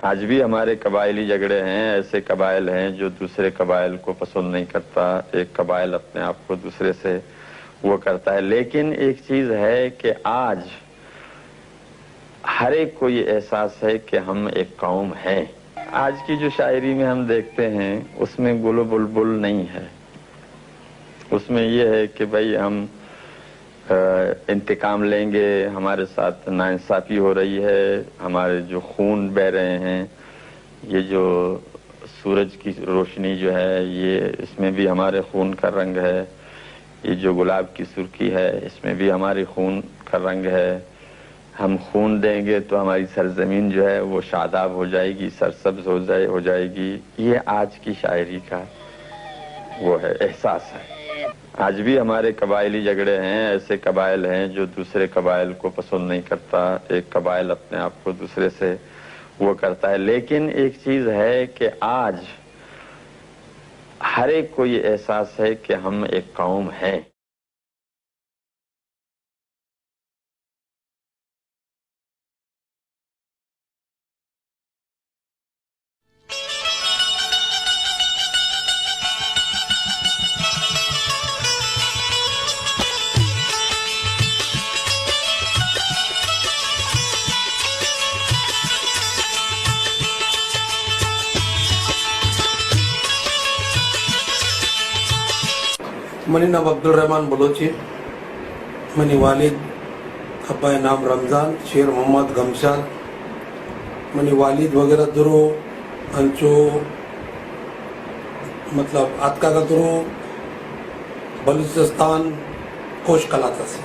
آج بھی ہمارے قبائلی جھگڑے ہیں، ایسے قبائل ہیں جو دوسرے قبائل کو پسند نہیں کرتا، ایک قبائل اپنے آپ کو دوسرے سے وہ کرتا ہے، لیکن ایک چیز ہے کہ آج ہر ایک کو یہ احساس ہے کہ ہم ایک قوم ہیں۔ آج کی جو شاعری میں ہم دیکھتے ہیں، اس میں گل و بلبل نہیں ہے، اس میں یہ ہے کہ بھائی ہم، آ، انتقام لیں گے، ہمارے ساتھ ناانصافی ہو رہی ہے، ہمارے جو خون بہ رہے ہیں، یہ جو سورج کی روشنی جو ہے، یہ اس میں بھی ہمارے خون کا رنگ ہے، یہ جو گلاب کی سرخی ہے، اس میں بھی ہمارے خون کا رنگ ہے۔ ہم خون دیں گے تو ہماری سرزمین جو ہے وہ شاداب ہو جائے گی، سرسبز ہو جائے، ہو جائے گی۔ یہ آج کی شاعری کا وہ ہے، احساس ہے۔ آج بھی ہمارے قبائلی جھگڑے ہیں، ایسے قبائل ہیں جو دوسرے قبائل کو پسند نہیں کرتا، ایک قبائل اپنے آپ کو دوسرے سے وہ کرتا ہے، لیکن ایک چیز ہے کہ آج ہر ایک کو یہ احساس ہے کہ ہم ایک قوم ہیں۔ منی نام عبدالرحمن بلوچ ایں۔ منی والد ابا ءِ نام رمضان، شیر محمد گمشاد۔ منی والد وغیرہ درو انچو مطلب آتکگ ات، درو بلوچستان کوش کلات است۔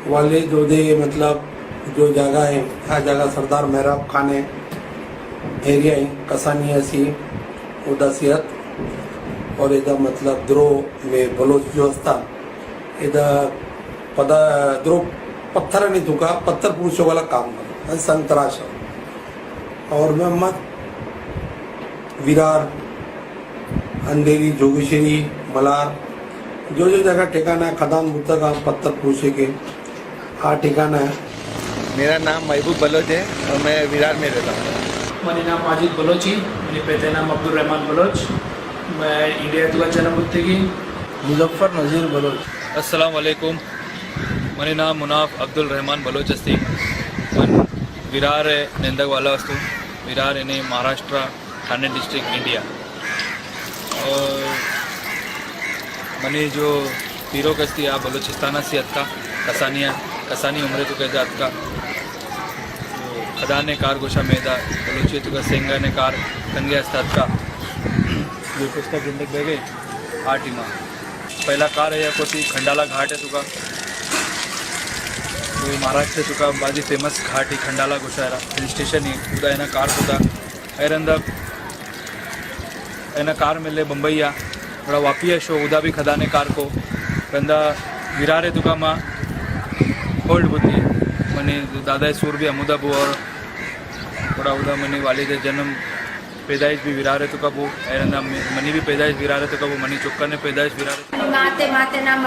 والد اودے مطلب جو جاگہ ایں، آ جاگہ سردار محراب خان ءِ ایریا ایں، کسانی اسی، اودا سی ات۔ اور ادا مطلب درو میں بلوچ جو استا، ادا پدا درو پتھرانی توکا پتھر پروشگ والا کام کنت، سنگ تراش۔ اور محمد ویرار، اندھیری، جوگیشری، ملار، جو جو جگہ ٹھکانہ کھدان بوتگ آں پتھر پروشے کے، آ ٹھکانہ ہے۔ میرا نام محبوب بلوچ ہے اور میں ویرار میں رہتا ہوں۔ منی نام ماجد بلوچ ایں، منی پت ءِ نام عبدالرحمن بلوچ، میں انڈیا ءِ توکا جنم بوتگی۔ مظفر نذیر بلوچ۔ السلام علیکم، منی نام مناف عبدالرحمن بلوچ استی۔ من ویرار ءِ نندگ والا استوں۔ ویرار یعنی مہاراشٹرا، ٹھانے ڈسٹرکٹ، انڈیا۔ اور منی جو پیروک استی آ بلوچستان سی اتکا، کسانی، کسانی عمرے توکا ادا اتکا۔ تو کھدانے کار گوشا میدا بلوچی توکا سنگانے کار کنگے است اتکا۔ جو پشتا گندگ بیگے آ ٹیما۔ پہلا کار ہے یا کوتی کھنڈالا گھاٹ ءِ توکا۔ تو مہاراشٹر ءِ توکا بازی فیمس گھاٹ ایں، کھنڈالا گوشا را ہل اسٹیشن ایں، اودا اینا کار کتا۔ اے رندا اینا کار ملے بمبئی آ، گڑا واپی آ شو، اودا بھی کھدانے کار کو۔ رندا ویرار ءِ توکا ما ہولڈ بوتی، منی دادا ءِ سور بھی ہمودا بو اور گڑا اودا منی والد ءِ جنم، پیدائش بھی ویرار ءِ توکا بو۔ اے رندا منی بھی پیدائش ویرار ءِ توکا بو، منی چکانی پیدائش ویرار ءِ توکا بو۔ ماتے، ماتے نام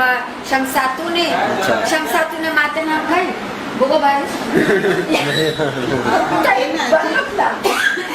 شمساتون ایں۔ اچھا۔ شمساتون ءِ ماتے نام کئی؟ بگو بھائی۔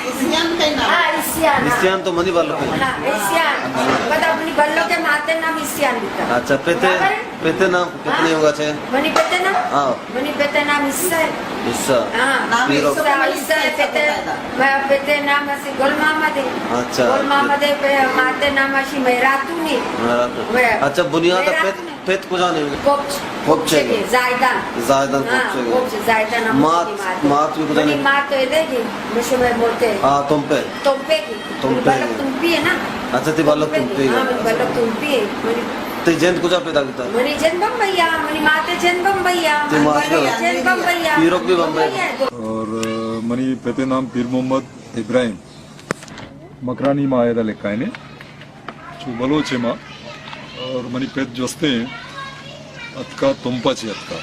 اسیان کئی نام؟ ہاں، اسیان، ہاں۔ اسیان تو منی بلوک ایں۔ ہاں، اسیان۔ پدا منی بلوک ءِ ماتے نام اسیان بیتا۔ اچھا، پتے، برابر ہے؟ پتے نام کتنے ہاں۔ ہوگا چے؟ منی پتے نام؟ ہاں۔ منی پتے نام عیسیٰ ایں۔ عیسیٰ۔ ہاں۔ نام پیرو۔ عیسیٰ، عیسیٰ ایں پتے۔ میں پتے نام اسی گل محمد ایں۔ اچھا۔ گل محمد ایں، پہ ماتے نام اشی مہراتون ایں۔ مہراتون۔ اچھا، بنیاد پت، پت کجا نے؟ کوپچ۔ کوپچے کے۔ زاہدان۔ زاہدان ہاں، کوپچے کے۔ کوپچ زاہدان ہم مات، مات بھی کجا نے؟ مات تو ادے گی، مشو میں بولتے ہیں۔ ہاں، تمپے۔ تمپے کی۔ تمپے بلک کی۔ تمپی ہے نا؟ اچھا، تی بلک تمپی ہے۔ ہاں، منی بلک تمپی ہے۔ منی تی جند کجا پیدا بیتا؟ منی جند بمبئی آ، منی ماتے جند بمبئی آ، تی منی ماتے بلک جند بمبئی آ۔ پیرک بھی بمبئی۔ بمبئی آ۔ اور، آ، منی پتے نام پیر محمد ابراہیم۔ مکرانی ما ایدا لکھائینے۔ چو بلوچ ما۔ اور منی پت جستے اتکا تمپا چے اتکا۔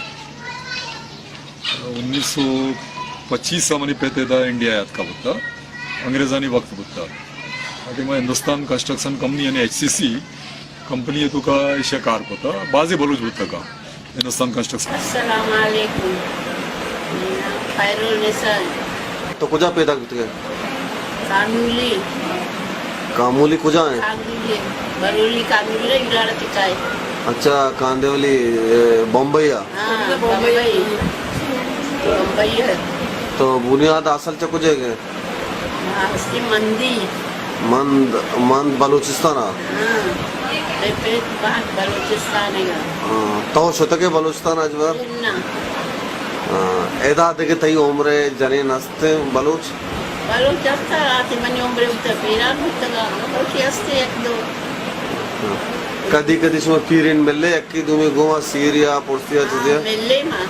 انیس سو پچیس ء منی پت ادا انڈیا ء اتکا بوتا، انگریزانی وقت بوتا۔ آ ٹائم ء ہندوستان کنسٹرکشن کمپنی یعنی ایچ سی سی کمپنی ء توکا ایشی ء کار کتا، بازیں بلوچ بوتگا ہندوستان کنسٹرکشن۔ السلام علیکم، منی نام خیرالنساء۔ تو کجا پیداک بیتگ ئے؟ کانولی۔ کامولی کجا ایں؟ کانولی، برولی کانولی، ایلاڑا تکا ایں۔ اچھا، کاندیولی، اے، بمبئی ءَ؟ ہاں، بمبئی۔ بمبئی ءَ۔ تو بنیاد اصل چہ کجا ئے؟ ہاں، اصلی مندی۔ مند، مند بلوچستان ءَ؟ ہاں، اے پت بہت بلوچستان ءَ۔ ہاں، تو شتگ ئے بلوچستان ءَ اجبر؟ نہ۔ ہاں، ادا دگہ تئی عمر ءِ جنین ہست ایں بلوچ؟ بلوچ ہست اَنت، آتی منی عمر ءَ بوتگ، پیران بوتگ، بلکہ ہست ایں یک دو۔ ہاں۔ کدی کدی شما پیرین ملے، یکے دومی گوما سیریا، پرسیا، چیزیا؟ ملے ما۔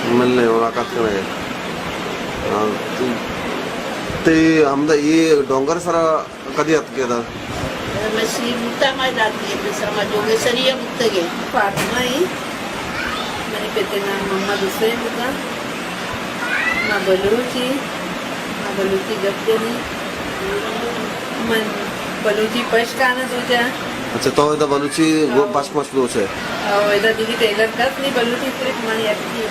ملے، ملاقات کنے۔ ہاں، تئی، تئی ہمدا اے ڈونگر سرا کدی اتکے ادا؟ من شیر بوتاں، ما داتی، مثلا ما جوگیسری ءَ بوتگ ئے۔ فاطمہ ایں، منی پت ءِ نام محمد حسین بوتگ۔ ما بلوچ ایں، ما بلوچی گپ جنیں۔ من بلوچی پشکاناں سوچاں۔ اچھا، تو ادا بلوچی گو-، ہاں۔ پشک مشک دوچ ئے؟ او، ادا دیگی ٹیلر کس نی، بلوچی صرف من یکی۔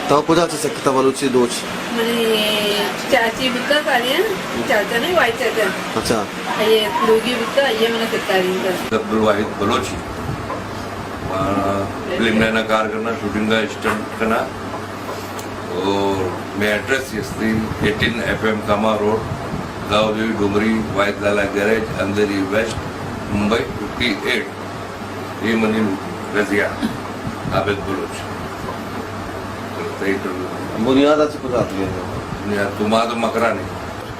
تو کجا چہ سکتا بلوچی دوچ؟ منی چاچی بوتا سالیاں، چاچا نہیں، وائی چاچا۔ اچھا۔ اے لوگی بوتا، اے منا سکاری بوتا۔ عبدالواحد بلوچی۔ ما فلم لینا کار کرنا، شوٹنگ کا اسٹنٹ کرنا۔ اور میں ایڈریس اس دن ایٹین ایف ایم کاما روڈ، گاؤں دیوی ڈومری، واحد لالا گیریج، اندھیری ویسٹ، ممبئی ففٹی ایٹ۔ اے منی رضیہ عابد بلوچ۔ تئی تو بنیاد اچ کجا اتکے؟ بنیاد تو ما تو مکرانی۔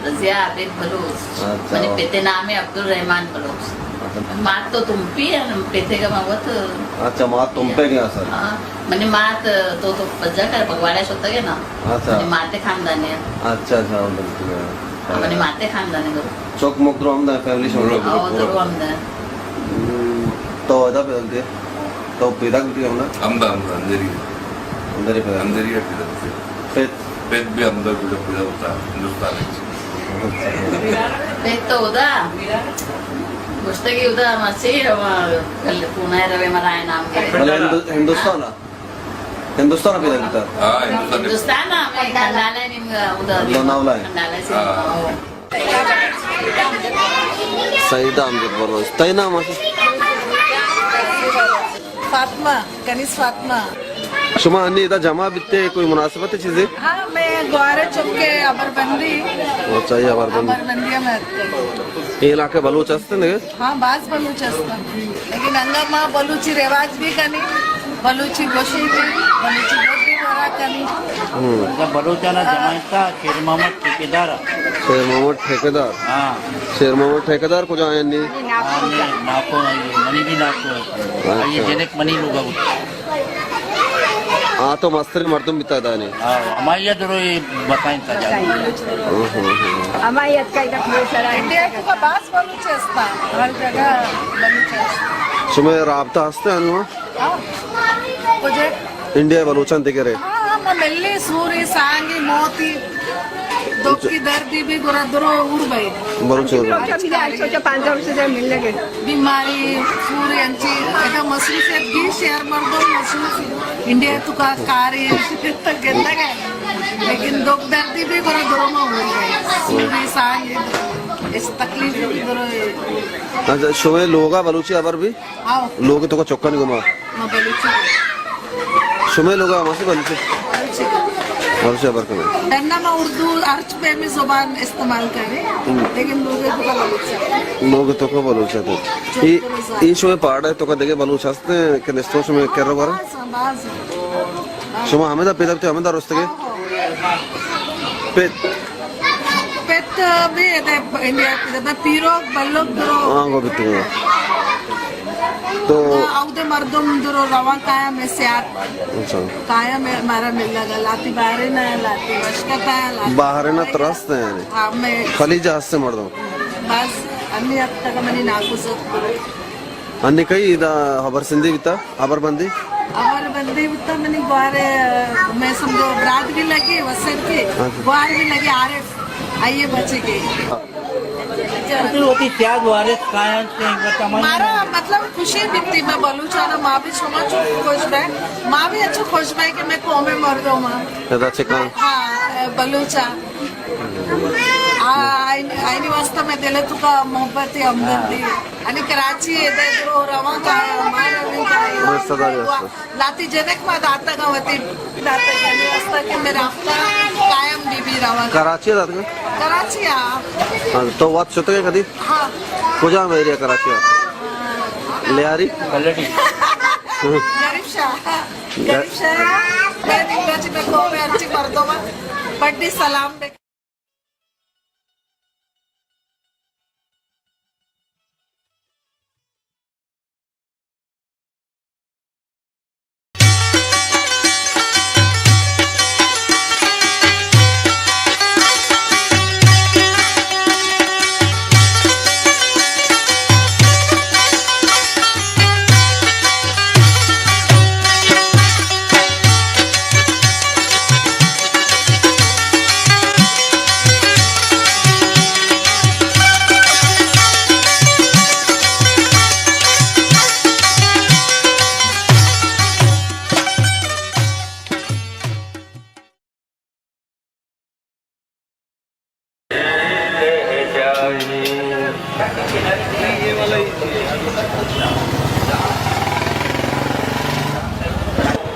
رضیہ عابد بلوچ۔ اچھا۔ منی پت ءِ نام ایں عبدالرحمن بلوچ۔ اچھا۔ مات تو تمپی ایں، پت ءِ گما وت۔ اچھا، مات تمپے گیا سر۔ ہاں، منی مات تو، تو پجا کر بگواڑا شتگ ئے نا۔ اچھا۔ منی مات ءِ خاندان ایں۔ اچھا، اچھا، ہاں، بالکل۔ منی مات ءِ خاندان ایں۔ چوک مک درو ہمدا، فیملی شما؟ او، درو ہمدا۔ ہم، تو ادا پیداک بیتے؟ تو پیداک بیتے ہمدا؟ ہمدا، ہمدا، اندری۔ اندری پیداک؟ اندری پیداک بیتے۔ پت؟ پت بھی ہمدا پیدا، پیدا ہوتا، ہندوستان اچ۔ پت تو ادا گوشتگی ادا مسی، ہما کل پونا روے مرائے نام گرے۔ بلے ہندو-، ہندوستان آ؟ ہندوستان ءَ پیدا بیتا؟ ہاں، ہندوستان ءَ۔ ہندوستان ءَ ہمے کنڈالہ نیم ادا۔ لوناولا ءَ۔ کنڈالہ سے۔ ہاں۔ سعیدہ امجد بلوچ۔ تئی نام اچ؟ فاطمہ، کنیز فاطمہ۔ شما انی ادا جمع بیتے، کوئی مناسبت چیزے؟ ہاں، میں گوارے چوک ءِ ابر بندی۔ اچھا، اے ابر بندی۔ ابر بندی ءَ میں اتکگ۔ اے علاقہ بلوچ ہست ایں دگہ؟ ہاں، باز بلوچ ہست ایں۔ لیکن انگا ما بلوچی رواج بھی کنی، بلوچی گوشی بھی، بلوچی گپ بھی گورا کنی۔ ہم۔ انگا بلوچانا جماعت تا شیر محمد ٹھیکیدار۔ شیر محمد ٹھیکیدار؟ ہاں۔ شیر محمد ٹھیکیدار کجا ایں نی؟ ہاں، نی، ناکو ایں، منی بھی ناکو ایں۔ اچھا۔ اے جنک منی لوگا بوت۔ آ تو مستریں مردم بیتا دانی۔ ہاں، ہمائی درو اے بتائیں تا جان۔ ہم، ہم، ہم۔ ہمائی اتکائی دا پورے سرا۔ انڈیا تو کا باز بلوچ ہستا، ہر جگہ بلوچ ہستا۔ شمے رابطہ ہستے انو؟ ہاں۔ کجے؟ انڈیا بلوچان دگرے۔ ہاں، ہاں، ما ملے سوری، سانگی، موتی۔ دکھی دردی بھی گڑا درو اور بھائی۔ بلوچ اور بھائی۔ اچھا، پانچ سو سے مل لگے۔ بیماری پوری انچی، ادا مصروفیت بھی شہر مردم مصروف۔ انڈیا تو کا کاری گندگ ہے۔ لیکن دکھ دردی بھی گڑا درو ما اور بھائی۔ سوری سانگی، اس تکلیف بھی درو۔ اچھا، شمے لوگا بلوچی ہبر بھی؟ آؤ۔ لوگ تو کا چکانی گما؟ ما بلوچی۔ شمے لوگ ہم ہستی بلوچی؟ بلوچی۔ بلوچی ہبر کنے۔ ڈنا ما اردو ہرچ پیمی زبان استعمال کرے، ہم۔ لیکن لوگ تو کا بلوچی۔ لوگ تو کا بلوچی تو۔ اے، اے شمے پاڑے تو کا دگہ بلوچ ہستے کہ نشتو شمے کرو بارے؟ باز، باز۔ شما ہمدا پیدا بیتے، ہمدا رستگے؟ پت۔ پت بھی ادے انڈیا، ادے پیرو بلوک درو۔ ہاں، گو بیتے۔ تو اودے مردم درو روان کایا میں سیات۔ اچھا۔ کایا میں مارا مل لگا، لاتی باہرے نہ، لاتی وشکتا، لاتی باہرے نہ ترست ہیں یعنی۔ ہاں، میں خلیج ہستے مردم۔ بس، انی اب تک منی ناکوزت۔ انی کئی ادا ہبر سندی بیتا، ہبر بندی؟ ہبر بندی بیتا، منی گوارے، میں سمجھو برات بھی لگی، وسر کی، ہاں۔ گوار بھی لگی، عارف، آئیے بچے کے۔ اصل ہوتی سیاد وارث کائن سے ایک بار تمام مارا مطلب خوشی بیتی، میں بلوچانا ما بھی شما چو خوش بے، ما بھی اچھا خوش بے کہ میں قوم مردم ہاں۔ ادا چکان؟ ہاں، بلوچا۔ آ، آئین، آئینی واسطہ میں دل تو کا محبت ہے، ہمدردی۔ ہاں۔ انی کراچی ہے، دے درو رواں کا ہے، ہمارا نہیں کا ہے۔ رشتہ داری واسطہ۔ لاتی جنک ما داتگا وتی داتگا، یعنی واسطہ کہ میرا ہفتہ قائم بی بی رواں۔ کراچی داتگا؟ کراچی آ۔ ہاں، تو وت شتگے کدی؟ ہاں۔ کجام ایریا کراچی آ؟ لیاری؟ پلٹی۔ غریب شاہ۔ غریب شاہ۔ میں دنگا چی میں کو میں اچھی مردوں میں بڑی سلام بے۔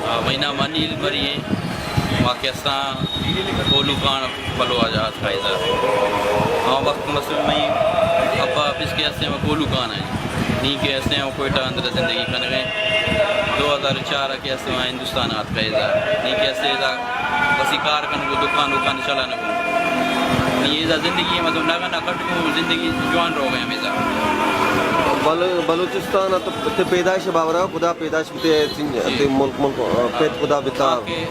آ، مئی نام انیل مری ایں۔ ما کہ استاں کولو کان پلو آ جا اتکاں ایزا۔ آ وقت مثلاً مئی ابا آفس کہ استیں، ما کولو کان ایں۔ نی کہ استیں، ما کوئٹہ اندر زندگی کنگ ایں۔ دو ہزار چار ءَ کہ استیں، ما ہندوستان آتکاں ایزا۔ نی کہ استیں ایزا بسی کار کنگ ءُ دکان وکان چلانگ ءَ۔ نی ایزا زندگی ءَ مطلب نہ کناں کٹ کو زندگی جوان روگ ءَ ہمیزا۔ بل-، بلوچستان ءَ تو تے پیدائش بابر ءَ کدا پیدائش بوتے، تے، جی۔ تے ملک، ملک، آ، پت کدا بتا؟ ما کہ،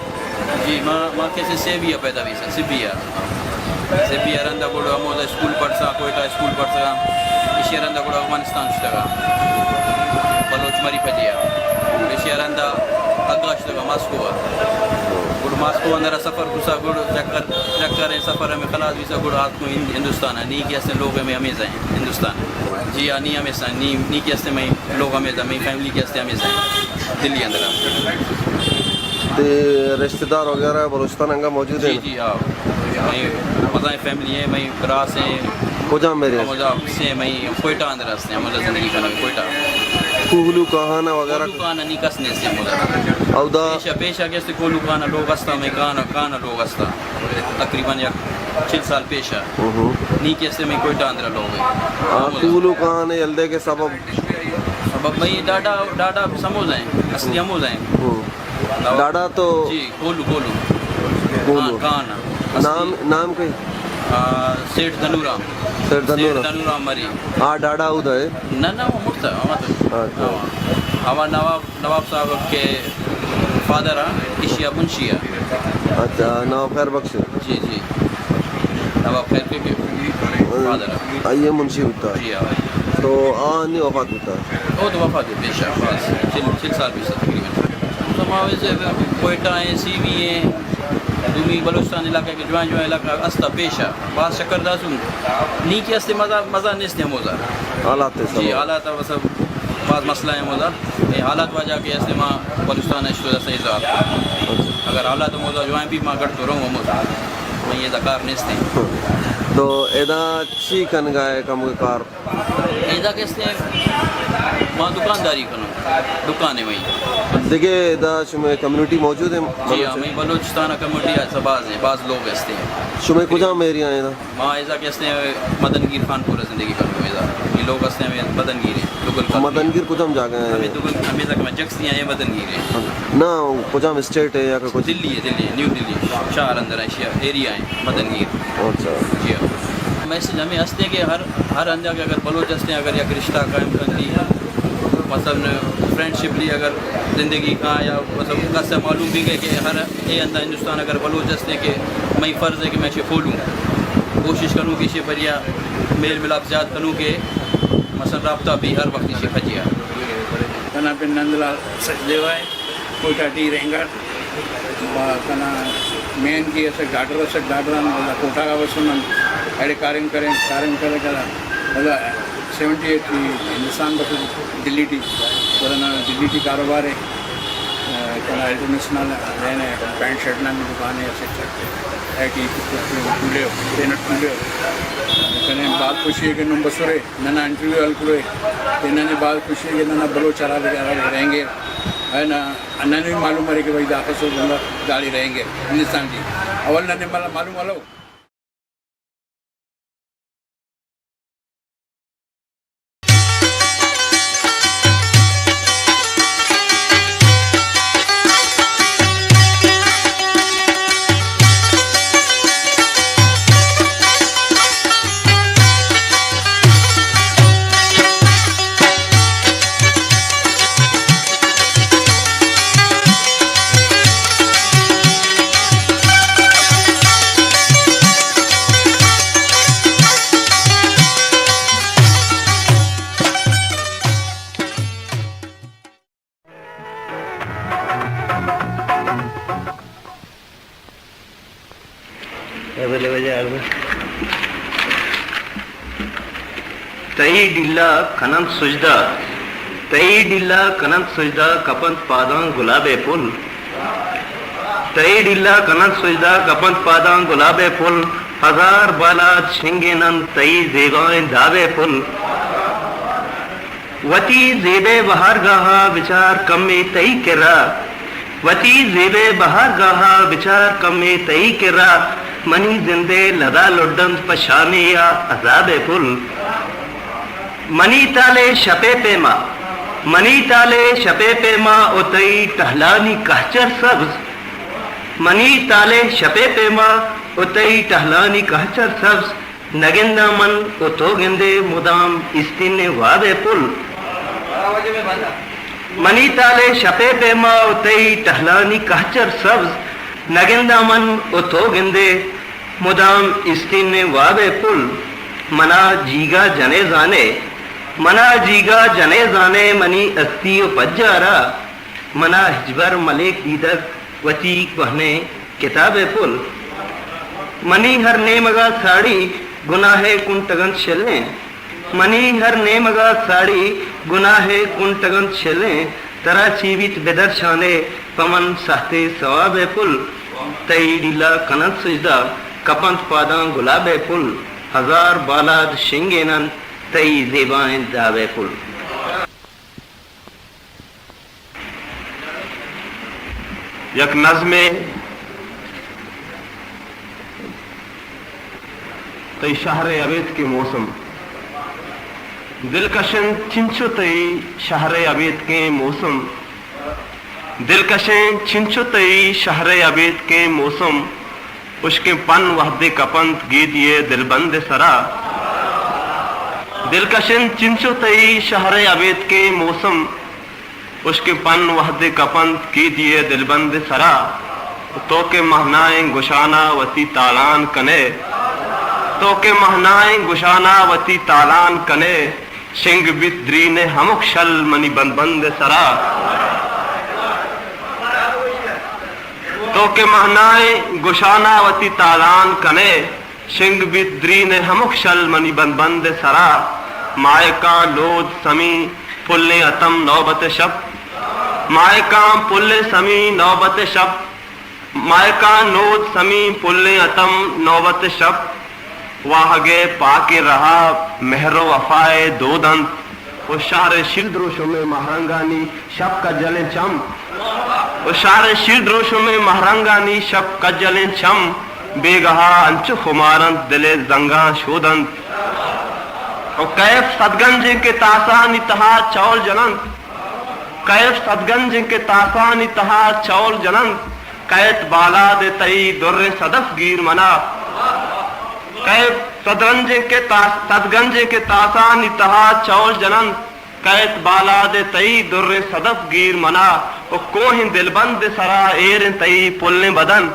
جی، ما، ما کہ سیبی ءَ پیدا بیسا، سیبی ءَ۔ سیبی ءَ رندا گڑا ہمودا اسکول پڑھسا، کوئٹہ اسکول پڑھسا۔ ایشی ءَ رندا گڑا افغانستان شتگا۔ بلوچ مری پجیا۔ ایشی ءَ رندا اگا شتگا ماسکو ءَ۔ گڑا ماسکو اندر سفر کسا گڑا چکر، چکر سفر ہمیں خلاص بیسا گڑا آتکو ہند-، ہندوستان ءَ۔ نی کہ استیں لوگ ہمیں ہمیزا ایں ہندوستان ءَ۔ جی ہاں، نی ہمیزا، نی، نی کہ استیں مئی لوگ ہمیزا، مئی فیملی کہ استیں ہمیزا ایں دلی اندر۔ تے رشتہ دار وغیرہ بلوچستان انگا موجود ہیں؟ جی، جی، ہاں۔ مئی مزائیں فیملی ہیں، مئی براس ہیں۔ کجام میرے؟ ہمودا سے مئی کوئٹہ اندر ہستیں، ہمودا زندگی کنگ کوئٹہ۔ کوہلو کاہان وغیرہ؟ کوہلو کاہان نی کس نیست ہمودا۔ اودا؟ پیشہ، پیشہ کہ است کوہلو کاہان لوگ ہستا، مئی کاہان، کاہان لوگ ہستا۔ تقریباً یک چل سال پیش ءَ۔ ہم۔ نی کہ استیں مئی کوئٹہ اندر لوگ ایں۔ آ، ہمودا۔ کوہلو کاہان یلدے کے سبب؟ سبب بھئی ڈاڈا، ڈاڈا ہمودا ایں، اصلی ہمودا ایں۔ ہم۔ ڈاڈا تو؟ جی، کوہلو، کوہلو۔ کوہلو۔ کاہان، کاہان۔ اصلی۔ نام، نام کئی؟ آ، سیٹھ دھنورام۔ سیٹھ دھنورام۔ سیٹھ دھنورام مری۔ ہاں، ڈاڈا اودا ایں؟ نہ، نہ، وہ مرتا، ہوا تو۔ اچھا۔ ہوا۔ ہوا نواب نواب صاحب کے فادر ہیں، ایشی ءَ منشی ہے۔ اچھا، نواب خیر بخش۔ جی، جی۔ نواب خیر کے، کے فادر ہیں۔ آئی منشی ہوتا ہے۔ جی ہاں۔ تو آ نی وفات ہوتا ہے؟ وہ تو وفات ہوئی پیشہ، بس چل، چل سال پیشہ تقریباً۔ تو ما ویسے کوئٹہ ہیں، سی وی ہیں، دومی بلوچستان علاقہ کے جوان جوان علاقہ استا پیشہ۔ باز شکر داسوں۔ نی کہ استے مزہ، مزہ نیست ہمودا۔ حالات ہے سب۔ جی، حالات ہے سب۔ باز مسئلہ ہیں ہمودا۔ اے حالات واجہ کہ استے ما بلوچستان ءَ اشتو دستے زات۔ اچھا۔ اگر حالات ہمودا جوان بی ما گڑ تو رہوں ہمودا۔ مئی ایدا کار نیست ہیں۔ تو ایدا چی کنگا ہے کم کار؟ ایدا کہ استے ما دکانداری کنوں۔ دکان ہے مئی۔ دیکھے ایدا شمے کمیونٹی موجود ہیں؟ جی ہاں، مئی بلوچستان کمیونٹی ہے، سب باز ہیں، باز لوگ استے ہیں۔ شمے کجام ایریا ہیں ایدا؟ ما ایزا کہ استے مدن گیر خان پور زندگی کنوں ایزا۔ یہ لوگ استے ہمیں مدن گیر ہیں، دگل کالونی۔ مدن گیر کجام جاگہ ہیں؟ ہمیں دگل، ہمیں تک میں جکسی ہیں، مدن گیر ہیں۔ نہ، کجام اسٹیٹ ہے یا کہ کچھ؟ دلی ہے، دلی، نیو دلی، شہر اندر ہے، شہر ایریا ہے، مدن گیر۔ اچھا۔ جی ہاں۔ میسج ہمیں ہستے کہ ہر، ہر اندر کہ اگر بلوچ ہستے ہیں، اگر یک رشتہ قائم کرتی، مطلب فرینڈ شپ لی اگر زندگی کا یا مطلب کس سے معلوم بھی کہ، کہ ہر اے اندر ہندوستان اگر بلوچ ہستے کہ مئی فرض ہے کہ میں اسے کھولوں، کوشش کنوں کہ اسے پجیا میل ملاپ زیاد کنوں کہ مثلاً رابطہ بھی ہر وقت اسے پجیا۔ کنا پہ نندلال سچدیو ہے، کوئٹہ ٹی رینگر، با کنا مین کی اسے ڈاکٹر، اسے ڈاکٹر ہم کوئٹہ کا بس من اڑے کاریم کریں، کاریم کرے کرا، مطلب سیونٹی ایٹ تھی ہندوستان بس دلی ٹی، ورنہ دلی ٹی کاروبار ہے، کنا انٹرنیشنل لینے پینٹ شرٹ نامی دکان ہے، اسے اے کہ کولے، پینٹ کولے۔ کنے باز خوشی اے کہ نوں بسرے، ننا انٹرویو ہلکرے، کہ ننے باز خوشی اے کہ ننا بلوچ ہرا لگا رہنگے۔ اے نا، ننے معلوم ارے کہ بھائی دا کسو بندہ داڑے رہنگے، ہندوستان ٹی۔ اول ننے ملا-، معلوم ہلو۔ تئی ڈیلا کننت سجدہ، تئی ڈیلا کننت سجدہ، کپنت پاداں گلابے پل۔ تئی ڈیلا کننت سجدہ، کپنت پاداں گلابے پل۔ ہزار بالاد شنگیننت تئی زیبائیں دابے پل۔ وتی زیبیں بہارگاہا بچار کمے تئی کرا، وتی زیبیں بہارگاہا بچار کمے تئی کرا، منی زندے لدا لڈنت پہ شامے یا عذابے پل۔ منی تالے شپے پیما، منی تالے شپے پیما و تئی ٹہلانی کہچر سبز۔ منی تالے شپے پیما و تئی ٹہلانی کہچر سبز۔ نگنداں من و تو گندے مدام استین وابے پل۔ منی تالے شپے پیما و تئی ٹہلانی کہچر سبز۔ نگنداں من و تو گندے مدام استین وابے پل۔ منا جیگا جنے زانے، منا جیگا جنے زانے منی ہستی و پجارا۔ منا ہچبر ملیک دیدگ وتی کوہنیں کتابے پل۔ منی ہر نیمگا ساڑی گناہے کنٹگنت شلیں۔ منی ہر نیمگا ساڑی گناہے کنٹگنت شلیں۔ ترا چی بیت بدرشانے پہ من سہتے ثوابے پل۔ تئی ڈیلا کننت سجدہ، کپنت پاداں گلابے پل۔ ہزار بالاد شنگیننت تئی زیبائیں دابے پل۔ یک نظمے، تئی شہر ء ابیتکیں موسم۔ دلکش انت چنچو تئی شہر ء ابیتکیں موسم۔ دلکش انت چنچو تئی شہر ء ابیتکیں موسم۔ ہشکیں پن وہدے کپنت گیدی ء دلبند ء سرا۔ دلکش انت چنچو تئی شہر ء ابیتکیں موسم۔ ہشکیں پن وہدے کپنت گیدی ء دلبند ء سرا۔ تو کہ مہنائیں گشانا وتی تالان کنئے۔ تو کہ مہنائیں گشانا وتی تالان کنئے۔ شنگ بیت درین ء ہمک شل منی بندبند ء سرا۔ تو کہ مہنائیں گشانا وتی تالان کنئے، شنگ بیت درین ء ہمک شل منی بندبند ء سرا۔ ماہکاں لود سمی پلیں اتم نوبت ء شپ۔ ماہکاں پلیں سمی نوبت ء شپ۔ ماہکاں نود سمی پلیں اتم نوبت ء شپ۔ واہگ ء پاکیں رہا مہر و وفا ء دود انت۔ و شہر ء شیر دروشمیں مہرنگانی شپ کجلیں چم۔ و شہر ء شیر دروشمیں مہرنگانی شپ کجلیں چم۔ بیگہا انچو خمار انت دل ء زنگاں شود انت۔ و کیف صدگنجیں کہ تاسانی تہا چول جننت۔ کیف صدگنجیں کہ تاسانی تہا چول جننت۔ کئیت بالاد ء تئی دریں صدف گیر منا۔ کئیت صدرنجیں کہ تاس-، صدگنجیں کہ تاسانی تہا چول جننت۔ کئیت بالاد ء تئی دریں صدف گیر منا۔ و کوہیں دلبند ء سرا ایریں تئی پلیں بدن۔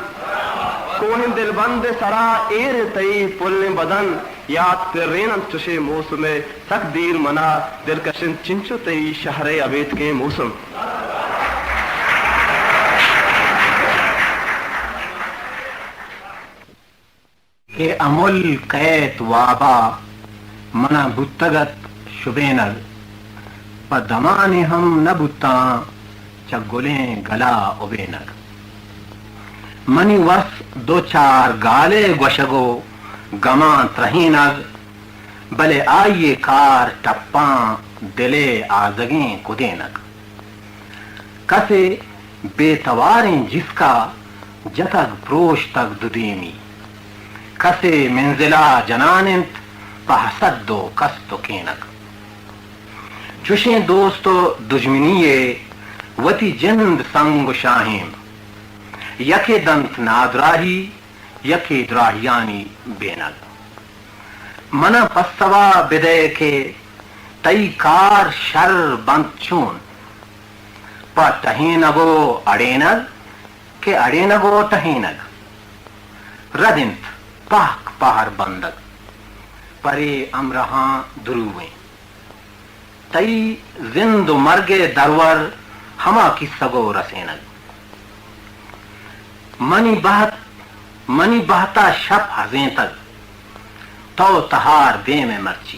کوہیں دلبند ء سرا ایریں تئی پلیں بدن۔ یات پرین انت چشیں موسم ء سک دیر منا۔ دلکش انت چنچو تئی شہر ء ابیتکیں موسم۔ کہ امل کئیت وابا منا بوتگ ات شبینگ، پہ دمانے ہم نہ بوتاں چہ گلیں گلا ابینگ۔ منی وس دو چار گالے گوشگ و گماں ترہینگ، بلے آئی ء کار ٹپاں دل ء آزگیں کدینگ۔ کسے بے تواریں جسکا جتگ پروشتگ دودیمی، کسے منزلا جنان انت پہ حسد و کست و کینگ۔ چشیں دوست و دژمنی ء وتی جند سنگ و شاہیم، یکے دنت نادراہی، یکے دراہیانی بینگ۔ منا پسوا بدئے کہ تئی کار شر بنت چون؟ پہ ٹہینگ و اڑینگ کہ اڑینگ و ٹہینگ؟ رد انت پہک پہر بندگ، پرے ہمراہاں درویں۔ تئی زند و مرگ ء درور ہما کیسگ و رسینگ۔ منی بہت، منی بہت ء شپ ہزینتگ، تو تہار دیم ء مرچی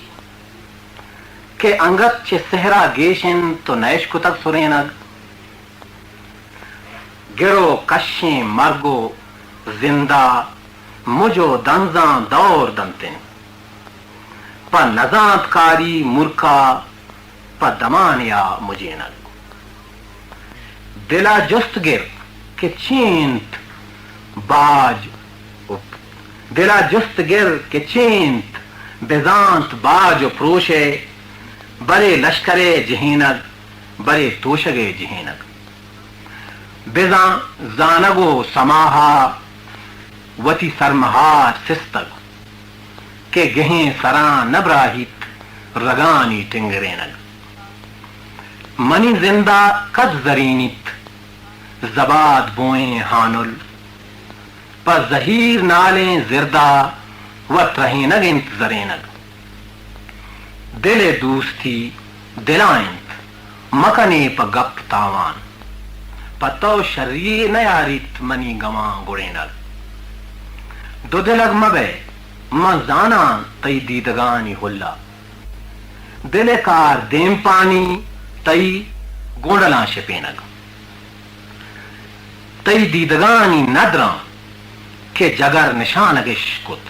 کہ انگت چہ سہرا گیش انت تو نہ اشکتگ سرینگ۔ گر و کشیں مرگ و زندا مج و دنزاں دور دنت انت۔ پہ نزانتکاری مرکا پہ دمانیا مجینگ۔ دلا جست گر کہ چے انت باج و، دلا جست گر کہ چے انت بزانت باج و پروشے، برے لشکرے جہینگ، برے توشگے جہینگ۔ بزاں زانگ و سماہا وتی سرمہار سستگ کہ گہیں سراں نہ براہیت رگانی ٹنگرینگ۔ منی زندا کد زرینیت زباد بوئیں ہانل، پہ زہیر نالیں زردا و ترہینگ انت زرینگ۔ دل ء دوستی دلا انت، مکن ئے پہ گپ تاوان۔ پہ تو شری یے نیاریت منی گماں گڑینگ۔ دو دلگ مبئے، من زاناں تئی دیدگانی ہلا۔ دل ء کار دیمپانی تئی گونڈلاں شپینگ۔ تئی دیدگانی ندراں کہ جگر نشانگش کت،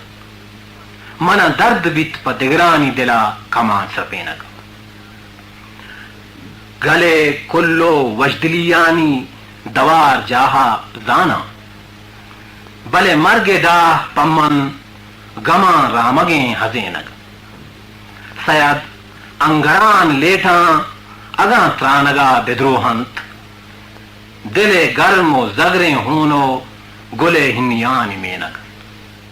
منا درد بیت پہ دگرانی دلا کمان سرپینگ۔ گل ء کل و وشدلیانی دوار جاہا زاناں، بلے مرگ ء ڈاہ پہ من گماں رامگیں ہزینگ۔ سید انگران لیٹاں اگاں ترانگا بدروہنت، دل ء گرم و زگریں ہون و گل ء ہنیانی مینگ۔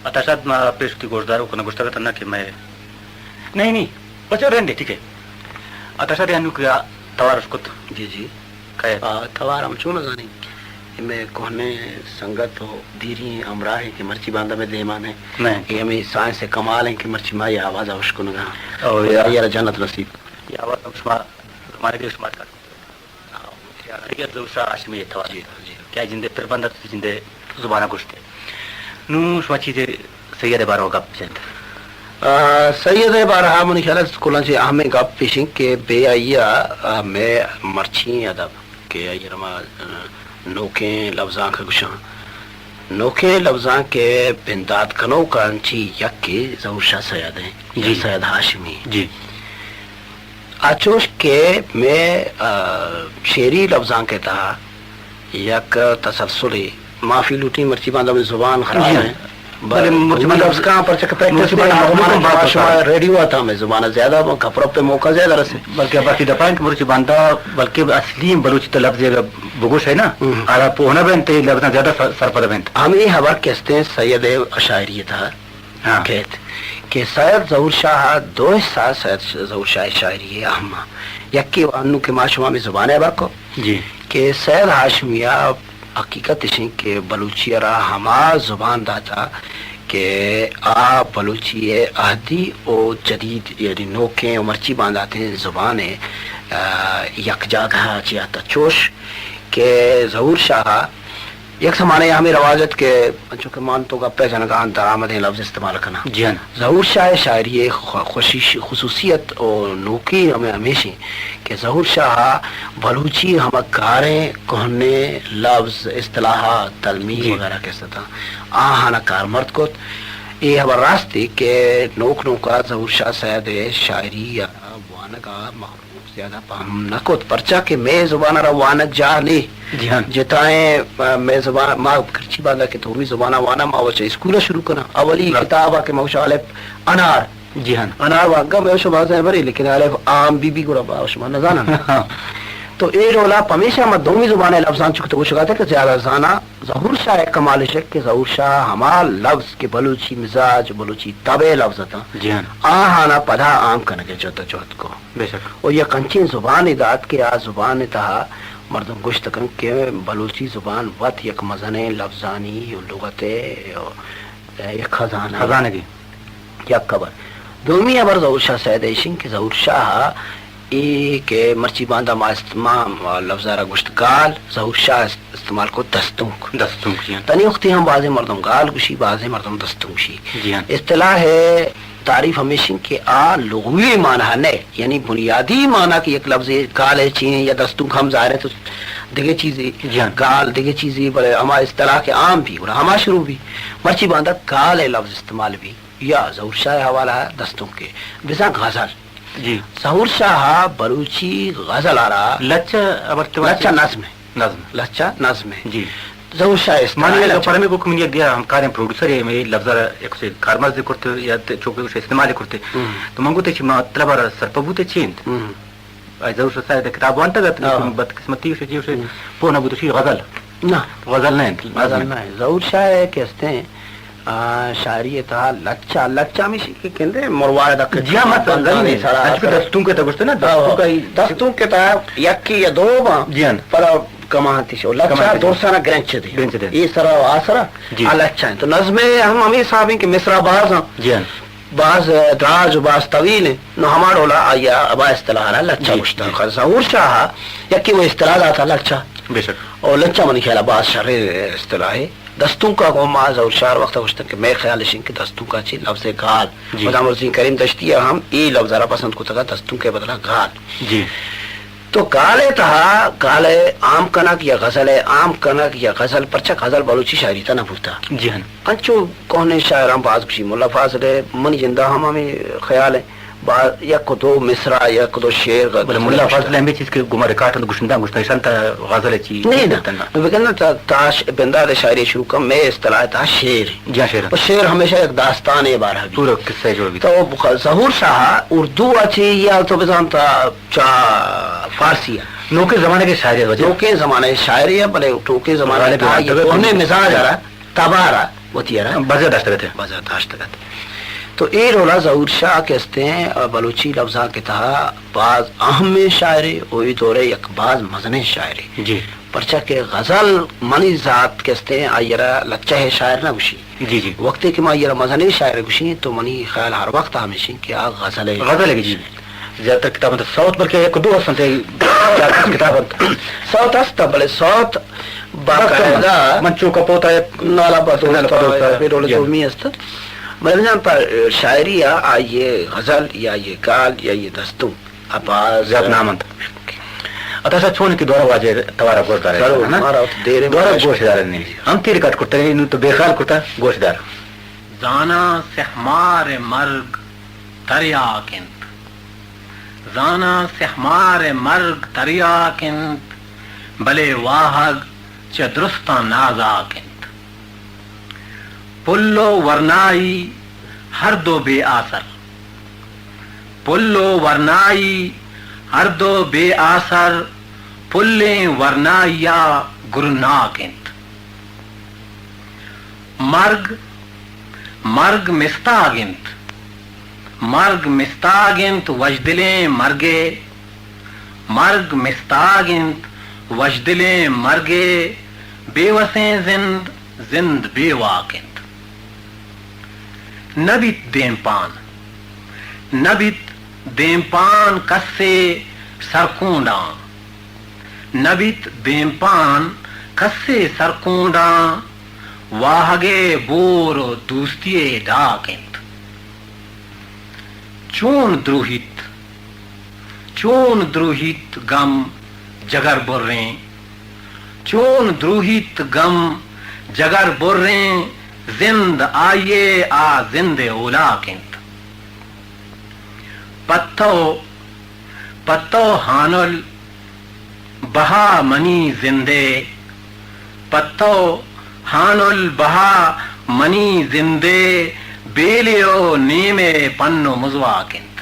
عطا شاد ما پیش وتی گوشدارو کنگ گوشتگ ات نہ کہ مئے، نہیں، نہیں، بس رہن دے، ٹھیک ہے۔ عطا شاد انو کہ توار اش کت۔ جی، جی۔ کئے؟ آ، توار ہم چون زانیں کہ مئے کوہنیں سنگت و دیریں ہمراہ ہیں کہ مرچی باندا مئے دیمان ہیں۔ نہیں۔ یہ ہمیں سائنس کمال ہیں کہ مرچی ما یہ آواز اوش کنگا۔ او، یا۔ یہ را جنت نصیب۔ یہ آواز ہم شما، ہمارے لیے شما کا۔ ہاں، یا۔ یہ ظہور شاہ ہاشمی توار۔ جی، جی۔ کیا جندے پر بندت جندے زبانہ گوشتے۔ نوں شما چیزے سید ء باروا گپ جنت۔ آ، سید ء بارہ ء منی خیال ء کلاں چہ اہمیں گپ ایش انت کہ بے آئی ء، آ، مئے مرچی ادب کہ آئی ء را ما، آ، نوکیں لبزانک گوشاں۔ نوکیں لبزانک ء بندات کنوکاں چہ یکے ظہور شاہ سید انت یا جی۔ سید ہاشمی۔ جی۔ آ چوش کہ مئے، آ، شعری لبزانک ء تہا یک تسلسلے معافی لوٹیں، مرچی باندا مئے زبان خراب جی۔ ہیں۔ بلے بلے مرچی باندا لبز کہاں پرچہ کہ پریکٹس مرچی باندا نہیں، حکومت مرچی باندا بات شما بات۔ ریڈیو آتا مئے زبان زیادہ خبروں پہ موقع زیادہ رسے۔ بلکہ باقی دا پوائنٹ مرچی باندا، بلکہ اصلی بلوچی تو لفظ بگوش ہے نا، ہم۔ آرا پوہ نہ بنت، لفظاں زیادہ سر-، سرپد بنت۔ ہم یہ خبر کہتے ہیں سید اشاعری تہا۔ ہاں۔ کیت کہ سید ظہور شاہ ء دو حصہ، سید ظہور شاہ ء شاعری ء اہم ء۔ یکے انو کہ ما شما ہمے زبان ء ہبر کو جی۔ کہ سید ہاشمی ء حقیقت اش انت کہ بلوچی ء را ہما زبان داتا کہ آ بلوچی ء عہدی و جدید، یعنی نوکیں و مرچی بانداتیں زبان ء، آ، یک جاگہ ء چہ آتا، چوش کہ ظہور شاہ ء یک زمانہ ءَ ہمے رواج ات کہ انچو کہ من تو گپ ءَ جنگ ءَ آں، درآمدیں لفظ استعمال کناں۔ جی ہاں۔ ظہور شاہ ءِ شاعری ءِ خ-، خوشی-، خصوصیت و نوکی ہمے ہمیش انت کہ ظہور شاہ ءَ بلوچی ہما کاریں کوہنیں لفظ، اصطلاحات، تلمین جی۔ وغیرہ کہ است اتاں، آہاں کارمرد کت۔ اے ہبر راستی کہ نوک نوک ءَ ظہور شاہ سید ءِ شاعری ءَ وانگ ءَ مخلوق زیادہ پہم نہ کت، پرچا کہ مئے زبان ءَ را وانگ جاہ نے۔ جی ہاں۔ جتائیں، آ، مئے زبان، ما کرچی باندا کہ دومی زبان ءَ واناں، ما وچ اسکول ءَ شروع کناں۔ اولی راست۔ کتاب ءَ کہ ما وش الف انار۔ جی ہاں۔ انار وانگا مئے شما زہر بری، لیکن الف عام بی بی گڑا ما شما نہ زاناں۔ ہاں۔ تو اے ڈولا پمیشا ما دومی زبان ءِ لفظاں چک تو گوشگا تھے کہ زیادہ زاناں۔ ظہور شاہ ءِ کمال اش کہ ظہور شاہ ہما لفظ کہ بلوچی مزاج، بلوچی طبع ءِ لفظ اتاں، جی ہاں۔ آہانا پدا عام کنگ ءِ جد ءُ جہد کو۔ بے شک۔ و یک انچیں زبانے دات کہ آ زبان ءِ تہا مردم گوشت کنت کہ بلوچی زبان وت یک مزنیں لفظانی و لغت ءِ یک خزانہ۔ خزانگے۔ یک ہبر۔ دومی ہبر ظہور شاہ سید ءِ ایش انت کہ ظہور شاہ اے کہ مرچی باندا ما است-، ما لفظ ءَ را گوشت گال، ظہور شاہ است-، استعمال کو دستونک۔ دستونک، جی ہاں۔ تنی وقتی ہم بازیں مردم گال گوشی، بازیں مردم دستونک گوشی۔ جی ہاں۔ اصطلاح ءِ تعریف ہمیش انت کہ آ لغوی معنی نہ، یعنی بنیادی معنی کہ یک لفظ گال ءِ چی انت یا دستونک ہم ظاہر ہے تو دگہ چیزے، جی ہاں۔ گال دگہ چیزے، بلے ہما اصطلاح کہ عام بی، گڑا ہما شروع بی۔ مرچی باندا گال ءِ لفظ استعمال بی۔ یا ظہور شاہ ءِ حوالہ ءَ دستونکے، بزاں غزل۔ جی۔ ظہور شاہ ءَ بلوچی غزل ءَ را لچہ ابر تبر لچہ چی؟ نظم ہے۔ نظم۔ لچہ نظم ہے۔ جی۔ ظہور شاہ ءِ من استعمال یہ لچہ۔ پرمی کو کہ من یک دیا ہمکاریں پروڈیوسر ہے، میں لفظ ءَ را یک سے کارمرز کرتے یا تے چوکے اسے استعمال کرتے۔ ہم۔ تو من گوتے چی مطلب ءَ را سرپبوتے چی انت؟ ہم۔ آئی ظہور شاہ صاحب ءِ کتاب وانتگ ات، ہاں۔ لیکن بدقسمتی اش جی اش ہم۔ پوہ نہ بوت، اشی غزل۔ نہ۔ غزل نہ انت، غزل نظم نہ انت۔ ظہور شاہ ءِ کہ استیں، آ، شاعری ءِ تہا لچہ، لچہ ہمیشی کہ کندے مروارد ءَ جی ہاں، مت بندانے غزل سرا انچو کہ اثر۔ دستونک ءَ تو گوشتے نا، ہاں، دستونک ءَ ہی دستونک ءِ تہا یکی یا دو باں، جی ہاں۔ پدا کمانتی شو۔ لچہ کمانتی شو۔ درسانا گرنچ دے۔ گرنچ دے۔ اے سرا و آ سرا، جی۔ آ لچہ انت۔ تو نظم ءِ ہم ہمیں حساب ہیں کہ مصرع باز ہیں۔ جی ہاں۔ باز دراج و باز طویل انت۔ نو ہما ڈولا آئی ءَ ہما اصطلاح ءَ را لچہ جی، گوشتگ۔ جی۔ خیر، ظہور شاہ ءَ یکے وہ اصطلاح داتا لچہ۔ بے شک۔ اور لچہ منی خیال ءَ باز شریں اصطلاح ہے۔ دستونک ءَ گوں ما ظہور شاہ ءَ وقت گوشتگ کہ مئے خیال اش انت کہ دستونک ءَ چی لفظ گال۔ جی۔ غلام رضی کریم دشتی ءَ ہم اے لفظ ءَ را پسند کتگ ءَ دستونک ءِ بدلا گال۔ جی۔ تو گال ءِ تہا، گال ءِ عام کنگ یا غزل ءِ عام کنگ یا غزل، پرچا غزل بلوچی شاعری تہا نہ بوتا۔ جی ہاں۔ انچو کوہنیں شاعراں باز گوشی، ملا فاضل ءِ منی جندا ہم ہمیں خیال ہے۔ با-، یک و دو مصرع، یک و دو شعر غ-، بلے ملا فاضل ہمیں چیز کہ گما ریکارڈ انت گوشندہ گوشتا، ایشان تا غزل چی نہیں، نہ۔ بگن تا، تا ش-، بنداد شاعری شروع کم، میں اصطلاح تا شعر۔ جی ہاں، شعر۔ و شعر ہمیشہ یک داستان بارہ بھی۔ پورا قصہ جوڑ بھی۔ تو بخ-، ظہور شاہ اردو اچی یا تو بزان تا چا فارسی ہے۔ نوکیں زمانے کے شاعری ہے وجہ۔ نوکیں زمانے شاعری ہے، بلے نوکیں زمانے غالب تا یہ بنتگ ات۔ کوہنے مزاج آ رہا۔ تبارا وتی را بزگ داشتگ ات۔ بزگ داشتگ ات۔ تو اے ڈولا ظہور شاہ کہ استیں، بلوچی لفظاں کے تہا باز اہمیں شاعرے و اے دورے یک باز مزنیں شاعرے۔ جی۔ پرچا کہ غزل منی ذات کہ استیں، آئی را لچہ شاعر نہ گوشی۔ جی، جی۔ وقتے کہ ما آئی را مزنیں شاعر گوشی تو منی خیال ہر وقت ہمیشیں کہ آ غزل ہے۔ غزل ہے، جی۔ زیادہ تر کتاب انت سوت، بلکہ یک دو است انت، چار پانچ کتاب انت۔ سوت است، بلے سوت باقاعدہ من چو کپوتا یک نالا پہ دوستا، نالا پہ دوستا۔ اے ڈول جی۔ دومی است۔ بلے بزاں پہ شاعری آ، آئی غزل یا یہ گال یا یہ دستوں ابا زیات نام انت۔ اتا سا چون کہ دورہ واجہ توارا گوش دارے ضرور، نا؟ مارا وت دیر دوارا گوش دارے نہیں۔ ہم تیر کٹ کرتا ہے، انہوں تو بے خیال کرتا، گوش دار۔ زاناں سہمار ءِ مرگ تریاک انت۔ زاناں سہمار ءِ مرگ تریاک انت، بلے واہگ چہ درستاں نازاک انت۔ پل و ورنائی ہر دو بے آسر۔ پل و ورنائی ہر دو بے آسر، پلیں ورنائی ءَ گرناک انت۔ مرگ، مرگ مستاگ انت۔ مرگ مستاگ انت وژدلیں مرگے۔ مرگ مستاگ انت وژدلیں مرگے۔ بے وسیں زند، زند بے واک انت۔ نہ بیت دیمپان، نہ بیت دیمپان کسے سرکونڈاں۔ نہ بیت دیمپان کسے سرکونڈاں واہگ ءِ بور ءُ دوستی ءِ ڈاک اِنت۔ چون دروہیت، چون دروہیت گم جگر بریں، چون دروہیت گم جگر بریں، زند آئی ءِ آ زند ءِ اولاک اِنت۔ پہ تو، پہ تو ہانل بہا منی زند ءِ، پہ تو ہانل بہا منی زند ءِ، بیلے ءُ نیم ءِ پن ءُ مزواک اِنت۔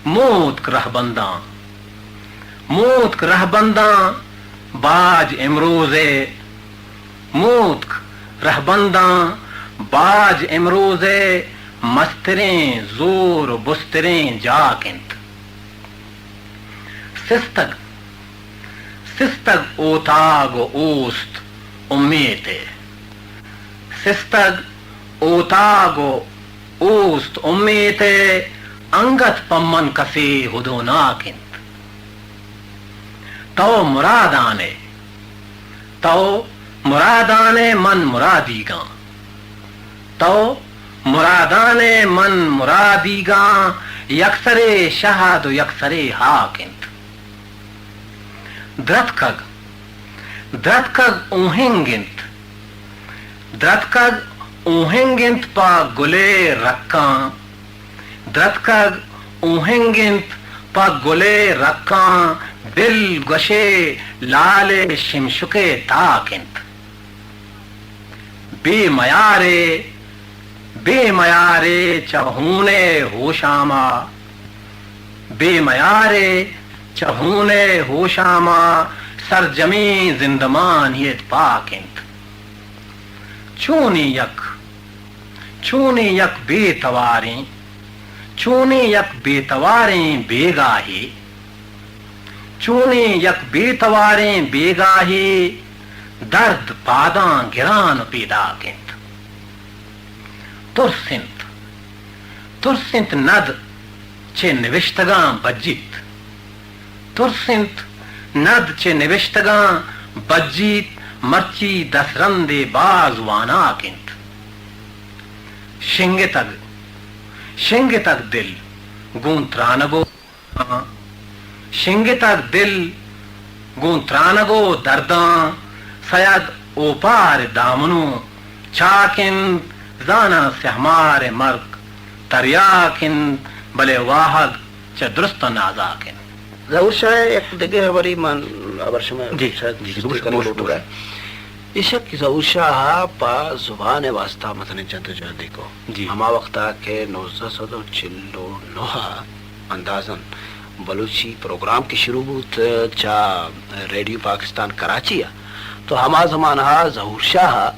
موتک رہبنداں، موتک رہبنداں باج امروز ءِ، موتک رہبنداں باج امروز ءِ، مستریں زور ءُ بستریں جاک اِنت۔ سستگ، سستگ اوتاگ ءُ اوست امیت ءِ۔ سستگ اوتاگ ءُ اوست امیت ءِ، انگت پہ من کسے ہدوناک اِنت۔ تو مرادان ئے، تو مرادان ئے، من مرادیگاں۔ تو مرادان ئے، من مرادیگاں، یکسرے شہد ءُ یکسرے ہاک اِنت۔ درتکگ، درتکگ اوہنگ اِنت، درتکگ اوہنگ اِنت پہ گل ءِ رکاں، درتکگ اوہنگ اِنت پہ گل ءِ رکاں، دل گوشے لال ءِ شمشک ءِ تاک اِنت۔ بے میارے، بے میارے چہ ہون ءِ ہوشام ءَ، بے میارے چہ ہون ءِ ہوشام ءَ، سرجمیں زندمانی ات پاک اِنت۔ چونیں یک، چونیں یک بے تواریں، چونیں یک بے تواریں بیگاہے، چونیں یک بے تواریں بیگاہے، درد پاداں گران ءُ پیداک اِنت۔ ترس اِنت، ترس اِنت ند چہ نبشتگاں بجیت۔ ترس اِنت ند چہ نبشتگاں بجیت، مرچی دسترندے باز واناک اِنت۔ شنگتگ، شنگتگ دل گوں ترانگ ءُ شنگتگ دل گوں ترانگ ءُ درداں، سید اوپار دامن ءُ چاک اِنت، زاناں سیہمار ءِ مرگ تریاک اِنت، بلے واہگ چہ درستاں نازاک اِنت۔ ظہور شاہ ءِ یک دگہ ہبرے من ہبر شمئے جی، شاید جی، جی، درستیں بگوش، کنگ بگوش، لوٹوک ءَ۔ بگوش۔ ایشک ظہور شاہ ءَ پہ زبان ءِ واستہ مزنیں جدوجہدے کو۔ جی۔ ہما وقت ءَ کہ نوزدہ سد ءُ چل ءُ نہ ءَ اندازاً بلوچی پروگرام کہ شروع بوت چہ ریڈیو پاکستان کراچی ءَ، تو ہما زمانہ ءَ ظہور شاہ ءَ،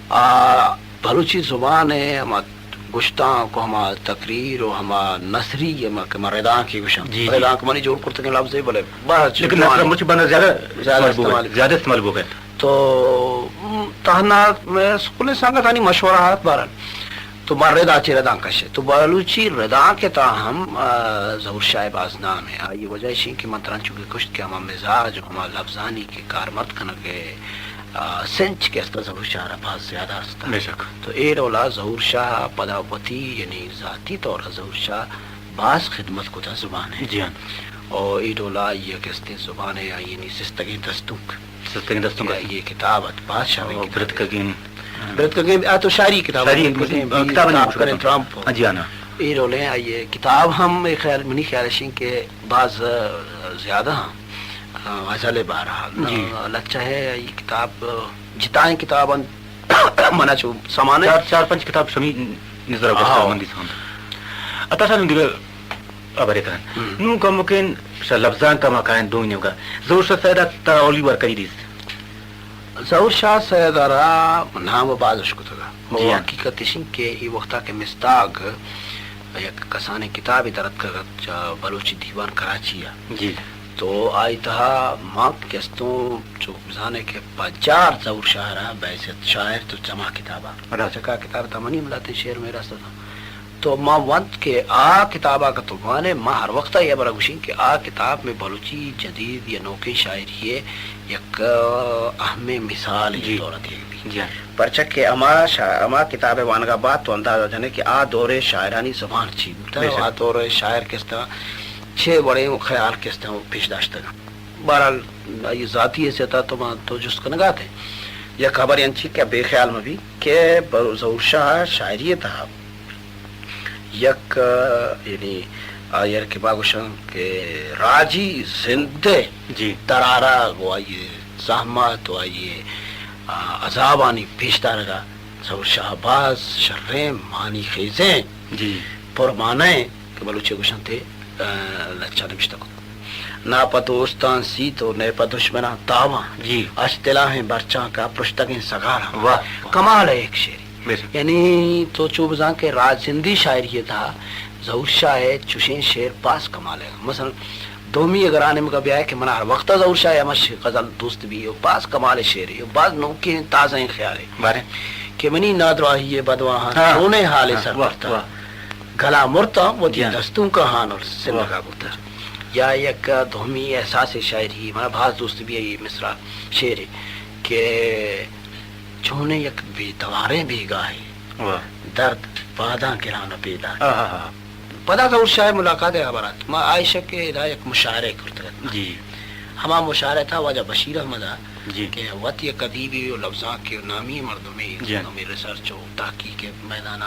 آ، بلوچی زبان ءِ ہما گشتانک ءُ ہما تقریر ءُ ہما نثری، ہما کہ ما ردانک ءَ گوشاں۔ جی، جی۔ ردانک منی جوڑ کرتگیں لبزے، بلے بہت لیکن جوان نثر مچ بنا زیادہ زیادہ استعمال بوگ، استعمال۔ زیادہ استعمال بوگ ءَ۔ تو، م، تہنا مئے سکولیں سنگتانی مشورہ ات بہرحال۔ تو ما ردا چہ ردانک کش ات۔ تو بلوچی ردانک ءِ تہا ہم، آ، ظہور شاہ ءِ باز نام اِنت۔ آئی ءِ وجہ ایش اِنت کہ من ترا انچو کہ گوشت کہ ہما مزاج ءُ ہما لبزانی کہ کارمرد کنگ ءِ، آ، سنچ کہ است ظہور شاہ ءَ را باز زیادہ است۔ بے شک۔ تو اے ڈول ءَ ظہور شاہ ءَ پدا وتی یعنی ذاتی طور ءَ ظہور شاہ ءَ باز خدمت کتہ زبان ءِ۔ جی ہاں۔ ءُ اے ڈول ءَ آئی ءِ کہ استیں زبان ءِ آئی ءِ یعنی سستگیں دستونک۔ سستگیں دستونک۔ آئی ءِ کتاب ات، باز شریں کتاب۔ برتکگیں۔ برتکگیں، آ تو شاعری کتاب، شاعری برتکگیں، کتاب نہیں، تاپ کریں ترمپ۔ ہاں جی، ہاں نا۔ اے ڈولیں آئی ءِ کتاب ہم، اے خیال، منی خیال اِش اِنت کہ باز، آ، زیادہ ہاں، آ، غزل ءِ بارہ ءَ۔ جی۔ لچہ ءِ آئی ءِ کتاب، آ، جتائیں کتاب اَنت، منا چو سمانے۔ چار، چار پنچ کتاب شمی نظر ءَ گوشتہ، ہاں۔ من دیستہ۔ عطا شاہ نوں دگہ ہبرے کنن۔ ہم۔ نوں کمکین شہ لبزانک ءَ ما کائیں دومی نیمگا۔ ظہور شاہ سید ءَ تا اولی وار کدی دیست؟ ظہور شاہ سید ءَ را نام ءَ باز اشکتگ ءَ۔ جی ہاں۔ حقیقت اِش اِنت کہ اے وقت ءَ کہ مستاگ یک کسانیں کتابے در اتکگ ات چہ بلوچی دیوان کراچی ءَ۔ جی۔ تو آئی تہا ما کہ استوں چو بزانے کہ پجار ظہور شاہ ءَ را بحیثیت شاعر تو چما کتاب ءَ۔ راست۔ چکا کتاب ءِ تہا منی ہم لہتیں شعر مئے راست اتاں۔ تو ما ونت کہ آ کتاب ءَ کہ تو وانے، ما ہر وقت ءَ اے ہبر ءَ گوشیں کہ آ کتاب مئے بلوچی جدید یا نوکیں شاعری ءِ یک، آ، اہمیں مثالے جی۔ طور ءَ دیگ بیت۔ جی ہاں۔ پرچا کہ ہما شا-، ہما کتاب ءِ وانگ ءَ بعد تو اندازہ جنے کہ آ دور ءِ شاعرانی زبان چی بوتہ، بے شک۔ آ دور ءِ شاعر کستاں چے وڑیں خیال کستاں پیش داشتگ۔ بہرحال، آئی ذاتی حیثیت ءَ تو ما تو جست کنگ ءَ ات ئے۔ یک ہبرے انچیں کہ بے خیال مہ بی کہ ب-، ظہور شاہ ءِ شاعری ءِ تہا یک، آ، یعنی آئی ءَ کہ ما گوشاں کہ راجی زند ءِ جی۔ درارگ و آئی ءِ زحمت و آئی ءِ، آ، عذابانی پیش دارگ ءَ ظہور شاہ ءَ باز شریں معنی خیزیں جی۔ پرمعنئیں کہ بلوچی ءَ گوشنت ئے، آ، لچہ نبشتہ کت۔ نہ پہ دوستاں سیت و نئے پہ دشمناں تاواں۔ جی۔ اش تلاہیں برچاں کہ پرشتگیں سگاراں۔ واہ۔ کمال ءِ یک شعرے۔ بے شک۔ یعنی تو چو بزاں کہ راجزندی شاعری ءِ تہا ظہور شاہ ءِ چوشیں شعر باز کمال ءِ۔ مثلاً دومی اگر آ نیمگ ءَ بیائے کہ منا ہر وقت ءَ ظہور شاہ ءِ ہما ش-، غزل دوست بی و باز کمال ءِ شعرے و باز نوکیں تازہیں خیالے۔ باریں۔ کہ منی نادراہی ءِ بدواہاں ہاں۔ چونیں حالے ہاں، سر واہ، کرتہ۔ واہ۔ گلا مرتاں وتی جان۔ دستونکاں ہانل سندگا واہ۔ بوتہ۔ یا یک دومی احساس شاعری، منا بھاز دوست بی اے مصرع شعرے کہ چونیں یک بے تواریں بیگاہے۔ واہ۔ درد پاداں گران پیداک۔ آہا۔ پدا ظہور شاہ ملاقات ءِ ہبر ات۔ ما آئیشہ کہ ادا یک مشاعرہ کرتگ ات۔ جی۔ ہما مشاعرہ تھا واجہ بشیر احمد ءَ جی۔ کہ وت یک ادیبے و لبزانکے و نامی مردمے، جی۔ نامی ریسرچ و تحقیق ءِ میدان ءَ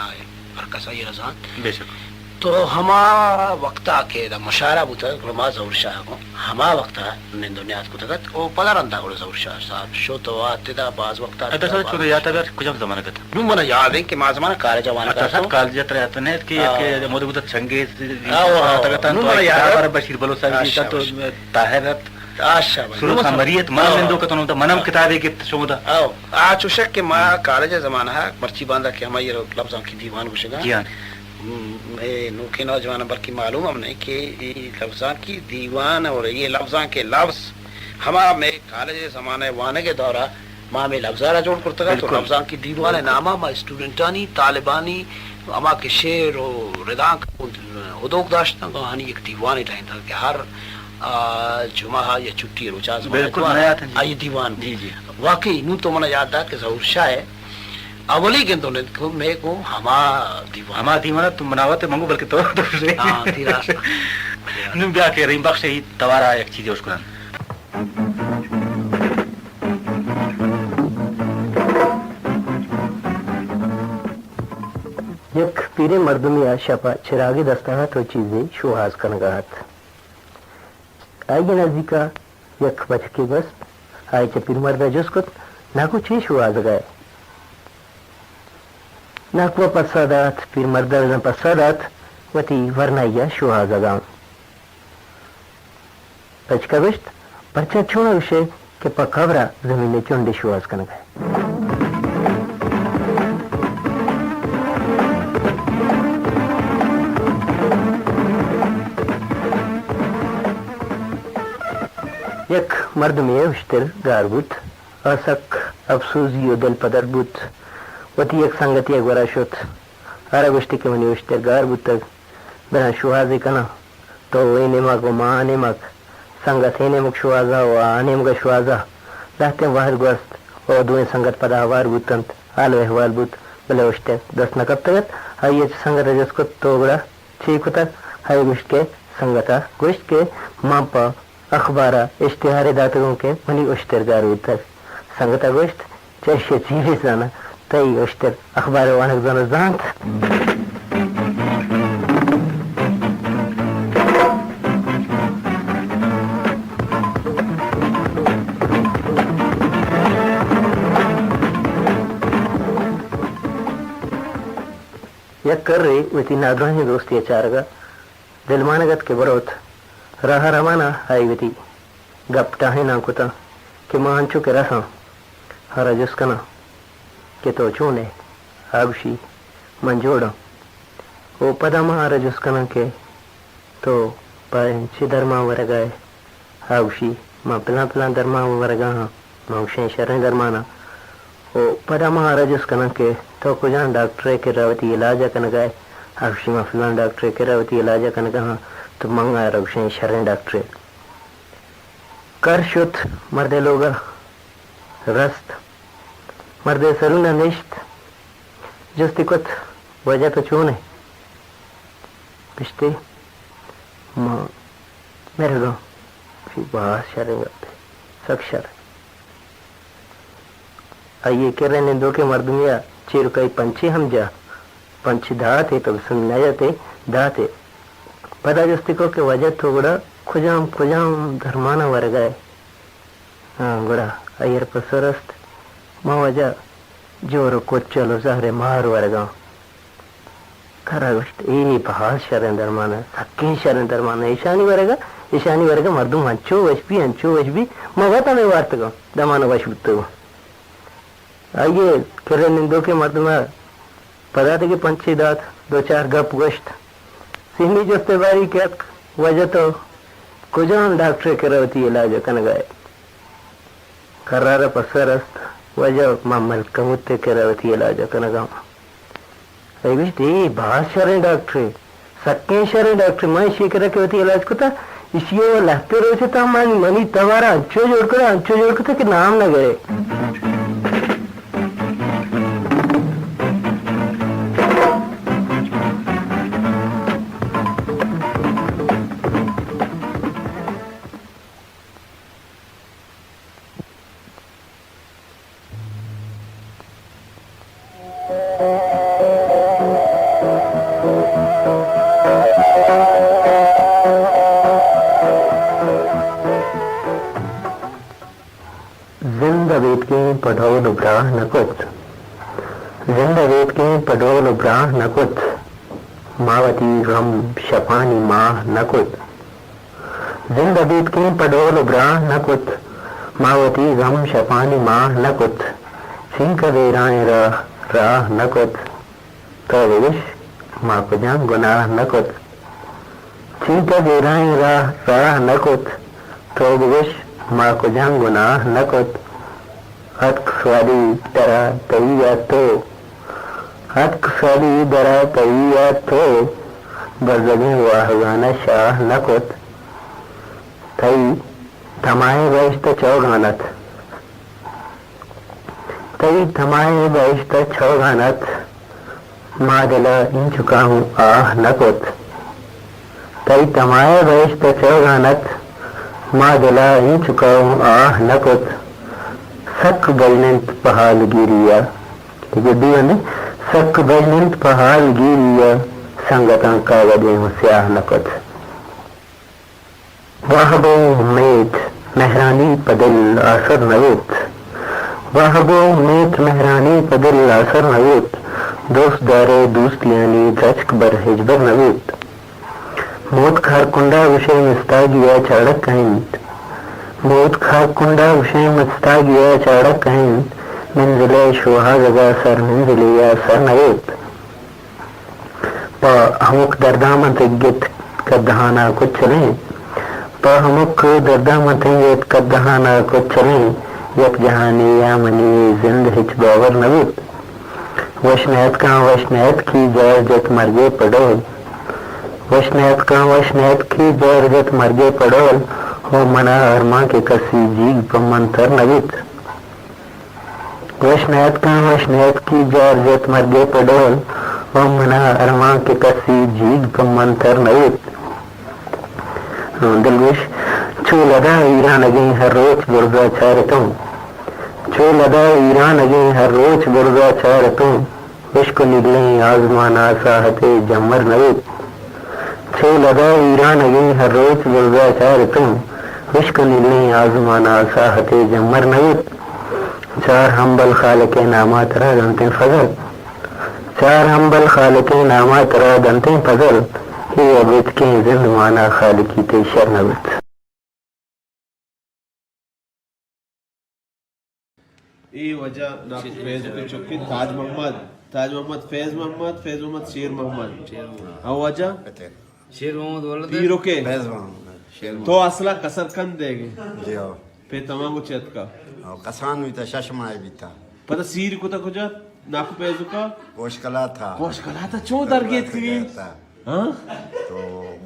ہر کس آئی ءَ را زانت۔ بے شک۔ تو ہما وقت ءَ کہ ادا مشاعرہ بوتگ، گڑا ما ظہور شاہ ءَ گوں ہما وقت ءَ نند و نیاد کتگ ات۔ او پدا رندا گڑا ظہور شاہ صاحب شت و آت ادا باز وقت ءَ ادا سر چون یات ءَ بیار کجام زمانگ ءَ ات؟ نوں منا یاد ایں کہ ما زمانہ کالج ءَ وانگ ءَ اتاں۔ کالج ءَ ترا یات نہ ات کہ آ۔ یک مودے بوتگ چنگیز آ، آ، آ۔ آتگ اتاں نوں تو منا یاد کتاب ات۔ بشیر بلوچ صاحب ءِ اچھا، تو اچھا۔ طاہر ات۔ اچھا بھائی، سرو نوں سان منا مریت، منم آ۔ نندوک اتوں، منم کتابے گپت شمودا۔ آ، آ چوشک کہ ما کالج ءِ زمانہ ءَ مرچی باندا کہ ہمائی ءَ لبزانکی دیوان گوشگ ءَ۔ جی ہاں۔ م-، اے نوکیں نوجواناں بلکہ معلوم ہم نہ کہ اے لبزانکی دیوان اور اے لبزانک ءِ لبز ہما مئے کالج ءِ زمانہ ءِ وانگ ءِ دور ءَ ما ہمے لبزار ءَ جوڑ کرتگ ات، تو بالکل۔ لبزانکی دیوان ءِ نام ءَ ما اسٹوڈنٹانی، طالبانی، ہما کہ شعر و ردانک ہدوک داشتگ، آہانی یک دیوانے ٹاہینتگ کہ ہر، آ، جمعہ یا چھٹی ءِ روچ ءَ زمانہ بالکل، اتوار ءَ نہ یات انت جی۔ آئی دیوان۔ جی، جی۔ واقعی نوں تو منا یاد دات کہ ظہور شاہ ءِ اولی گند و نند کو مئے گوں ہما دیوان۔ ہما دیوان ءَ تو مناوت منگو بلکہ تو، تو ہاں، تئی راست۔ نوں بیا کہ رحیم بخش ءِ توار ءَ یک چیزے اشکناں۔ یک پیریں مردمے ءَ شپ ءَ چراگے دست ءَ ات و چیزے شوہاز کنگ ءَ ات۔ آئی ءِ نزیک ءَ یک بچکے گوست۔ آئی ءَ چہ پیرمرد ءَ جست کت، ناکو چے شوہازگ ءَ ئے؟ ناکو ءَ پسہ دات، پیرمرد ءَ بزاں پسہ دات، وتی ورنائی ءَ شوہازگ ءَ آں۔ بچک ءَ گوشت، پرچا چون ءَ گوش ئے کہ پہ کبر ءَ زمین ءِ چنڈے شوہاز کنگ ءَ ئے؟ یک مردمے ءِ اشتر گار بوت۔ آ سک اپسوزی و دل پدر بوت۔ وتی یک سنگتے ءِ گورا شت۔ آرا گوشتی کہ منی اشتر گار بوتگ، براں شوہازے کناں۔ تو اے نیمگ و ما آ نیمگ، سنگت اے نیمگ شوہازا و آ نیمگ شوہازا۔ لہتیں وہد گوست و دوئیں سنگت پدا ہوار بوتنت۔ حال و احوال بوت، بلے اشتر دست نہ کپتگ ات۔ آئی ءَ چہ سنگت ءَ جست کت، تو گڑا چے کتگ؟ آئی ءَ گوشت کہ سنگت ءَ گوشت کہ من پہ اخبار ءَ اشتہارے داتگ اوں کہ منی اشتر گار بوتگ۔ سنگت ءَ گوشت، چہ ایشی ءَ چی بہ زاناں؟ تئی اشتر اخبار ءِ وانگ زانت زانت؟ یک کرے وتی نادراہیں دوستے ءِ چارگ ءَ دلمانگ ات کہ بروت۔ راہ ءَ روان ءَ آئی وتی گپ ٹاہیناں کتاں کہ ما انچو کہ رساں، آرا جست کناں کہ تو چون ئے؟ آ گوشی، من جوڑ آں۔ و پدا ما آرا جست کناں کہ تو پہ چے درمان ورگ ءَ ئے؟ آ گوشی، من پلان پلان درمان ورگ ءَ آں۔ من گوشیں، شریں درماناں۔ و پدا ما آرا جست کناں کہ تو کجام ڈاکٹر ءِ کرا وتی علاج ءَ کنگ ءَ ئے؟ ءَ گوشی، ما فلان ڈاکٹرے کرا وتی علاج ءَ کنگا آں، تو منگا را گوشیں شریں ڈاکٹرے۔ کر شت، مردے لوگا رست۔ مردے سرون ءَ نشت، جستی کت، واجہ تو چون ئے؟ گشتی، ما مرگاں۔ گشی، باز شریں گپے، سک شر۔ آئی ءِ کرا نندوکیں مردمے ءَ چیرکائی پنچے ہم جا، پنچ دات ئے، تو بسن نہ جت ئے، دات ئے۔ پدا جستی کو کہ واجہ تو گڑا کجام کجام درماناں ورگا ئے؟ ہاں، گڑا آئی ءَ را پسو رست، ما واجہ جور ءُ کچل ءُ زہر ءِ مار ورگاں۔ کرا گوشت، اے باز شریں درمان ءَ، سکیں شریں درمان ءَ، ایشانی ورگا، ایشانی ورگا مردم انچو وش بی، انچو وش بی، ما وت ہمے وارتگاں، دمان ءَ وش بوتگاں۔ آئی ءِ کرا نندوکیں مردم ءَ پدا دگہ پنچے دات، دو چار گپ گوشت۔ سیمی جست ءِ باری کہ اتک، واجہ تو کجام ڈاکٹرے کرا وتی علاج ءَ کنگا ئے؟ کرا را پسو رست، واجہ ما ملکموت ءِ کرا وتی علاج ءَ کنگا آں۔ آئی گوشت، اے باز شریں ڈاکٹرے، سکیں شریں ڈاکٹرے، ما ایشی ءِ کرا کہ وتی علاج کتا، ایشی ءَ لہتے روچ ءَ تاں من، منی توار ءَ انچو جوڑ کتا، انچو جوڑ کتا کہ نام نہ گرے۔ زند ابیتکیں پہ ڈول ءُ براہ نہ کت۔ زند ابیتکیں پہ ڈول ءُ براہ نہ کت۔ ما وتی غم شپانی ماہ نہ کت۔ زند ابیتکیں پہ ڈول ءُ براہ نہ کت۔ ما وتی غم شپانی ماہ نہ کت۔ چینکہ بیرائیں راہ راہ نہ کت۔ تو بگوش، ما کجام گناہ نہ کت۔ چینکہ بیرائیں راہ راہ نہ کت۔ تو بگوش، ما کجام گناہ نہ کت۔ اتک سوالی درا تئی ءَ تو۔ اتک سوالی درا تئی ءَ تو۔ بزگیں واہگان ءَ شاہ نہ کت۔ تئی تمائیں بہشت ءَ چوگان ات۔ تئی تمائیں بہشت ءَ چوگان ات۔ ما دل ءَ اینچکا ہوں آہ نہ کت۔ تئی تمائیں بہشت ءَ چوگان ات۔ ما دل ءَ اینچکا ہوں آہ نہ کت۔ سک بژن انت پہ حالگیری ءَ۔ گڈی بندے، سک بژن انت پہ حالگیری ءَ۔ سنگتاں کاگدے ہوں سیاہ نہ کت۔ واہ گوں امیت مہرانی پہ دل آسر نہ بوت۔ واہ گوں امیت مہرانی پہ دل آسر نہ بوت۔ دوست دارے دوستیانی درچک بر ہچبر نہ بوت۔ موتک ہر کنڈا گوشئے مستاگی ءَ چاڑک کئے انت۔ موتک ہر کنڈا گوشئے مستاگی ءَ چاڑک کئے انت۔ منزل ءِ شوہازگ ءَ سر منزلے ءَ سر نہ بوت۔ پہ ہمک درداں من تنگت کدہانا کچلیں۔ پہ ہمک درداں من تنگت کدہانا کچلیں۔ یک جہانے یا منی زند ہچ باور نہ بوت۔ وش نیتکاں وش نیتکی جار جت مرگے پہ ڈول۔ وش نیتکاں وش نیتکی جار جت مرگے پہ ڈول۔ او منا ارمان کہ کسی جیگ پہ من تر نہ بوت۔ وش نیتکاں وش نیتکی جار جت مرگے پہ ڈول، او منا ارمان کہ کسی جیگ پہ من تر نہ بوت۔ دلگوش، چو لدا ویرانگیں ہر روچ برزا چارتوں۔ چو لدا ویرانگیں ہر روچ برزا چارتوں۔ ہشک ءُ نیلیں آزمان ءَ ساہتے جمر نہ بوت۔ چو لدا ویرانگیں ہر روچ برزا چارتوں۔ ہشک ءُ نیلیں آزمان ءَ ساہتے جمر نہ بوت۔ چار ہمبل خالق ءِ نام ءَ ترا دنتیں فضل۔ چار ہمبل خالق ءِ نام ءَ ترا دنتیں فضل۔ اے ابیتکیں زندمان ءَ خالقی تئی شر نہ بوت۔ اے واجہ ناکو فیض کے چکے تاج محمد، تاج محمد فیض محمد، فیض محمد شیر محمد۔ شیر محمد۔ ہاں واجہ؟ شیر محمد ولد۔ پیرو کے؟ فیض محمد، شیر محمد۔ تو اصلا کسر کند دے گے؟ جی ہاں۔ پہ تمام کو چیت کا؟ ہاں، کسان بیتا، شش ماہ بیتا۔ پتہ سیر کو تا کجا؟ ناکو پیزوکا؟ کوشکلا تھا۔ کوشکلا تھا، چون درگیت کی؟ ہاں؟ تو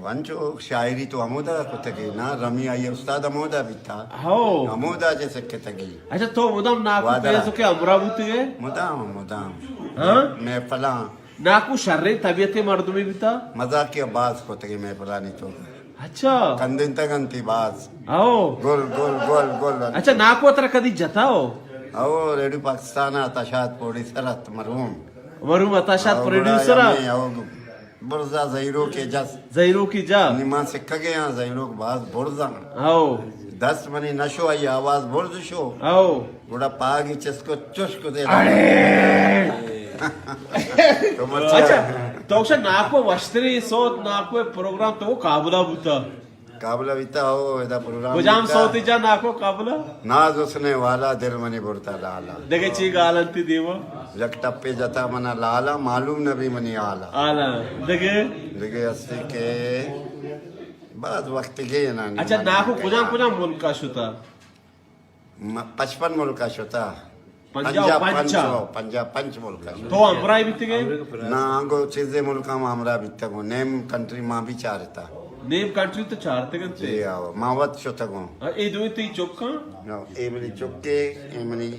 انچو شاعری تو ہمودا کتگی نا، رمی آئی استاد ہمودا بیتا۔ ہو۔ ہمودا جے سکتگی۔ اچھا، تو مدام ناکو وعدہ۔ پیزوکے ہمراہ بوتگے؟ مدام، مدام۔ ہاں؟ محفلاں۔ ناکو شریں طبیعت مردمی بیتا؟ مزاقی باز کتگی محفلانی تو۔ اچھا۔ کندنتگ انتی باز۔ او۔ گل، گل، گل، گل۔ اچھا، ناکو ترا کدی جتا ہو؟ او، ریڈیو پاکستان ء تشاد پوڈی سرت مرحوم۔ مرحوم عطا شاد او، پروڈیوسر گڑا آ؟ ہمیں او برزا زہیروک ء جس۔ زہیروکی جا؟ نی ما سکگے ہاں، زہیروک باز برزا۔ او۔ دست منی نشو، آئی آواز برز شو۔ او۔ گڑا پاگی چسکو چش کو دے۔ اڑے! تو مرچی اچھا، تو اکشا ناکو وشتری سوت، ناکو پروگرام تو کابلا بوتا؟ کابلا بیتا ہو، ادا پروگرام کجام بیتا۔ سوتی جا ناکو کابلا؟ ناز حسن والا دل منی برتا لالا۔ دگہ چی گالنتی دیما؟ یک ٹپے جتا منا لالا، معلوم نبی منی حالا۔ حالا۔ دگہ؟ دگہ ہستی کہ بعد وقت گئے نا۔ اچھا، ناکو کجام کجام ملکا شتا؟ م-، پچپن ملک ء شتہ۔ پنجاہ و پنچ۔ پنجاہ و پنچ ملک ء شتہ۔ تو ہمراہ بیتگے؟ نا، آنگو چیزے ملک ہم ہمراہ بیتگوں۔ نیم کنٹری ما بھی چارتا۔ نیم کنٹری تو چارتگ انت؟ جی ہاو، ما وت شتگوں۔ ہاں، اے دوئیں تئی چکاں؟ ہاں، اے منی چکے، اے منی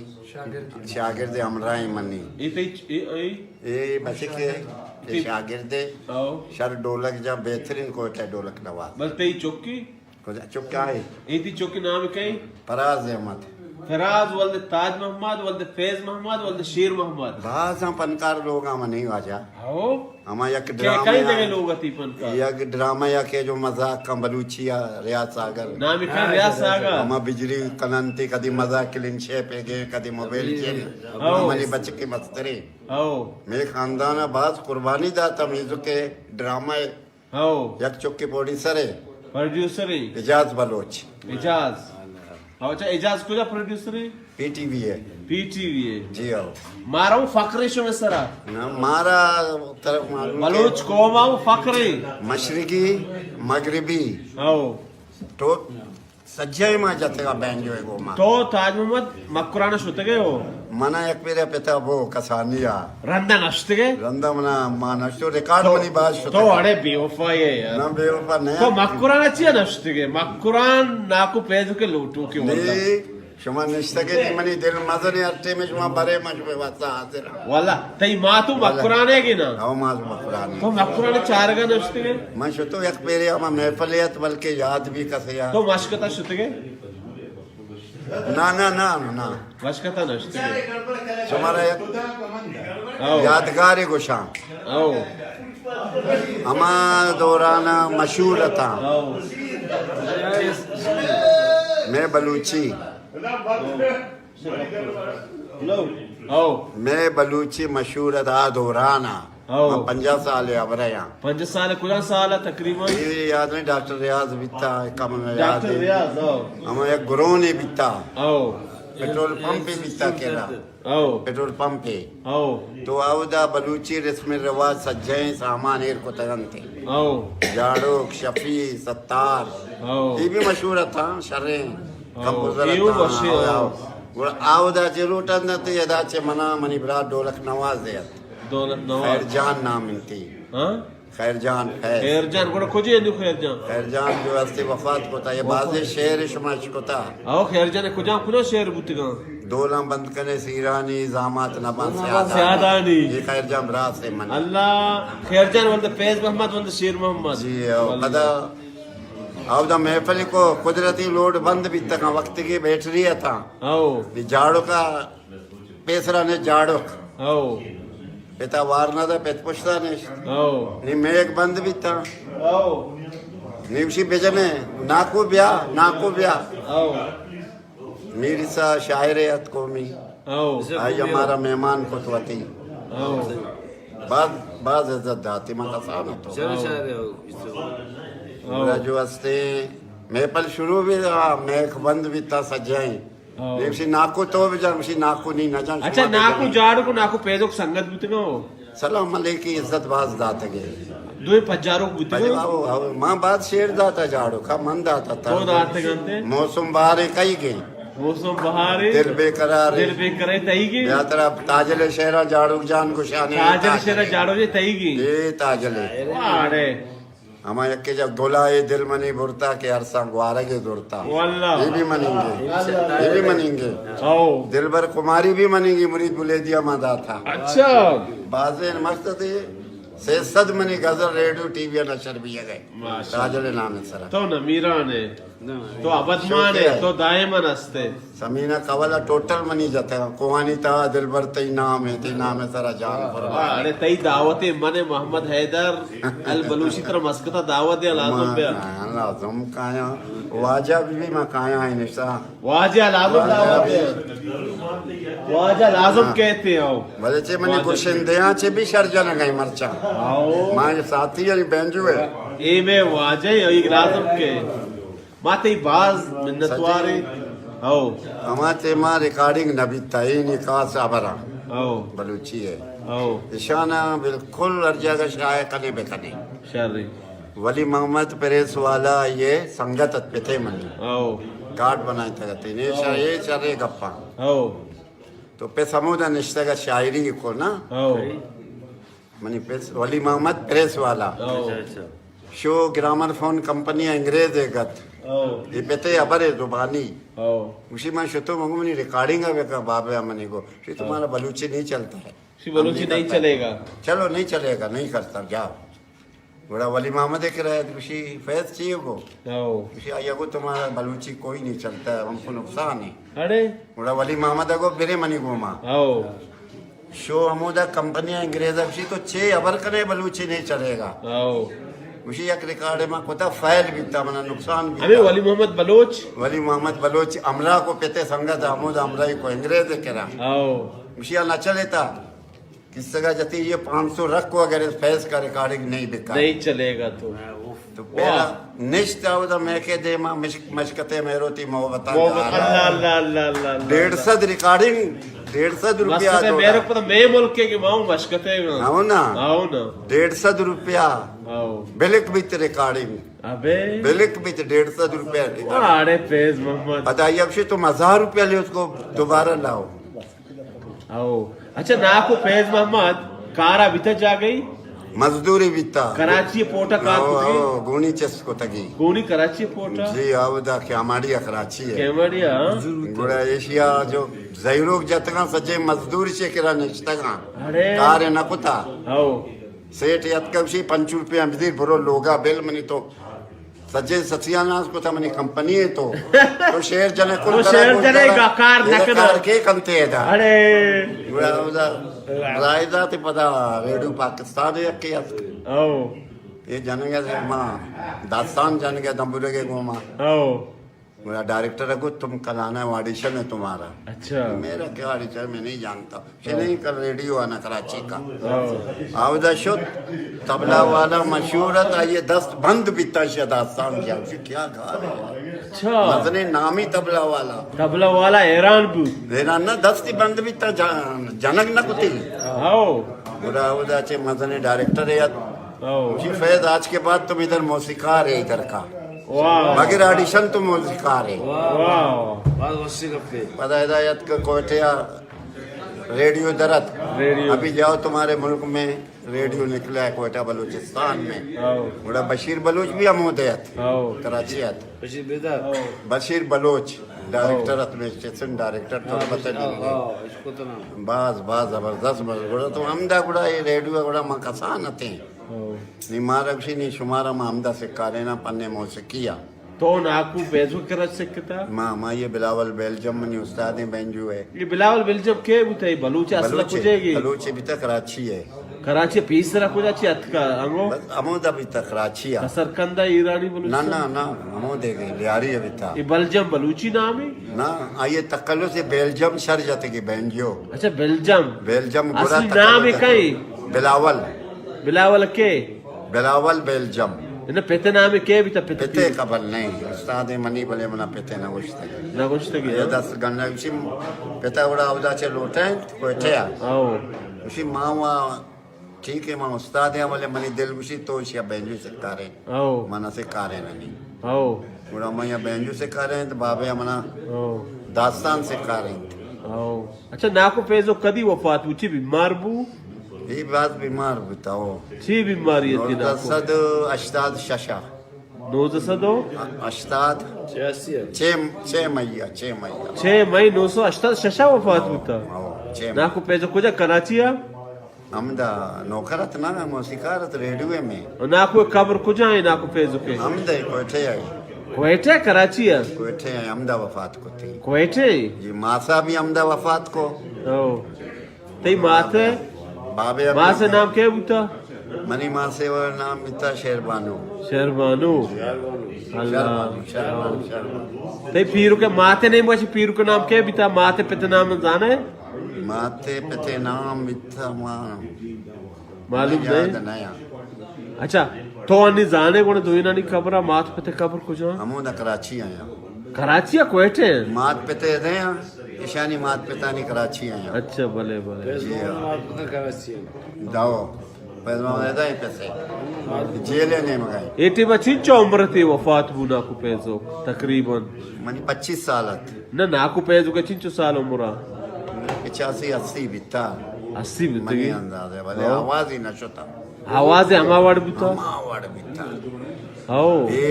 شاگرد ہمراہ منی۔ اے تئی چ-، اے، اے؟ اے بچکے، اے تئی شاگردے۔ ہاو۔ شر ڈولک جا بہترین کوئٹہ ڈولک نواز۔ بس تئی چکی؟ کجا چکا ہے؟ اے تئی چکی نام کئے؟ فراز احمد۔ فراز ولد تاج محمد، ولد فیض محمد، ولد شیر محمد۔ باز ہم پنکار لوگ ہم نہیں واجہ۔ ہو؟ ہما یک کئے، ڈرامہ کئے یا، دگہ لوگ تی پنکار؟ یک ڈرامہ یا کہ جو مزاق کن بلوچی یا ریاض ساگر۔ نام کئے ریاض ساگر؟ ہما بجلی کننتی کدی مزاق کلین شے پہ گئے، کدی موبائل چین۔ ہو۔ ہمانی بچ کے مستری۔ ہو۔ میں خاندان باز قربانی داتا میوزک کے ڈرامہ ہو۔ یک چکے پروڈیوسر ہے۔ پروڈیوسر ہے۔ اعجاز بلوچ۔ اعجاز۔ ہو، اچھا، اعجاز کجا پروڈیوسر ہے؟ پی ٹی وی ہے۔ پی ٹی وی ہے۔ جی ہو۔ مارا وہ فخر ہے شمے سرا۔ نا، مارا طرف معلوم بلوچ ہے۔ قوم آ وہ فخر ہے۔ مشرقی، مغربی۔ ہو۔ تو سجہ ما جتگا بینجو ء گوما۔ تو تاج محمد مکران شتگے ہو؟ منا یک پیرے پتا بو کسانی آ۔ رندا نشتگے؟ رندا منا ما نشتو، ریکارڈ تو، منی باز شتگ۔ تو اڑے بے وفا ہے یار۔ نہ بے وفا نہ۔ تو مکران چیا نشتگے؟ مکران ناکو پیدو کے لوٹو کے واللہ۔ نی، شما نشتگے نی منی دل مزن ہر ٹائم شما برے من شما واسطہ حاضر۔ واللہ، تئی ماتو مکرانے گی نا؟ او ماتو مکرانے۔ تو مکران چارگا نشتگے؟ من شتو یک پیرے ہما محفل ات، بلکہ یاد بھی کسے یا۔ تو مشکتا شتگے؟ نا، نا، نا، نا۔ مشکتا نشتگے۔ شمارا یک او۔ یادگاری گوشاں۔ او۔ ہما دوران مشہور اتاں۔ او۔ میں بلوچی۔ ہلو۔ ہو۔ میں بلوچی مشہور ات آ دوران آ۔ ہو۔ من پنجاہ سال ء ہبرہ آں۔ پنجاہ سال کجا سال ء تقریباً؟ اے یاد نہیں، ڈاکٹر ریاض بیتا، کم میں یاد ڈاکٹر ہے۔ ریاض، ہو۔ ہما یک گرونے بیتا۔ ہو۔ پٹرول پمپ ہی بیتا کیرا۔ ہو۔ پٹرول پمپ ہے۔ ہو۔ تو اودا بلوچی رسم رواج سجہیں سامان ایر کتگنتے۔ ہو۔ جاڑوک، شفیع، ستار۔ ہو۔ یہ بھی مشہور تھا، شریں۔ ہو، کمپوزر ایو اتاں، بشیر، او، ہو۔ او۔ گڑا آودا چہ لوٹاں دنت، ادا چہ منا منی برات ڈولک نواز ات۔ دولت نواز۔ خیر جان نام انتی۔ ہاں؟ خیر جان فیض۔ خیر جان، گڑا کجے انو خیر جان؟ خیر جان جو ہستی وفات کتا، یہ وفات۔ بازیں شعر شما اشکتا۔ او خیر جان، کجا کجا شعر بوتگاں؟ دولاں بند کنے سیرانی، زامات نبان سیادانی۔ سیادانی۔ یہ خیر جان برات سے من۔ اللہ، خیر جان ولد فیض محمد، ولد شیر محمد۔ جی، او واللہ۔ پدا اودا محفل کو قدرتی لوڈ بند بیتگاں، وقت کی بیٹری اتاں۔ او۔ نی جاڑوکا پیسرا نے جاڑوک۔ او۔ پتا وار نہ دا، پت پشتا نے۔ او۔ نی میک بند بیتاں۔ او۔ نی وشی بجنے، ناکو بیا، ناکو بیا۔ او۔ میری سا شاعر ات قومی۔ او۔ آئی ہمارا مہمان کت وتی۔ او۔ باز، باز عزت داتی من کسان تو۔ چلو شاعر ہو۔ او۔ گڑا جو ہستے، محفل شروع بھی، آ، میک بند بیتا سجائیں۔ او۔ دیکھ سی ناکو تو بجان، سی ناکو نی نہ جان، اچھا، شما ناکو بجان۔ جاڑوک و ناکو پیدوک سنگت بوتگا ہو؟ سلام علیکی عزت باز داتگے۔ دوئے پجاروک بوتگا؟ پجارو، ہو، ما باز شیر داتا جاڑوکا، من داتا تا۔ تو داتگنتے؟ موسم بارے کئی گئے۔ موسم بہارے۔ دل بے قرارے۔ دل بے قرارے تئیگی۔ بیا ترا تاجل شعرا جاڑوک جان گشانے۔ تاجل شعرا جاڑوک جان تئیگی۔ اے تاجل۔ واڑے۔ ہما یکے جب گلا اے دل منی برتا کہ ارساں گوارگ زرتا۔ واللہ۔ اے بھی مننگے۔ اے بھی مننگے۔ او۔ دلبر کماری بھی مننگی، مرید بلیدیا ما داتا۔ اچھا۔ بازیں مقصد اے، سے سد منی غزل ریڈیو ٹی وی نشر بیگئے۔ ماشاءاللہ۔ تاجل نام سرا۔ تو نمیران ئے۔ تو ابدمان ئے، شکریہ۔ تو دائماً ہست ئے۔ سمینا قولا ٹوٹل منی جتگا۔ کوہانی تا دلبر تئی نام اے، تئی نام سرا جان قربان۔ اڑے تئی دعوت اے، من محمد حیدر البلوچی ترا مسقطا دعوت دیا، لازم بیا۔ ما لازم کایاں۔ واجہ بھی ما کایاں انشاءاللہ۔ واجہ لازم دعوت دے۔ واجہ لازم کہتے ہو۔ بلے چے منی گشندیاں چے بھی شر جنگا مرچاں۔ آؤ۔ ما یہ ساتھی یعنی بینجو ہے۔ اے میں واجہ ہی لازم کے۔ ما تئی باز منتواریں۔ ہو۔ ہما ٹیما ریکارڈنگ نہ بیتا، اے نی خاص ہبراں۔ ہو۔ بلوچی ہے۔ ہو۔ اشانا بالکل ہر جگہ شائع کنے بکنے۔ شریں۔ ولی محمد پریس والا یہ سنگت ات پتے منی۔ ہو۔ کارڈ بنائیں تگتے۔ نے شا-، اے شرے گپاں۔ ہو۔ تو پس ہمودا نشتگ ات شاعری کو نا۔ ہو۔ منی پس ولی محمد پریس والا۔ او۔ اچھا، اچھا۔ شو گرامر فون کمپنی انگریز ء گت۔ او۔ اے پتے ہبر ء زبانی۔ او۔ گوشی من شتو مگو منی ریکارڈنگ ء بکن بابا منی گو۔ گوشی تمہارا بلوچی نہیں چلتا ہے۔ گوشی بلوچی نہیں چلے گا۔ چلو نہیں چلے گا، نہیں کرتا، جاؤ۔ گڑا ولی محمد ء کرا ات، گوشی فیض چی ہو گو؟ او۔ گوشی آئی گو تمہارا بلوچی کوئی نہیں چلتا ہے، ہم کو نقصان ہے۔ اڑے۔ گڑا ولی محمد ء گو برے منی گوما۔ او۔ شو ہمودا کمپنی انگریز ء گوشی تو چے ہبر کنے بلوچی نہیں چلے گا۔ او۔ گوشی یک ریکارڈ ما کتا فیل بیتا منا نقصان بیتا۔ ہمیں ولی محمد بلوچ؟ ولی محمد بلوچ ہمراہ کو پتے سنگت ہمودا ہمراہی کو انگریز ء کرا۔ او۔ گوشی آ نہ چلے تا۔ کسگا جتی یہ پانچ سو رکھ کو اگر اس فیض کا ریکارڈنگ نہیں بکا۔ نہیں چلے گا تو۔ تو پہلا واہ۔ نشت اودا میں کے دیما مشک-، مشکتے میروتی محبتاں محبت، جا رہا۔ اللہ، اللہ، اللہ، اللہ، اللہ۔ ڈیڑھ سد ریکارڈنگ، ڈیڑھ سد روپیہ مسکتے دو میرے ڈا۔ پتہ میں ملک کے کہ ماؤں مشکتے گا۔ ہاؤ نا۔ ہاؤ نا۔ ڈیڑھ سد روپیہ۔ ہاؤ۔ بلک بیت ریکارڈنگ۔ ابے۔ بلک بیت ڈیڑھ سد روپیہ ریکارڈنگ۔ واہ، اڑے فیض محمد۔ پتہ یہ اب سے تم ہزار روپیہ لے اس کو دوبارہ لاؤ۔ او۔ اچھا، ناکو فیض محمد کارا بیتا جاگئی؟ مزدوری بیتا۔ کراچی پورٹا کار او، کتگی؟ او، گونی چست کتگی۔ گونی کراچی پورٹا؟ جی، او دا کیاماڑی کراچی ہے۔ کیاماڑی، ہاں۔ گڑا ایشیا جو زہیروک جتگاں سجے مزدور چے کرا نشتگاں۔ اڑے۔ کار نہ کتا۔ او۔ سیٹ یتکا گوشی پنچ روپے ہم بدیر برو لوگا بل منی تو سجے سسیان آس کو تھا منی کمپنی ہے تو، تو شعر جنے کل تو کرا شعر کو جنے کرا۔ گا کار نہ کرا۔ کار کے کنتے ہے دا۔ اڑے۔ گڑا دا رائے دا تے پدا ریڈیو پاکستان ہے کہ ات۔ او۔ یہ جنگ ہے ما داستان جنگ ہے دمبرے کے گوما۔ او۔ گڑا ڈائریکٹر کو تم کلانا ہے آڈیشن ہے تمہارا۔ اچھا۔ میرا کیا آڈیشن میں نہیں جانتا۔ چنئی کر ریڈیو آنا کراچی کا۔ ہاں۔ آودا شد، طبلہ والا مشہور ات، آئیے دست بند بیتا شہ داستان کیا، اسے کیا گال ہے یار۔ اچھا۔ مزنیں نامی طبلہ والا۔ طبلہ والا حیران بو۔ حیران نہ، دستی بند بیتا جن-، جنگ نہ کتی۔ ہاؤ۔ گڑا آودا چہ مزنیں ڈائریکٹر یات۔ ہاؤ۔ جی فیض، آج کے بعد تم ادھر موسیقار ہے ادھر کا۔ واہ۔ مگر آڈیشن تو موسیقار ہے۔ واہ۔ باز وشی گپے۔ پدا ہدایت کا کوئٹہ ریڈیو درت۔ ریڈیو۔ ابھی جاؤ تمہارے ملک میں ریڈیو نکلا ہے کوئٹہ بلوچستان میں۔ ہاؤ۔ گڑا بشیر بلوچ بھی ہمودے ات۔ ہاؤ۔ کراچی ات۔ بشیر بیدار۔ بشیر بلوچ ڈائریکٹر ات میں، اسٹیشن ڈائریکٹر تو پتہ نہیں۔ ہاؤ، اس کو تو نام۔ باز، باز زبردست، بس گڑا تو ہمدا گڑا یہ ریڈیو گڑا ما کسان اتیں۔ ہاؤ۔ نی مارا گوشی نی شمارا ما ہمدا سکاریناں پنے موسیقی ء۔ تو ناکو بیزو کرا سکتا؟ ما، ما یہ بلاول بیلجم منی استادیں بینجو ہے۔ یہ بلاول بیلجم کے بوتا؟ یہ بلوچ اصل بلوچ ہے، کجے گی؟ بلوچ ہے، بیتا کراچی ہے۔ کراچی پیسرا کجا چی اتکا انگو؟ بس ہمودا بیتا کراچی ہے۔ سرکندا ایرانی بلوچ؟ نہ، نہ، نہ، ہمودے گی، لیاری ہے بیتا۔ یہ بلجم بلوچی نام ہے؟ نہ، آئیے تکلس یہ بیلجم شر جاتے گی بینجو۔ اچھا، بیلجم۔ بیلجم گڑا اصلی نام ہے تکلس کئی؟ بلاول۔ بلاول کے؟ بلاول بیلجم۔ انہ پت نام کے بیتا؟ پت پتے قبل نہیں، استاد منی بلے منا پتے نہ گوشتگ۔ نہ گوشتگ، یہ ہاں۔ دست گنڈا اسی پتا گڑا اودا چے لوٹیں کوئٹہ۔ آؤ۔ اسی ماں وا ٹھیک ہے، من استاد ہیں، بلے منی دل گوشی تو اشیا بینجو سکارے۔ آؤ۔ منا سکارے نہیں۔ آؤ۔ گڑا من یا بینجو سکارینت، بابے منا او۔ داستان سکارینت۔ او۔ اچھا، ناکو پیزو کدی وفات بو؟ چی بیمار بو؟ اے باز بیمار بوتا او۔ چی بیماری اتی ناکو؟ نوزدہ سد ہشتاد ششا۔ نوزدہ سد و؟ ہشتاد۔ چھ، چھ مئی، چھ مئی۔ چھ مئی نو سو ہشتاد ششا وفات بوتا۔ او، چھ مئی۔ ناکو پیزو کجا، کراچی آ؟ ہمدا نوکر ات نا، موسیقار ات ریڈیو میں۔ ناکو قبر کجا ہے، ناکو پیزو کے؟ ہمدا کوئٹہ آئی۔ کوئٹہ، کراچی آ؟ کوئٹہ آئی، ہمدا وفات کو تھی۔ کوئٹہ؟ جی، ماسا بھی ہمدا وفات کو۔ او۔ تئی مات ہے؟ بابے ابھی ماس نام کیا بوتا؟ منی ماسے و نام بیتا شہر بانو۔ شہر بانو۔ اللہ۔ شہر بانو، شہر بانو، شہر بانو۔ تئی پیرو کے ماتے نہیں بچ، پیرو کے نام کیا بیتا؟ ماتے پتے نام زانے؟ ماتے پتے نام بیتا ما معلوم یاد نہیں۔ نہیں۔ اچھا، تو انی زانے گوڑے دوئینانی قبر، مات پتے قبر کجا؟ ہمودا کراچی آیا۔ کراچی آ کوئٹہ؟ مات پتے دے آ، اشانی مات پتانی کراچی آیا۔ اچھا، بلے، بلے۔ جی ہاں۔ داؤ۔ پیزو دے دے پتے۔ جیلے نے مگائے۔ اے ٹیما چنچو عمر تے وفات بو ناکو پیزو؟ تقریباً۔ منی پچیس سال ات۔ نہ، ناکو پیزو کے چنچو سال عمر آ؟ پچاسی، اسی بیتا۔ اسی بیتا منی گی؟ اندازہ، بلے ہاں۔ آواز ہی نہ شتا۔ آواز ہما وڑ بیتا؟ ہما وڑ بیتا۔ ہاؤ۔ اے،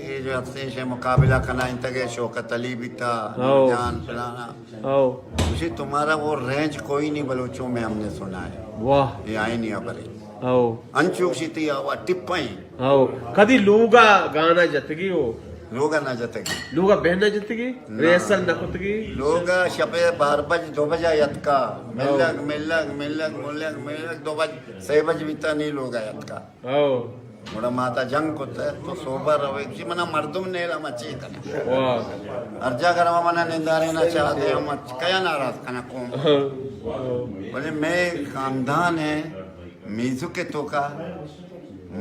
اے جو ہستے شے مقابلہ کنا انتگے شوکت علی بیتا، ہاؤ۔ جان فلانا۔ ہاؤ۔ گوشی تمہارا وہ رینج کوئی نہیں بلوچوں میں ہم نے سنا ہے۔ واہ۔ یہ آئینی خبر ہے۔ ہاؤ۔ انچو گوشی تی آوا ٹپائیں۔ ہاؤ۔ کدی لوگا گانا جتگی ہو؟ لوگا نہ جتگی۔ لوگا بہن نہ جتگی؟ نہ۔ ریہرسل نہ کتگی؟ لوگا شپے بار بج، دو بجا یتکا۔ ہاؤ۔ ملگ، ملگ، ملگ، ملگ، ملگ، دو بج، سے بج بیتا نی لوگا یتکا۔ ہاؤ۔ گڑا ماتا جنگ کت، تو سوبا روے، گوشی منا مردم نیلا، ما چی کناں؟ واہ۔ ہر جاگہ رواں منا نندارے نہ چاہ دے، ہم کیا ناراض کناں قوم؟ ہاں۔ بلے مئے خاندان ہے، میزک توکا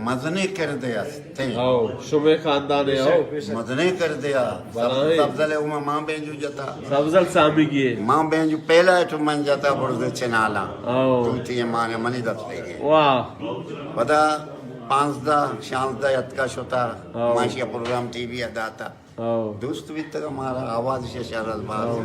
مزنیں کردے است۔ ہاؤ، شمے خاندان ہے، ہاؤ۔ مزنیں کردے آ۔ بلاہیں۔ سبزل ہے، اوما ماں بینجو جتا۔ سبزل سامی گیے۔ ماں بینجو پہلا ایٹو من جتا برز چنالا۔ ہاؤ۔ تو تی مانے منی دست لے گئے۔ واہ۔ پدا پانزدہ، شانزدہ اتکا شتا، ہاؤ۔ ماشیا پروگرام ٹی وی ء داتا۔ ہاؤ۔ دوست بیتگا مارا، آواز شے شر از باز۔ ہاؤ۔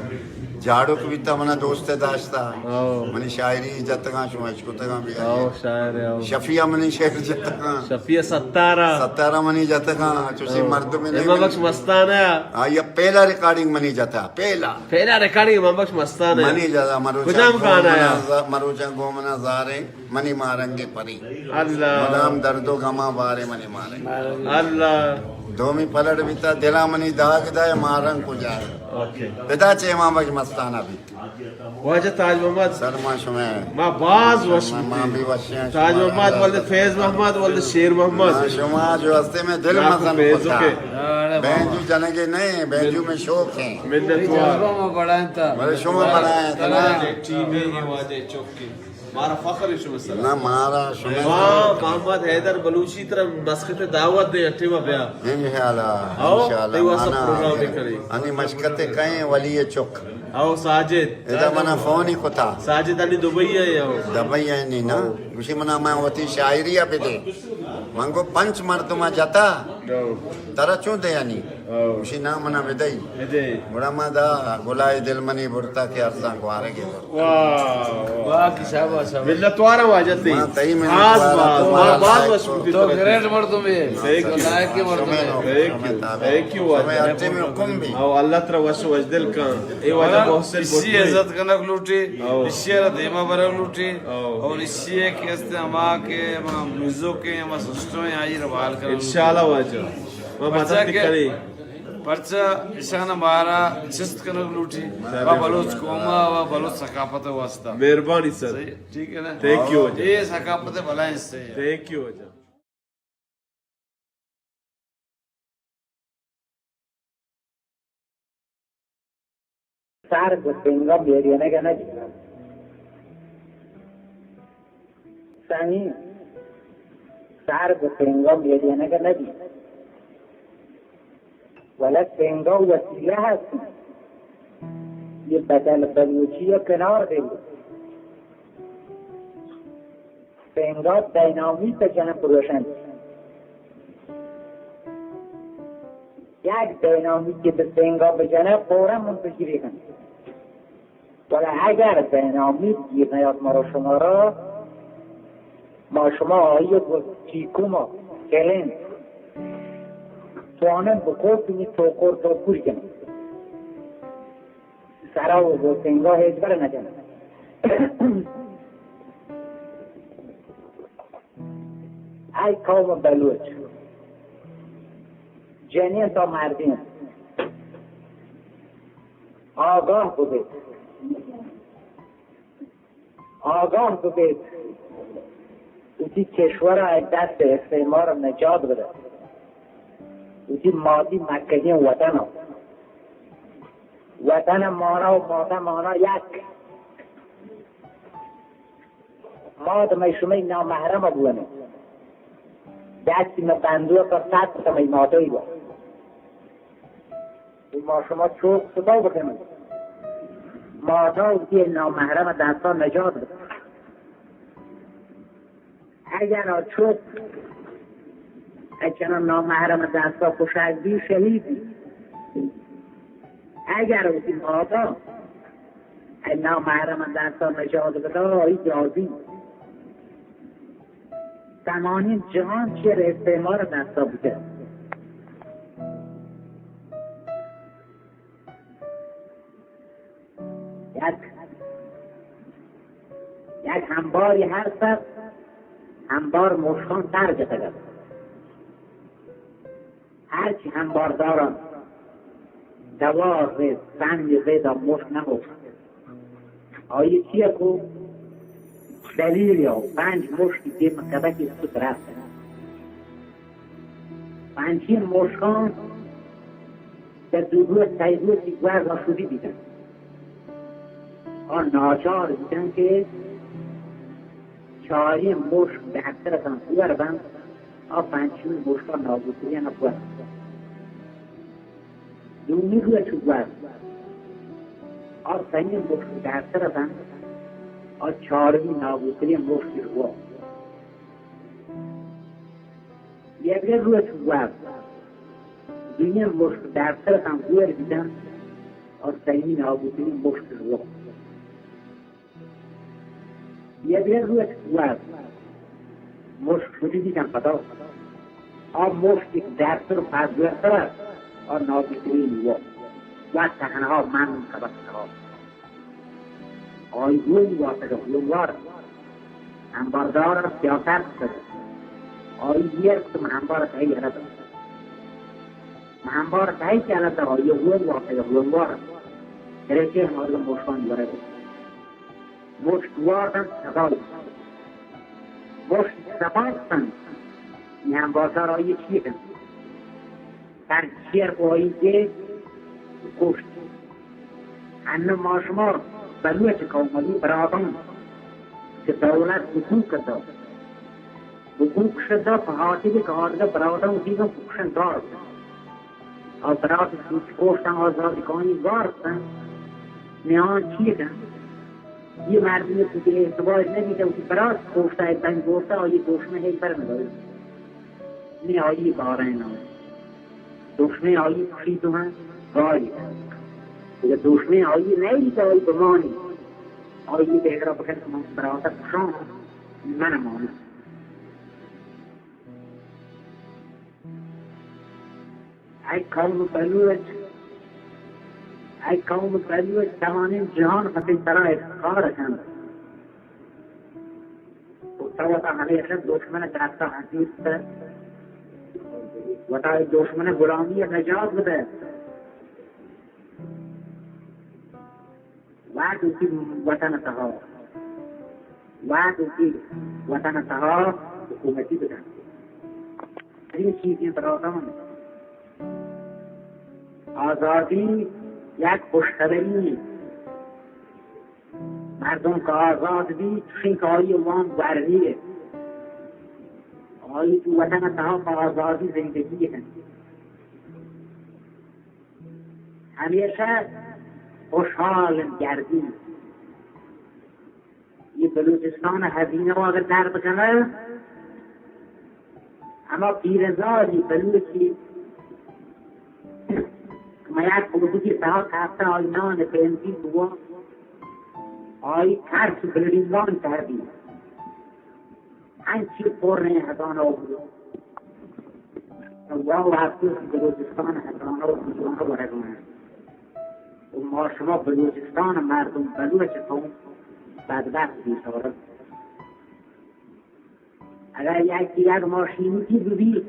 جاڑوک بیتا منا دوست داشتا۔ ہاؤ۔ منی شاعری جتگاں شما اشکتگاں بھی۔ ہاؤ، شاعر ہے، ہاؤ۔ شفیع منی شعر جتگاں۔ شفیع ستارا۔ ستارا منی جتگاں، چوشی ہاؤ۔ مردم نے امام بخش مستانہ۔ آ، یا پہلا ریکارڈنگ منی جتا، پہلا۔ پہلا ریکارڈنگ امام بخش مستانہ۔ منی جتا، مروچا کجام گانا گومنا ہے؟ ز-، مروچا گومنا زارے۔ منی مارنگ پری۔ اللہ۔ مدام درد و غماں بارے منی مارنگ۔ اللہ۔ دومی پلڑ بیتا دلا منی داغ دائے مارنگ کجا ہے۔ اوکے۔ پدا چہ امام بخش مستانہ بیت۔ واجہ تاج محمد۔ سر ما شمے۔ ما باز وش ما بیتیں۔ بھی وش ہیں۔ تاج محمد ولد فیض محمد ولد شیر محمد۔ ما شما جو ہستے میں دل مزن فیض کتا۔ کے۔ بینجو جنگے نہیں، بینجو میں شوق ہیں۔ منت وار۔ بلے شما بڑا ہیں نا۔ ٹیم ہے واجہ چوکی۔ مارا فخر ہے شمئے سرا۔ نہ، مارا شمئے ما سرا۔ محمد حیدر بلوچی ترا مسقط دعوت دے، اٹے ما بیا۔ انشاءاللہ، ہاؤ، انشاءاللہ، تئی واسطہ مانا پروگرام بھی کریں۔ انی مشقت کہیں ولی چک۔ ہاؤ، ساجد۔ ادا منا فون ہی کتا۔ ساجد انی دبئی ہے یا؟ دبئی ہے نی نا۔ گوشی منا میں وتی شاعری ء بدے۔ من گو پنچ مردم جتا۔ ہاؤ۔ ترا چون دیانی؟ ہاؤ۔ گوشی نا منا بدئی۔ بدے۔ گڑا ما دا گلائے دل منی برتا کہ ارزاں گوارگے برتا۔ واہ، واہ۔ واہ، کہ شاباش، شاباش۔ منت وارا واجہ تئی۔ ما تئی منت باز، وارا، باز، تمہارا باز لائق وش کو۔ بوتی تو ترا۔ گریٹ مردم ہے۔ Thank you. تو لائق مردم ہے۔ Thank you. تھینک یو واجہ۔ تمہیں اٹے میں حکم بھی۔ او اللہ ترا وش وش دل کن۔ اے واجہ محسن اسی بھٹو۔ عزت کنک لوٹی، او۔ اسی را دیما برک لوٹی، او۔ اور اسی ہے کہ است ہما کہ ہما میوزک ہیں، ہما سسٹم ہیں، آئی را بحال کرنا۔ انشاءاللہ واجہ۔ ما پرچا مدد کہ کریں۔ پرچا اشان مارا چست کنگ لوٹی، انشاءاللہ۔ و بلوچ قوما و بلوچ ثقافت واسطہ۔ مہربانی سر۔ صحیح، ٹھیک ہے نا؟ تھینک یو واجہ۔ یہ ثقافت بلائیں سے ہے۔ تھینک یو واجہ۔ سر گو پینگا بیڑیانگا نبی۔ سائیں، سر گو پینگا بیڑیانگا نبی۔ ولے پینگا وسیلہ ہست۔ یہ بدل بلوچی کنار دے۔ پینگا دینامیت جن پروشن۔ یک دینامیت که به سنگا بجنه، فوراً منفجر کنه. ولی اگر دینامیت گیر نیاد ما را شما را، ما شما آیی گو چیکوما، کلن، توانن بکوپینی توکور توکور کنن. سرا و گو سنگا هیچ بر نکنن. ای قوم بلوچ، جنین تا مردین، آگاه ببید، آگاه ببید، وتی کشور ء دست استعمار نجات بده، وتی مادی مکهی وطن ء، وطن مانا و مادہ مانا یک. ما دمئے شمئے نامحرم بوئیں. دستی مئے بندوک ء سر کتمئے ماتئی با. ما شما چوک ستاو بکنیں. ماتا وتی نامحرم دستا نجات بدیں. اگر آ چوک اچنا نامحرم دستا کشگ بی، شہید بی. اگر وتی ماتا ای نامحرم دستا نجات بدا، آئی جازی. تمامی جہان چیر استعمار دستا بوتہ. یک، یک ہمباری ہست، ہمبار مشکان سر جتگ است. ہرچی ہمبارداران دوار رد، سنگ رد، مشک نمشک. آئی چیا کو دلیل یا پنج مشکی دیم کبکی سود رفت. پنچین مشکان در دو روز، سه روز گوز آسودی بیتن. آ ناچار بیتن که چارین مشک بہتر اتن، پور بند، آ پنچمی مشکا نابودترین پور. دومی روچ گوز، آ سئیمی مشک بہتر اتن، آ چارمی نابودترین مشک رو. یک روچ گوز، دومی مشک بہتر اتن، گور بیتن، آ سئیمی نابودترین مشک رو. یک روچ گوز، مشک شدیدی کن پدا. آ مشک یک درتر و پزورتر است، آ نابودترین میوه. و تنها من کبک تها. آئی گون واسه گونوار. ہمباردار سیاست کرد. آئی گیر کت من ہمبار تهی یلد. من ہمبار تهی یلد، آئی گون واسه گونوار. درکه ہمارا مشکان ورد. مشک واردن سبائی. مشک سباستن. نی ہمباردار آئی چی کن؟ سر چیر کو آئی که کشت. انه ما شما بلوچ قوم علی برادن که دولت حقوق دا. حقوق شده په حاطی که آرده برادن دیگه حقوقشن دار. آ برات سوچ کوشتن آزادی کانی گارتن. میان چی کن؟ یه مردمی که دیگه اعتبار نمیده و که برات کوشته ای بند گوشته، آ یه دشمن هی بر نداری. نه آیی بارین آن. دشمن آیی کشی تو هم گاری کن. دیگه دشمن آیی نیدی که آیی بمانی. آیی به اگرا بکن که من برات کشان من مانم. ای قوم بلوچ، ای قوم بلوچ، تمامیں جہان پہ تئی سرا افتخار کنت. و تو وتا ہمیشہ دشمن دستا ہنچیست، وتا دشمن غلامی نجات بدے. وت وتی وطن ء تہا، وت وتی وطن ء تہا حکومتی بکن. این چیزیں برادران، آزادی یک خوشخبری. مردم کہ آزاد بی، چوشیں کہ آئی وام گورمی ء. آئی تو وطن ء تہا پہ آزادی زندگی کنت. ہمیشہ خوشحال گردی. یہ بلوچستان ہزینہ اگر در بکنہ، ہما پیرزالی بلوچی میار کوزگی تہا کافتن، آئی نان پیمتی بوا، آئی ترس بلڈنگان تہا بی. انچی پر ہزانہ بوا. واہ و افسوس، بلوچستان ہزانہ و ہزانہ ورگان. و ما شما بلوچستان مردم، بلوچ قوم بدبخت بیچارہ. اگر یک، یک ماشینکی ببیت،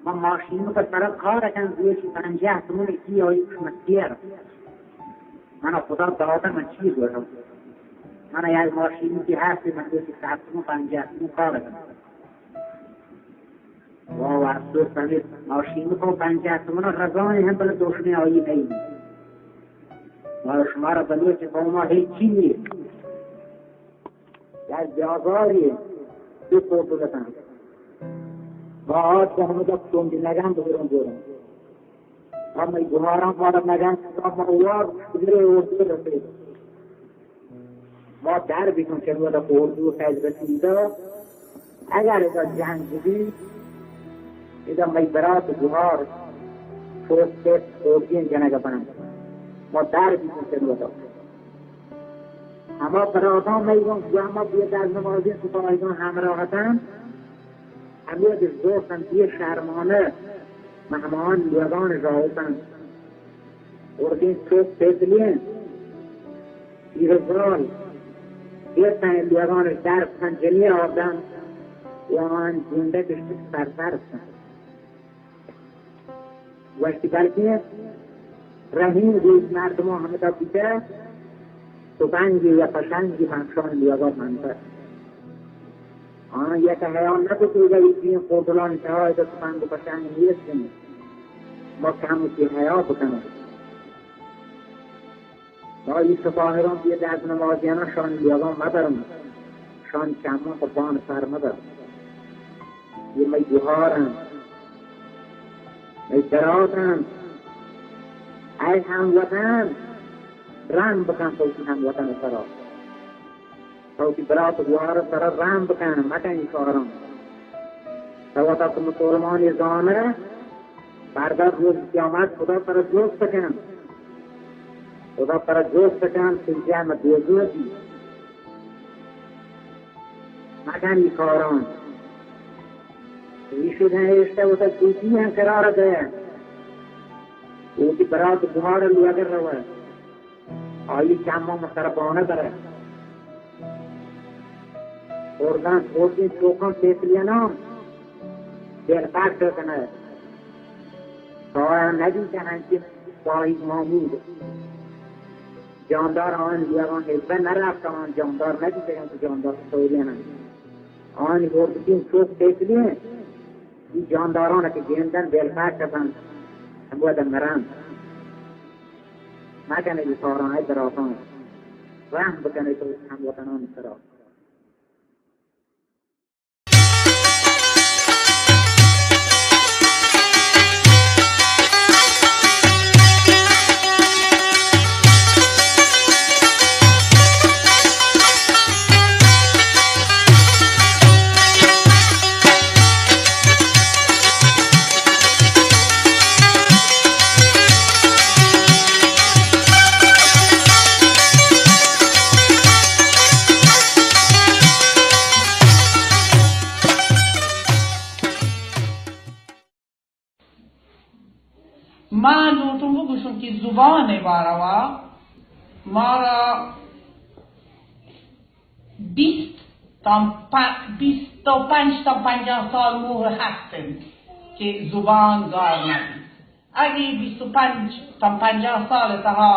ما ماشینک سرا کار کن، گوشی پنجاہ تومن کی آئی قیمت دیر. من خدا داتا، من چی گوشم؟ من یک ماشینکی ہست، من گوشی صد تومن، پنجاہ تومن کار کن. واہ و افسوس، ہمیں ماشینک و پنجاہ تومن رزانی ہم بلے دوشنے آئی نہیں. ما شما را بلوچ قوما ہیچی نیست. یک بیازاری دو پوٹو بکن. با آج که همه دست تنگی نگم بگیرم بورم. اما ای گوهاران مارا نگم، اما وار بگیره و بگیره. ما در بیتون که رو دا اردو خیز رسیده. اگر ادا جنگ بی، ادا می برات گوهار چوک پت خوردین جنگ بنم. ما در بیتون که رو دا. ہما براتاں مئے گوں، گوں ہما بے دزنمازیں سپاہیگاں ہمراہ اتنت، ہمے دزدوستاں بے شرمانہ مہمان لوگان راہ اتنت. اردین چوک پیدلیں پیرزال گپتن، لوگان در پنجنی آوردن و آن گونڈہ کشت سر سر اتنت. گوشتی، بلکیں رحیم گوش مردماں ہمدا بیتہ، سپنگی یا پشنگی مانشان لیاگا منتہ. آن یک حیال نکت، اودا ایدین کوٹلان تہا ادا سپنگ و پشنگ نیست انت. ما کم کی حیا بکنم. ما ای سپاہیگاں بے دزنمازیاناں شان لیاگاں مبرم، شان چماں پہ بان سر مبرم. یہ مئی گوہار انت، مئی برات انت. اے ہم وطن، رحم بکن تو وتی ہم وطن سرا. تو وتی برات گوہار سرا رحم بکن، مکن ای کاراں. تو وتا تو مسلمانی زانہ، پردا روز قیامت خدا ترا جست کن. خدا ترا جست کن، تو جہنم دوزخی. مکن ای کاران. ایشی دن اشتہ وتا دوتی ہم قرار دے. وتی برات گوہار لوگر روے. آئی چماں مسربانہ برے. اردن، اردن چوکاں پیتلیاناں دل پاک کنئے. تو نبی کہ ہنچی پاہیگ مامود. جاندار آن دیگان حزبہ نرفت، آن جاندار نبی کہ جاندار سوریان. آن اردن چوک پیتلیں، ای جانداران کہ گندن دل پاک کنن، ہمود مرن. مکن ای کاران، ای براتان، رحم بکن ای تو ہم وطنان سرا. من لوٹوں بگوشوں کہ زبان ءِ باروا مارا بیست تا پ-، بیست و پنچ تا پنجاہ سال مہر ہست انت کہ زبان گار نہ بیت. اگہ بیست و پنچ تا پنجاہ سال تہا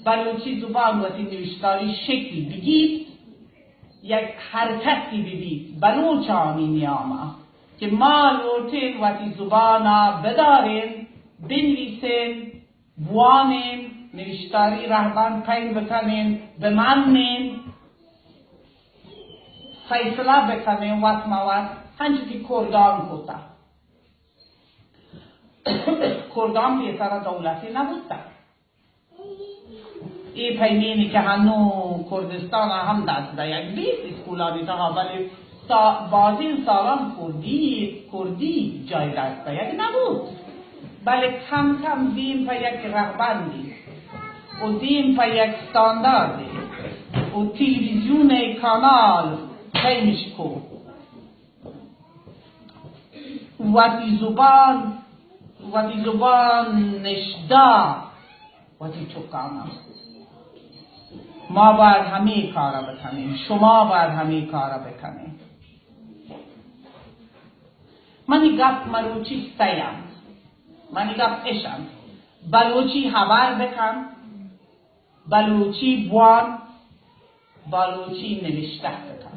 بلوچی زبان وتی نوشتاری شکل بگیت، یک حرکتی ببیت بلوچانی نیاما کہ ما لوٹین وتی زبانا بدارین، بنویسین، بوانین، نوشتاری رہبند پئیگ بکنین، بمنین، فیصلہ بکنین وت ما وت، ہنچو کہ کردان کتا. کردان پیسرا دولتی نبوتا. اے پیمین کہ ہنو کردستان ہم دست دئیگ بیت اسکولانی تہا، بلے سا-، بازیں سالان کردی، کردی جای دست دئیگ نبوت. بلے کم کم دیم پہ یک رہبندے و دیم پہ یک استانداردے و تلویزیون ءِ کانال پیمش کو۔ وتی زبان، وتی زبان نشدا وتی چکانا۔ ما باید ہمے کارا بکنیں، شما باید ہمے کارا بکنیں۔ منی گپ مروچی سئے انت۔ منی گپ اش انت، بلوچی ہبر بکن، بلوچی بوان، بلوچی نوشتہ بکن۔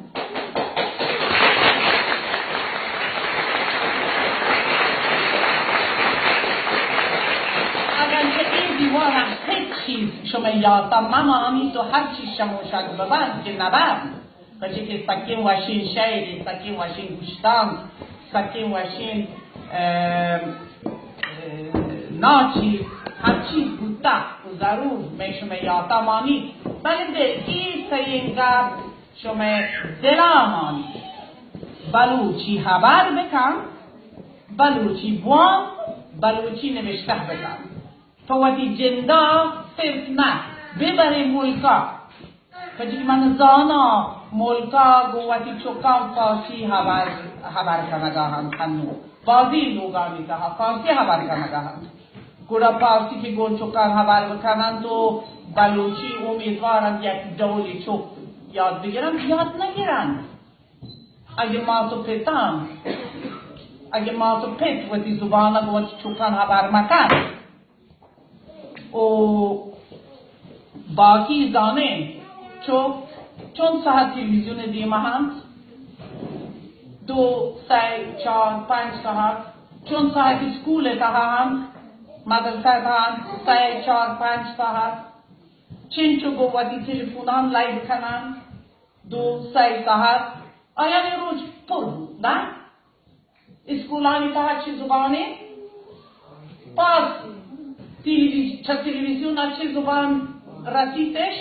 اگرچہ اے دیوان ءَ ہچ چیز شمئے یات ءَ مہ مانی تو ہر چیز شموشگ ببنت کہ نبنت۔ پرچے کہ سکیں وشیں شعرے، سکیں وشیں گوشتانک، سکیں وشیں، ام، ام، ناچی، ہر چیز بوتہ و ضرور مئے شمئے یاتا مانی، بلے دل ای سئیں گپ شمئے دلا مانی۔ بلوچی ہبر بکن، بلوچی بوان، بلوچی نوشتہ بکن۔ تو وتی جندا صرف نہ، ببرے ملکا۔ پرچی من زاناں ملکا گوں وتی چکاں فارسی ہبر، ہبر کنگا انت، ہنو بازیں لوگانی تہا فارسی ہبر کنگا انت۔ گڑا فارسی کہ گوں چکاں ہبر بکننت و بلوچی، امیدوارم یک ڈولے چک یاد بگرنت، یاد نگرنت۔ اگہ مات و پتاں، اگہ مات و پت وتی زبان گوں وتی چکاں ہبر مکن، و باقی زانیں چو چون ساعت تلویزیون دیما انت، دو، سئے، چار، پنچ ساعت، چون ساعت اسکول تہا انت، مدرسہ تہا انت، سئے، چار، پنچ ساعت، چنچو گوں وتی تلفونان لائیو کنن، دو، سئے ساعت، آیانی روچ پر بوت، نہ؟ اسکولانی تہا چی زبانے؟ پارسی۔ تلویز-، چہ تلویزیون ءَ چی زبان رسیتش؟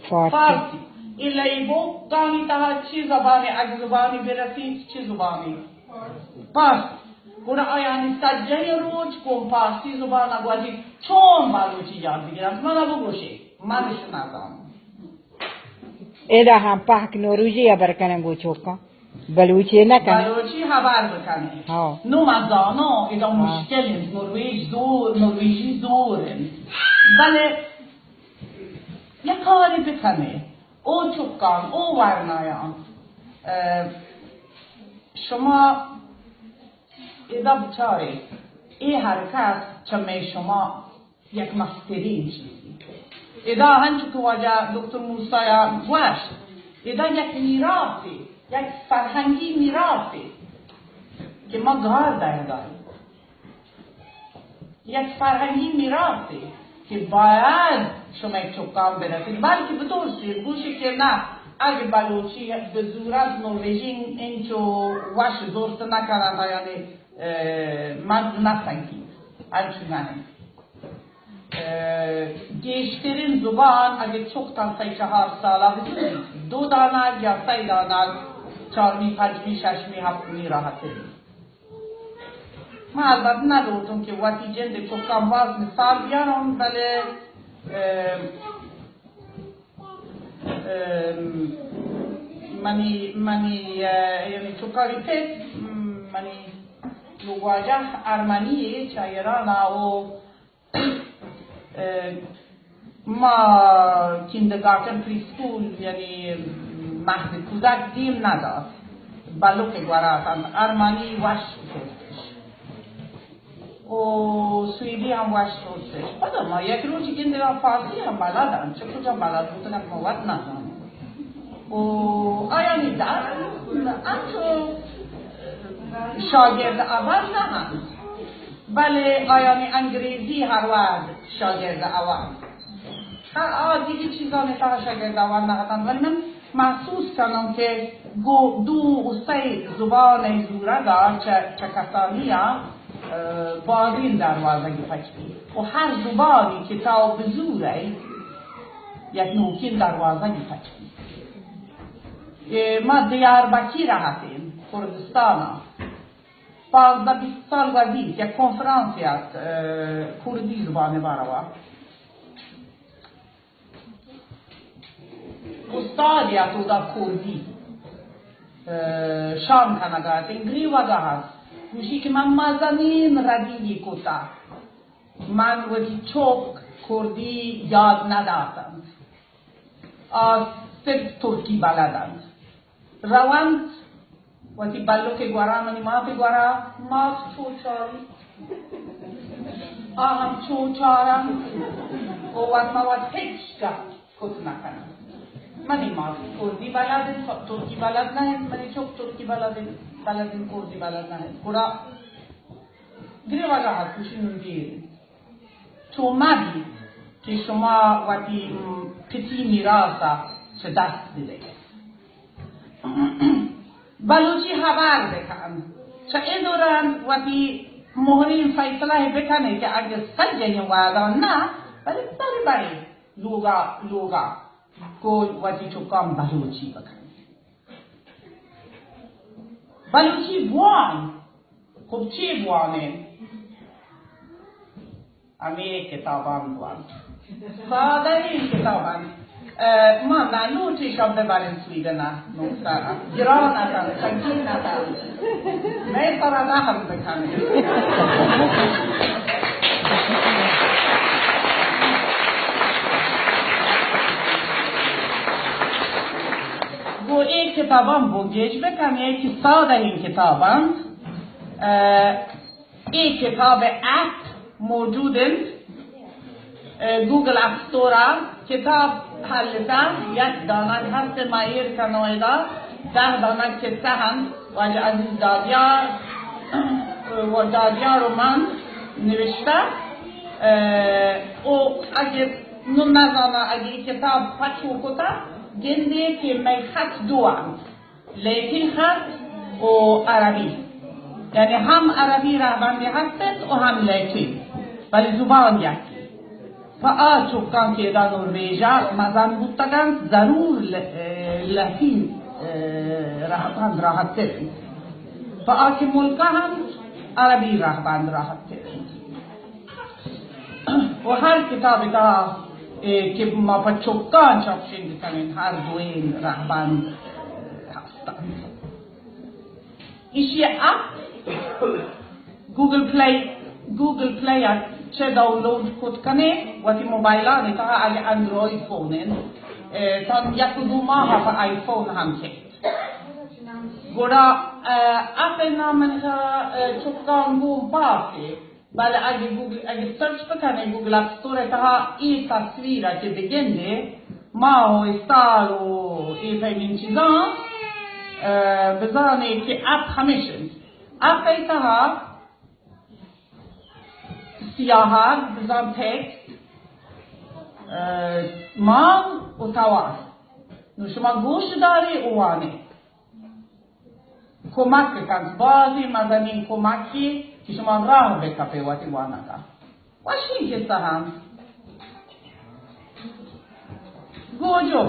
فارسی۔ فارسی۔ اے لیبوکانی تہا چی زبانے؟ اگہ زبانی برسیت، چی زبانے؟ پارسی۔ گڑا آیانی سجہیں روچ گوں پارسی زبان ءَ گوزیت، چون بلوچی یاد بگرنت؟ منا بگوشے، من اش نزاناں۔ ادا ہم پہک نورویژی ہبر کنن گوں چوکاں۔ بلوچی نہ کنیں۔ بلوچی ہبر بکنیں۔ ہاں۔ نو من زاناں، ادا ہاں۔ مشکل انت، نرویج زور، نرویجی زور انت۔ بلے یک کارے بکنیں۔ او چکان، او ورنایان۔ اه، شما ادا بچارے، اے حرکت چہ مئے شما یک مستریں چیزے۔ ادا ہنچو کہ واجہ دکتر موسیٰ ءَ گوشت، ادا یک میراثے، یک فرہنگی میراثے کہ ما گار دئیگا ایں۔ یک فرہنگی میراثے کہ باید شمئے چکان برسیت، بلکہ بترسیت، گوشیت کہ نہ، اگہ بلوچی بزورنت، نرویژی انچو وش زرت نکننت، یعنی، اه، مرد نہ سنگیت، انچو نہ انت۔ اه، گیشترین زبان اگہ چک تاں سئے چہار سالا بزوریت، دو دانگ یا سئے دانگ، چارمی، پنچمی، ششمی، ہفتمی راحتر انت۔ ما البت نہ لوٹوں کہ وتی جند چکاں باز مثال بیاروں، بلے، اه، اه، منی، منی، اه، یعنی چکانی پت، منی لوگواجہ ارمنی چہ ایران ءَ و اه، ما کیندرگارٹن، پری اسکول، یعنی مہد کودک دیم ندات۔ بلوک گورا اتنت، ارمنی وش زرتش۔ او سویدی ہم وش زرتش۔ پدا ما یک روچ گندگا فارسی ہم بلد انت، چہ کجا بلد بوتگ انت ما وت نزانیں۔ و آیانی در انچو شاگرد اول نہ انت، بلے آیانی انگریزی ہر وہد شاگرد اول۔ ہر آ دیگی چیزانی تہا شاگرد اول نہ اتنت، ولی من محسوس کنم کہ گو دو و سئے زبان زورگا چہ، چہ کسانی ءَ، اه، بازین دروازگی پچ بیت۔ و ہر زبانی کہ تو بزورئے، یک نوکین دروازگی پچ بیت۔ اے ما دیاربکیر ءَ ہتیں، کردستان ءَ۔ پانزدہ بیست سال گوزیت، یک کنفرانسے ات، اه، کردی زبان باروا۔ استادے ات اودا کردی، اه، شان کنگا ات، گریوگا ات۔ گوشی کہ من مزنین ردی کتا۔ من وتی چک کردی یاد نداتنت۔ آ صرف ترکی بلدنت۔ رونت وتی بلوک گورا، منی مات گورا، مات چو چاری۔ آ ہم چو چارنت و وت ما وت ہچ گپ کت نکننت۔ منی مات کردی بلد انت، ترکی بلد نہ انت، منی چک ترکی بلد انت، بلد انت، کردی بلد نہ انت۔ گڑا گریوگا ات، گوشی نون دیر انت۔ چو مہ بیت کہ شما وتی، م، پتی میراثا چہ دست بدئیت۔ بلوچی ہبر بکن۔ چہ اے دوران وتی مہرین فیصلہ بکنے کہ اگہ سجہیں وہدان نہ، بلے برے برے لوگا، لوگا گوں وتی چکاں بلوچی بکن۔ بلوچی بوان، خب چی بوانیں؟ ہمے کتاباں بوان۔ سادہ ایں کتاباں۔ اه، ما نہ لوٹی شب ببریں سویڈن ءَ، نقصان ءَ۔ گران اتاں، سنگین اتاں۔ مئے سرا رحم بکن۔ گوں اے کتاباں بگیج بکن، اے کہ سادہ ایں کتاباں۔ اه، اے کتاب ءِ ایپ موجود انت، اه، گوگل ایپ اسٹور ءَ۔ کتاب ہر لسان یک دانگ ہست، ما ایر کنوں ادا، دہ دانگ قصہ انت، واجہ عزیز دادیار، اه، و دادیار و من نوشتہ، اه، او اگہ نوں نزاناں، اگہ اے کتاب پچ و کتا، گندے کہ مئے خط دو انت۔ لیٹین خط و عربی، یعنی ہم عربی رہبندے ہست انت و ہم لیٹین، بلے زبان یکے۔ پہ آ چکاں کہ ادا نرویژا مزن بوتگ انت، ضرور ل-، لیٹین، اه، رہبند راحت تر انت۔ پہ آ کہ ملکا انت، عربی رہبند راحت تر انت۔ و ہر کتاب ءِ تہا، اے، کہ ما پہ چکاں چاپ شنگ کنیں، ہر دوئیں رہبند، اے، ہستاں۔ ایشی ءِ app Google Play, Google Play ءَ چہ ڈاؤنلوڈ کت کنے، وتی موبائلانی تہا، اگہ اندروئڈ فون انت، اے، تاں یک دو ماہ پہ آئی فون ہم کیت۔ گڑا، اے، ایپ ءِ نام من خیال، اے، چکاں گوں پاسے۔ بلے اگہ گوگل، اگہ سرچ بکنے گوگل ایپ اسٹور ءِ تہا اے تصویر ءَ کہ بگندے، ماہ و استال و اے پیمیں چیزاں، اه، بزانے کہ ایپ ہمیش انت۔ ایپ ءِ تہا سیاہگ، بزاں ٹیکسٹ، اه، مان و توار۔ نوں شما گوش دارے و وانے۔ کمک کنت، بازیں مزنیں کمکے کہ شما راہ بکپے وتی وانگا۔ وشیں قصہ انت۔ گوجو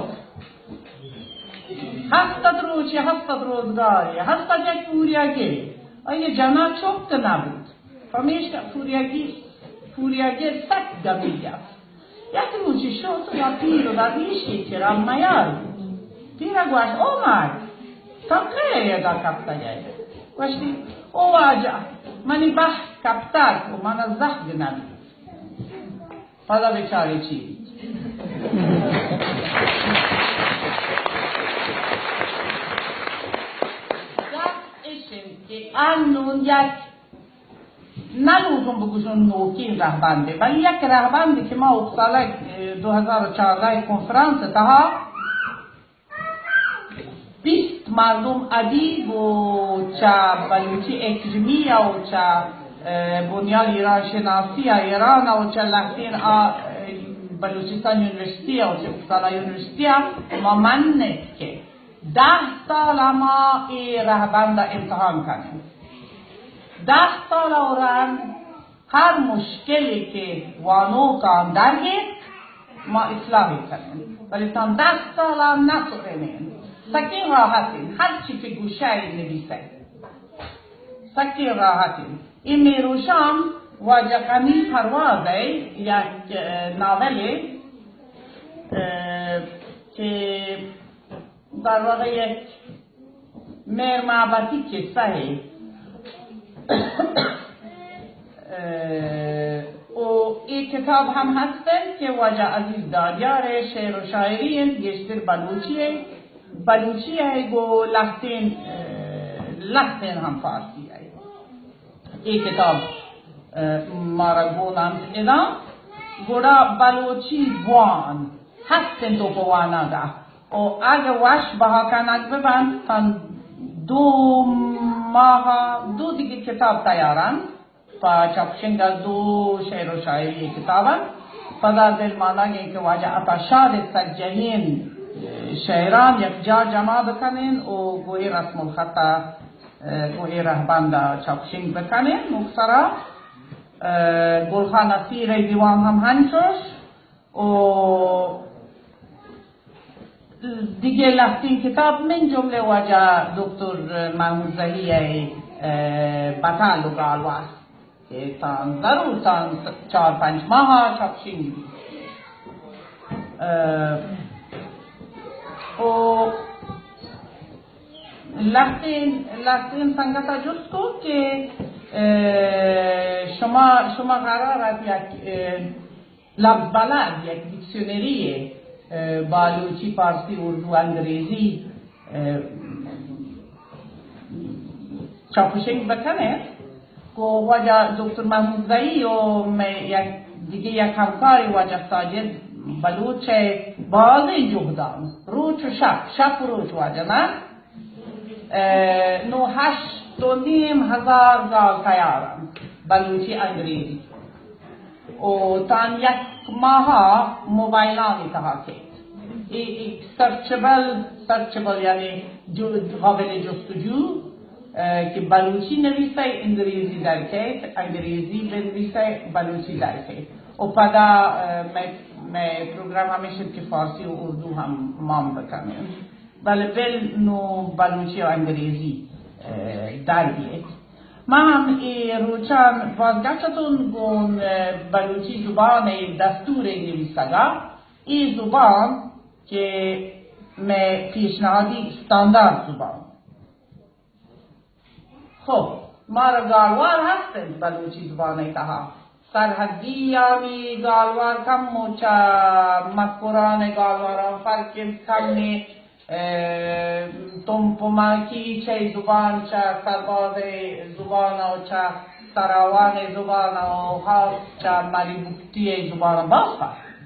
ہست ات روچے، ہست ات روزگارے، ہست ات یک پوریاگرے۔ آئی جنا چک نہ بوت۔ پمیشکا پوریاگی، پوریاگر سک گمیگ ات۔ یک روچے شت و پیر و درویشے کرا میار بوت۔ پیرا گوشت، او مرد، تو کئے ادا کپتگ ئے؟ گوشتی، او واجہ، منی بخت کپتگ و منا زہگ نبیت۔ پدا بچارے چی بیت۔ گپ اش انت کہ انون یک نہ لوٹوں بگوشوں نوکیں رہبندے، بلے یک رہبندے کہ ما اپسالہ، اه، دو ہزار و چاردہ کنفرانس ءِ تہا بیست مردم ادیب و چہ بلوچی اکیڈمی ءَ و چہ، اه، بنیاد ایران شناسی ءَ ایران ءَ و چہ لہتین آ، اه، بلوچستان یونیورسٹی ءَ و چہ اپسالہ یونیورسٹی ءَ ما منت کہ دہ سال ءَ ما اے رہبند ءَ امتحان کنیں۔ دہ سال ءَ رند ہر مشکلے کہ وانوکاں درگیت، ما اصلاح کنیں، بلے تاں دہ سال ءَ نہ سرینیں۔ سکیں راحتیں، ہر چی کہ گوشئے نبیسئے۔ سکیں راحت انت۔ اے مہروشام واجہ غنی پرواز ءِ یک، اه، ناولے، اه، کہ در واقع یک مہر محبتی قصہ ہے۔ اه، او اے کتاب ہم ہست انت کہ واجہ عزیز دادیار ءِ شعر و شاعری انت، گیشتر بلوچی ءِ، بلوچی ءِ گوں لہتیں، اه، لہتیں ہم فارسی ءِ۔ اے کتاب، اه، مارا گون انت ادا، گڑا بلوچی بوان ہست انت و پہ وانگ ءَ۔ و اگہ وش بہا کنگ بہ بنت، تاں دو ماہ ءَ دو دگہ کتاب تیار انت۔ پہ چاپشنگ ءَ دو شعر و شاعری کتاب انت۔ پدا دل مانگ انت کہ واجہ عطا شاد ءِ سجہیں شعران یک جا جمع بکنین و گوں اے رسم الخط ءَ، گوں اے رہبند ءَ چاپشنگ بکنین۔ مختصرا، اه، گل خان نصیر ءِ دیوان ہم ہنچوش و دگہ لہتیں کتاب من جملہ واجہ دکتر محمود زہی ءِ، اه، بتال و گالوار کہ تاں ضرور تاں چار پنچ ماہ ءَ چاپشنگ بیت۔ اه، و لہتیں، لہتیں سنگت ءَ جست کو کہ، اه، شما، شما قرار ات یک، اه، لبز بلد، یک دیکشنری، اه، بلوچی، پارسی، اردو، انگریزی، اه، چاپ و شنگ بکنین۔ گو واجہ دکتر محمود زئی و مئے یک دگہ یک ہمکارے واجہ ساجد بلوچ ءِ بازیں جہدان، روچ و شپ، شپ و روچ واجہ نہ، اه، نو ہشت و نیم ہزار گال تیار انت، بلوچی انگریزی۔ و تاں یک ماہ ءَ موبائلانی تہا کیت۔ اے، اے سرچبل، سرچبل یعنی جو، قابل جستجو، اه، کہ بلوچی نویسئے، انگریزی در کیت، انگریزی بنویسئے، بلوچی در کیت۔ و پدا، اه، مئے، مئے پروگرام ہمیش انت کہ فارسی و اردو ہم مان بکنین۔ بلے بل نو بلوچی و انگریزی، اه، در بیت۔ ما ہم اے روچان باز گپ جتون گون، اه، بلوچی زبان ءِ دستور ءِ نویسگ ءَ۔ اے زبان کہ مئے پیشنہادی استاندارد زبان۔ خب، مارا گالوار ہست انت بلوچی زبان ءِ تہا۔ سرحدی یامی گالوار کم و چہ مکران ءِ گالواراں فرق انت کمی، اه، تمپ و ماکی چہ زبان چہ سرباز ءِ زبان و چہ سراوان ءِ زبان و خاص چہ مری بگٹی ءِ زبان باز فرق انت۔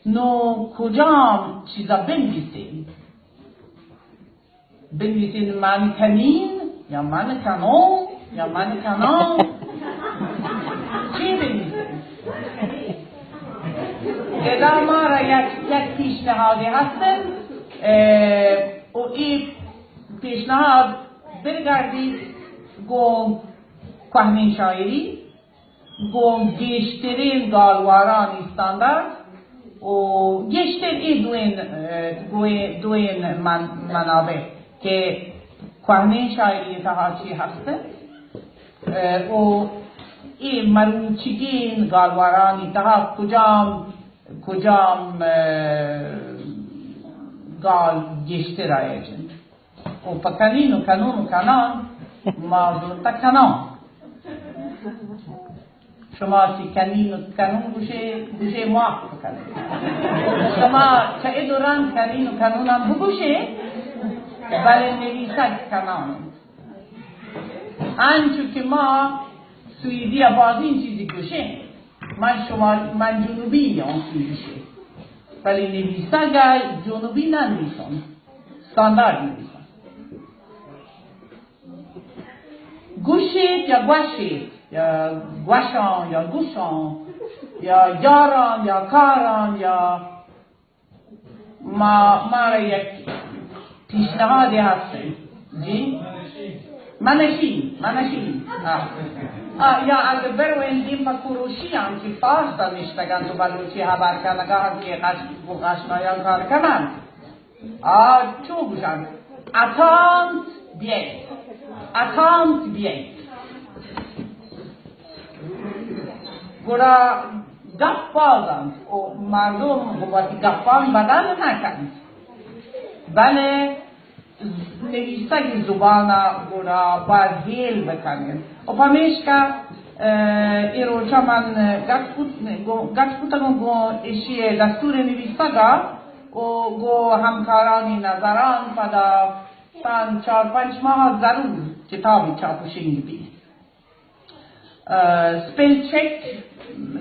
نو کجام چیزا بنویسین؟ بنویسین من کنین یا من کنون یا من کنان؟ چی بنویسین؟ ادا مارا یک، یک پیشنهادی هستن، اه، و ای پیشنهاد برگردید گون کوهنین شاعری، گوں گیشترین گالوارانی استاندارد و گیشتر اے دوئین، اه، دوئین، دوئین من-، منابع کہ کوہنیں شاعری تہا چی ہست انت، اه، و اے مروچیگین گالوارانی تہا کجام، کجام، اه، گال گیشتر رائج انت۔ و پہ کنین و کنون و کنان ما زرتہ کنان۔ شما چی کنین و کنون گوشے، گوشے معاف بکنید۔ شما چہ اے دوران کنین و کنون ہم بگوشے، بلے نویسگ کنان۔ انچو کہ ما سویدی ء بازین چیزی گوشیں، من شما، من جنوبی آں سویدش ء، بلے نویسگ ء جنوبی نہ نویساں، استاندارد نویساں۔ گوشیت یا گوشیت، یا گوشاں یا گوشاں، یا یاراں یا کاراں، یا ما، مارا یک پیشنهادی هستن. جی؟ منشی، منشی. آه. آه، یا اگه بروین دیم پا کوروشی هم که فارس دانشتگن تو بلوچی خبر کنگا هم که قش-، گو قشنایان کار کنن. آه، چو گوشن؟ اتانت بیت. اتانت بیایت، گڑا گپ باز انت و مردم گوں وتی گپان بدل نہ کنت، بلے نویسگ زبان ء گڑا باز ہیل بکنت۔ و پمیشکا، اه، اے روچا من گپ کت، گو-، گپ کتگوں گوں ایشی دستور نویسگ ء و گوں ہمکارانی نظران پدا تان چار پنچ ماہ ضرور کتابی چاپ و شنگ بیت۔ اه، spell check,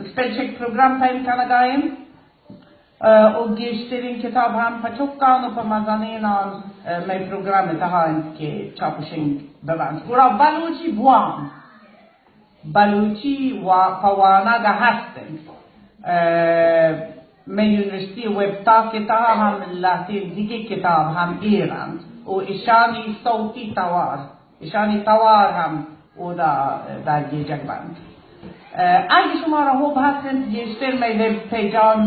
spell check program پیم کنگا انت۔ اه، و گیشترین کتاب ہم پہ چکان و پہ مزنینان، اه، مئے پروگرام تہا انت کہ چاپ و شنگ ببنت۔ گڑا بلوچی بوان، بلوچی وا-، پہ وانگ ہست انت۔ اه، مئے یونیورسٹی ویب تاک تہا ہم لہتیں دگہ کتاب ہم ایر انت و اشانی صوتی توار اشانی توار ہم اودا درگیجگ بنت۔ اه، اگہ شمارا حب ہست انت گیشتر مئے ویب پیجان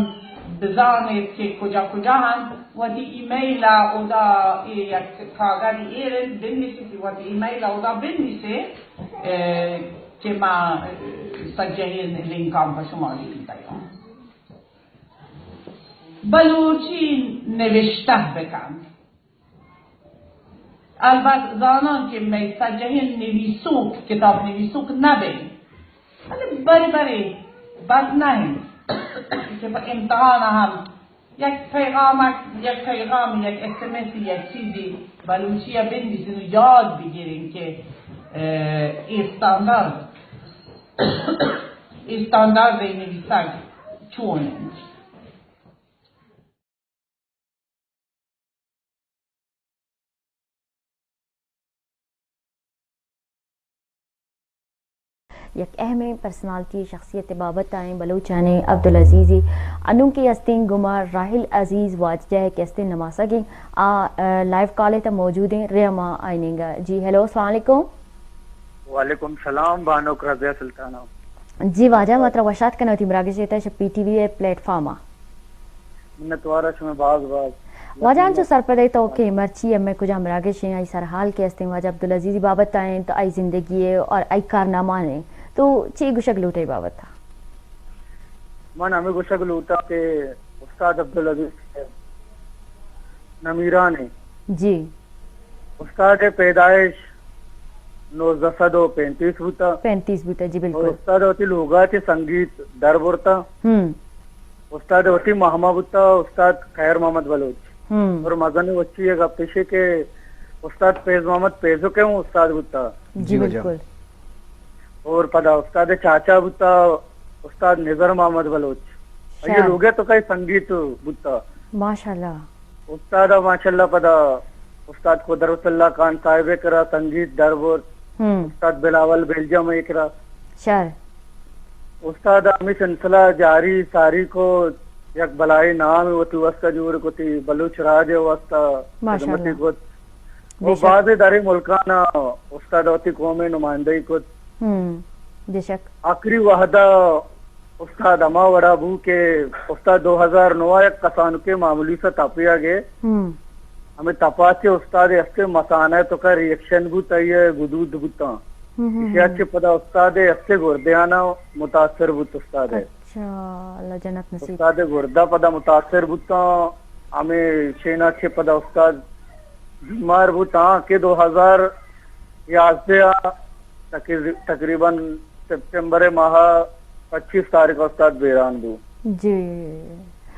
بزانیت کہ کجا کجا انت، وتی ای میل ء اودا اے یک کاگدی ایر انت، بنویسیت، وتی ای میل ء اودا بنویسیت، اه، کہ ما، اه، سجہیں لنکان پہ شما دیگ دیاں۔ بلوچی نوشتہ بکن۔ البت زاناں کہ مئے سجہیں نویسوک، کتاب نویسوک نہ بیں، بلے برے برے بد نہ انت کہ پہ امتحان ہم یک پیغامک، یک پیغام، یک ایس ایم ایس، یک چیزی بلوچی ء بنویسیں و یاد بگیریں کہ، اه، اے استاندارد، اے استاندارد نویسگ چون انت۔ یک اہمیں پرسنالٹی، شخصیت بابت آئیں بلوچانی عبدالعزیزی۔ انوں کہ استیں گما راحل عزیز واجہ کہ استیں نماسگیں آ، آ، لائیو کال تا موجود ہیں، رے ما آئینگا۔ جی ہیلو، السلام علیکم۔ وعلیکم سلام بانک رضیہ سلطانہ۔ جی واجہ، ما ترا وشات کنوتی مراگش دیتا شپی ٹی وی پلیٹ فارم آ۔ منتوار شمئے باز باز۔ واجہ انچو سرپدئے تو کہ مرچی ہمے کجام مراگش ایں، آئی سرحال کہ استیں، واجہ عبدالعزیزی بابت آئیں تو آئی زندگی ہے اور آئی کارنامہ ہیں، تو چی گشگ لوٹے بابت؟ من ہمیں گشگ لوٹا کہ استاد عبدالعزیز نمیران ہیں۔ جی۔ استاد پیدائش نوزدہ سد و پینتیس بوتا۔ پینتیس بوتا، جی بالکل۔ استاد وتی لوگا چہ سنگیت در برتا۔ ہم۔ استاد وتی ماما بوتا، استاد خیر محمد بلوچ۔ ہم۔ اور مزن وچی یہ گپ پیشے کہ استاد فیض محمد پیزو کے ہوں استاد بوتا۔ جی جی واجہ۔ بالکل۔ اور پدا استاد چاچا بوتا، استاد نظر محمد بلوچ۔ یہ لوگے تو کئی سنگیت بوتا۔ ماشاءاللہ۔ استاد ماشاءاللہ پدا استاد قدرت اللہ خان صاحب کرا سنگیت در برت۔ ہم۔ استاد بلاول بیلجم کرا۔ شر۔ استاد ہمیں سلسلہ جاری ساری کو، یک بلائی نام وتی واسطہ جوڑ کتی، بلوچ راج واسطہ ماشاءاللہ۔ خدمتی کت۔ بے و شک۔ بعض درے ملکانا استاد وتی قوم نمائندگی کت۔ ہم، بے شک۔ آخری وحدہ استاد ہما وڑا بو کہ استاد دو ہزار نو ء یک کسانکے معمولی سا تپیا گئے۔ ہم۔ ہمیں تپا چے استاد ہستے مسانہ تو کا ریئیکشن بوت، آئی گدود بوتاں۔ ہم، ہم، ایشی ہم۔ چے پدا استاد ہستے گردیانا متاثر بوت استاد۔ اچھا، اللہ جنت نصیب۔ استاد گردہ پدا متاثر بوتاں، ہمیں شینا چے پدا استاد بیمار بوتاں کہ دو ہزار یازدہ ء تقری-، تقریباً سپٹمبر ماہ پچیس تاریخ استاد بیران بو۔ جی۔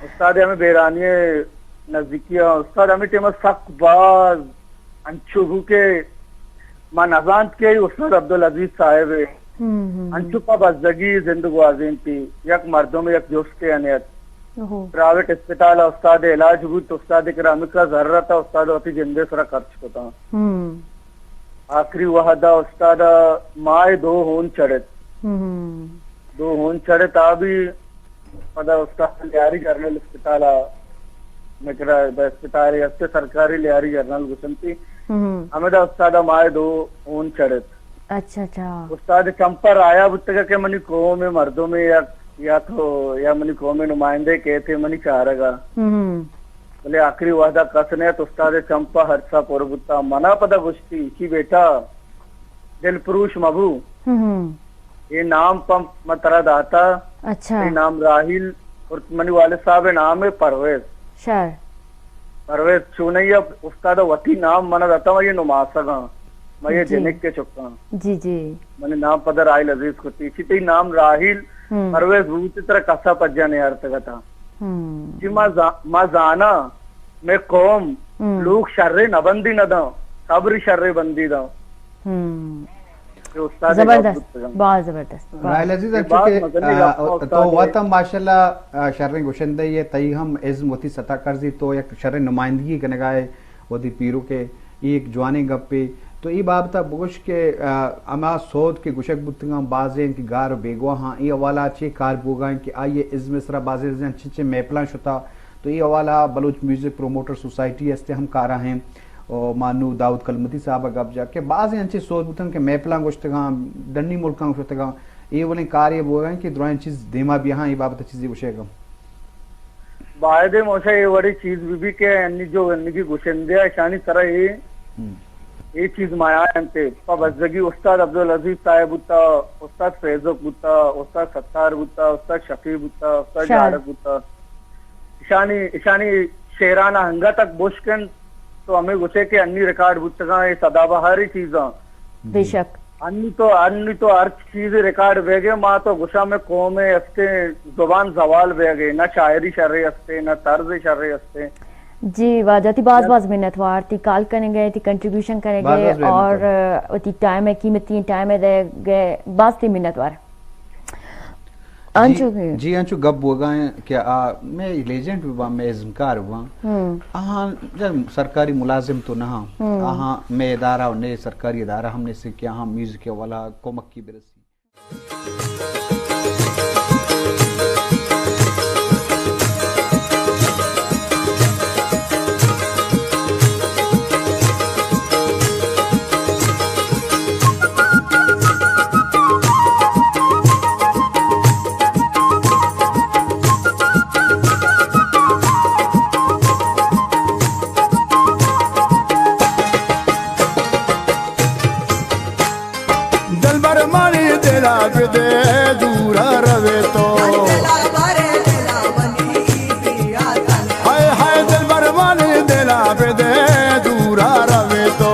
استاد ہمیں بیرانی نزدیکی ء، استاد ہمیں ٹائم سک باز انچو بو کہ ما نزانت کہ استاد عبدالعزیز صاحب ہے۔ ہم، ہم، ہم۔ انچو پا بزگی زند گوازینتی، یک مردم یک جستے انیت۔ اوہو۔ پرائیویٹ اسپتال ء استاد علاج بوت، استاد کرا ہمکا ضرورت ء استاد وتی جندے سرا خرچ کتاں۔ ہم۔ آخری وہدا استاد ء ماہ دو ہون چڑت۔ ہم۔ دو ہون چڑت آ بھی پدا استاد لیاری جنرل اسپتال ء مکرا اسپتال است سرکاری لیاری جنرل گسنتی۔ ہم۔ ہمدا استاد ء ماہ دو ہون چڑت۔ اچھا، اچھا۔ استاد چمپر آیا بوتگا کہ منی قوم مردم یا، یا تو، یا منی قوم نمائندے کہتے منی چارگا۔ ہم۔ بلے آخری وہدا کس نیت، استاد چمپا ہرسا پر بوتا۔ منا پدا گوشتی، چی بیٹا، دلپروش مبو۔ ہم ہم۔ اے نام پہ من ترا داتا۔ اچھا۔ اے نام راحیل، اور منی والد صاحب ءِ نام ہے پرویز۔ شر۔ پرویز چونئی ءَ استاد ءَ وتی نام من ءَ داتا، من یہ نماسگاں، من یہ جی۔ جنک کے چکاں۔ جی جی۔ من نام پدا راحیل عزیز کتی۔ چی تئی نام راحیل ہم۔ پرویز بوتی ترا کسا پجا نیارتگتا۔ ہم۔ چی ما زا-، ما زانا، میں قوم، ہم۔ لوگ شرے نہ بندی نہ داں، صبر شرے بندی داں۔ ہم۔ اے استاد ءِ گپ زبردست، بوتگاں۔ باز زبردست، باز۔ راحیل عزیز، اے انچو باز کہ، مزنیں آ، گپ ءَ تو استاد ءِ۔ وت ہم ماشاءاللہ، آ، شریں گوشندہ یے، تئی ہم ازم وتی ستا کرزی، تو یک شریں نمائندگی کنگا ئے وتی پیرک ءِ، اے یک جوانیں گپے۔ تو اے بابت ءَ بگوش کہ، آ، ہما سوت کہ گوشگ بوتگاں، بازیں کہ گار و بیگواہاں، اے حوالہ ءَ چے کار بوگا انت کہ آئی ءِ ازم ءِ سرا بازیں انچیں انچیں محفلاں شتا، تو اے حوالہ ءَ بلوچ میوزک پروموٹر سوسائٹی است ہم کارا ہیں۔ و ما نوں داؤد کلمتی صاحب ءَ گپ جا کہ بازیں انچیں سوت بوتن کہ محفلاں گوشتگاں، ڈنی ملکاں گوشتگاں، اے وڑیں کارے بوگا انت کہ درائیں چیز دیما بیاہاں، اے بابت ءَ چیزے گوشے گا۔ باید ہے موشا اے وڑیں چیز بہ بی کہ انی جو انگی گوشندہ اشانی سرا اے، ہم۔ اے چیز مایا انت۔ پہ بزگی استاد عبدالعزیز صاحب بوتا، استاد فیضک بوتا، استاد ستار بوتا، استاد شفیع بوتا، استاد شاعر۔ جارک بوتا۔ اشانی، اشانی شعران انگت تک بشکن تو ہمیں گوشے کہ انی ریکارڈ بوتگاں، اے سدا بہاری چیزاں۔ بے شک۔ انی تو، انی تو ہر چیز ریکارڈ بیگے، ما تو گوشاں میں قوم استے، زبان زوال بیگے، نہ شاعری شرے استے، نہ طرز شرے استے۔ جی واجہ، تی باز باز منت وار، تی کال کرنے گئے، تی کنٹریبیوشن کرنے گئے، اور، آ، وتی ٹائم ہے، قیمتی ٹائم ہے دے گئے، باز تی منت وار۔ جی، انچو کہ جی، انچو گپ بوگا ہیں کہ آ مئے لیجنڈ بھی باں، مئے ازمکار بھی باں۔ ہم۔ آہاں جب سرکاری ملازم تو نہ ہاں۔ ہم۔ آہاں مئے ادارہ و نئے سرکاری ادارہ ہم نیسے کہ آہاں میوزک والا کمک کی برسی۔ دلبر منی دلا بدے دورا روے تو۔ ہائے ہائے دلبر منی دلا بدے دورا روے تو۔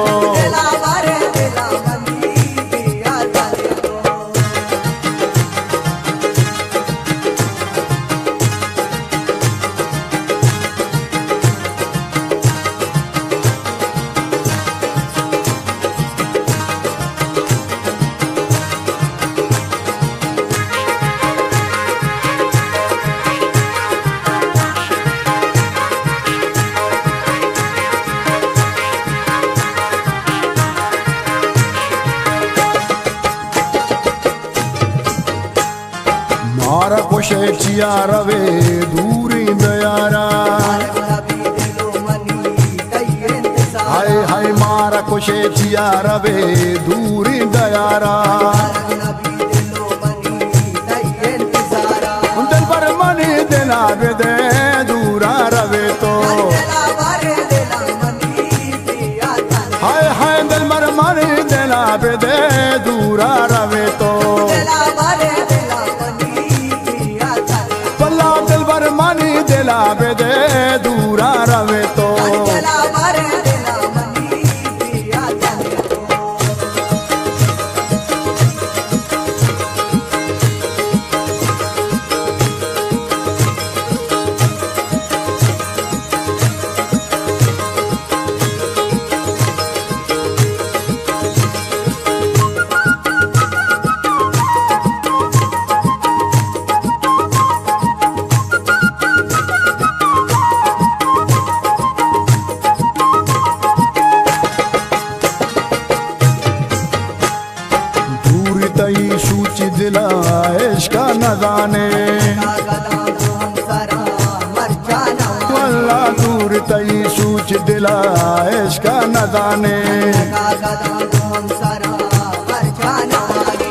مارا کشے چیا روے دوریں دیارا۔ ہائے ہائے مارا کشے چیا روے دوریں دیارا۔ دلبر منی دلا بدے دورا روے تو۔ ہائے ہائے دلبر منی دلا بدے دورا روے تو۔ واللہ دلبر منی دلا بدے دورا روے تو۔ دور تئی سوچ دلا عشق نہ زانے۔ واللہ دور تئی سوچ دلا عشق نہ زانے۔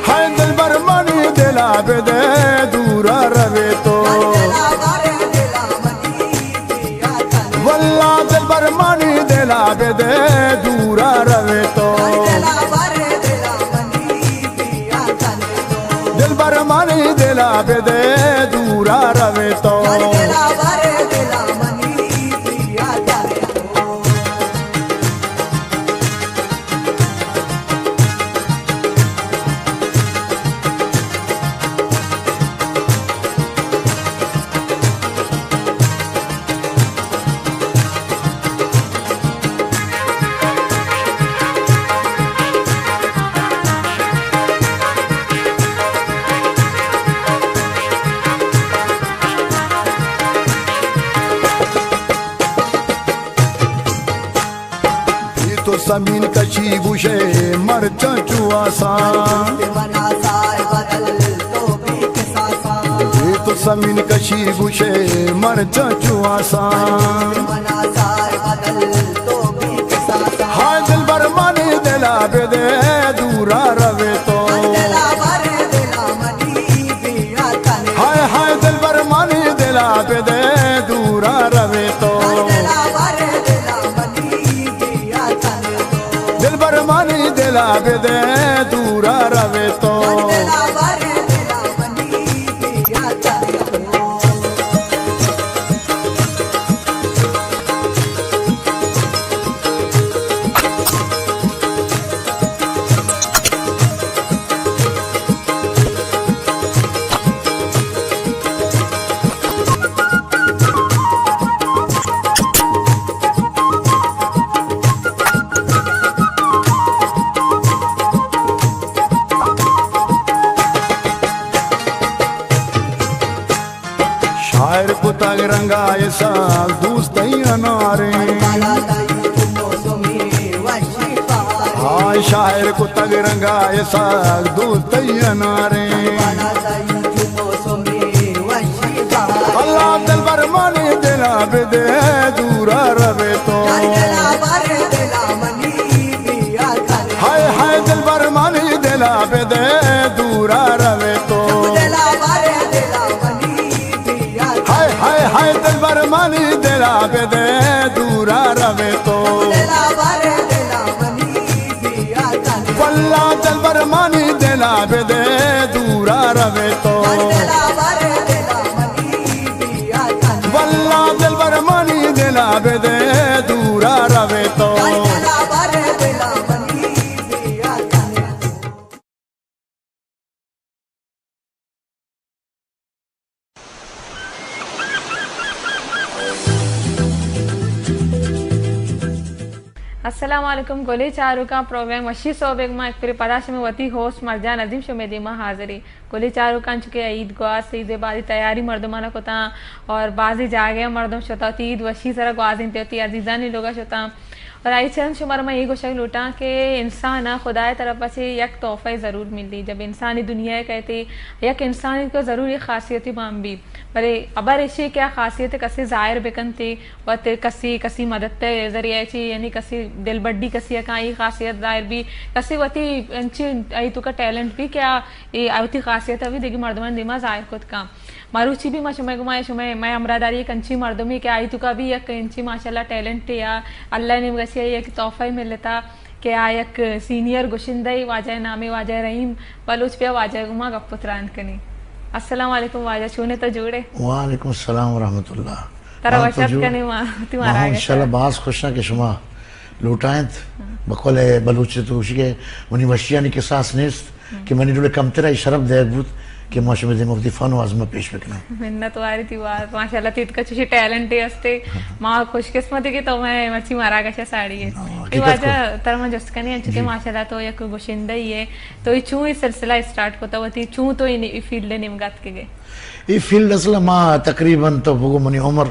ہائے دلبر منی دلا بدے دورا روے تو۔ واللہ دلبر منی دلا بدے دورا روے تو۔ بدے دورا روے تو۔ تو سمین کشی گوشے مرچاں چو آسان۔ تو سمین کشی گوشے مرچاں چو آسان۔ ہائے دلبر منی دلا بدے دورا روے تو۔ ہائے ہائے دلبر منی دلا بدے دورا روے تو۔ دلبر منی دلا بدے دورا روے تو۔ شاعر کتگ رنگا اسحاق دوست تئی اناریں۔ ہائے شاعر کتگ رنگا اسحاق دوست تئی اناریں۔ اللہ دلبر منی دلا بدے دورا روے تو۔ ہائے ہائے دلبر منی دلا بدے دورا روے تو۔ ہائے ہائے ہائے دلبر منی دلا بدے دورا روے تو۔ واللہ دلبر منی دلا بدے دورا روے تو۔ واللہ دلبر منی دلا بدے دورا روے تو۔ السلام علیکم، گلیں چاروکاں، پروگرام وشی سہبے گوں ما یک پرے پدا شمئے وتی ہوسٹ مرجان عظیم شمئے دیما حاضری۔ گلیں چاروکاں، چونکہ عید گوست، عید ءِ بازیں تیاری مردماں کتاں اور بازیں جاگہ مردم شتاں، وتی عید وشی سرا گوازینتے، وتی عزیزانی لوگا شتاں۔ اور آئی چہ رند شمارا من اے گوشگ لوٹاں کہ انسان ءَ خدا ءِ طرف ءَ چہ یک تحفہ ضرور ملی۔ جب انسان اے دنیا ءَ کئیت، یک انسان ءَ ضرور یک خاصیتے مان بی، بلے ہبر ایشی کہ آ خاصیت کسے ظاہر بکنت، وت کسے، کسے مدد ءِ ذریعہ ءَ چہ، یعنی کسے دلبڈی کسے ءَ کاں اے خاصیت ظاہر بی، کسے وتی انچیں آئی توکا ٹیلنٹ بی کہ آ اے وتی خاصیت ءَ بی دگہ مردمانی دیما ظاہر کت کاں۔ مروچی بھی ما شمئے گما، شمئے، مئے ہمراہداری یک انچیں مردمے کہ آئی توکا بھی یک انچیں ماشاءاللہ ٹیلنٹے یا اللہ ءِ نیمگا چہ یک تحفہ ملتا کہ آ یک سینئر گشندہ اے، واجہ ءِ نام اے واجہ رحیم بلوچ، بیا واجہ ءِ گما گپ و تران کنیں۔ السلام علیکم واجہ، چون ئے، تو جوڑ ئے؟ وعلیکم السلام ورحمۃ اللہ۔ ترا وش اتک کنیں ما، وتی ما ہم مراگش ءَ۔ انشاءاللہ باز خوش آں کہ شما لوٹائینت۔ ہاں۔ بقول بلوچ تو گوشی کہ منی وشیانی کساس نیست۔ کہ منی ڈول کمتر ءَ شرپ دیگ بوت کہ ما شمئے دیما وتی فن و ازم ءَ پیش بکناں۔ منت واری تئی، واجہ ماشاءاللہ تئی توکا چوشیں ٹیلنٹے ہستے۔ ہاں۔ ما خوش قسمت ایں کہ تو مئے مرچی مراگش ءَ ساڑی ئے۔ ہاں، اے حقیقت واجہ کو۔ ترا من جست کنیں، انچو کہ جی۔ ماشاءاللہ تو یک گشندہ ئے، تو اے چوں اے سلسلہ اسٹارٹ کتا، وتی چوں تو اے نی-، اے فیلڈ ءِ نیمگا اتکگ ئے؟ اے فیلڈ اصل ما تقریباً تو بگو منی عمر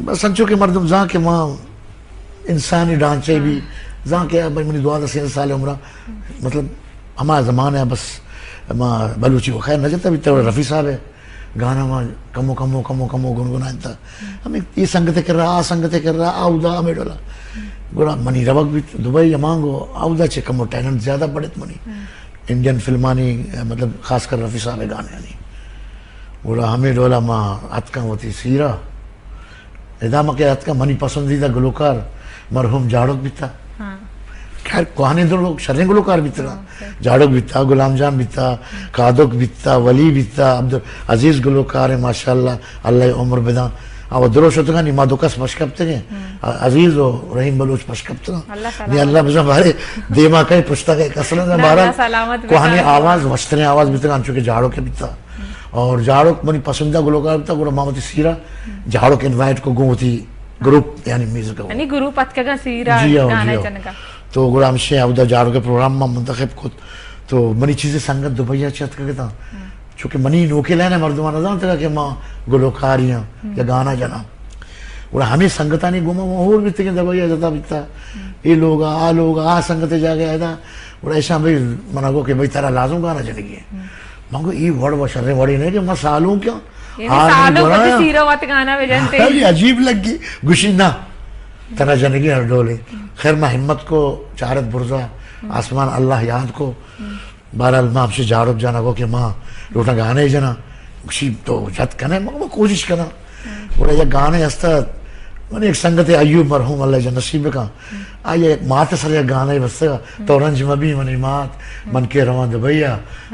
بس انچو کہ مردم زان کہ ما انسانی ڈھانچہ بھی ہاں۔ زان کہ بھئی منی دوازدہ سیزدہ سال عمر، مطلب ہما زمانہ بس ما بلوچی کو خیر نہ جتا، بھی تو رفیع صاحب ءِ گانا ما کمو کمو کمو کمو گنگنائینتا۔ ہمیں اے سنگت ءِ کرا، آ سنگت ءِ کرا، آ اودا ہمیں ڈولا۔ گڑا منی روگ بیت دبئی ہمانگو، آ اودا چہ کمو ٹیلنٹ زیادہ بڑھت منی۔ ہاں۔ انڈین فلمانی، مطلب خاص کر رفیع صاحب ءِ گانانی۔ گڑا ہمیں ڈولا ما اتکاں وتی سیرا۔ ادا ما کہ اتکاں، منی پسندیدہ گلوکار مرحوم جاڑک بیتا۔ ہاں۔ خیر، کوہنیں درو شریں گلوکار بیتگاں۔ ہاں، صحیح۔ جاڑوک بیتا، غلام جان بیتا، قادوک بیتا، ولی بیتا، عبدالعزیز گلوکار ایں، ماشاءاللہ، اللہ ءِ عمر بداں۔ آ وت درو شتگاں، نی ما دو کس پش کپتگیں۔ ہم۔ عزیز و رحیم بلوچ پش کپتگاں۔ اللہ نی سلامت۔ اللہ بزاں بارے دیما کئے پشتا کئے کس نہ، نہ، بہرحال اللہ سلامت بزاں۔ کوہنیں آواز، وشتریں آواز بیتگاں، انچو کہ جاڑوک بیتا۔ ہم۔ اور جاڑوک منی پسندیدہ گلوکار بیتا، گڑا ما وتی سیرا جاڑوک انوائٹ کو گوں وتی گروپ، یعنی میوزک ءَ۔ یعنی گروپ اتکگاں سیرا جی ہاں، گانا جی ہاں۔ جنگا۔ تو گڑا ہمشے اودا جاڑوک ءِ پروگرام ما منتخب کت۔ تو منی چیزے سنگت دبئی ءَ چہ اتکگ اتاں۔ ہم۔ چونکہ منی نوکیں لائن ءِ مردماں نہ زانتگ کہ ما گلوکاری آں ہم۔ یا گانا جناں۔ گڑا ہمے سنگتانی گوما ما ہور بیتگیں دبئی ءَ جتا بیتا۔ ہم۔ اے لوگ ءَ، آ لوگ ءَ، آ سنگت ءِ جاگہ ءَ ادا۔ گڑا ایشاں بھئی منا گو کہ بھئی ترا لازم گانا جنگی ہے۔ ہم۔ من گو اے وڑ و شریں وڑے نہیں کہ ما سالوں کیا یعنی آ سالوں گڑا پتی سیرا وت گانا بجنتے۔ ہاں، یہ عجیب لگی۔ گوشی نہ، ترا جنگی ہر ڈولے۔ خیر، ما ہمت کو، چارت برزا، آسمان اللہ یاد کو۔ بہرحال، ما ہمشی جاڑوک جانا کو کہ ما لوٹا گانے جنا۔ گوشی تو جت کنے، ما کوشش کنا۔ گڑا یک گانے ہستا، من ایک سنگت ایوب مرحوم اللہ جن نصیب بکن۔ آئی یک مات سر یک گانے بستگا، تو رنج مبی منی مات، من کے رواں دبئی ءَ،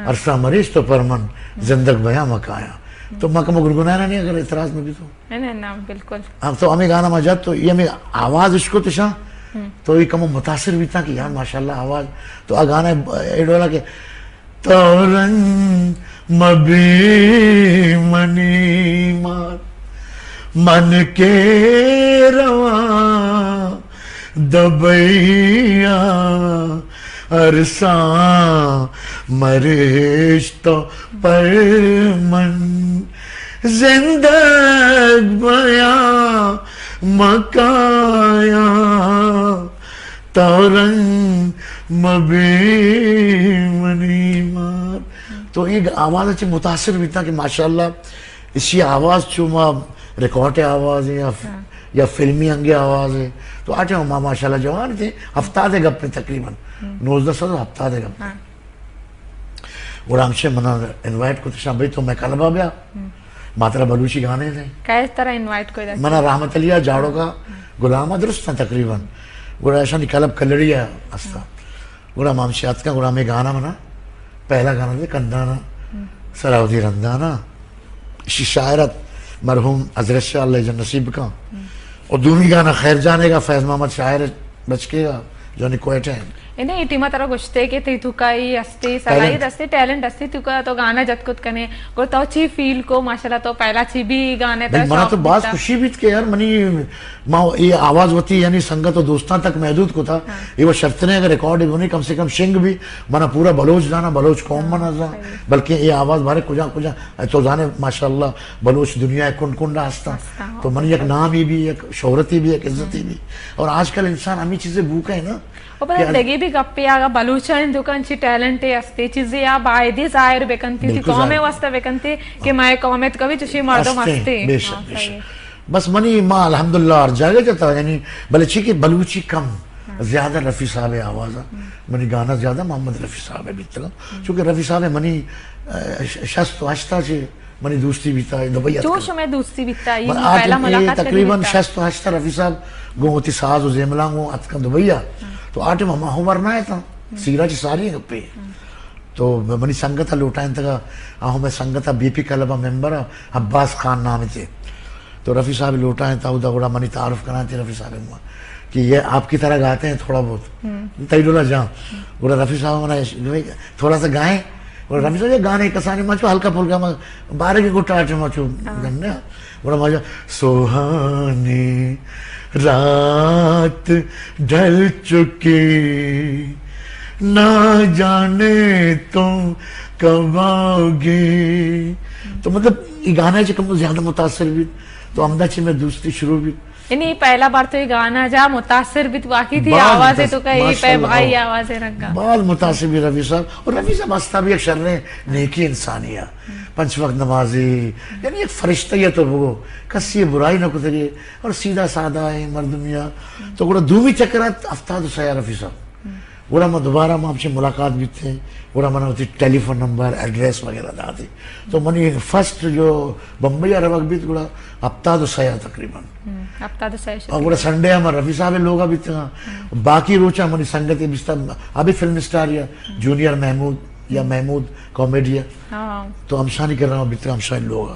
ارساں مریش تو پر من زندگ بیاں مکایا۔ تو ما کمو گنگنانا نہیں اگر اعتراض مبی تو۔ نہ، نہ، نہ، بالکل۔ ہاں، تو ہمیں گانا ما جت تو یہ ہمیں آواز اشکت اشاں، ہم۔ تو یہ کمو متاثر بیتا کہ یار ماشاءاللہ آواز، تو آ گانا اے ڈولا کہ تو رنج مبی منی مات، من کے رواں دبئی ءَ، ارساں مریش تو پر من زندگ بیاں مکایا، تو رنج مبی منی مات۔ تو اے آواز چہ متاثر بیتا کہ ماشاءاللہ ایشی آواز چو ما ریکارڈ آواز ہے یا ف-، ہاں۔ یا فلمی انگے آواز ہے۔ تو آ ٹائم ما ماشاءاللہ جوان تھے، ہفتاد گپ میں تقریباً، ہم۔ نوزدہ سد ہفتاد گپ۔ ہاں۔ گڑا ہمشے منا انوائٹ کو تشان بھئی تو میں کلبا بیا، ہم۔ ما ترا بلوچی گانے دیں۔ کئے ترا انوائٹ کو؟ منا رحمت علی جاڑوک ءَ، غلام ءَ درست ہیں تقریباً۔ گڑا ایشانی کلب کلڑی ءَ ہستا۔ گڑا ما ہمشی اتکاں، گڑا ہمیں گانا منا، پہلا گانا دے کندانا، سراودی رندانا، اشی شاعرت مرحوم حضرت شاہ اللہ جن نصیب کن۔ اور دومی گانا خیر جانے گا، فیض محمد شاعر بچکے گا، جو نی کوئٹہ ہیں۔ انہیں اے ٹیما ترا گوشتے کہ تئی توکا ای ہستے، صلاحیت ہستے، ٹیلنٹ ہستے، توکا تو گانا جت کت کنے، گڑا تو چی فیل کو؟ ماشاءاللہ تو پہلا چی بھی گانے بھائی، ترا منا شوق تو باز بیتا۔ خوشی بیت کہ یار منی ما اے آواز وتی یعنی سنگت و دوستاں تک محدود کتا۔ ہاں۔ اے و شرط نے اگر ریکارڈ بنی، کم سے کم شنگ بھی منا پورا بلوچ زانا، بلوچ قوم ہاں، منا زان، صحیح۔ بلکہ اے آواز بارے کجا کجا تو زانے ماشاءاللہ بلوچ دنیا ءِ کنڈ کنڈ ءَ ہستاں۔ ہستاں، تو منی یک نامی بھی، یک شہرتی بھی، یک عزتی بھی۔ اور آج کل انسان ہمیں چیزیں بھوکا ہے نا۔ و پدا کہ دگہ بھی گپے آگا بلوچانی توکا انچی ٹیلنٹ ہستے، چیزے آ بایدی ظاہر بکنتی، بالکل قوم ظاہر۔ واسطہ بکنتی کہ مئے قوم ءِ توکا بھی چشی مردم ہستے، ہستے۔ بے شک، ہاں، بے شک۔ صحیح۔ بس منی ما الحمدللہ ہر جاگہ جتا، یعنی بلے چی کہ بلوچی کم، ہاں۔ زیادہ رفیع صاحب ءِ آواز ءَ، ہم۔ منی گانا زیادہ محمد رفیع صاحب ءِ بیتگا، ہم۔ چونکہ رفیع صاحب ءَ منی، اه، ش-، شست و ہشت ءَ چہ منی دوستی بیتا، دبئی چو اتکا۔ شمئے دوستی بیتا، ای من پہلا آٹھ، اے ملاقات کدی تقریباً بیتا؟ شست و ہشت ءَ رفیع صاحب گوں وتی ساز و زیملاں گوں اتکاں دبئی ءَ۔ ہاں۔ تو آ ٹائم ہما عمر نہ اتاں، ہم۔ سیرا چہ ساری گپے۔ ہم۔ تو منی سنگت ءَ لوٹائینتگا، آ ہمے سنگت ءَ بی پی کلب ءِ ممبر ءَ عباس خان نام تے۔ تو رفیع صاحب لوٹائینت، اودا گڑا منی تعارف کنائینت رفیع صاحب ءِ گوما کہ یہ آپ کی طرح گاتے ہیں تھوڑا بہت۔ ہم۔ تئی ڈولا جاں۔ گڑا رفیع صاحب منا اش-، تھوڑا سا گائیں۔ گڑا رفیع صاحب یہ گانے کسانی ما چو ہلکا پھلکا ما بارے کے گٹا آٹے ما چو ہاں۔ گننا۔ گڑا ما جو سہانی رات ڈھل چکی، نہ جانے تم کب آؤ گے۔ تو مطلب، یہ گانا چہ کم زیادہ متاثر بیت۔ تو ہمدا چہ میں دوستی شروع بیت۔ یعنی پہلا بار تو یہ گانا جا متاثر بیت، واقعی تھی باز آواز ہے متاثر، تو کہی پہ ماشاءاللہ۔ بھائی آواز ہے رنگا۔ باز متاثر بیت رفیع صاحب۔ اور رفیع صاحب ہستا بھی ایک شریں نیکی انسانی ہے۔ پنچ وقت نمازی، یعنی ایک فرشتہ یہ تو وہ، کسی برائی نہ کتگی اور سیدھا سادہ ہے مردمیا۔ تو گڑا دومی چکرات ہفتاد و سہ رفیع صاحب۔ گڑا ما دوبارہ ما ہمچین ملاقات بیتیں، گڑا منا وتی ٹیلی فون نمبر، ایڈریس وغیرہ داتی۔ تو منی فرسٹ جو بمبئی ءَ روگ بیت، گڑا ہپتاد و سئے ءَ تقریباً۔ ہم، ہپتاد و سئے شت۔ اور گڑا سنڈے ءَ ما رفیع صاحب ءِ لوگ ءَ بیتگاں۔ باقی روچاں منی سنگتے بیستا، ابھی فلم اسٹار یا جونیئر محمود یا محمود کامیڈی ءَ۔ ہاں۔ تو ہمشانی کرا بیتگاں، ہمشانی لوگ ءَ۔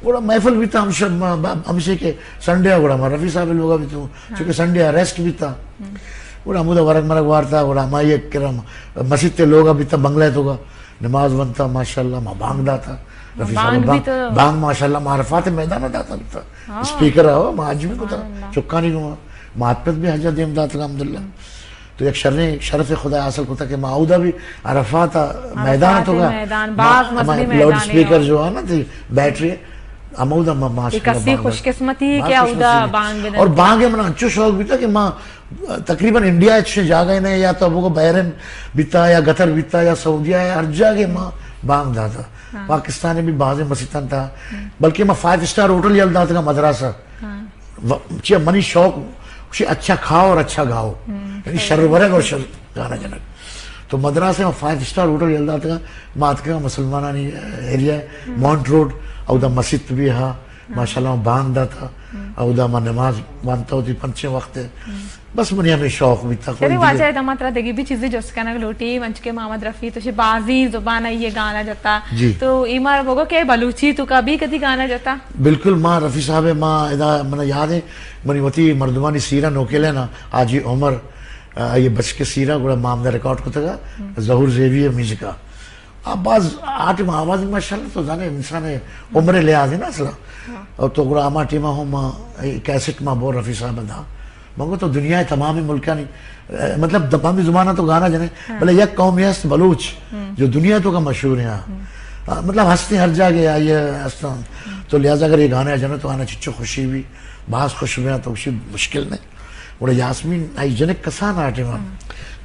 گڑا محفل بیتا ہمش-، ما-، ما-، ہمشے کہ سنڈے ءَ گڑا ما رفیع صاحب ءِ لوگ ءَ بیتوں، چونکہ سنڈے ءَ ریسٹ بیتا۔ گڑا ہمودا ورگ مرگ وارتا، گڑا ہمائی ءِ کرا مسیت ءِ لوگ ءَ بیتا، بنگلہ ءِ توکا نماز ونتا، ماشاءاللہ ما بانگ داتا۔ رفیع صاحب بانگ بانگ، بانگ ماشاءاللہ ما عرفات ءِ میدان ءَ داتا بیتا۔ ہاں۔ اسپیکر ءَ، ہو، ما حج بھی کتا، سبحان اللہ۔ چکانی گما، ما آتپت بھی حج ءَ دیم داتا، الحمدللہ۔ تو یک شریں شرف خدا حاصل کتا کہ ما اودا بھی عرفات ءِ میدان ءِ توکا میدان، ما، باز ما مزنیں لاؤڈ میدانے اسپیکر ہو۔ جو ہے نا، تئی بیٹری، ہمودا ما، ما ایک اسی خوش قسمتی ہے کہ اودا بانگ بدن۔ اور بانگ ءِ منا انچو شوق بیتا کہ ما تقریباً انڈیا ءَ چشیں جاگہ نے، یا تو بگو بحرین بیتا یا قطر بیتا یا سعودیہ ءَ، ہر جاگہ ما بانگ داتا۔ ہاں۔ پاکستان ءَ بھی بازیں مسیتاں تا، بلکہ ما فائیو اسٹار ہوٹل یل داتگا مدراسہ۔ ہاں۔ و-، چیا منی شوق، گوشی اچھا کھاؤ اور اچھا گاؤ۔ یعنی شر ورگ اور شر گانا جنگ۔ تو مدراسہ ءَ ما فائیو اسٹار ہوٹل یل داتگا، ما اتکگا مسلمانانی ایریا، مونٹ روڈ، اودا مسیت بھی ہا، ماشاءاللہ ما بانگ داتا، اودا ما نماز وانتا ہوتی پنچیں وقت۔ بس منی ہمیں شوق بیتا، کوئی شری دیگہ۔ واجہ، ادا ما ترا دگہ بھی چیزیں جست کنگ لوٹی، منچ کے محمد رفیع تو شی بازی زبان ءَ یہ گانا جتا۔ جی۔ تو ای مارا بگو کہ بلوچی تو کبھی کدی گانا جتا؟ بالکل، ما رفیع صاحب ءَ ما ادا منا یاد ہے، منی وتی مردمانی سیرا نوکیلے نا، حاجی عمر، آ، یہ بچ کے سیرا گڑا ما ہمدا ریکارڈ کتگا، ظہور زیوی ءِ میوزک ءَ۔ آ باز آ ٹیم آواز ماشاءاللہ تو زانے انسان ءِ عمر ءِ لحاظ ہے نا اصلا۔ ہاں۔ اور تو گڑا ہما ٹیم ہم ما اے کیسٹ ما بور رفیع صاحب دا۔ من گو تو دنیا ءِ تمام ملکانی، اے، مطلب تمام زباناں تو گانا جنے، ہاں۔ بلے یک قومی است بلوچ، جو دنیا ءِ توکا مشہور ہیں۔ آ، مطلب ہستے ہر جاگہ آئی ہستاں۔ تو لہذا اگر یہ گانا جنے تو آنا چچو خوشی بھی، باز خوش بھی تو خوشی مشکل نہیں۔ گڑا یاسمین آئی جنک کسان آ ٹیم ءَ۔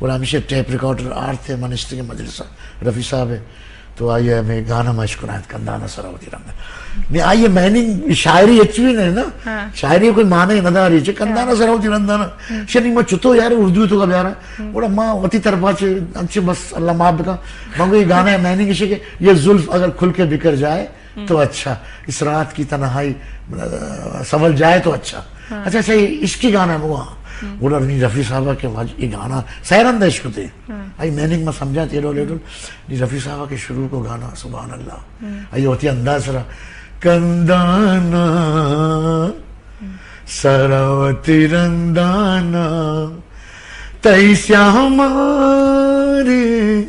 گڑا ہمیشہ ٹیپ ریکارڈر آرت ءَ من نشتگیں مجلس ءَ، رفیع صاحب ءَ، تو آئی ءَ ہمے گانا ما اشکنائت کندان ءَ سرا وتی رندا۔ نی آئی ءِ میننگ شاعری ہچ بھی نہیں نا۔ ہاں۔ شاعری کوئی معنی نہ داری، چہ کندان ءَ سرا وتی رندا نا۔ شنی ما چتو یار اردو ءِ توکا بیارا۔ گڑا ما وتی طرفا چہ انچے بس اللہ معاف بکا۔ ما گو یہ گانا ءِ میننگ اش کہ یہ زلف اگر کھل کے بکھر جائے، تو اچھا، اس رات کی تنہائی، آ، سنبھل جائے تو اچھا۔ ہاں۔ اچھا، اچھا، یہ عشقی گانا ہے وہ، ہاں۔ گڑا نی رفیع صاحبہ کہ واج-، یہ گانا سیرند عشق تے۔ ہاں۔ آئی میننگ ما سمجھا تیرو لیڈو، نی رفیع صاحبہ کے شروع کو گانا، سبحان اللہ۔ ہاں۔ آئی ہوتی انداز سرا، کندانا، سرا وتی رندانا، تئی سیاہ مارے،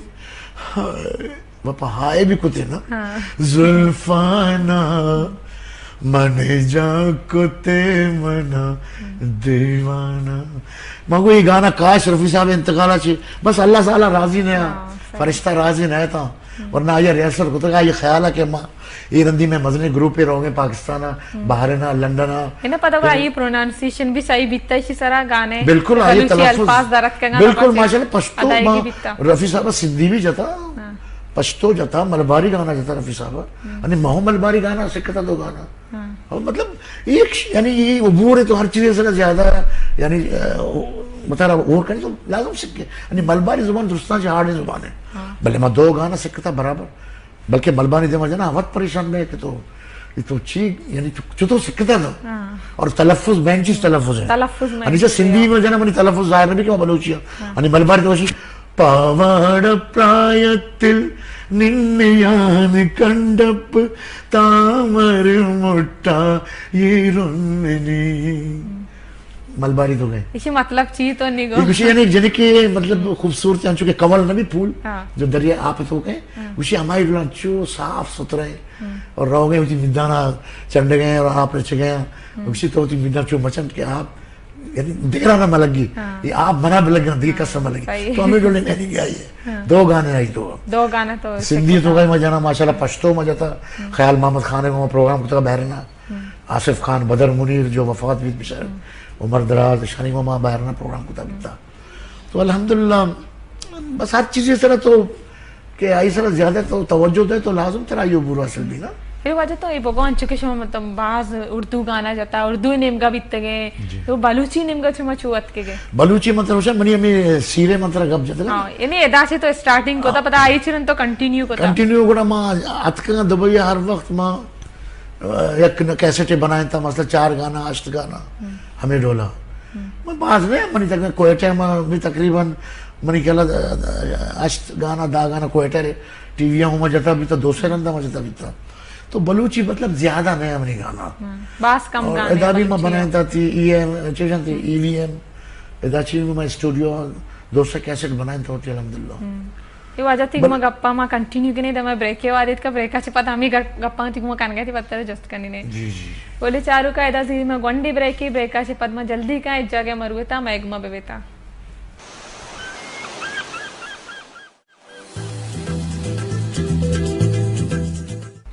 ہائے۔ و پہ ہائے بھی کتے نا۔ ہاں۔ زلفانا من جا کتے منا دیوانا۔ من گو یہ گانا کاش رفیع صاحب انتقالا چی۔ بس اللہ تعالی راضی نہ، ہاں، صحیح۔ فرشتہ راضی نہ تھا۔ ورنہ آئی ریہرسل کتگا، یہ خیال ہے کہ ما یہ رندی میں مزنی گروپ روگے پاکستان، بحرین، لندن۔ انہاں پتہ گڑا یہ پروننسیشن بھی صحیح بیتا، اسی سرا گانے بالکل، آئی بلوچی تلفظ۔ الفاظ درت کنگا بالکل، بس ماشاءاللہ، پشتو ادائیگی ما بیتا۔ رفیع صاحب سندھی بھی جتا، ہاں۔ پشتو جتا، ملباری گانا جتا رفیع صاحب۔ ہاں۔ یعنی مہو ملباری گانا سکھتا دو گانا۔ ہاں۔ اور مطلب، ایک ش-، یعنی یہ عبور ہے تو ہر چیز سے زیادہ، یعنی، آ، بتا رہا اور کریں تو لازم سکھے۔ یعنی ملباری زبان درستان سے ہارڈ زبان ہے۔ ہاں۔ بلے ما دو گانا سکھتا برابر۔ بلکہ ملبانی دیما جنا وت پریشان بے کہ تو، یہ تو چی، یعنی تو، چطور سکھتا تھا؟ ہاں۔ اور تلفظ، مین چیز تلفظ ہے۔ تلفظ مین یعنی چیز سندھی ہے۔ میں جنا منی تلفظ ظاہر نہیں کہ میں بلوچی ہوں۔ ہاں۔ یعنی ملباری تو اسی، پاواڑ پرایتل ننیان کنڈپ تامر مٹا یہ رننی۔ ملباری تو گئے۔ اسی مطلب چی تو نہیں گو۔ یہ گوشی یعنی جنکے مطلب خوبصورت ہیں، چونکہ کمل نبی پھول، ہاں۔ جو دریا آپ تو گئے، ہاں۔ گوشی ہماری ڈولان چو صاف ستھرے ہیں۔ ہاں۔ اور رو گئے ہوتی مندانا چنڈ گئے اور آپ رچ گئے ہیں۔ ہاں۔ گوشی تو ہوتی مندان چو مچنڈ کے آپ، یعنی دیرا نہ ملگی، ہاں۔ یہ آپ منا بلگنا، دیگہ کس نہ ملگی۔ صحیح۔ تو ہمیں ڈولے میں نہیں گیا یہ۔ ہاں۔ دو گانے آئی تو۔ دو گانے تو سندھی تو گئے مجانا، ماشاءاللہ پشتو مجاتا۔ ہاں۔ خیال محمد خان کو پروگرام کتا بحرنا۔ ہم۔ آصف خان بدر منیر جو وفات بیت بچار، ہم۔ عمر دراز، شانی ما باہر نا پروگرام کتا بیتا۔ تو الحمدللہ بس ہر چیز اس طرح تو کہ آئی سر زیادہ تو توجہ دے تو لازم ترا یہ عبور حاصل بھی نا۔ اے واجہ تو اے بگو انچو کہ شما مطلب باز اردو گانا جتا، اردو نیمگا بیتگے، جی۔ تو بلوچی نیمگا شما چو اتکگے؟ بلوچی مطلب شما منی ہمیں سیرے مطلب گپ جتگا۔ ہاں، یعنی ادا سے تو اسٹارٹنگ کو تھا، ہاں۔ پتا آئی چرن تو کنٹینیو کو تھا۔ کنٹینیو گڑا ما اتکگا دبئی ہر وقت ما، آ، یک نہ کیسٹے بنائیں تھا، مثلا چار گانا، ہشت گانا، ہم۔ ہمیں ڈولا۔ ہم۔ میں باز نہیں، منی تک کوئٹہ میں بھی تقریباً منی خیال ہے، آ، آ، ہشت گانا، دہ گانا کوئٹہ رے، ٹی وی ہوں میں جتا بیتا، دو سے رندا میں جتا بیتا۔ تو بلوچی مطلب زیادہ نہ ہے منی گانا۔ ہم، باز کم اور گانے ادا بھی میں بلوچی بنائیں ہے۔ تھا تھی ای ایم، چیزاں تھی ای وی ایم، ادا چی بھی میں اسٹوڈیو دو سو کیسٹ بنائیں تھا ہوتی الحمدللہ۔ ہم۔ اے واجہ تھی بل- گما گپا ما کنٹینیو کنے دے میں بریک کے وارد کا بریکا چے پد ہمیں گپ-، گپا تھی گما کنگا تھی پد ترے جست کنی نے۔ جی، جی۔ بولے چارو کا ادا زی میں گونڈی بریکی، بریکا چے پد میں جلدی کا ایک جاگہ مروتا میں گما ببیتا۔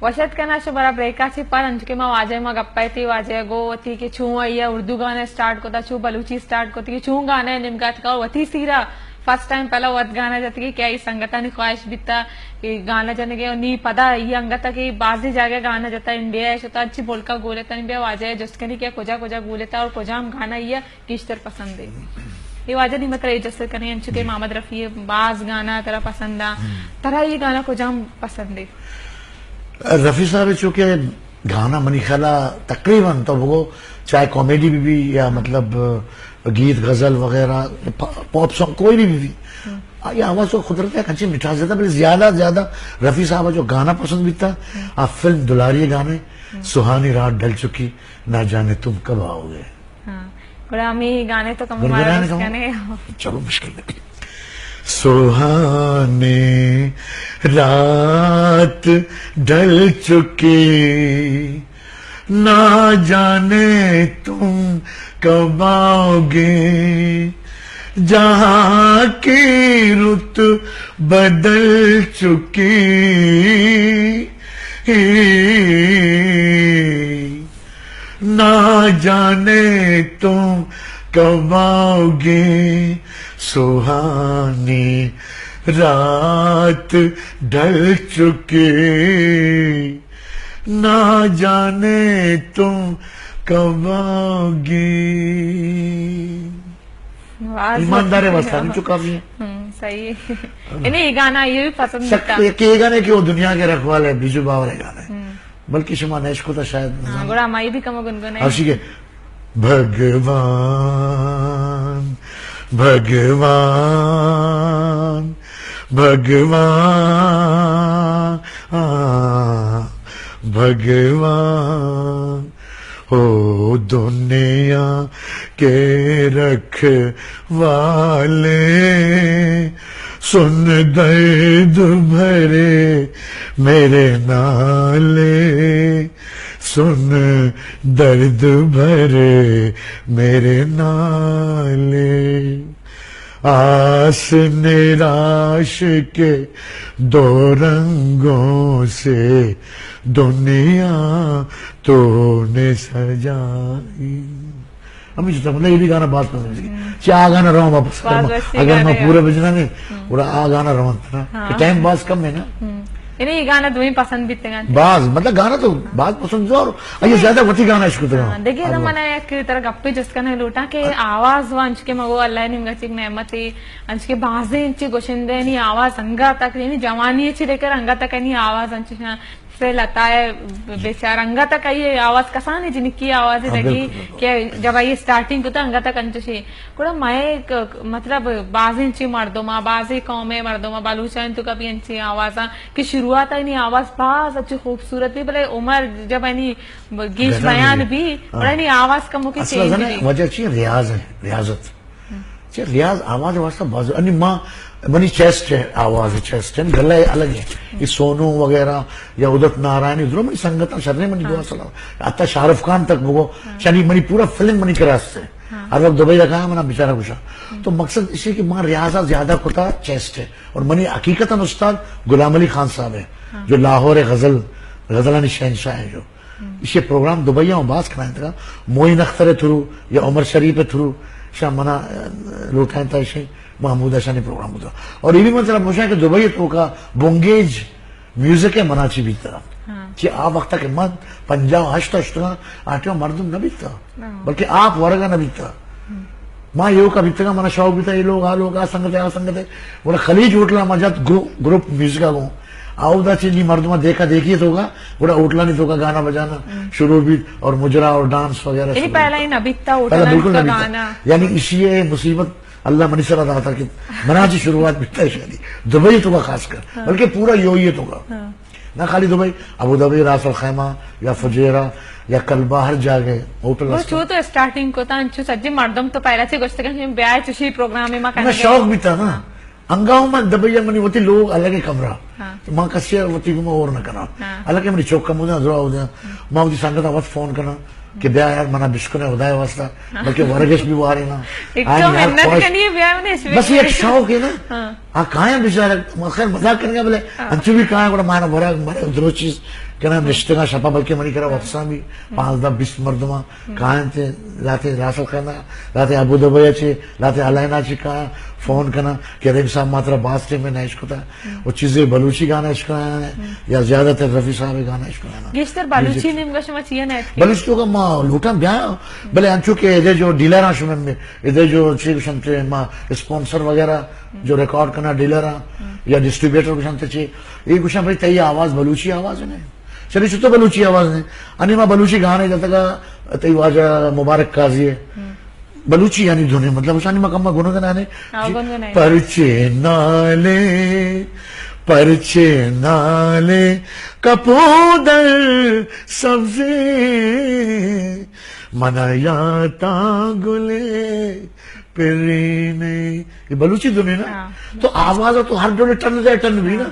وش اتک کنا شمارا بریکا چی پد، انچو کہ ما واجہ ما گپا تی، واجہ گو وتی کہ چون آئی اردو گانا اسٹارٹ کتا، چون بلوچی اسٹارٹ کتی، کہ چون گانا نمگا تکا، وتی سیرا فرسٹ ٹائم پہلا وت گانا جتگی کہ آئی سنگتانی خواہش بیتا کہ گانا جنگے، اور نی پدا ای انگتا کہ بازی جاگہ گانا جتا، انڈیا شتا، اچھی ملکا گولتا، نی بیا واجہ جست کنی کہ کجا کجا گولتا اور کجام گانا ای گیشتر پسند ہے؟ اے واجہ نی مطلب اے جست کنے انچو کہ محمد رفیع باز گانا ترا پسند آ، ترا یہ گانا کجام پسند ہے؟ رفیع صاحب چونکہ گانا منی خیالا تقریباً تو بگو چاہے کامیڈی بھی بھی یا مطلب گیت غزل وغیرہ پا-، پاپ سانگ کوئی بھی بھی بھی۔ آئی آواز تو قدرت ہے، اچھی مٹھاس دیتا، بلے زیادہ زیادہ رفیع صاحب جو گانا پسند بیتا، آ فلم دلاری گانے، سہانی رات ڈھل چکی، نہ جانے تم کب آؤ گے۔ ہاں، گڑا ہمیں گانے تو کم گنگنانے مارا کم۔ کنے۔ چلو مشکل نہیں۔ سہانی رات ڈھل چکی، نہ جانے تم کب آؤ گے، جہاں کی رت بدل چکی، نہ جانے تم کب آؤ گے، سہانی رات ڈھل چکی، نہ جانے تم کب آؤ گے۔ واہ، ایماندار ہے واہ۔ واسطہ، ہم چکا بھی ہیں۔ ہم، صحیح ہے۔ انہیں یہ گانا یہ بھی پسند سک-، تھا۔ یہ، یہ گانے کہ وہ دنیا کے رکھوالے، بیجو باورے گانے۔ ہم۔ بلکہ شما نہ اشکتا شاید، نہ ہاں، جانو۔ گڑا ہمائی بھی کم گنگنے۔ ہرشی کے، بھگوان، بھگوان، بھگوان، آ، بھگوان، او دنیا کے رکھوالے، سن درد بھرے میرے نالے، سن درد بھرے میرے نالے۔ آس نراش کے دو رنگوں سے دنیا تو نے سجائی۔ ہمیں جتا مطلب یہ بھی گانا بہت پسند ہے۔ ہم۔ چاہے آ گانا رواں واپس باز کرما۔ وشی اگر گانا میں ہے۔ پورا بجنا نہیں، ہم۔ پورا آ گانا رواں تھا۔ ہاں۔ کہ ٹائم بہت کم ہے نا۔ ہم۔ یعنی یہ گانا دوئیں پسند بیتے گانا۔ باز، مطلب گانا تو باز پسند ہے اور یہ زیادہ وتی گانا عشق تھا۔ ہاں، دیکھیے نا، ہاں۔ من ایک طرح گپے جس کرنے لوٹا کہ آواز وانچ کے مگو اللہ نے مگا چیک نعمت ہے، انچ کے بازیں انچی گوشندے نی آواز انگا تک، یعنی جوانی چی لے کر انگا تک نی آواز انچ سے لتا ہے بیچار انگا تک آئی آواز کسانی جنکی آواز ہاں، لگی بالکل، بالکل۔ کہ جب آئی سٹارٹنگ کو تو انگا تک انچ سے۔ گڑا مئے ک-، مطلب بازیں چی مردم آ، بازیں قوم مردم آ، بلوچان تو کبھی انچی آوازاں کہ شروعات آئی نی آواز باز اچھی خوبصورت بھی، بلے عمر جب آئی نی گیش گڑا بیان نہیں۔ بھی، ہاں۔ گڑا نی آواز کمو کے اصل چینج زنے بھی۔ وجہ چی ریاض ہے، ریاضت۔ چہ ریاض آواز واسطہ باز، انی ما، منی چیسٹ ہے، آواز چیسٹ ہے، گلہ الگ ہے۔ یہ سونو وغیرہ یا ادت نارائن، ادھر منی سنگت شرنے منی دعا سلام۔ حتی شاہ رخ خان تک بگو، شانی منی پورا فلم منی کراس ہے۔ ہر وقت دبئی رکھا ہے، منا بیچارہ گوشا۔ تو مقصد اسی کہ ما ریاضہ زیادہ کتا چیسٹ ہے۔ اور منی حقیقتاً استاد غلام علی خان صاحب ہے، جو لاہور غزل، غزلانی شہنشاہ ہے جو۔ ایشی پروگرام دبئی ءَ باز کنائینتگ ءَ، معین اختر ءِ تھرو یا عمر شریف ءِ تھرو شاں منا، ءَ، لوٹائینتا ایشی محمود اشانی پروگرام بوتا۔ اور اے بھی من ترا گوشاں کہ دبئی ءِ توکا بنگیج میوزک ءِ منا چی بیتا۔ ہاں۔ چہ آ وقتا کہ من پنجاہ و ہشت ءَ شتگاں، آ ٹائم مردم نہ بیتا، ہاں۔ بلکہ آپ ورگا نہ بیتا۔ ما ایوکا بیتگاں، منا شوق بیتا، اے لوگ، آ لوگ، آ سنگت، آ سنگت۔ گڑا خلیج ہوٹل ما جت گرو-، گروپ میوزک گوں۔ آودا چہ نی مردماں دیکھا دیکھی توکا، گڑا ہوٹلانی توکا گانا بجانا شروع بیت اور مجرا اور ڈانس وغیرہ یعنی شروع پہلا بیت۔ ہی نہ بیتا پہلا ہوٹلانی بالکل نہ توکا بیتا۔ گانا۔ یعنی اسی یہ مصیبت اللہ منی سرا داتا کہ منا چہ شروعات بیتا ہے شادی۔ دبئی توکا خاص کر، ہاں۔ بلکہ پورا یو اے ای توکا۔ ہاں۔ نہ خالی دبئی، ابوظہبی، راس الخیمہ یا فجیرہ یا کلبہ، ہر جاگہ ہوٹل وہ است۔ چو تو اسٹارٹنگ کو تا، انچو سجے مردم تو پہلا سے گوشت کہ بیا چشی پروگرام ما نہ کرنا۔ شوق بیتا نا۔ انگاؤں من دبئی منی وتی لوگ الگ کمرہ۔ ہاں۔ تو ما کسی وتی کو ما اور نہ کنا۔ ہاں۔ حالانکہ منی چوک کم ہودا، درا ہودا۔ ما وتی سنگت وقت فون کنا کہ بیا یار منا بشکنے خدای واسطہ۔ ہاں۔ بلکہ ورگش بھی وارے نا۔ ایک آنی تو ہر محنت خواہش۔ کرنی ہے، بیا انہیں اس بس یہ ایک شوق ہے نا۔ ہاں۔ آ کایاں بیچارہ، ما خیر مذاق کنگا بلے، ہاں۔ انچو بھی کایاں گڑا مانا برا، برا درو چیز کنا نشتگا شپا، بلکہ منی کرا وپساں بھی پانزدہ بیست مردماں کایاں تے، لاتے راسل خیمہ، لاتے ابوظہبی چے، لاتے الینا چے کایاں، فون کنا کہ رحیم صاحب ما ترا باز ٹیم نہ اشکتا، وہ چیزیں بلوچی گانا اشکنا ہے، یا زیادہ تر رفیع صاحب گانا اشکنا ہے۔ گیشتر بلوچی نیمگا شما چیا نہ اتکے؟ بلوچی توکا ما لوٹاں بیا، بلے انچو کہ ادے جو ڈیلر ہیں شما میں، ادے جو چی گوشنتے ما اسپانسر وغیرہ جو ریکارڈ کنا ڈیلر ہاں یا ڈسٹریبیوٹر گوشنتے چی، اے گوشن بھائی تئی آواز بلوچی آواز نے۔ چلی چتو بلوچی آواز نے۔ انی ما بلوچی گانے جتگا تئی واجہ مبارک قاضی ہے۔ بلوچی یعنی دھنے، مطلب، اشانی ما کما گنگنانے۔ ہاں، گنگنائے۔ پرچے نالے، پرچے نالے، کپودر سبزے، منا یاتا گلے پرینے۔ یہ بلوچی دھنے نا۔ ہاں۔ تو آواز تو ہر ڈولے ٹن دے ٹن بھی نا۔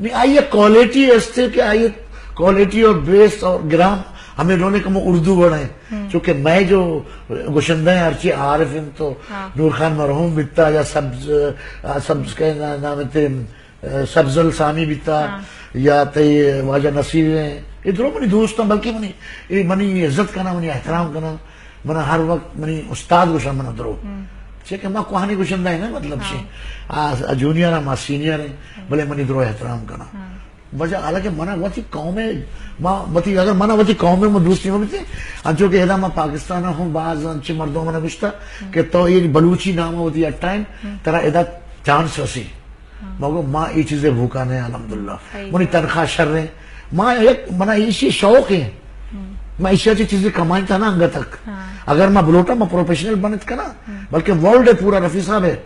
نہیں، آئیے کوالٹی ایسے کہ آئیے کوالٹی اور بیس اور گرام ہمیں ڈولے کم اردو بڑھائیں۔ چونکہ میں جو گشندہ ہیں ہرچی عارف ہیں تو ہاں۔ نور خان مرحوم بیتا یا سبز، آ، سبز کے نا-، نام تے، آ، سبزل سامی بیتا ہاں۔ یا تے واجہ نصیر ہیں۔ یہ درو منی دوست ہیں، بلکہ منی، یہ منی عزت کنا، منی احترام کنا۔ منا ہر وقت منی استاد گوشاں منا درو۔ چہ کہ ما کوہنی گوشندہ ہیں نا، مطلب چی۔ آ، آ جونیئر ہیں، ما سینئر ہیں، بلے منی درو احترام کنا۔ وجہ حالانکہ منا وتی قوم ہے، ما وتی، اگر منا وتی قوم ہے، ما دوستی ما بیتے، انچو کہ ادا ما پاکستان ہوں، بعض انچے مردم منا گوشتا کہ تو یہ بلوچی نام ہوتی ہے ٹائم، ترا ادا چانس ہسی۔ مگو ما ای چیزے بھوکا نہیں، الحمدللہ۔ منی تنخواہ شر ہیں۔ ما یک، منا ایشی شوق ہے۔ ما ایشی چی چیزیں کمائیں تا نا انگا تک۔ اگر ما بلوٹا، ما پروفیشنل بنت کنا، بلکہ ورلڈ ہے پورا رفیع صاحب ہے۔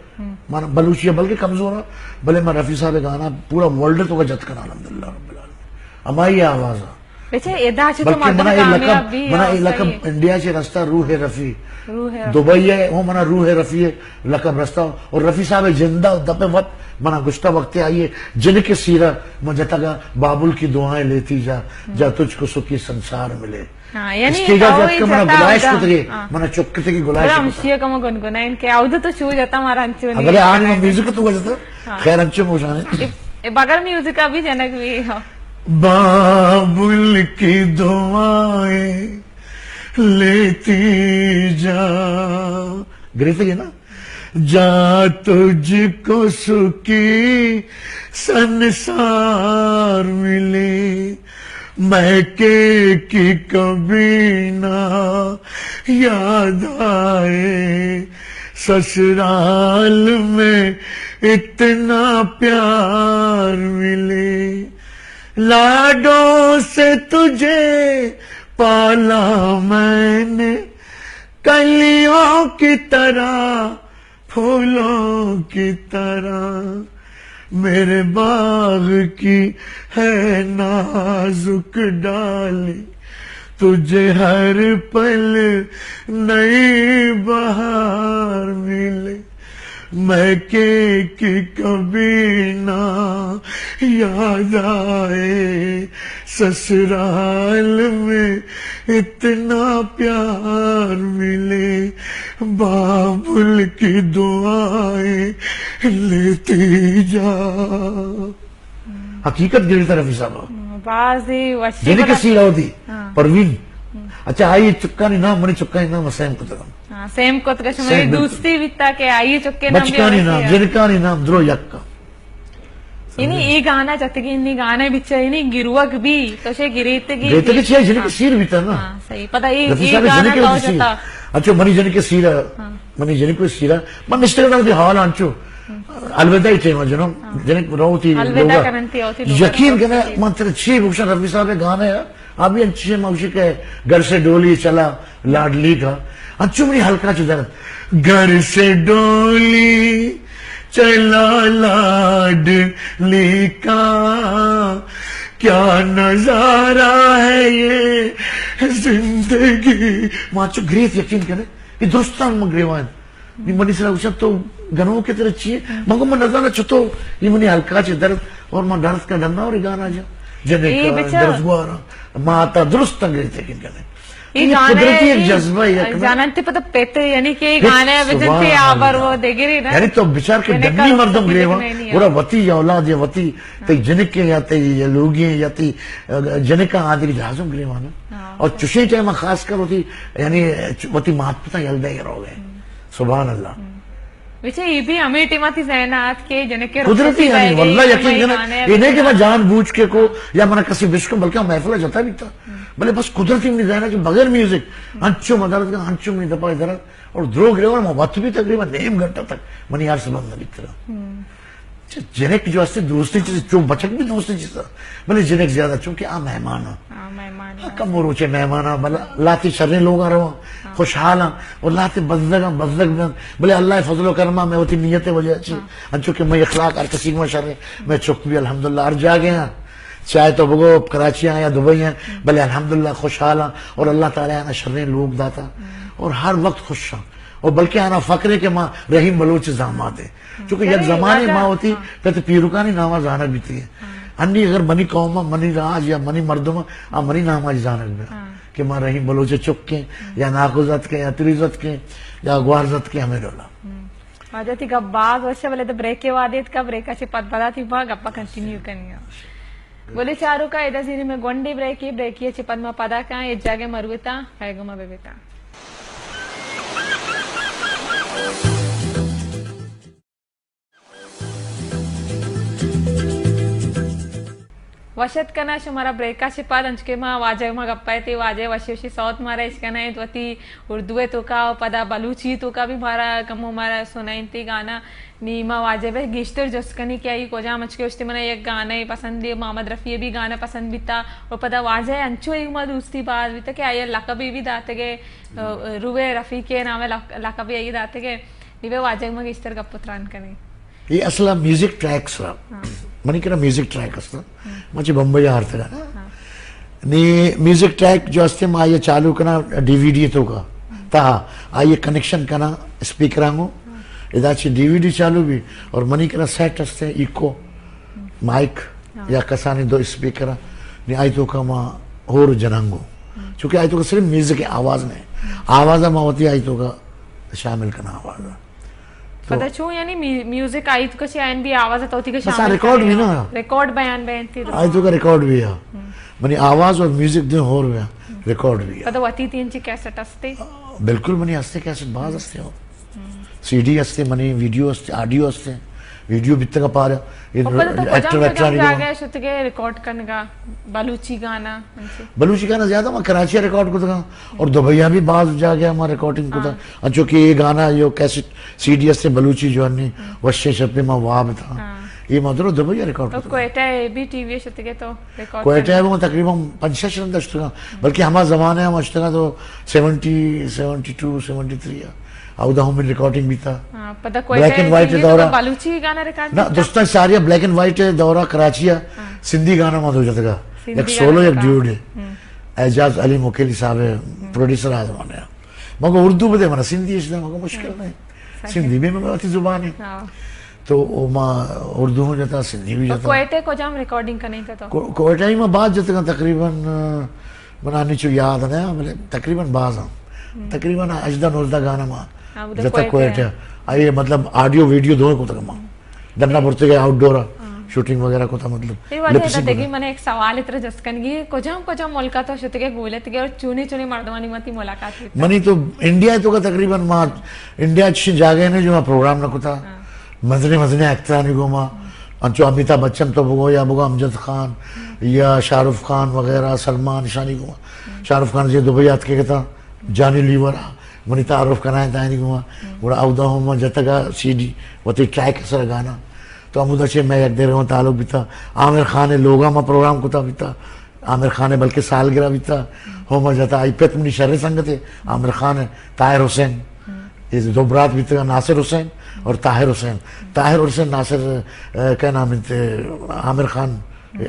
من بلوچی ہے بلکہ کمزور ہے، بلے من رفیع صاحب گانا پورا ورلڈ توکا جت کنا، الحمدللہ رب العالمین۔ ہمائی آواز ہے۔ بچے ادا چہ تو بلکہ مردم منا اے کامیاب لقب، بھی منا ہے، اے صحیح لقب ہے۔ انڈیا چہ رستہ روح رفیع۔ روح رفیع۔ دبئی ہے، وہ منا روح رفیع ہے لقب رستہ۔ اور رفیع صاحب زندہ دپے وقت منا گشتہ وقت آئیے جن کے سیرہ من جتگا بابل کی دعائیں لیتی جا، جا تجھ کو سکھی سنسار ملے۔ ہاں، یعنی اسٹیج آ تو جت کہ منا جتا گلائش ہوتا۔ کتگی، ہاں۔ منا چک کتگی گلائش بڑا کتا۔ ہمشیہ کما گنگنائیں کہ آودو تو چو جتا مارا انچو نہیں۔ اگلے آنے میں میوزک تو جتا، ہاں۔ خیر انچو موشانے۔ اے، اے بغیر میوزک ابھی جنک بھی ہو۔ بابل کی دعائیں لیتی جا۔ گریتے گی نا؟ جا تجھ کو سکھی سنسار ملے، میکے کی کبھی نہ یاد آئے، سسرال میں اتنا پیار ملے۔ لاڈوں سے تجھے پالا میں نے، کلیوں کی طرح، پھولوں کی طرح، میرے باغ کی ہے نازک ڈالی، تجھے ہر پل نئی بہار ملے۔ میکے کی کبھی نہ یاد آئے، سسرال میں اتنا پیار ملے، بابل کی دعائیں لیتی جا۔ حقیقت گڑی طرف حساب۔ ہم، باز ہی وشی جنی بڑا۔ کسی راو دی، ہاں۔ پروین۔ ہم۔ اچھا، آئی چکانی نام، منی چکانی نام حسین کتگم۔ ہاں، سیم کتگ، شمئے سیم بالکل۔ دوستی بیتا کہ آئی چکے نام بھی بچکانی ویسی نام، ہے۔ جنکانی نام، درو یک۔ یعنی اے گانا جتگی، نی گانا بچا، یعنی گروک بی، تو شے گریتگی گریتگی بی۔ چیا؟ جنک ہاں۔ سیر بیتا نا۔ ہاں، صحیح۔ پتہ اے، رفیع اے صاحب گانا جنک تو ہوتی سیر۔ جتا۔ اچھا، منی جنک سیر، ہاں۔ منی جنک سیر، من نشتگ نہ ہوتی حال انچو۔ الوداعی ٹائم جنم، ہاں۔ جنک روتی الوداع لوگا۔ کرنتی ہوتی لوگا۔ یقین کرنا، من تیرے چی بوشن رفیع صاحب گانا ہے۔ ابھی انچیں موسیقی ہے، گھر سے ڈولی چلا لاڈلی کا، انچو منی ہلکا چو درد، گھر سے ڈولی چلا لاڈلی کا، کیا نظارہ ہے یہ زندگی۔ ما چو گریت، یقین کرے، یہ درستان من گریوان۔ نی منی سرا گوشت، تو گنوک ئے، ترا چی ئے؟ من گو، من نزاناں چتو، اے منی ہلکا چہ درد، اور من درد کا ڈنا اور گانا جا۔ جنک اے بچار۔ درد گوارا، ماتا درست انگریز تکن کنے۔ اے اے گانا قدرتی ایک جذبہ ہے، یک نا۔ جانان تے پتہ پیتے، یعنی کہ اے گانا بجن تے آبر وہ دگری نا۔ یعنی تو بچار کہ ڈنی مردم گریوا، گڑا وتی یا اولاد یا وتی، تی جنک یا تی لوگی یا تی، جنک آدگی جہازم گریوا نا۔ ہاں۔ اور چشیں ٹائم خاص کر وتی، یعنی وتی مات پتا یل دے رو گئے۔ سبحان اللہ۔ بچے، اے بھی ہمیں ٹیما تی ذہن آت کہ جنک قدرتی، یعنی واللہ یقین کرنا، اے نہیں کہ میں جان بوجھ کے کو یا منا کسی بشکم، بلکہ محفل جتا بیتا۔ بلے بس قدرتی منی ذہن ہے کہ بغیر میوزک، انچو مدارت کا، انچو منی دپا درد، اور دروگ رہے، اور میں وقت بھی تقریباً نیم گھنٹہ تک منی عرض بند نہ بیترا۔ چہ جنک جو ہستے دوستیں چیز، چون بچک بھی دوستیں چیز، بلے جنک زیادہ، چونکہ آ مہمان ہاں۔ ہاں، مہمان ہاں، ہاں۔ کم روچے مہمان ہاں، بلے لاتے شریں لوگ آ رہا، ہاں۔ خوشحال ہاں، اور لاتے بزگ ہاں، بزگ بند، بلے اللہ فضل و کرم ہاں، میں وتی نیت وجہ چی، ہاں۔ انچو کہ میں اخلاق ہر کسی میں شریں، میں چک بھی الحمدللہ ہر جاگے ہاں، چاہے تو بگو کراچی ہاں یا دبئی ہاں، بلے الحمدللہ خوشحال ہاں، اور اللہ تعالیٰ آنا شریں لوگ داتا، ہاں۔ اور ہر وقت خوش ہاں، اور بلکہ آنا فخر ہے کہ ماں رحیم بلوچ زامات ہیں۔ چونکہ یک زمانے ما وتی پت پیرکانی ناما زانگ بیتی۔ انی اگر منی قوم، منی راج یا منی مردم، آ منی ناما زانگ بیا کہ ما رحیم بلوچ چکیں یا ناکو زتکیں یا تری زتکیں یا گوار زتکیں، ہمیں ڈولا۔ واجہ تی گپ باز وش، بلے تو بریک وادیت کا، بریک چی پد پدا تی با گپا کنٹینیو کنی۔ بولے چاروکا، ادا زیری میں گونڈی بریکی، بریکی چی پد ما پدا کاں، اے جاگہ مروتا، ہے گما بے بیتا۔ وش اتک کناں شمارا بریکا چہ پد، انچکہ ما واجہ ما گپا ات، واجہ وشی وشی سوت مارا اش کناں ات، وتی اردو ء توکا و پدا بلوچی توکا بھی مارا کمو مارا سنائینتی گانا۔ نی ما واجہ بہ گیشتر جست کنی کہ آئی کجام، انچکہ اشتی منا یک گانا پسند، محمد رفیع بھی گانا پسند بیتا، و پدا واجہ انچو ایک ما دوستی باز بیتا کہ آئی لقبی بھی داتگے، روح رفیع کے نام لق-، لقبی آئی داتگے۔ نی بہ واجہ ما گیشتر گپ و تران کنیں۔ اے اصل ء میوزک ٹریکس را، ہاں۔ منی کرا میوزک ٹریک است، ہاں۔ من چہ بمبئی آرتگا۔ ہاں۔ نی میوزک ٹریک جو استے ما آئی چالو کنا ڈی وی ڈی توکا، ہاں۔ تہا آئی کنیکشن کنا اسپیکراں گو۔ ہاں۔ ادا چہ ڈی وی ڈی چالو بھی اور منی کرا سیٹ استے ایکو، ہاں۔ مائک، ہاں۔ یا کسانی دو اسپیکر، نی آئی توکا ما ہور جننگو۔ ہاں۔ چونکہ آئی توکا صرف میوزک ہے، آواز نہیں۔ ہاں۔ آواز ما وتی آئی توکا شامل کنا آواز۔ تو پتہ چون یعنی می-، میوزک آئی تو کچھ آئین بھی آواز تو تی بس آ شامل ریکارڈ کرے۔ بھی نا۔ ریکارڈ بیان بیان تی تو۔ آئی تو کا ریکارڈ بھی ہے۔ ہم۔ منی آواز اور میوزک دے ہور بھی ہے۔ ہم۔ ریکارڈ بھی ہے۔ پتہ وتی تین چی کیسٹ استے؟ بالکل منی ہستے کیسٹ باز ہستے ہو۔ ہم۔ سی ڈی ہستے منی، ویڈیو ہستے، آڈیو ہستے۔ ویڈیو بیتگا پارا۔ یہ اور پتہ تو ایکٹر کجام ویکٹر کجام نہیں جاگہ شتگے ریکارڈ کنگا بلوچی گانا؟ بلوچی گانا زیادہ ما کراچی ء ریکارڈ کتگاں اور دبئی ء بھی باز جاگہ ما ریکارڈنگ کتا۔ ہاں۔ انچو کہ یہ گانا، یہ کیسٹ سی ڈی اس سے بلوچی جوانی، ہم۔ وشیں شپے ما واب تھا۔ ہاں۔ یہ ما درو دبئی ء ریکارڈ تو کتگاں۔ کوئٹہ ء بھی ٹی وی ء شتگے تو ریکارڈ کوئٹہ ء کرنے؟ ما تقریباً پنچ شش رند اشتگاں، بلکہ ہما زمانے ہم اشتگاں تو seventy, seventy two, seventy three ء۔ اودا ہم من ریکارڈنگ بیتا۔ ہاں، پدا black and white T V دورہ۔ تو بلوچی گانا ریکارڈ نا، بیتا؟ درستاں ساری بلیک اینڈ وائٹ دورہ کراچی ء ہاں۔ سندھی گانا ما دو جتگا۔ سندھی یک سولو، گانا یک ریکارڈ۔ ڈیوڈ۔ ہم۔ اعجاز علی مکیلی صاحب ء ہم۔ پروڈیوسر آ زمانے ء۔ مگو اردو بدے، منا سندھی اش دے، مگو مشکل ہم۔ نہیں۔ صحیح۔ سندھی بھی مگو اتی زبان ہے۔ ہاں۔ تو او ما اردو ہوں جتا، سندھی بھی تو جتا۔ کوئٹہ کجام ریکارڈنگ کنے تو؟ کو-، کوئٹہ ہی ما باز جتگا تقریباً، آ، منا نیچو یاد نہ، بلے تقریباً باز ہم۔ ہم۔ تقریباً ہژدہ نوزدہ گانا ما ہاں، ادھر جتا کوئٹہ۔ کوئٹہ۔ آئیے مطلب آڈیو ویڈیو دونوں کو تک ما۔ ڈنا برتے گئے آؤٹ ڈور آ، ہاں۔ شوٹنگ وغیرہ کو تھا مطلب۔ اے واجہ لپ سنک ادا دگی وغیرہ۔ من ایک سوال اترا جست کنگی، کجام کجام ملکا تو شتگے گولت گے اور چونے چونے مردمانی متی ملاقات بیتا؟ منی تو انڈیا تو کا تقریباً ما انڈیا چشیں جاگہ نے جو ما پروگرام نہ کتا۔ ہاں۔ مزنے مزنے ایکٹرانی گو ما انچو امیتابھ بچن تو بگو یا بگو امجد خان یا شاہ رخ خان وغیرہ، سلمان، اشانی گو۔ شاہ رخ خان جی دبئی آتکے گتا، جانی لیور آ، منی تعارف کنائیں تانی گو۔ گڑا اودا ہم ما جتگا سی ڈی، وتی ٹریک سر گانا۔ تو ہمودا چہ میں یک دیرگاں تعلق بیتا۔ عامر خان لوگا ما پروگرام کتا بیتا۔ عامر خان بلکہ سالگرہ بیتا، ہم جتا۔ آئی پت منی شریں سنگتے، عامر خان، طاہر حسین۔ یہ دو برات بیتا، ناصر حسین اور طاہر حسین۔ طاہر حسین ناصر، اے، کیا نام انت، عامر خان،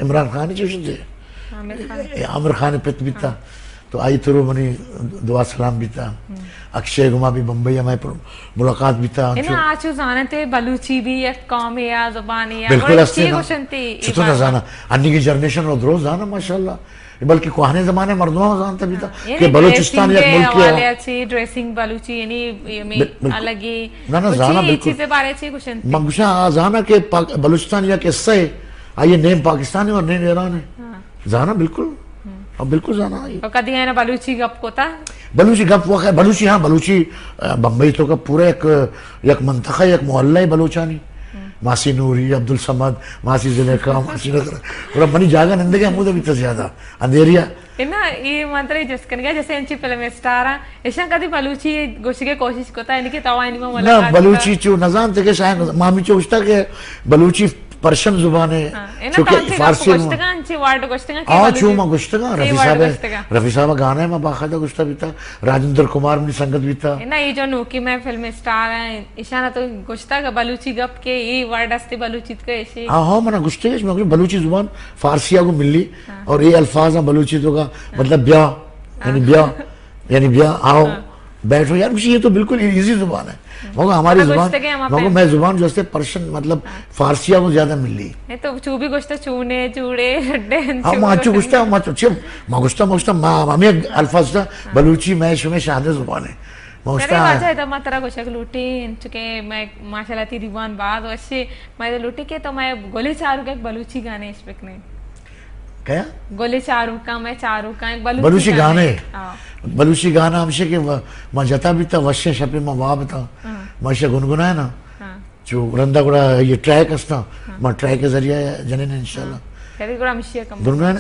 عمران خان چوش انت؟ عامر خان۔ اے عامر خان پت بیتا۔ تو آئی ترو منی دعا سلام بیتا۔ اکشے گما بھی بمبئی میں پر ملاقات بیتا۔ انا آچو زانتے بلوچی بھی یک قومے یا زبانے یا بالکل گوڑا ہستے چی نا۔ گوشنتی اے چطور نہ بارہ؟ زانا؟ انی کی جنریشن رو درو زانا ماشاءاللہ۔ بلکہ کوہنے زمانے مردماں زانتا بیتا ہاں، کہ یعنی بلوچستان یک ڈریسنگ ملکے حوالے ہے۔ چی، ڈریسنگ بلوچی یعنی یہ میں بل-، بالکل۔ الگ ہی نہ، نہ، کچھ زانا ہی بالکل۔ چیزیں بارے چی گوشنتی۔ من گوشاں، آ زانا کہ پاک-، بلوچستان یک حصہ ہے، آئیے نیم پاکستان ہے اور نیم ایران ہے۔ ہاں۔ زانا بالکل۔ ہاں، بالکل زانا آئی۔ تو کدی ہے نا بلوچی گپ کوتا؟ بلوچی گپ وہ ہے، بلوچی، ہاں، بلوچی، آ، بمبئی تو کا پورا یک، یک منطقہ، یک محلہ ہے بلوچانی۔ ماسی نوری، عبدالصمد، ماسی زلیخا، ماسی نظر۔ اور منی جاگہ نندگے ہمودا بیتا زیادہ۔ اندھیریا۔ انا، یہ من ترے جس کنگا، جیسے انچی فلم اسٹار ہیں، ایشاں کدی بلوچی گوشگے کوشش کوتا، یعنی کہ تو آئینی ما نہ، ملاقات بلوچی چو نزانتے کہ شاید مامی چو گوشتا کہ بلوچی پرشن زبان ہے، ہاں، انا چونکہ تو انچی فارسی گپ گوشتگا، انچی ورڈ گوشتگا کہ آ، بلوچی چو ما گوشتگا، چی رفیع ورڈ صاحب، گوشتگا؟ رفیع صاحب گانا ہے، ما باخدا گوشتا بیتا، راجندر کمار منی سنگت بیتا۔ انا، یہ جو نوکی میں فلم اسٹار ہیں، ایشانا تو گوشتا کہ بلوچی گپ کے، یہ ورڈ استے بلوچی تو ایشی۔ ہاں، ہاں، منا گوشتے، میں بلوچی زبان فارسی کو ملی، ہاں۔ اور یہ الفاظ ہیں بلوچی تو کا، ہاں۔ مطلب بیا، یعنی ہاں۔ بیا، یعنی بیا، آؤ، ہاں۔ بیٹھو۔ یار، یہ تو بالکل ایزی زبان ہے۔ مگر ہماری ہاں، زبان، گوشتگے ہم مگر اپنے۔ میں زبان جو ہے پرشن، مطلب، ہاں۔ فارسی کو زیادہ ملی۔ نہیں تو چو بھی گوشتا چونے، چوڑے، ڈڈے، ہاں، چو ما چو گوشتا۔ گوشتا، ما چو چپ، ما گوشتا، ما گوشتا، ما، ہمیں الفاظ تھا، ہاں۔ بلوچی میں شمیں شاہد زبان ہے۔ ما چلے گوشتا، واجہ، ادا ما ترا گوشگ لوٹیں، چونکہ میں ماشاءاللہ تی دیوان باز وشی، میں لوٹی کہ تو میں گلے چاروک ایک بلوچی گانے اش بکنے۔ کیا؟ گلے چاروکاں، میں چاروکاں، ایک بلوچی بلوچی گانے۔ گانے۔ ہاں۔ بلوچی گانا ہمشے کہ و-، ما جتا بیتا، وشیں شپے ما واب تا۔ ہاں۔ ما اشا گنگنائے نا۔ ہاں۔ چو رندا گڑا یہ ٹریک استا، ہاں۔ ما ٹریک کے ذریعہ جنین انشاءاللہ۔ ہاں۔ چلے گڑا ہمشی کم۔ گنگنائے نا۔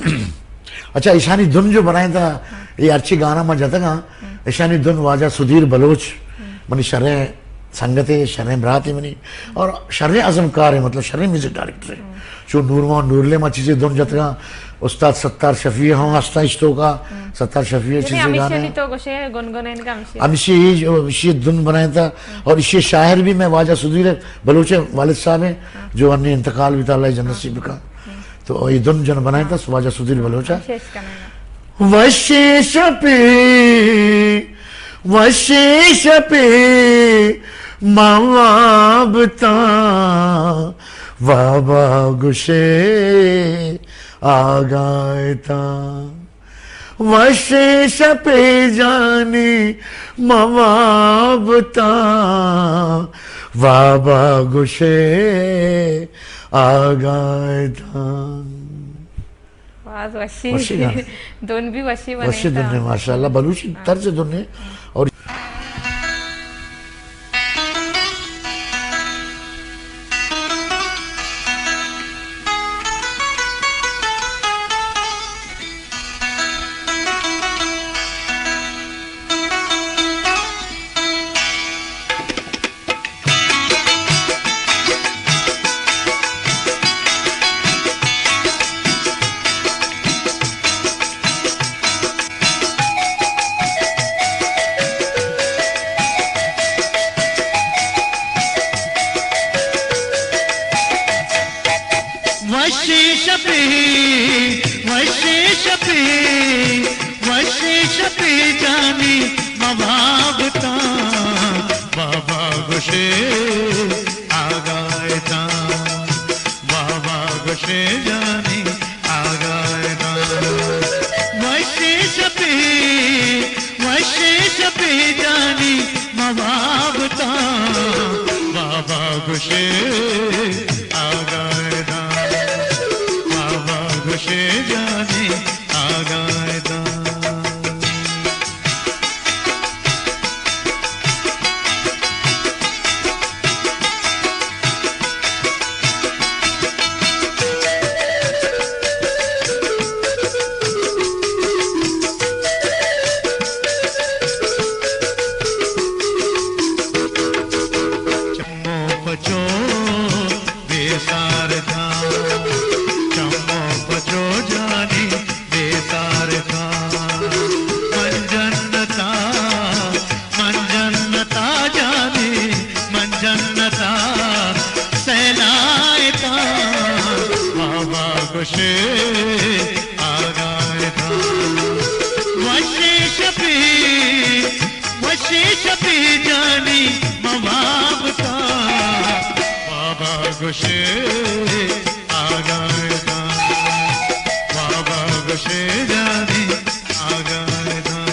اچھا، ایشانی دن جو بنائیں تا، ہاں۔ یہ ہرچی گانا ما جتگا، ہاں۔ ایشانی دن واجہ سدھیر بلوچ، ہاں۔ منی شریں سنگتے، شریں براتے منی، اور شریں ازمکار ہیں، مطلب شریں میوزک ڈائریکٹر ہیں۔ ہاں۔ چو نورمان نورلے ما چیزیں دن جتگا، استاد ستار شفیع ہم ہستا اشتو کا، ہاں۔ ستار شفیع یعنی چیزیں ہمیشہ گانے بھی ہیں۔ تو گوشے گنگن ان کا ہمیشہ۔ ہمیشہ یہ جو، ہمیشہ دن بنائیں تا، ہاں۔ اور یہ شاعر بھی میں واجہ سدھیر بلوچ والد صاحب ہیں، ہاں۔ جو انی انتقال بھی تعالیٰ جنت نصیب کا۔ ہاں۔ تو یہ دن جن بنائیں تا واجہ سدھیر بلوچ ہے۔ ہمیشہ اس کا نام ہے۔ وشیں شپے، وشیں شپے، ما واب تاں، وابا گشے آگاہ تاں۔ وشیں شپے جانی، ما واب تاں، وابا گشے آگاہ تاں۔ باز وشی۔ وشی گانے۔ دن بھی وشی بنے وشی دن تا۔ نے، ماشاءاللہ، بلوچی ہاں۔ طرز دن نے۔ اور وشیں شپے، وشیں شپے، وشیں شپے جانی ما واب تاں، وابا گشے آگاہ تاں، وابا گشے جانی آگاہ تاں۔ وشیں شپے، وشیں شپے جانی ما واب تاں، وابا گشے آگاہ تاں، وابا گشے جانی آگاہ تاں۔ جانی ما واب کاں، وابا گوشے آگاہ داں، وابا گوشے جانی آگاہ داں۔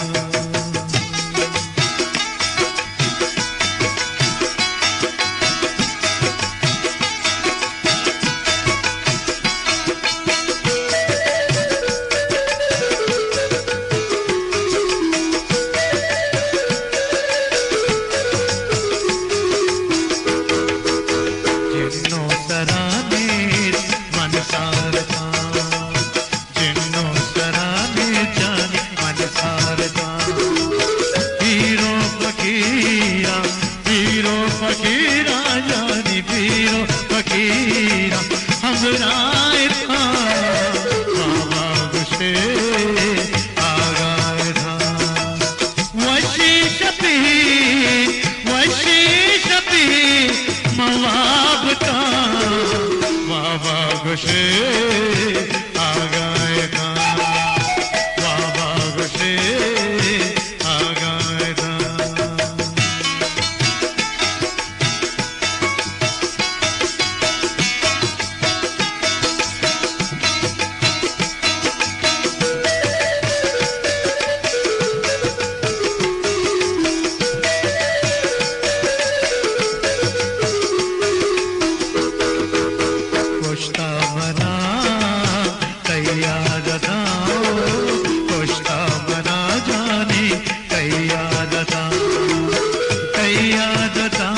جنو سرانی من سارتاں، جنو سرانی جانی من سارتاں۔ پیرو فقیرا، پیرو فقیرا جانی، پیرو فقیرا ہمراہ تاں، بابا گوشے آگاہ تاں۔ وشی شپی، وشی شپی ما واب کاں، وابا گوشے آگاہ داں، وابا گوشے آگاہ داں۔ کشتا منا تئی یاد اتاں، کشتا منا جانی تئی یاد اتاں، تئی یاد اتاں،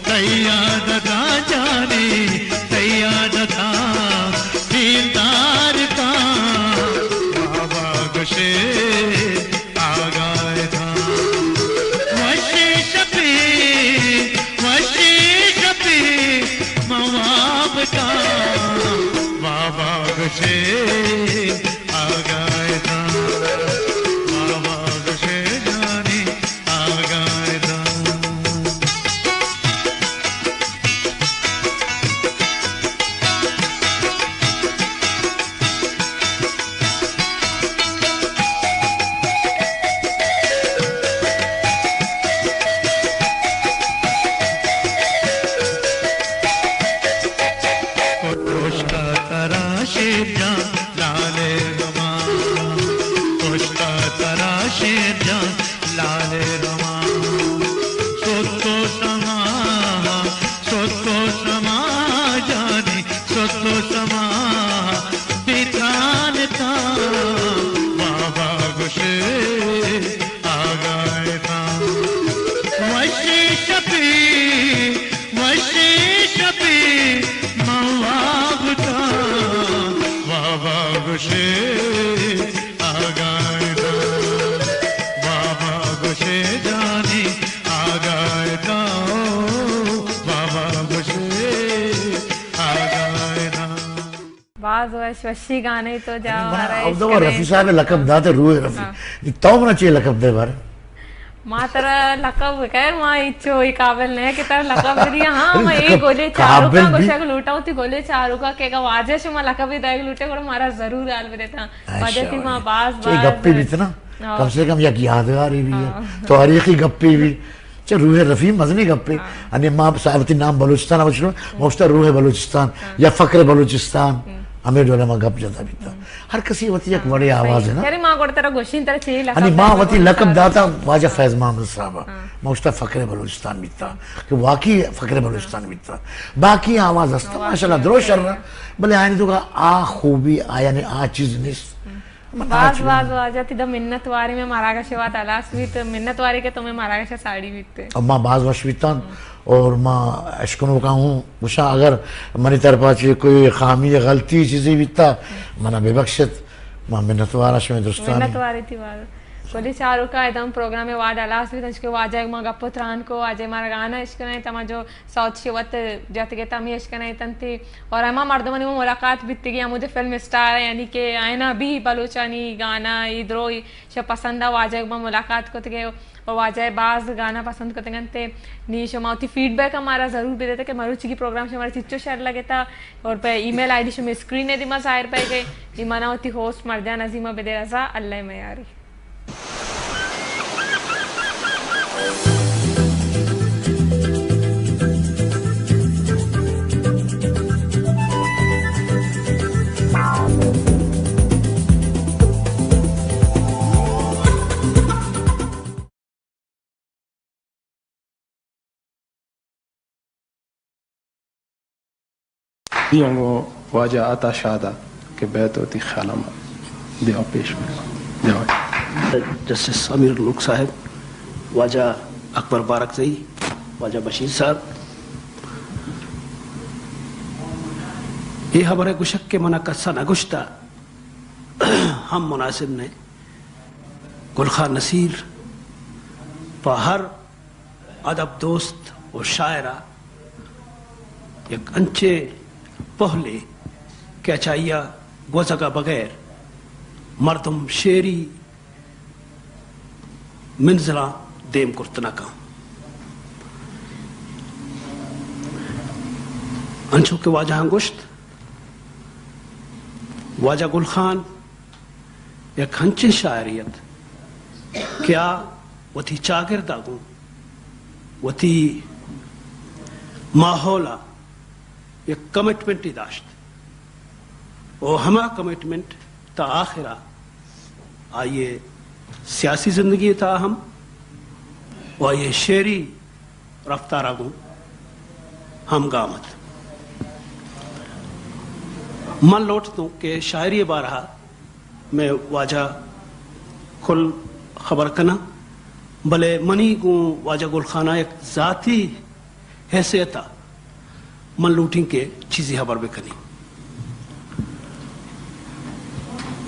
تئی یاد اتاں جانی، تئی یاد اتاں، دیندار اتاں، بابا گوشے آگاہ اتاں۔ وشی شپی، وشی شپی ما واب کاں، بابا گوشے آگاہ اتاں، بابا گوشے جانی آگاہ اتاں۔ کشتا ترا شیر جان لال رما، کشتا ترا شیر جان لال رما۔ ستو سما، ستو سما جانی، ستو سما بیتان تا، بابا گوشے آگاہ تاں۔ وشی شپی، وشی شپی ما واب کاں، بابا گوشے آگاہ تاں، بابا گوشے جانی آگاہ تاں، بابا گوشے آگاہ تاں۔ باز وش، وشی گانے تو جا ارے، مارا او عشق دوا رفیع صاحب لقب داتے روح رفیع۔ ہاں۔ تو منا چے لقب دے بارے؟ ما ترا لقب، خیر، ما ہچو ای قابل نہ کہ ترا لقب دیا۔ ہاں، ما اے گلیں چاروکا گوشگ لوٹاں، وتی گلیں چاروکا کہ اگا واجہ شما لقب دائگ لوٹے، گڑا مارا ضرور حال بدے تا۔ واجہ تی ما باز، باز گپے بیت نا، ہاں۔ کم سے کم یک یادگاری بھی ہے، ہاں۔ تاریخی گپے بھی۔ چہ روح رفیع مزنیں گپے۔ ہاں۔ انی ما سا-، وتی نام بلوچستان ء وشتگ، ما گوشتگ روح بلوچستان یا فخر بلوچستان، ہمے ڈول ء ما گپ جتا بیتا۔ ہر کسی وتی یک وڑے آواز ہے نا۔ یعنی ما گڑا ترا گوشین ترا چے لقب انی ما وتی لقب داتا واجہ فیض محمد صاحب ء۔ ہاں۔ ما گوشتا فخر بلوچستان بیتا کہ واقعی فخر بلوچستان بیتا۔ باقی آواز ہستا ماشاءاللہ درو شر، بلے آئین تو آ خوبی آ یعنی آ چیز نیست۔ باز باز واجہ تی دا منت واری، میں مراگش وات ہلاس بیت، منت واری کہ تو میں مراگش ساڑی بیت۔ ما باز وش بیتان اور ما اشکنوکا ہوں گوشاں اگر منی طرفا چہ کوئی خامی یا غلطی چیزی بیتا منا ببخشت، ما منت وارا شمے درستانی۔ منت واری تی باز۔ کلی چاروکا ادم پروگرام واڈ ہلاس بیت، انچکہ واجہ ما گپ و تران کو، واجہ مارا گانا اشکنائیں تما جو سوت شی وت جتگ ات ہمے اشکنائیت انت۔ اور ہما مردمانی ملاقات بیتگی ہمودے فلم اسٹار ہیں، یعنی کہ آئینا بھی بلوچانی گانا ای دروئی شہ پسند آ، واجہ ما ملاقات کتگے اور واجہ باز گانا پسند کتگ انت۔ نی شما وتی فیڈ بیک ہمارا ضرور بدیتے کہ مروچی کی پروگرام شمارا چچو شر لگتا اور پہ ای میل آئی ڈی شما اسکرین دیما ظاہر پہ گئے۔ ای منا وتی ہوسٹ مرجان عظیمہ بدے رضا، اللہ میاری۔ انگو واجہ عطا شاد ءَ کہ بیت وتی خیالاں ما دیما پیش بکن۔ جواب۔ جسٹس امیر ملک صاحب، واجہ اکبر بارکزئی، واجہ بشیر صاحب، اے ہبر ءِ گوشگ کہ منا کسا نہ گوشتہ ہم مناسب نہ۔ گل خان نصیر پہ ہر ادب دوست و شاعر ءَ یک انچیں پہلے کہ اچ آئی ءَ گوزگ ءَ بغیر مردم شعری منزلاں دیم کرت نہ کن۔ انچو کہ واجہاں گوشت، واجہ گل خان یک ہنچیں شاعرے ات کہ آ وتی چاگرد ءَ گوں وتی ماحول ءَ یک کمٹمنٹے داشت و ہما کمٹمنٹ تا آخر ءَ آئی ءِ سیاسی زندگی ءِ تہا ہم و آئی ءِ شعری رفتار ءَ گوں ہمگام ات۔ من لوٹتوں کہ شاعری ءِ بارہ ءَ مئے واجہ کل خبر کناں، بلے منی گوں واجہ گل خان ءَ یک ذاتی حیثیت ءَ من لوٹیں کہ چیزے ہبر بکنیں۔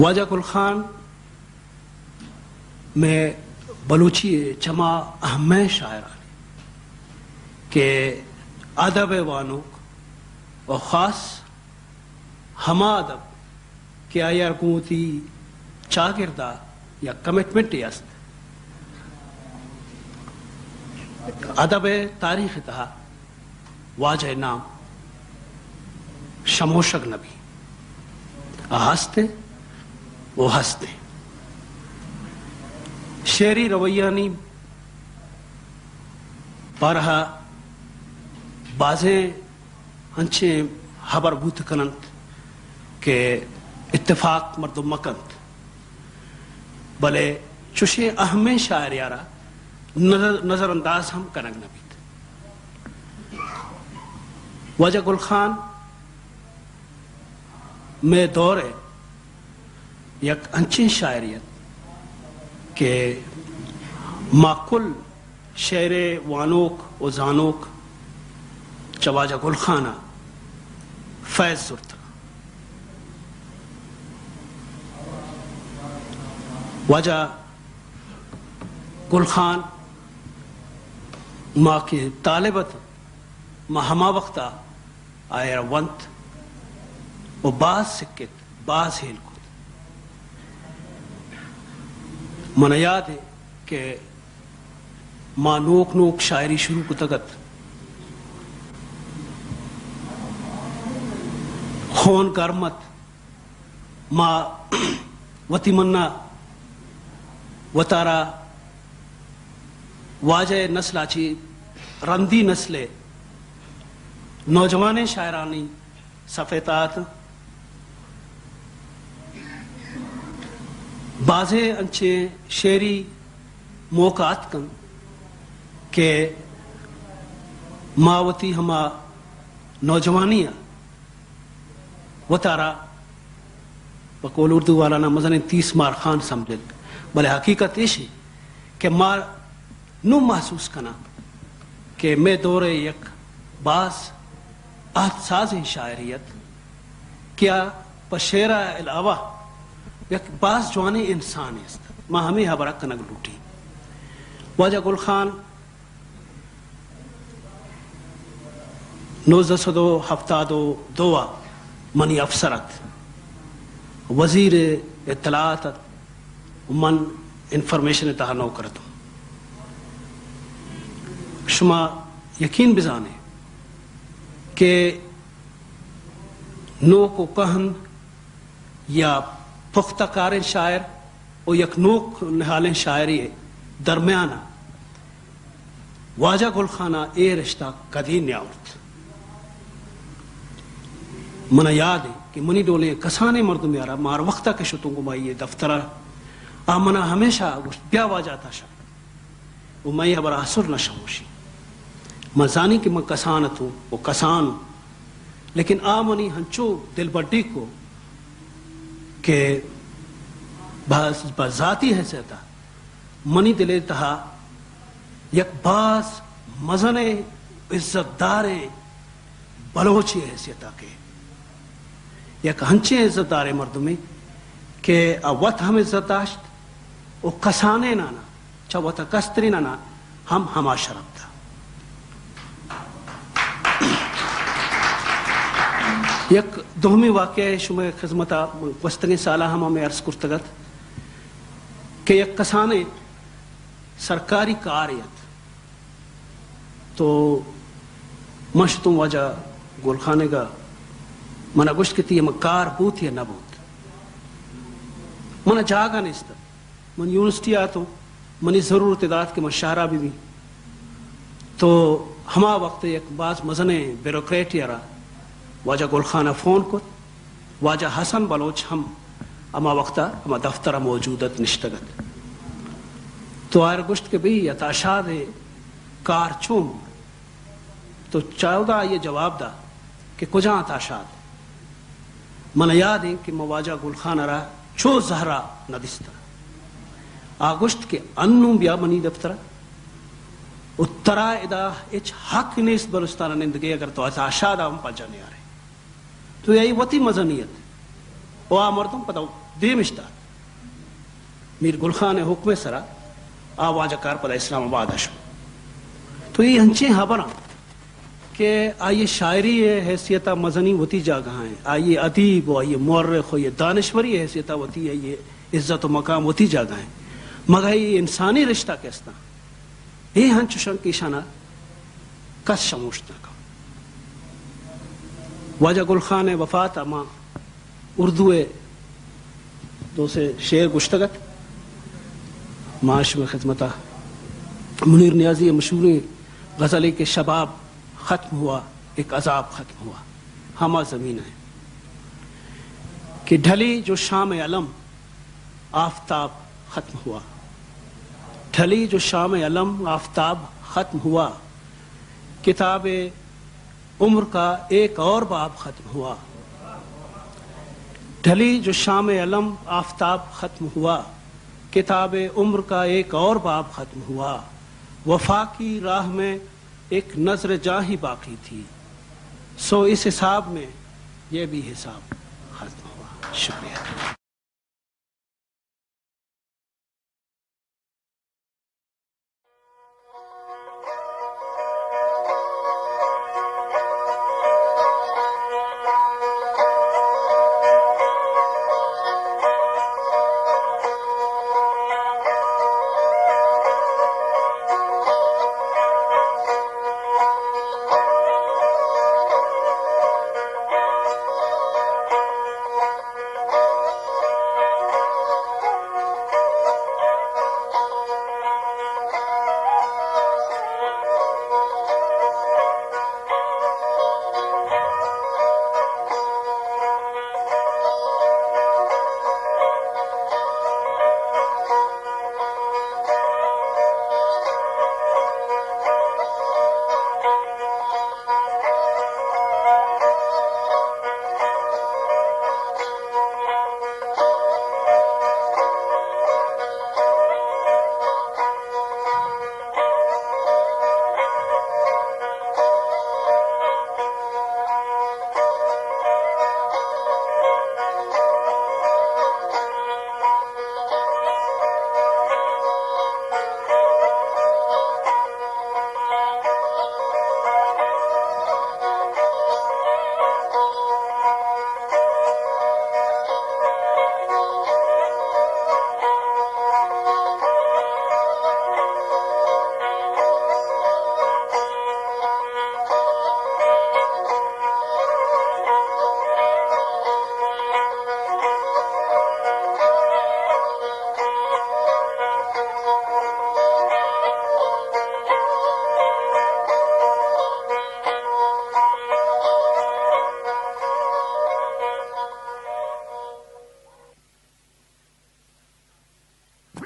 واجہ گل خان مئے بلوچی ءِ چما اہمیں شاعرانی کہ ادب ءِ وانوک و خاص ہما ادب کہ آئی ءَ گوں وتی چاگرد ءَ یک کمٹمنٹے است۔ ادب ءِ تاریخ ءِ تہا واجہ ءِ نام شموشگ نہ بی۔ آ ہست انت و ہست انت۔ شعری رویانی بارہ ءَ بازیں انچیں ہبر بوت کن انت کہ اتفاق مردم مہ کنت، بلے چشیں اہمیں شاعرے ءَ را نظر، نظر انداز ہم کنگ نہ بیت۔ واجہ گل خان مئے دور ءِ یک انچیں شاعرے ات کہ ما کل شعر ءِ وانوک و زانوک چہ واجہ گل خان ءَ فیض زرتگ۔ واجہ گل خان ما کہ طالب ات، ما ہما وقت ءَ آئی ءَ را ونت و باز سکت، باز ہیل کت۔ من ءَ یات انت کہ ما نوک نوک شاعری شروع کتگ ات، خون گرم ات، ما وتی منا وتارا واجہ ءِ نسل ءَ چہ رندی نسل ءِ نوجوانیں شاعرانی صف ءِ تہا ات۔ بازیں انچیں شعری موقع اتک انت کہ ما وتی ہما نوجوانی ءَ وتارا پہ قول اردو والاناں مزنیں تیس مار خان سمجھت، بلے حقیقت ایش انت کہ ما نوں محسوس کناں کہ مئے دور ءِ یک باز عہد سازیں شاعرے ات کہ آ پہ شعر ءَ علاوہ یک باز جوانیں انسانے است۔ ما ہمے ہبر ءَ کنگ لوٹیں۔ واجہ گل خان نوزدہ سد و ہفتاد و دو ءَ منی افسر ات، وزیر اطلاعات ات، من انفارمیشن ءِ تہا نوکر اتوں۔ شما یقین بزانے کہ نوک و کہن یا پختہ کاریں شاعر و یک نوک نہالیں شاعرے درمیان ءَ واجہ گل خان ءَ اے رشتہ کدی نیاورت۔ من ءَ یات انت کہ منی ڈولیں کسانیں مردمے ءَ را ما ہر وقت ءَ کہ شتوں گوں ما اے دفتر ءَ، آ من ءَ ہمیشہ گوشت، بیا واجہ عطا شاد، و من اے ہبر ءَ آسر نہ شموشی۔ من زانی کہ من کسان اتوں و کسان اوں۔ لیکن آ منی ہنچو دلبڈی کو کہ بس بہ ذاتی حیثیت ءَ منی دل ءِ تہا یک باز مزنیں عزت داریں بلوچے حیثیت ءَ کہ یک ہنچیں عزت داریں مردمے کہ آ وت ہم عزت داشت و کسانینانا چہ وت ءَ کسترینانا ہم ہما شرپ دات۔ یک دومی واقعہ شمئے خذمت ءَ من گوستگیں سال ءَ ہم ہمے عرض کرتگ ات کہ یک کسانیں سرکاری کارے ات تو من شتوں واجہ گل خان ءِ گا، من ءَ گوشت کہ تئی ہما کار بوت یا نہ بوت، من ءَ جاگہ نیست ات۔ من یونیورسٹی ءَ اتوں، منی ضرورت ءَ دات کہ من شہر ءَ بہ بی۔ تو ہما وقت ءَ یک باز مزنیں بیوروکریٹے ءَ را واجہ گل خان ءَ فون کت۔ واجہ حسن بلوچ ہم ہما وقت ءَ ہما دفتر ءَ موجود ات، نشتگ ات۔ تو آئرا گوشت کہ بھئی عطا شاد ءِ کار چون؟ تو چودا آئی ءَ جواب دات کہ کجا عطا شاد؟ من ءَ یاد انت کہ من واجہ گل خان ءَ را چو زہرا نہ دیستگ۔ آ گوشت کہ انوں بیا منی دفتر ءَ، و ترا ادا ہچ حق نیست بلوچستان ءَ نندگ ءِ اگر تو عطا شاد ءَ ہم پجا نیارے۔ تو اے وتی مزنی ات۔ و آ مردم پدا دیمش دات۔ میر گل خان ءِ حکم ءِ سرا آ واجہ کار پدا اسلام آباد ءَ شو۔ تو اے انچیں ہبراں کہ آئی ءِ شاعری ءِ حیثیت ءَ مزنی وتی جاگہ ءَ ایں، آئی ءِ ادیب و آئی ءِ مورخ و آئی ءِ دانشوری ءِ حیثیت ءَ وتی آئی ءِ عزت و مقام وتی جاگہ ءَ ایں، مگہ اے انسانی رشتہ کہ استاں؟ اے ہنچوش انت کہ ایشانا کس شموشت نہ کن۔ واجہ گل خان ءِ وفات ءَ ما اردو ءِ دو سے شعر گوشتگ ات، ما شمئے خدمت ءَ منیر نیازی ءِ مشہوریں غزلے کہ شباب ختم ہوا، ایک عذاب ختم ہوا، ہما زمین ءَ کہ ڈھلی جو شام علم آفتاب ختم ہوا۔ ڈھلی جو شام علم آفتاب ختم ہوا، کتاب عمر کا ایک اور باب ختم ہوا۔ ڈھلی جو شام علم آفتاب ختم ہوا، کتاب عمر کا ایک اور باب ختم ہوا۔ وفا کی راہ میں ایک نذر جاں ہی باقی تھی، سو اس حساب میں یہ بھی حساب ختم ہوا۔ شکریہ۔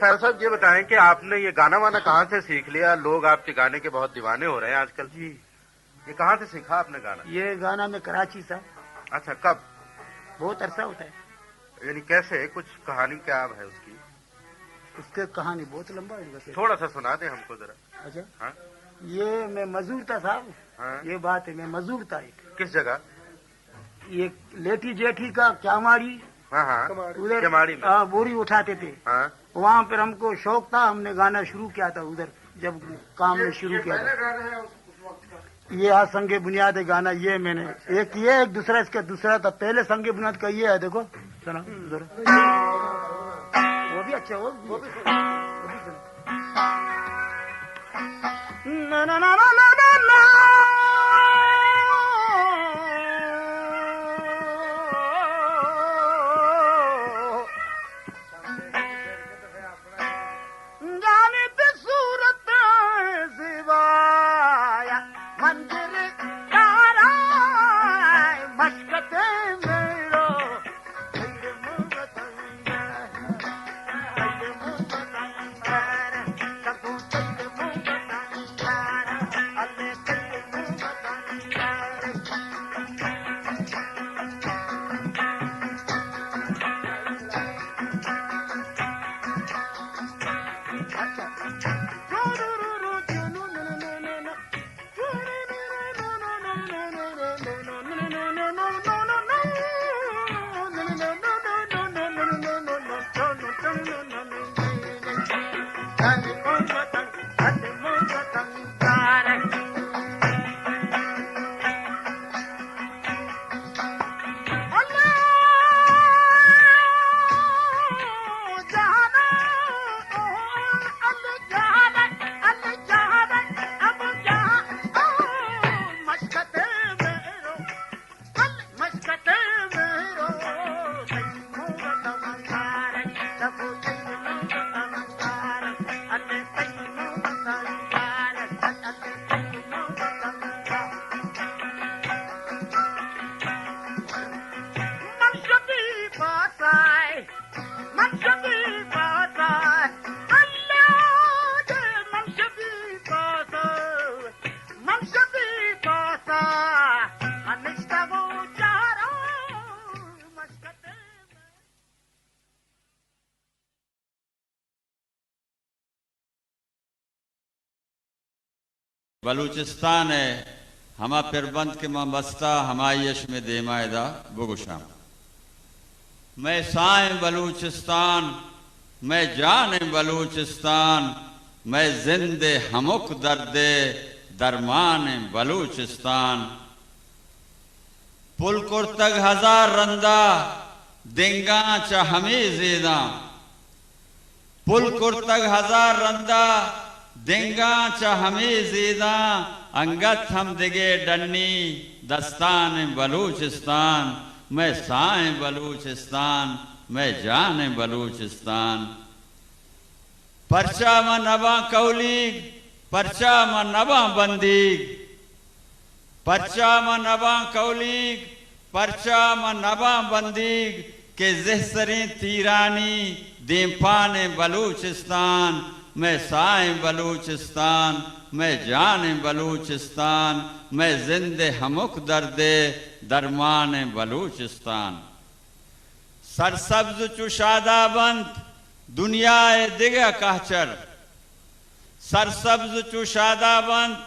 خیر صاحب، یہ بتائیں کہ آپ نے یہ گانا وانا کہاں سے سیکھ لیا؟ لوگ آپ کے گانے کے بہت دیवाने हो रहे हैं आजकल। जी, یہ کہاں سے سیکھا آپ نے گانا؟ یہ گانا میں کراچی سے۔ اچھا، کب؟ بہت عرصہ ہوتا ہے۔ یعنی کیسے، کچھ کہانی کیا ہے اس کی؟ اس کے کہانی بہت لمبا ہے ویسے۔ تھوڑا سا سنا دیں ہم کو ذرا۔ اچھا۔ ہاں۔ یہ میں مزدور تھا صاحب۔ ہاں۔ یہ بات ہے، میں مزدور تھا ایک۔ کس جگہ؟ یہ لیٹی جیٹھی کا کیماڑی۔ ہاں، ہاں۔ ادھر، کیماڑی میں۔ ہاں، بوری اٹھاتے تھے۔ ہاں۔ وہاں پر ہم کو شوق تھا، ہم نے گانا شروع کیا تھا ادھر، جب کام میں شروع کیا تھا۔ یہ آج سنگ بنیاد ہے گانا، یہ میں نے ایک، یہ ایک دوسرا، اس کا دوسرا تھا، پہلے سنگ بنیاد کا یہ ہے، دیکھو، سنا ذرا۔ وہ بھی اچھا، وہ بھی، وہ بھی سنا۔ نا، نا، نا۔ جانی تی صورت زیبایا، منظر کارا، مشکت میرو۔ بلوچستان ءِ ہما پربند کہ من بستہ، ہمائی ءَ شمئے دیما ادا بگوشاں۔ مئے ساہیں بلوچستان، مئے جانیں بلوچستان، مئے زند ءِ ہمک درد ءِ درمانیں بلوچستان۔ پل کرتگ ہزار رندا، دنگاں چہ ہمے زیداں۔ پل کرتگ ہزار رندا، دنگاں چہ ہمے زیداں۔ انگت ہم دگہ ڈنی دستانیں بلوچستان، مئے ساہیں بلوچستان، مئے جانیں بلوچستان۔ پرچا من نباں کولیگ، پرچا من نباں بندیگ، پرچا من نباں کولیگ، پرچا من نباں بندیگ، کہ زہسریں تیرانی دیمپانیں بلوچستان، مئے ساہیں بلوچستان، مئے جانیں بلوچستان، مئے زند ءِ ہمک درد ءِ درمانیں بلوچستان۔ سرسبز چو شاداب انت دنیا ءِ دگہ کہچر۔ سرسبز چو شاداب انت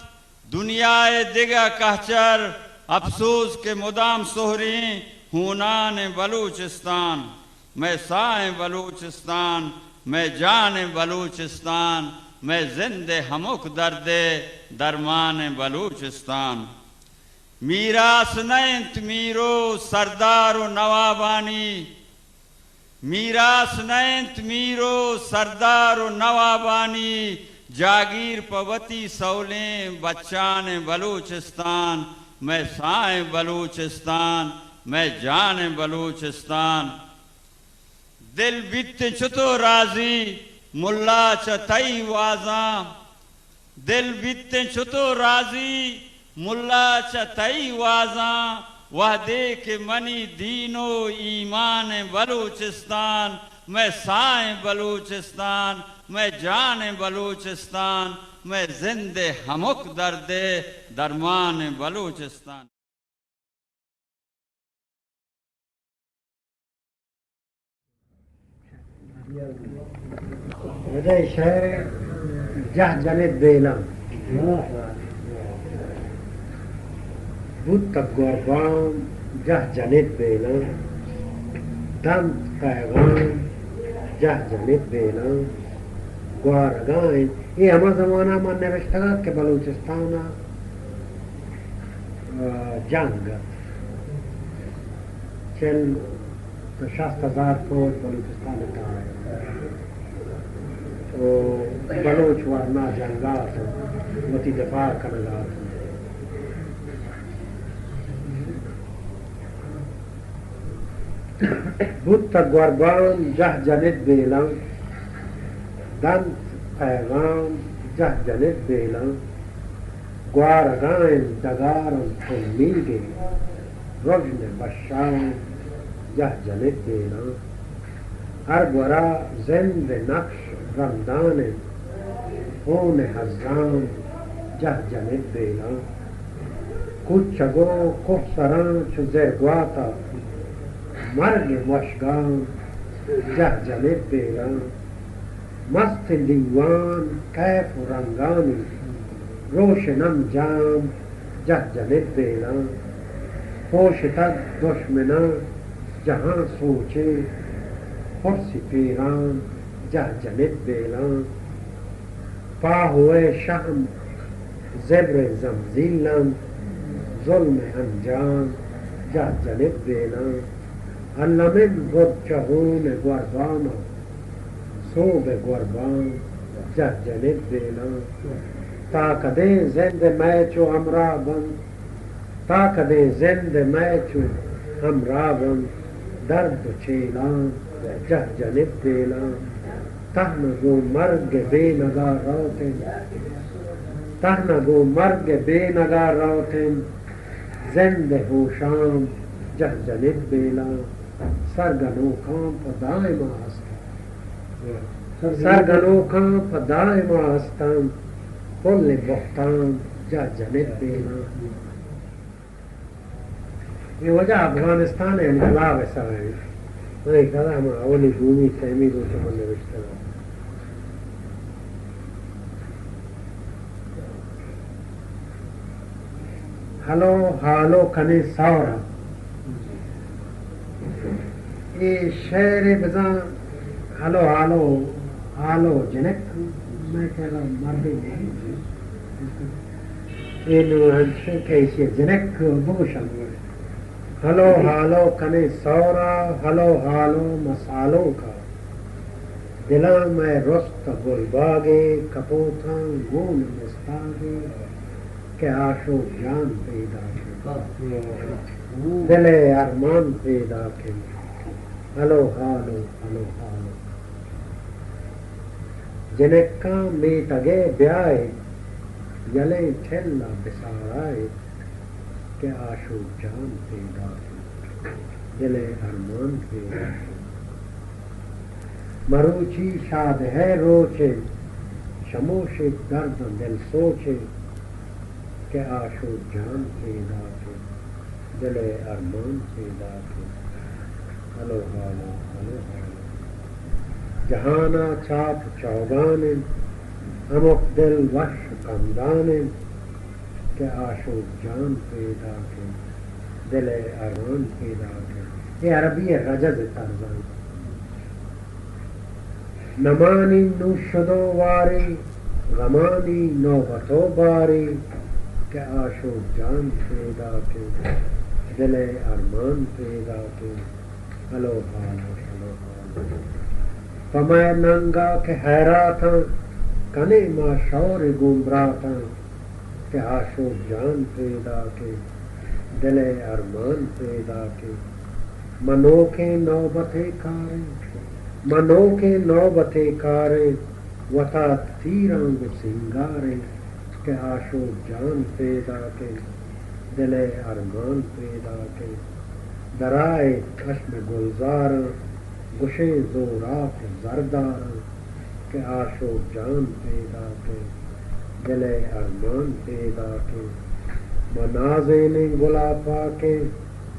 دنیا ءِ دگہ کہچر۔ اپسوز کہ مدام سہریں ہونانیں بلوچستان، مئے ساہیں بلوچستان، مئے جانیں بلوچستان، مئے زند ءِ ہمک درد ءِ درمانیں بلوچستان۔ میراث نہ انت میر و سردار و نوابانی، میراث نہ انت میر و سردار و نوابانی، جاگیر پہ وتی سولیں بچانیں بلوچستان، مئے ساہیں بلوچستان، مئے جانیں بلوچستان۔ دل بیت چتو راضی ملا چہ تئی وازاں، دل بیت چتو راضی ملا چہ تئی وازاں، وہدے کہ منی دین و ایمانیں بلوچستان، مئے ساہیں بلوچستان، مئے جانیں بلوچستان، مئے زند ءِ ہمک درد ءِ درمان بلوچستان۔ ادا شعر جہ جنت بیلاں۔ بوتگ گوربام جہ جنت بیلاں، دنت پیغام جہ جنت بیلاں، گوارگاں انت۔ اے ہما زمانہ من نوشتگ ات کہ بلوچستان ءَ، آ، جنگ ات۔ چل تو شست ہزار فوج بلوچستان ءَ تہا ات۔ و بلوچ ورنا جنگ ءَ اتنت، وتی دفاع کنگ ءَ اتنت۔ بوتگ گوربام جہ جنت بیلاں، دنت پیغام جہ جنت بیلاں، گوارگاں انت ڈگار انت امیگیں، رژن بشام جہ جنت بیلاں۔ ہر گورا زند ءِ نقش رندان انت، خون ءِ ہزام جہ جنت بیلاں۔ کوچگ و کوہسراں چو زرگوات ءَ، مرگ ءِ وشگام جہ جنت بیلاں۔ مستیں دیوان کیف و رنگانی، روشنم جام جہ جنت بیلاں۔ پوشتگ دشمناں جہاں سوچے، پرسی پیرام جہ جنت بیلاں۔ پاہو ءِ شہم زبر ءِ زمزیل انت، ظلم ءِ انجام جہ جنت بیلاں۔ الم انت گد چہ ہون ءِ گوربام ءَ، سوب ءِ گوربام جہ جنت بیلاں۔ تا کدیں زند ءَ مئے چو ہمراہ بنت، تا کدیں زند ءَ مئے چو ہمراہ بنت، درد و چیلاں جہ جنت بیلاں۔ تہنا گوں مرگ ءِ بینگ ءَ روت انت، تہنا گوں مرگ ءِ بینگ ءَ روت انت، زند ءِ ہوشام جہ جنت بیلاں۔ سرگنوکاں پہ دائم ءَ ہست انت، سرگنوکاں پہ دائم ءَ ہست انت، پل ءِ بہتام جہ جنت بیلاں۔ اے واجہ افغانستان ءِ انقلاب ءِ سرا انت۔ من اے کتاب ہما اولی دومی سیمی روچ ءَ من نوشتگ ات۔ ہلو ہالو کنیں سور ءَ۔ اے شعر ءَ بزاں ہلو ہالو، ہالو جنک، مئے خیال ءَ مردے نہ انت۔ اے نوں انچیں کہ ایشی ءَ جنک بگوشاں۔ ہلو ہالو کنیں سور ءَ، ہلو ہالو مسالوک ءَ۔ دلاں مئے رست ءَ گلباگے، کپوتاں گون ءِ مستاگے، کہ آشوب جان پیداک انت، دل ءِ ارمان پیداک انت۔ ہلو ہالو، ہلو ہالو۔ جنکاں میتگ ءَ بیائے، یلیں ٹھل ءَ بسارائے، کہ آشوب جان پیداک انت، دل ءِ ارمان پیداک انت۔ مروچی شاد ءِ روچ انت، شموشک درد ءُ دل سوچ انت، کہ آشوب جان پیداک انت، دل ءِ ارمان پیداک انت۔ ہلو ہالو، ہلو ہالو۔ جہان ءَ چاپ چوگان انت، ہمک دل وش ءُ کمدان انت، کہ آشوب جان پیداک انت، دل ءِ ارمان پیداک انت۔ اے عربی ءِ رجز ءِ طرز انت۔ نمانی نوں شد ءُ واری، غمانی نوبت ءُ باری، کہ آشوب جان پیداک انت، دل ءِ ارمان پیداک انت۔ ہلو ہالو، ہلو ہالو۔ پہ مئے ننگ ءَ کہ حیراتاں، کنیں ما شور ءُ گوں براتاں، کہ آشوب جان پیداک انت، دل ءِ ارمان پیداک انت۔ ما نوکیں نوبتے کاریں، ما نوکیں نوبتے کاریں، وتا تیراں گوں سینگاریں، کہ آشوب جان پیداک انت، دل ءِ ارمان پیداک انت۔ درائے چشم گلزاراں، گشیں زوراک ءُ زرداراں، کہ آشوب جان پیداک انت، دل ءِ ارمان پیداکیں۔ ما نازینیں گل ءَ پاکیں،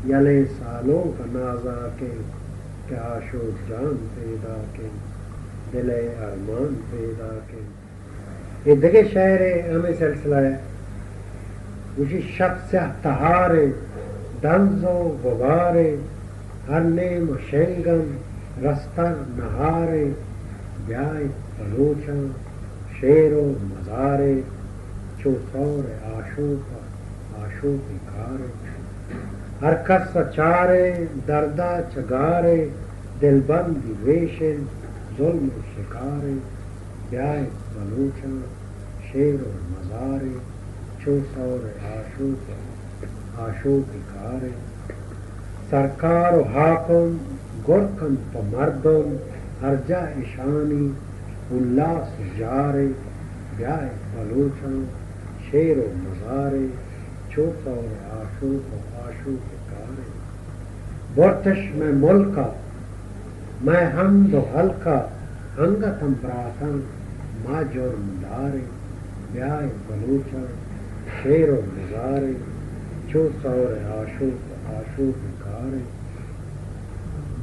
یلیں سالونک ءَ نازاکیں کہ آشوب جان پیداکیں، دل ءِ ارمان پیداکیں۔ اے دگہ شعرے ہمے سلسلہ ءَ گوشی: شپ سیاہ تہاریں، دنز و غباریں، ہر نیم و شنگن رستر نہاریں، بیائیت بلوچاں شعر و مزاریں، چو سور آشوپ ءَ آشوپی کاریں۔ ہر کس ءَ چاریں درد ءَ چہ گاریں، دلبندی ویش انت ظلم و شکاریں، بیائیت بلوچاں شعر و مزاریں، چو سور آشوپ ءَ آشوپی کاریں۔ سرکار و حاکم گر کنت پہ مردم، ہر جاہ اشانی الاس و ژاریں، بیائیت بلوچاں شعر و مزاریں، چو سور آشوپ و آشوپی کاریں۔ برتش مئے ملک ءَ مئے ہند و ہلک ءَ، انگت ہم براتاں ما جرم داریں، بیائیت بلوچاں شعر و مزاریں، چو سور آشوپ و آشوپی کاریں۔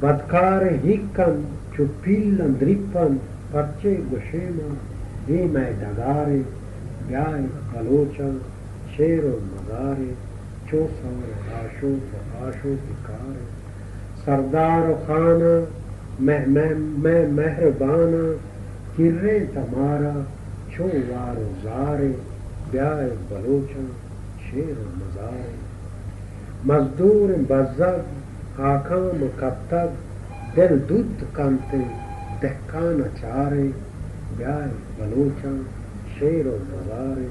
بدکاریں ہیک انت چو پیل انت دریپ انت، پرچے گوشیں ما اے مئے ڈگاریں، بیائیت بلوچاں شعر و مزاریں، چو سور آشوپ و آشوپی کاریں۔ سردار و خاناں مہ-، مہ-، مہ-، مہرباناں، کرینت مارا چو وار و زاریں، بیائیت بلوچاں شعر و مزاریں۔ مزدوریں بزگ ہاکاں کپتگ، دل دوت کنت دہکان ءَ چاریں، بیائیت بلوچاں شعر و مزاریں۔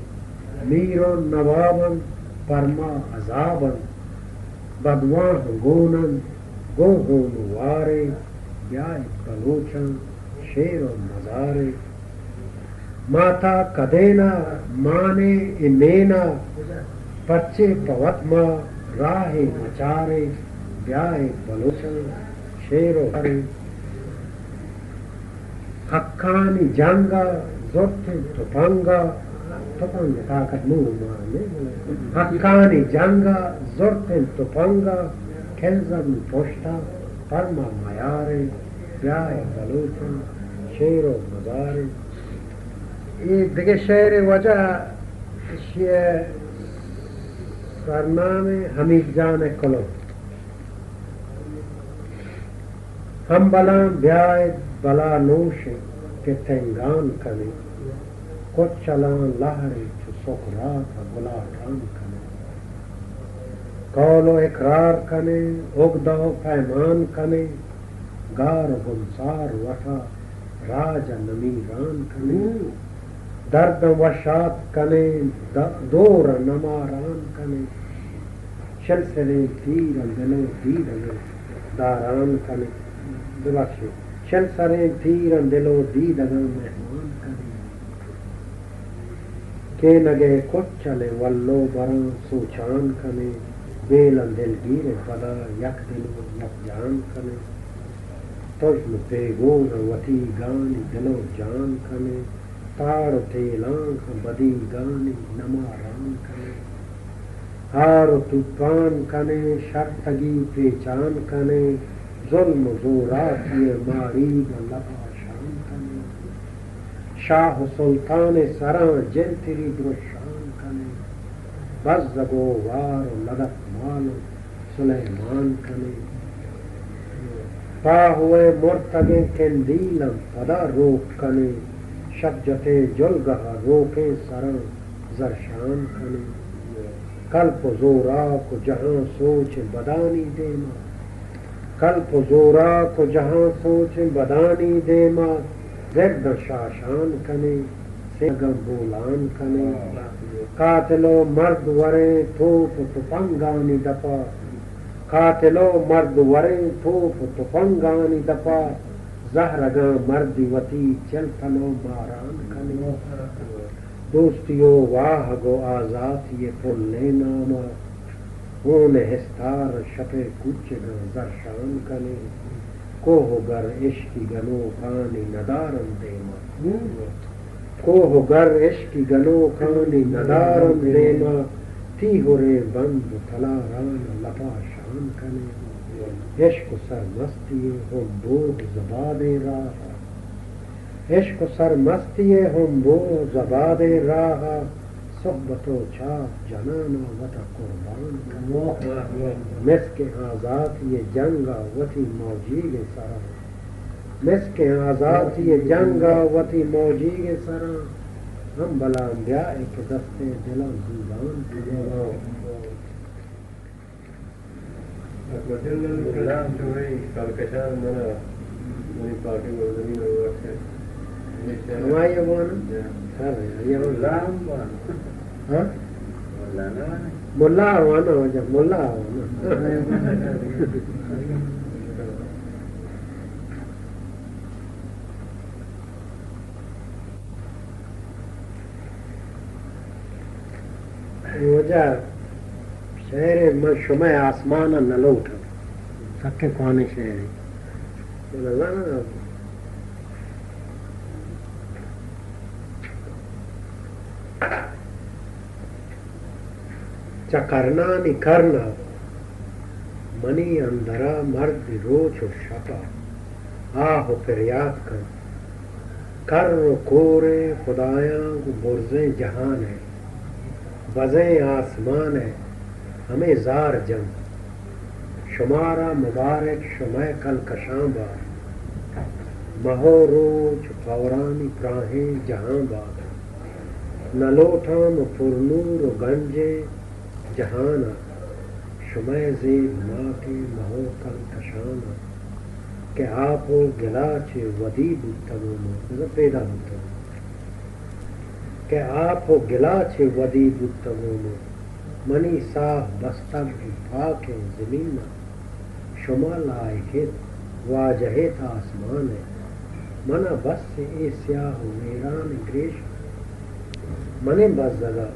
میر و نواب انت پرما عذاب انت، بدواہ گون انت گوں ہون و واریں، بیائیت بلوچاں شعر و مزاریں۔ ماتا کدین ءَ مانیں اے مین ءَ، پرچے پہ وت ما راہے مچاریں، بیائیت بلوچاں شعر و مزاریں۔ حقانی جنگ ءَ زرتیں تپنگ ءَ، تپنگ ءِ طاقت نوں ما نہ، بلے حقانی جنگ ءَ زرتیں تپنگ ءَ، کنزگ پشت ءَ پرما میاریں، بیائیت بلوچاں شعر و مزاریں۔ اے دگہ شعر ءِ وجہ، اشی ءِ سرنام حمید جان ءِ کلو۔ ہمبلاں بیائیت بلا نوش انت کہ تنگان کنیں، کچلاں لہرے چو سکرات ءَ گلاٹان کنیں۔ قول و اقرار کنیں، اگدہ و پیمان کنیں، گار و گمسار وتا راج ءَ نمیران کنیں۔ درد ءَ وشات کنیں، د-، دور ءَ نماران کنیں۔ شل سریں تیر ءَ دل و دیدگاں داران کنیں۔ ببخشے۔ شل سریں تیر ءَ دل و دیدگاں مہمان کنیں۔ کینگ ءِ کچل ءِ ول و براں سوچان کنیں۔ بیلاں دلگیر ءِ پدا یک دل و یک جان کنیں۔ تژن ءُ پیگور ءَ وتیگانی دل ءُ جان کنیں، تاڑ ءُ تیلانک ءَ بدیگانی نماران کنیں، ہار ءُ توپان کنیں، شرتگی پیچان کنیں، ظلم ءُ زوراکی ءِ ماریگ ءَ لپاشان کنیں، شاہ ءُ سلطان ءِ سراں جنتری درشان کنیں، بزگ ءُ وار ءُ ندک مال ءُ سلیمان کنیں۔ پاہو ءِ مرتگیں کندیلاں پدا روک کنیں، شپ جتیں جلگہ ءَ روکیں سراں زرشان کنیں۔ کلپ ءُ زوراک ءُ جہاں سوچیں بدانی دیما، کلپ ءُ زوراک ءُ جہاں سوچیں بدانی دیما، گرداں شاشان کنیں۔ سنگاں بولان کنیں۔ قاتل ءُ مرد وریں توپ ءُ تپنگانی دپا، قاتل ءُ مرد وریں توپ ءُ تپنگانی دپا، زہرگاں مردی وتی چل تن ءُ ماران کنیں۔ دوستی ءُ واہگ ءُ آزاتی ءِ پلیں ناما، ہون ءِ ہستار شپ ءِ کوچگاں زرشان کنیں۔ کوہ ءُ گر عشقی گنوکانی ندارن دیما، کوہ و گر عشقی گنوکانی ندارم دیما، تیہریں بند و تلاران لپا شان کنے۔ عشق و سرمستی ہم بوگ زبادیں راہ، عشق و سرمستی ہم بوگ زبادیں راہ، صحبت و چاپ جنانا وتا قربان کنے۔ مسکیں آزاتی جنگا وتی موجیگیں سرا مسکیں آزاتی جنگ ء وتی موجیگیں سراں ہم بلام بیا اے کہ دستیں دلاں زیبان کنیں۔ ہمائی ء وان؟ ہاں، آئی ء وان۔ ہاں؟ ملا ء وان، واجہ ملا ء وان۔ واجہ شعر من شمئے آسمان ء نہ لوٹاں۔ سکیں کوانیں شعرے۔ من نزاناں۔ چہ کرنانی کرن ء منی اندر ء مردی روچ و شپ ء آہ و پریات کنت۔ کر و کوریں خدایاں گوں برزیں جہان ء بزیں آسمان ء ہمے زار جنت۔ شمارا مبارک شمئے کلکشاں بات۔ مہ و روچ و پورانی پراہیں جہاں بات۔ نہ لوٹاں من پر نور و گنجیں جہان ء شمئے زیب ناکیں مہ و کلکشان ء کہ آپ و گلا چہ ودی بوتگوں من، بزاں پیدا بوتگوں۔ کہ آپ و گلا چہ ودی بوتگوں من، منی ساہ بستگ اے پاکیں زمین ء۔ شما لائک ات واجہ ات آسمان ء، من ء بس اے سیاہ و ویران گریش۔ منی بزگ ء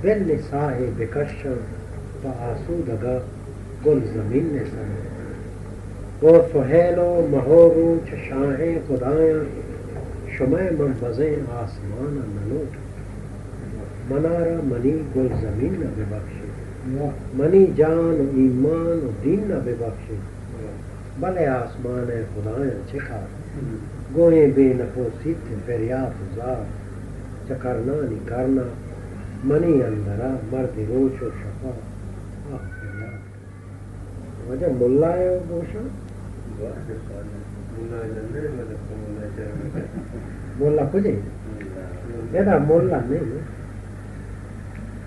بل ساہے بکشاں پہ آسودگ ء گلزمین ء سر ء۔ او سہیل و مہ و روچ شاہیں خدایاں، شمئے من بزیں آسمان ء نہ لوٹاں۔ منارا منی گلزمین ء ببخش ات۔ منی جان و ایمان و دین ء ببخش ات۔ بلے آسمان ء خدایاں چہ کار؟ گوں اے بے نپ و سیت ء پریات و زار، چہ کرنانی کرن ء منی اندر ء مردی روچ و شپ ء آہ پریات۔ واجہ ملا ء گوشاں؟ ملا کجے؟ ادا ملا نہیں۔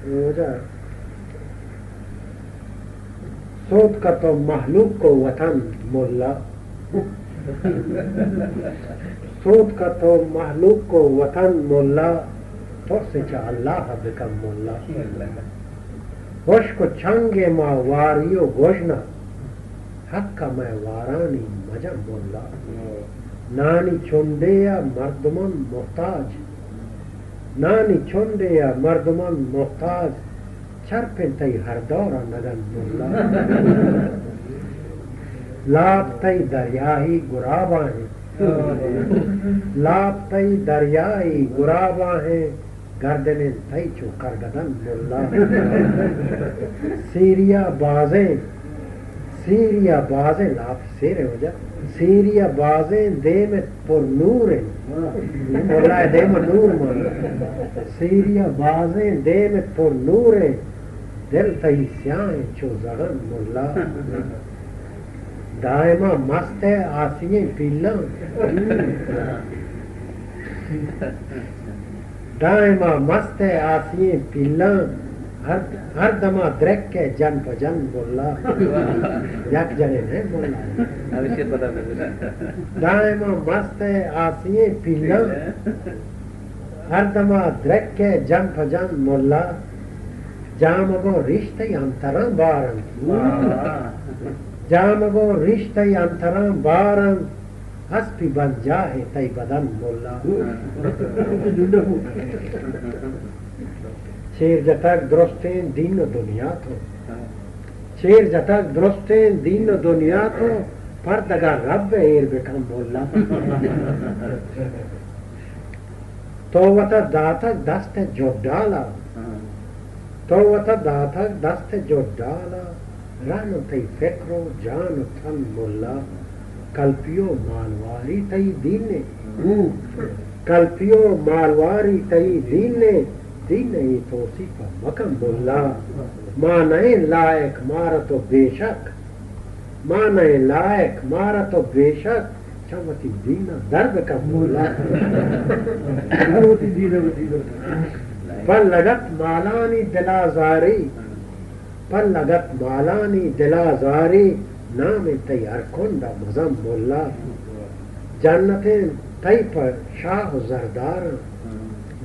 واجہ سوتکا تو مہلوک کو وطن ملا۔ سوتکا تو مہلوک کو وطن ملا، ترس چہ اللہ بکن ملا۔ ہشک و چنگ ما واری و گژن ء، حق ء مئے وارانی مجن ملا۔ نانی چنڈے ء مردمان محتاج، نانی چنڈے ء مردمان محتاج، چرپیں تئی ہر دور ء نگن ملا۔ لاپ تئی دریائی گراباں ہیں، لاپ تئی دریائی گراباں ہیں، گردنیں تئی چو کرگدن ملا۔ سیریا بازیں، سیریا بازیں، لاپ سیر ء وجہ، سیریا بازیں دیم پر نور انت۔ ملا ء دیم نور مان۔ سیریا بازیں دیم پر نور انت، دل تئی سیاہیں چو زغن ملا۔ دائما مست ء آسییں پیلاں۔ دائما مست ء آسییں پیلاں۔ ہر، ہر دما درک ء جن پہ جن ملا۔ یک جنے نہ ملا۔ دائما مست ء آسییں پیلاں۔ ہر دما درک ء جن پہ جن ملا۔ جام گوں ریش تئی انتراں بار انت۔ جام گوں ریش تئی انتراں بار انت، اسپی بنجاہ تئی بدن ملا۔ چیر جتگ درستیں دین و دنیا تو، چیر جتگ درستیں دین و دنیا تو، پردگا رب ایر بکن ملا۔ تو وتا داتگ دست ءِ جڈال ءَ، تو وتا داتگ دست ءِ جڈال ءَ، رحم تئی فکر ءُ جان ءُ تن ملا۔ کلپی ءُ مالواری تئی دین ءَ، کلپی ءُ مالواری تئی دین ءَ، دین ءَ اے توسیپ ءَ مکن ملا۔ ما نہ ایں لائق مارا تو بے شک، ما نہ ایں لائق مارا تو بے شک، چہ وتی دین ءَ در بکن ملا۔ وتی دین ءَ وتی در بکن۔ پہ لگت مالانی دل آزاری، پہ لگت مالانی دل آزاری، نام تئی ہر کنڈ ءَ مزن ملا۔ جنتیں تئی پہ شاہ ءُ زرداراں،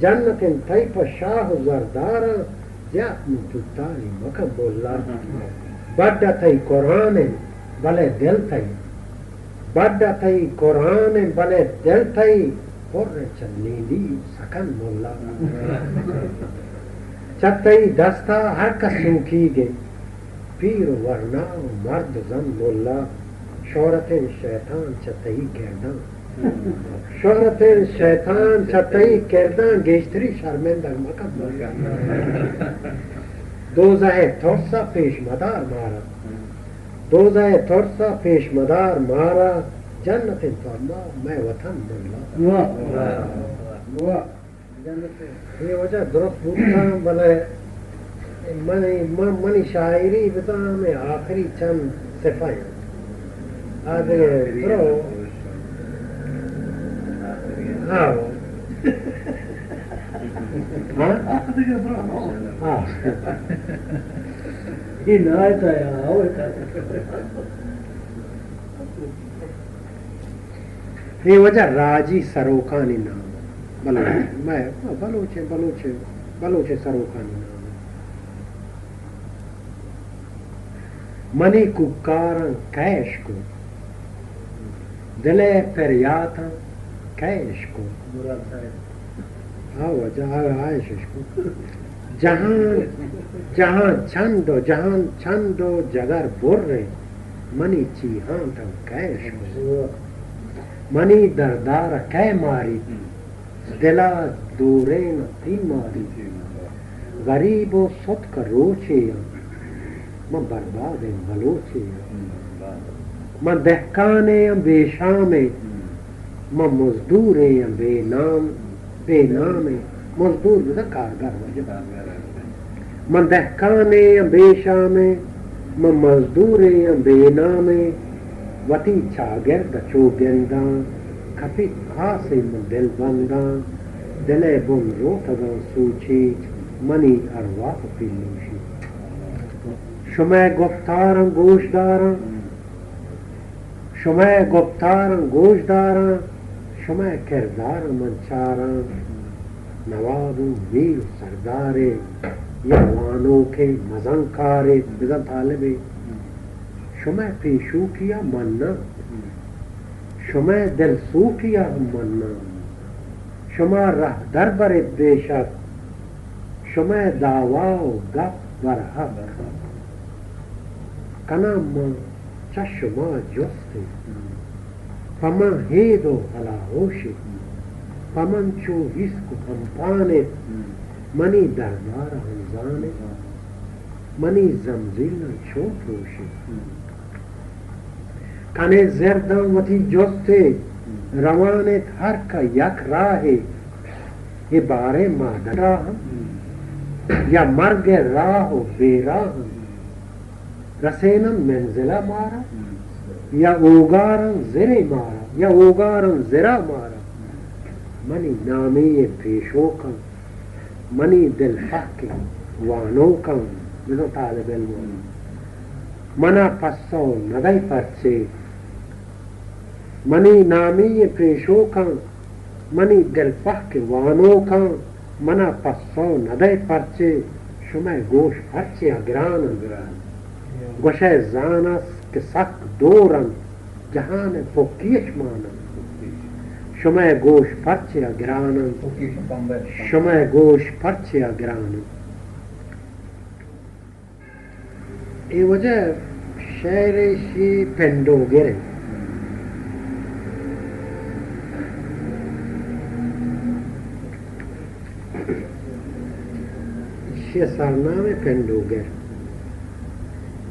جنتیں تئی پہ شاہ ءُ زرداراں، زیات من توتاری مکن ملا۔ بڈ ءَ تئی قرآن انت بلے دل تئی، بڈ ءَ تئی قرآن انت بلے دل تئی، پر انت چہ نیلی سکن ملا۔ چہ تئی دست ءَ ہر کس سوکیگ انت، پیر ءُ ورنا ءُ مرد ءُ زن ملا۔ شہرتیں شیطان چہ تئی کرداں، شہرتیں شیطان چہ تئی کرداں، گیشتری شرمندگ مکن ملا۔ دوزہ ءِ ترس ءَ پیش مدار مارا، دوزہ ءِ ترس ءَ پیش مدار مارا، جنتیں تو ما مئے وطن ملا۔ واہ، واہ۔ اے واجہ درست بوتاں، بلے منی، من، منی شاعری بزاں ہمے آخری چند صفحہ انت۔ آ دگہ برو۔ ہاں۔ ہاں؟ ہاں۔ اے نہ آتا ہے، آؤ۔ اے واجہ راجی سروکانی نام، بلوچ، مئے بلوچیں، بلوچیں، بلوچیں سروکانی نام۔ منی کوکاراں کئے اشکت، دل ءِ پریاتاں کئے اشکت۔ ہاں واجہ، آ، آ اش اشکت۔ جہان، جہان چنڈ ءُ، جہان چنڈ ءُ جگر بریں، منی چیہانتاں کئے اشکت۔ منی دردار ءَ کئے ماریت، دل ءَ دورین ءَ تیماریت۔ غریب ءُ ستک روچے آں، من بربادیں بلوچے آں۔ من دہکانے آں بے شامے، من مزدورے آں بے نام، بے نامے۔ مزدور بزاں کارگر واجہ۔ من دہکانے آں بے شامے، من مزدورے آں بے نامے۔ وتی چاگرد ءَ چو گنداں، کپیت آسے من دل بنداں۔ دل ءِ بن روتگاں سوچیت، منی ارواہ ءَ پیلوشیت۔ شمئے گفتاراں گوش داراں، شمئے گپتاراں گوش داراں، شمئے کرداراں من چاراں۔ نواب ءُ میر ءُ سردارے یا وانوکے مزنکارے بزاں طالبے، شمئے پیشوکی ءَ مناں، شمئے دل سوکی ءَ ہم مناں۔ شما رہدر بر ات بے شک، شمئے دعوا ءُ گپ برحق کناں من چہ شما جستے۔ پہ من ہید ءُ ہلاہوش ات، پہ من چو ہیسک ءُ ہمپان ات، منی دردار ءَ ہم زان ات، منی زمزیلاں چون پروش ات۔ کنے زرداں وتی جستے، روان ات ہر کہ یک راہے، اے باریں مادر راہ یا مرگ ءِ راہ ءُ بے راہ، رسینن منزل ءَ مارا یا اوگارن زرے مارا، یا اوگارن زرا مارا۔ منی نامی ءِ پیشوکاں، منی دل پہک ءِ وانوکاں، بزاں طالب علم، منا پسو ندئے پرچے؟ منی نامی ءِ پیشوکاں، منی دل پہک ءِ وانوکاں، منا پسو ندئے پرچے؟ شمئے گوش پرچے ءَ گران انت؟ گوشئے زاناں کہ سک دور انت، جہان ءِ پھکی اش مان انت۔ شمئے گوش پرچے ءَ گران انت؟ شمئے گوش پرچے ءَ گران انت؟ اے واجہ شعر ایشی پنڈوگر انت۔ چہ سرنام پنڈوگر،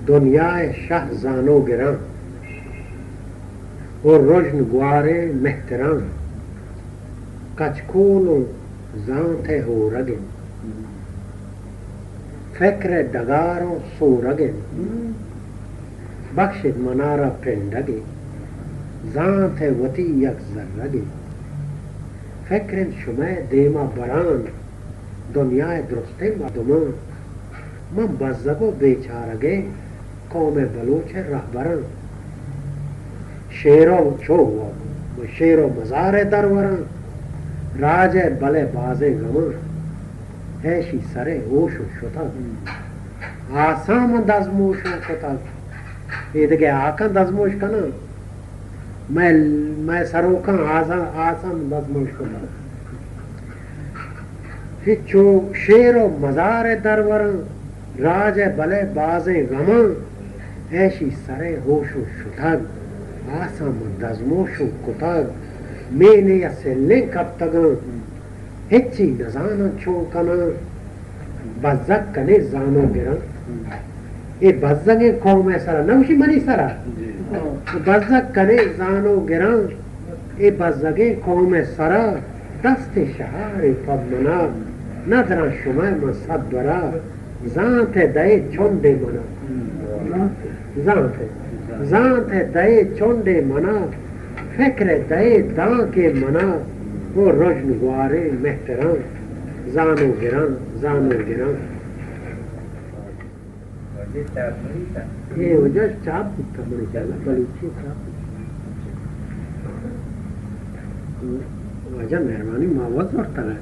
دنیائے شہ زانوگراں و رژن گواریں مہتراں، کچکول و زانت ءِ ہورگ انت، فکر ءِ ڈگار و سورگ انت، بخشت منارا پنڈگے، زانت ءِ وتی یک زرگے، فکر انت شمئے دیما بران، دنیائے درستیں مردماں، من بزگ و بیچارگیں قوم بلوچ ءِ رہبراں۔ شعر و چو و شعر و مزار ءِ دروراں، راج ءِ بلے بازیں غماں، ایشی سر ءِ ہوش و شتگ۔ آساں من دزموش و کتگ، اے دگہ آکاں دزموش کناں۔ مئے، مئے سروکاں آزاں، آساں دزموش کتگ۔ چو شعر و مزار ءِ دروراں، راج ءِ بلے بازیں غماں، ایشی سر ءِ ہوش و شتگ۔ آساں من دزموش و کتگ، مینے ءَ سلیں کپتگاں۔ ہچی نزاناں چون کناں، بزگ کنیں زانوگراں۔ اے بزگیں قوم ءِ سرا، نہ گوشی منی سرا۔ جی۔ بزگ کنیں زانوگراں، اے بزگیں قوم ءِ سرا، دست شہارے پہ منا، ندراں شمئے من صد برا۔ زانت ءِ دئے چنڈے منا۔ زانت ءِ، زانت ءِ دئے چنڈے منا، فکر ءِ دئے دانکے منا، او رژن گواریں مہتراں، زانوگراں، زانوگراں۔ اے وجہ چاپ بوتا، منی خیال ءَ بلوچی چاپ بوتا۔ واجہ مہربانی، ما وت زرتگ ءَ۔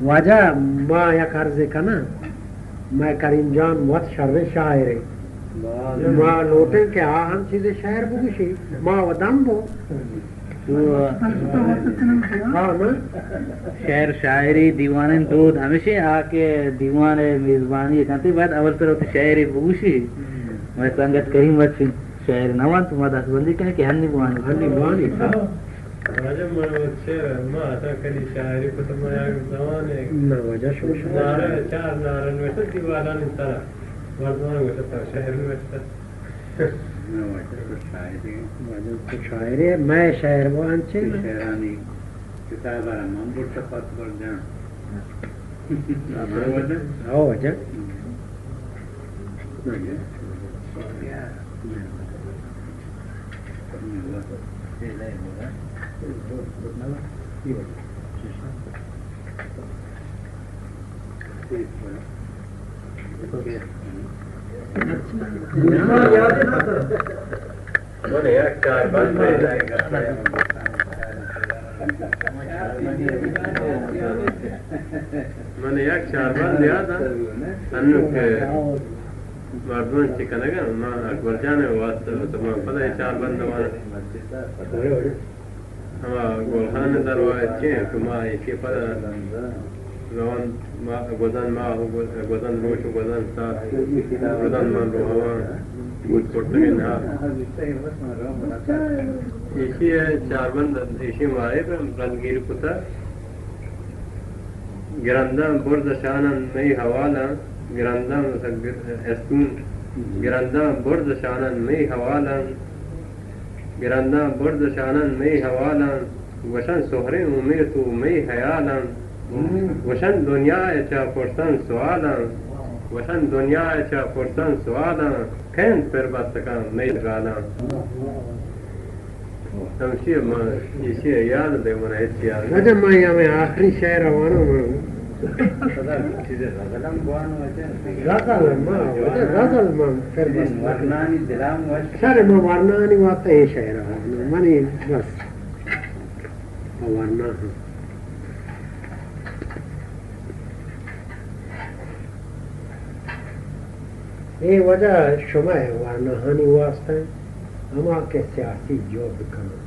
واجہ، ما یک عرضے کناں، مئے کریم جان وت شریں شاعرے۔ ما لوٹیں کہ آ ہم چیزے شعر بگوشی، ما و دم بو۔ تو ہاں، نا؟ شعر شاعری دیوانیں دود ہمیشیں آ کہ دیوان ءِ میزبانی کنتے، باید اول سر وتی شعرے بگوشی۔ مئے سنگت کریم وت شعر نہ وانت، ما دست بندی کنیں کہ ہنی بوانی۔ ہنی بوانی۔ واجہ من وت شعر، ما اتا کدی شاعری کت، ما یک زمانے نہ واجہ شما شاعر۔ نعرہ، چار نعرہ نوشتہ دیوالانی سرا۔ مردمان گوشتہ شعر نوشتہ۔ نہ واجہ تو شاعرے۔ واجہ تو شاعرے، مئے شعر وہ انچیں۔ شعرانی کتاب ءَ را من برتہ پس بر جان۔ ہاں واجہ۔ ہاں واجہ۔ من یک چار بند، من یک چار بند یاد انت، انو کہ مردم چی کنگا، ما اکبر جان واسطہ تو ما پدا چار بند وانا۔ ہما گل خان ءِ درواز چی انت کہ ما ایشی پدا روان، ما گوزن، ما گوزن روچ و گوزن ساعت، گوزن من رو ہوان، بود پرتگین ہا۔ ایشی ءَ چاربند، ایشی ماہر رندگیر کتا۔ گرنداں برز شانن مئی حوالاں، گرنداں استون، گرنداں برز شانن مئی حوالاں۔ گرنداں برز شانن مئی حوالاں، گوشن سہریں امیت و مئی حیالاں۔ گوشن دنیا ءَ چا پرسن سوالاں، گوشن دنیا ءَ چا پرسن سوالاں، کینت پر بستکاں مئی گالاں۔ ہمشی من ایشی یاد دے، من ہچ یاد نہ۔ واجہ، من ہمے آخری شعر واناں من۔ پدا چیزے غزل ہم بوان واجہ۔ غزل ہم، ہاں، واجہ، غزل من پر بس۔ ورنانی دلام وش۔ شر من ورنانی واسطہ اے شعر واناں۔ منی بس۔ ورنا ہم۔ اے واجہ شمئے ورناہانی واسطہ انت، ہما کہ سیاسی جہد کننت۔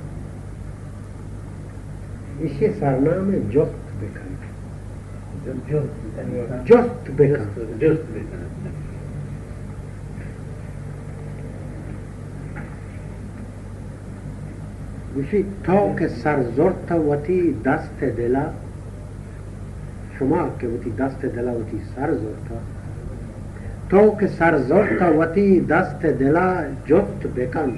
ایشی سرنام جست بکن۔ جست بکن۔ جست بکن۔ جست بکن۔ گوشی، تو کہ سر زرتہ وتی دست دلا، شما کہ وتی دست دلا وتی سر زرتہ، تو کہ سر زرتہ وتی دست دلا جست بکن،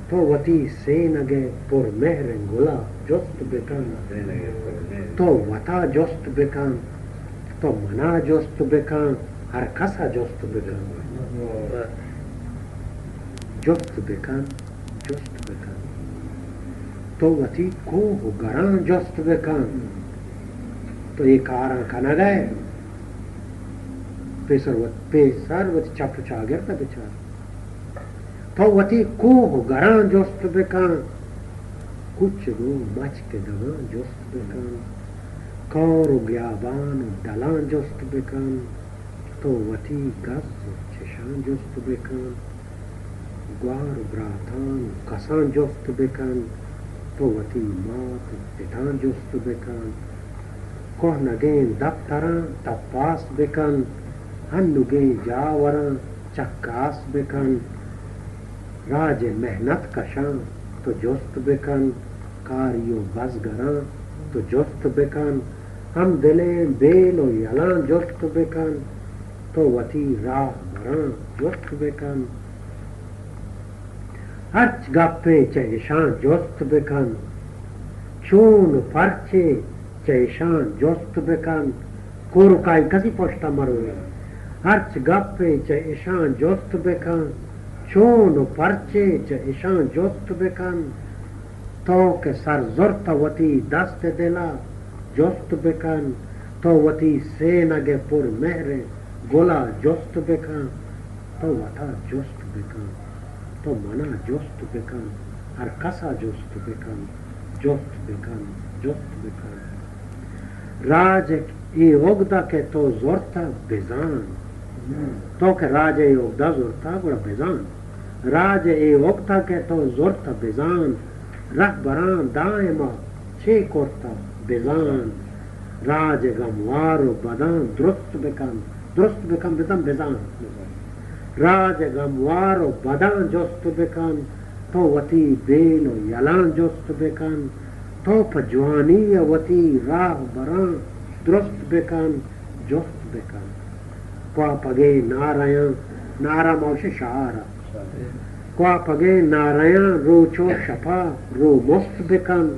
تو وتی سینگ ءِ پر مہر گلا جست بکن، تو وتا جست بکن، تو منا جست بکن، ہر کسا جست بکن، جست بکن۔ جست بکن۔ تو وتی کوہ و گراں جست بکن۔ تو اے کاراں کنگ ءَ ئے، پیسر وت، پیسر وتی چپ و چاگرد ءَ بچار۔ تو وتی کوہ و گراں جست بکن۔ کچگ و مچکدگاں جست بکن۔ کور و گیابان و ڈلاں جست بکن۔ تو وتی گز و چشاں جست بکن۔ گوار و براتان و کساں جست بکن، تو وتی مات و پتاں جست بکن۔ کوہنگیں دپتراں تپاس بکن، ہنوگیں جاوراں چکاس بکن۔ راج ءِ محنت کشاں تو جست بکن، کاری و بزگراں تو جست بکن۔ ہم دلیں بیل و یلاں جست بکن، تو وتی راہ براں جست بکن۔ ہرچ گپے چہ اشاں جست بکن، چون و پرچے چہ اشاں جست بکن۔ کور و کائی کسی پشتا مروئے۔ ہرچ گپے چہ اشاں جست بکن، چون و پرچے چہ اشاں جست بکن۔ تو کہ سر زرتہ وتی دست دلا جست بکن، تو وتی سینگ ءِ پر مہر گلا جست بکن، تو وتا جست بکن، تو منا جست بکن، ہر کسا جست بکن، جست بکن، جست بکن۔ راج ءِ اے اگدہ کہ تو زرتہ بزان، تو کہ راج ءِ اے اگدہ زرتہ گڑا بزان۔ راج ءِ اے اگدہ کہ تو زرتہ بزان، رہبراں دائما چے کرتہ بزان۔ راج ءِ گموار و بداں درست بکن، درست بکن بزان، بزان۔ راج ءِ گموار و بداں جست بکن، تو وتی بیل و یلاں جست بکن۔ تو پہ جوانی ءَ وتی راہ براں درست بکن، جست بکن۔ کواپگیں نارہاں، نارہ ما گوشیں شہار ءَ۔ کواپگیں نارہاں روچ و شپا رو مست بکن۔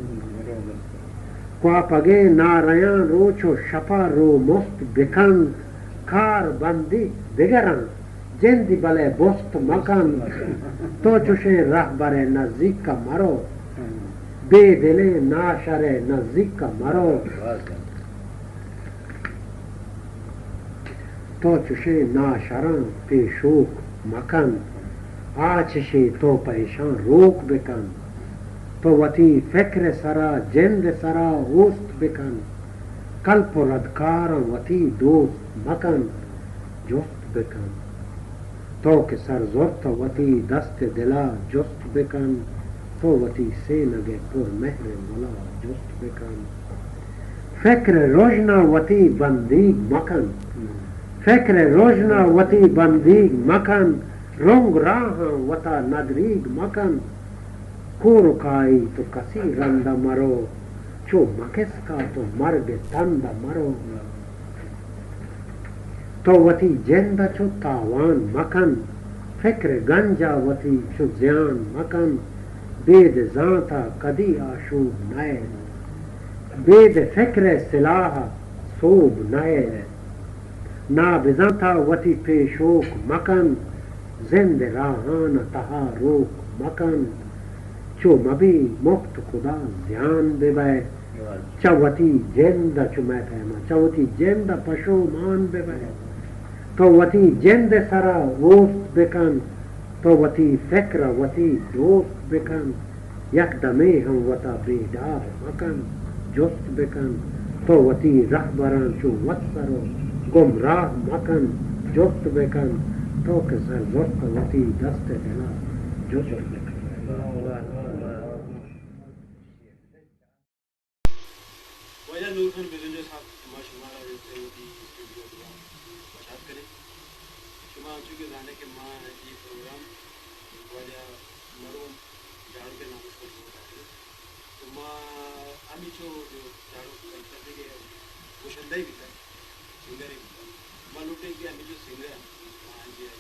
کواپگیں نارہاں روچ و شپا رو مست بکن۔ کار بندی دگراں جندی بلے بست مکن۔ تو چشیں رہبر ءِ نزیک ءَ مرو، بے دلیں ناشر ءِ نزیک ءَ مرو۔ تو چشیں ناشراں پیشوک مکن، آ چشیں تو پہ اشاں روک بکن۔ تو وتی فکر ءِ سرا، جند ءِ سرا اوست بکن، کلپ و ردکاراں وتی دوست مکن، جست بکن۔ تو کہ سر زرتہ وتی دست دلا جست بکن، تو وتی سینگ ءِ پر مہر گلا جست بکن۔ فکر ءِ رژنا وتی بندیگ مکن، فکر ءِ رژنا وتی بندیگ مکن، رنگ راہاں وتا ندریگ مکن۔ کور و کائی تو کسی رندا مرو، چو مکسکا تو مرگ ءِ تندا مرو۔ تو وتی جند ءَ چو تاوان مکن، فکر گنج ءَ وتی چو زیان مکن۔ بید زانت ءَ کدی آشوب نئیت، بید فکر ءِ سلاہ ءَ سوب نئیت۔ نابزانت ءَ وتی پیشوک مکن، زند ءِ راہان ءِ تہا روک مکن۔ چو مبی مپت کدا زیان ببئے۔ چہ وتی جند ءَ چو مئے پیما، چہ وتی جند ءَ پشومان ببئے۔ تو وتی جند ءِ سرا اوست بکن، تو وتی فکر ءَ وتی دوست بکن۔ یک دمے ہم وتا بے ڈاب مکن، جست بکن۔ تو وتی رہبراں چو وت سر و گمراہ مکن، جست بکن۔ تو کہ سر زرت وتی دست ءِ دلا، جست بکن۔ واجہ نور خان بزنجو صاحب، ما شمارا وتی اسٹوڈیو ءَ وش آتک کنیں۔ شما انچو کہ زانے کہ ما اے پروگرام واجہ مرحوم جاڑوک ءِ نام ءَ سر جوڑ داتگ۔ تو ما ہمینچو جو جاڑوک کلچر ءِ کہ گشندہ ئے بیتگ، سنگر ئے بیتگ، ما لوٹیں کہ ہمینچو سنگر ما آئی ءَ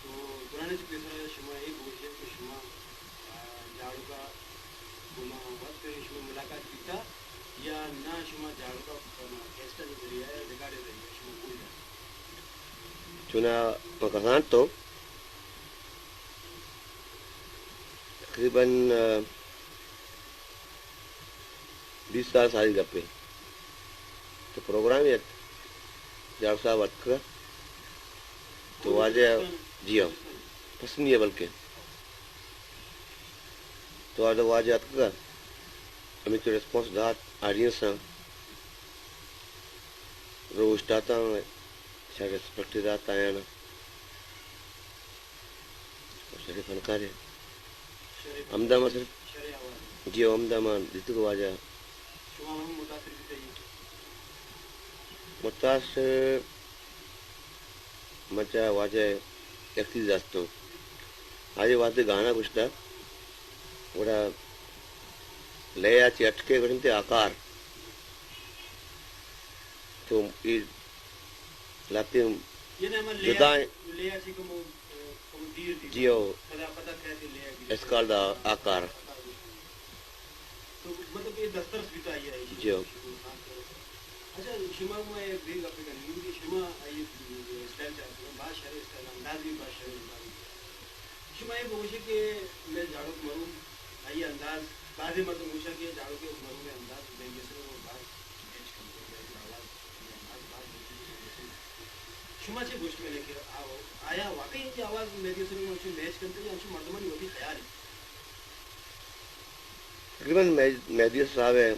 تو قرآن چہ پیسر شما اے بگوشے کہ شما، آ، جاڑوک ءَ گوں ما وت شما ملاقات بیتا یا نہ، شما جاڑوک ءَ کیسٹ ءِ ذریعہ ءَ ریکارڈ ءِ ذریعہ ءَ شما گوش دات؟ چونا ما کسان تو تقریباً، آ، بیست سال ساری گپے۔ تو پروگرام ات، جاڑوک صاحب اتکگ، تو واجہ، جی ہاں، پسنی ہے بلکہ۔ تو آ واجہ اتکگ، ہمیں تو ریسپانس دات، آڈینس ہاں روش داتا، شاید ریسپیکٹ دات آیا نا۔ شریں فنکارے۔ ہمدا ما صرف، جی ہمدا ما دیتگ واجہ۔ متاثر مچا واجہ یک چیز است۔ آئی واسطے گانا گوشتا، گڑا لے آ چی اٹکے گوشنتے آکار۔ تو اے لہتیں یعنی ہما لے آ، جدائیں۔ لے آ چی کمو، کمو دیر دی۔ جی ہو۔ پدا، پدا کہتے لے آ گی۔ اسکال دا آکار۔ تو مطلب اے دسترس بیتا آئی ءَ۔ جی ہو۔ اچھا، شما ما اے بے گپ کنی کہ شما آئی اسٹائل چاہتے ہو، باز شریں اسٹائل، انداز بھی باز شریں انداز۔ شما اے بگوشے کہ مئے جاڑوک مرحوم، آئی انداز، بعضے مردم گوشاں کہ جاڑوک مرحوم ءِ انداز مہدی حسن ءَ گوں باز میچ کنت، آئی آواز، آئی انداز باز مہدی حسن ءَ گوں میچ کنت۔ شما چے گوشت کنے کہ آ-، آیا واقعی آئی آواز مہدی حسن ءَ گوں انچو میچ کنت یا انچو مردمانی وتی خیال انت؟ تقریباً مہ-، مہدی حسن صاحب ءِ،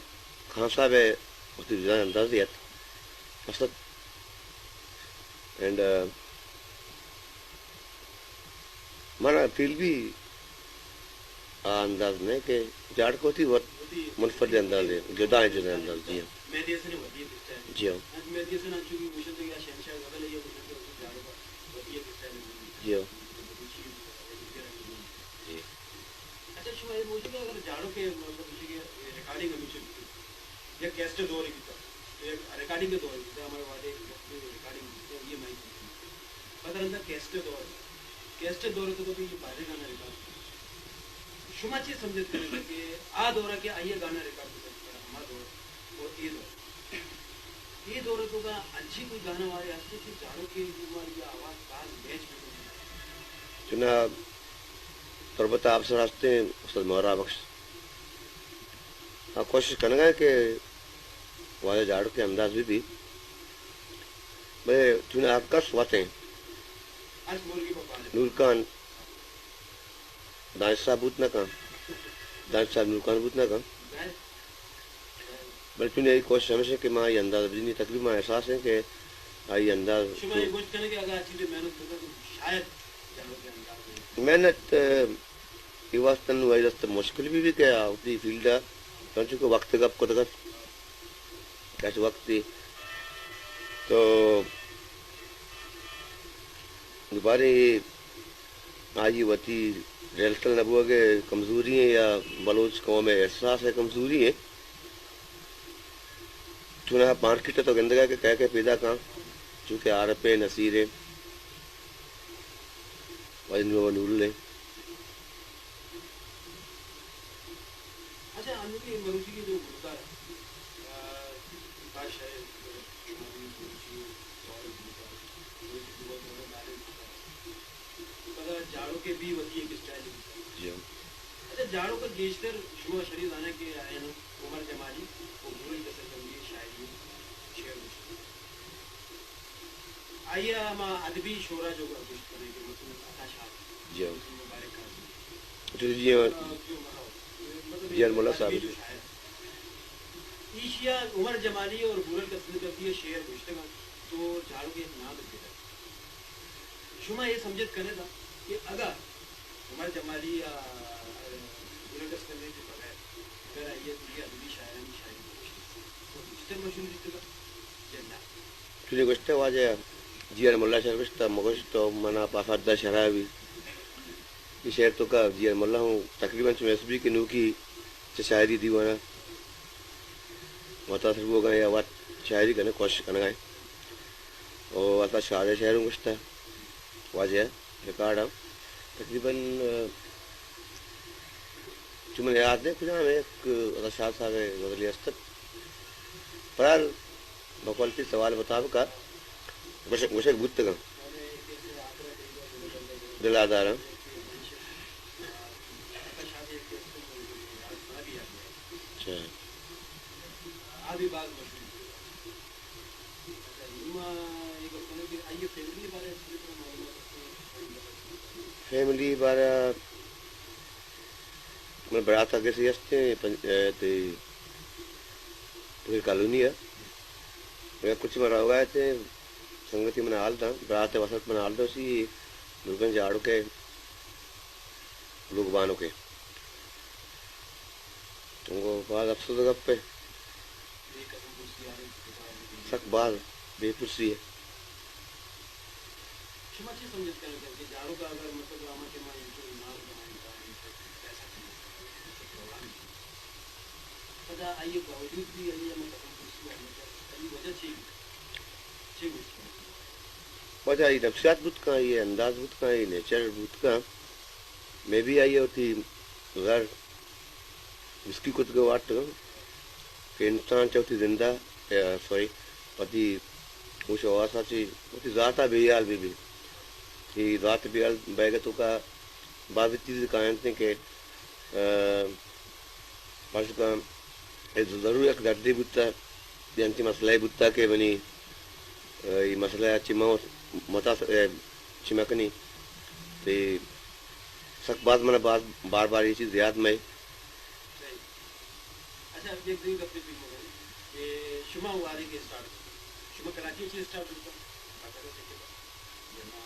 خان صاحب ءِ وتی جدائیں اندازے ات۔ است اینڈ، آ، من فیل بھی آ انداز نہ کہ جاڑوک وتی وت منفرد انداز ہے، جدا ہے، جدا انداز، جی ہاں۔ جی ہاں۔ جی۔ اچھا، شما اے بوجے کہ اگر جاڑوک ءِ مطلب کہ ریکارڈنگ ہمیشہ یا کیسٹ ءِ دور بیتا، یا ریکارڈنگ ءِ دور بیتا، ہمارے وہدے وقت ریکارڈنگ بیتا، یہ مائی پتہ رندا کیسٹ ءِ دور، کیسٹ ءِ دور تو بھی یہ بازیں گانا ریکارڈ بیتا۔ شما چی سمجھت کرے کہ آ دور کہ آئیے گانا ریکارڈ بیتا، پر ہما دور اور یہ دور، یہ دور تو کا انچی کوئی گانا والے ہستے کہ جاڑوک ءِ گوما یہ آواز باز میچ بھی؟ چنا تربت ءَ افسر ہستیں استاد مہرا بخش، آ کوشش کنگا کہ واجہ جاڑوک ءِ انداز بہ بیت، بلے چون ہر کس وت ایں۔ نور خان دانش صاحب بوت نہ کن، دانش صاحب نور خان بوت نہ کن۔ بلے چونی آئی کوشش ہمیش انت کہ ما آئی انداز بجنی، تقریباً ما احساس ہیں کہ آئی انداز شما یہ گوشت کنے کہ اگر آ چیزیں محنت بکن تو شاید جاڑوک ءِ انداز محنت، اے، اے واسطہ نوں آئی دست مشکل بھی بھی کہ آ وتی فیلڈ ءَ، چونچو کہ وقت گپ کتگ ات، کش وقت دی۔ تو دوبارہ آئی وتی ریہرسل نہ بوگ ءِ کمزوری ایں یا بلوچ قوم ءِ احساس ءِ کمزوری ایں۔ چوناہا مارکیٹ ءَ تو گندگ ءَ کہ کئے کئے پیداک اَنت، چو کہ عارف ایں، نصیر ایں، واجہ نور، نورل ایں۔ اچھا، انوگی مروچی کے جو گلوکار، آ، بادشاہ، شماری مروچی دور گلوکار، مروچی دور دور دارے گلوکار۔ پدا جاڑوک ءِ بھی وتی ایک اسٹائل بیتا۔ جی ہاں۔ اچھا، جاڑوک ءَ گیشتر شما شری زانے کہ آیان عمر جمالی و بورل کسر کندی شاعری شعر گوشت۔ آئی ءَ ہما ادبی شعرا جو گوشت کنے کہ مثلاً عطا شاد، جی ہاں۔ مثلاً مبارک قاضی۔ جی، جی ہاں۔ آ، جو ہما، مطلب جی ہاں، ملا صاحب۔ ادبی جو شاعر۔ ایشی ءَ عمر جمالی اور بورل کسر کندی شعر گوشتگا تو جاڑوک ءِ ایک نام پیدا۔ شما اے سمجھت کنے دا کہ اگاں عمر جمالی یا، آ، بورل کسر کندی کے بغیر اگر آئی ءَ دیگہ ادبی شاعرانی شاعری گوشت، تو گیشتر مشہور بیتگا یا نہ؟ تو نے گوشتہ واجہ جی آر ملا شر گوشتہ، مگوشت تو منا پاساد دا شرابی۔ اے شعر توکا جی ایم ملا ہوں تقریباً چو ایس بی کے نوکی چہ شاعری دیوانا متاثر بوگا یا وت شاعری کنگ کوشش کنگا ایں۔ او اصلا شاد شعر ہوں گشتا واجہ ریکارڈ ہم تقریباً، آ، چو من یاد نہیں کجام ایک ادا شاد صاحب غزلی استت۔ پر بقول تئی سوال مطابق گوشگ، گوشگ بوتگاں۔ دل آداراں۔ اچھا۔ فیملی بارہ من برات ء کسے ہستیں، پنج-، اے، تئی پوری کالونی ء۔ اگاں کچھ من روگا اتیں، سنگتی من حال داں، برات ء وسط من حال داں، اسی درگن جاڑو کے لوگ بانو کے۔ تو باز افسوس گپ ہے۔ سک باز بے پرسی ہے۔ شما چی سمجھت کنگ کہ جاڑوک ء اگر مطلب ہما ٹائم ء انچو نام بنائیں تا انچو پیسہ کمائیں تا انچو پروگرام بنائیں، پدا آئی باوجود بھی آئی ہم قسم پرسی آئی، آئی وجہ چی بوت؟ چی بوت؟ وجہ آئی نفسیات بوت کن، آئی انداز بوت کن، آئی نیچر بوت کن۔ مے بی آئی وتی زر مسکی کتگ ء وارتگ کہ انسان چہ وتی زند ء، سوری، وتی ہوش ء حواس ء چہ وتی ذات ء بے ہیال بہ بیت۔ اے ذات ء بے ہیال بئیگ ء توکا بازیں چیز کاینت کہ، آ، پرچکا اے ضرور یک دردے بوتہ، یا انچیں مسئلہ بوتہ کہ منی، آ، اے مسئلہ ء چہ من متاثر، آ، چی مکنی۔ تے سک باز من باز بار بار اے چیز یاد مئے۔ صحیح۔ اچھا، یک دگہ گپے پیش بکنیں کہ شما وہدے کہ اسٹارٹ کت، شما کراچی ء چہ اسٹارٹ کت، باقاعدہ سکت؟ یا نا،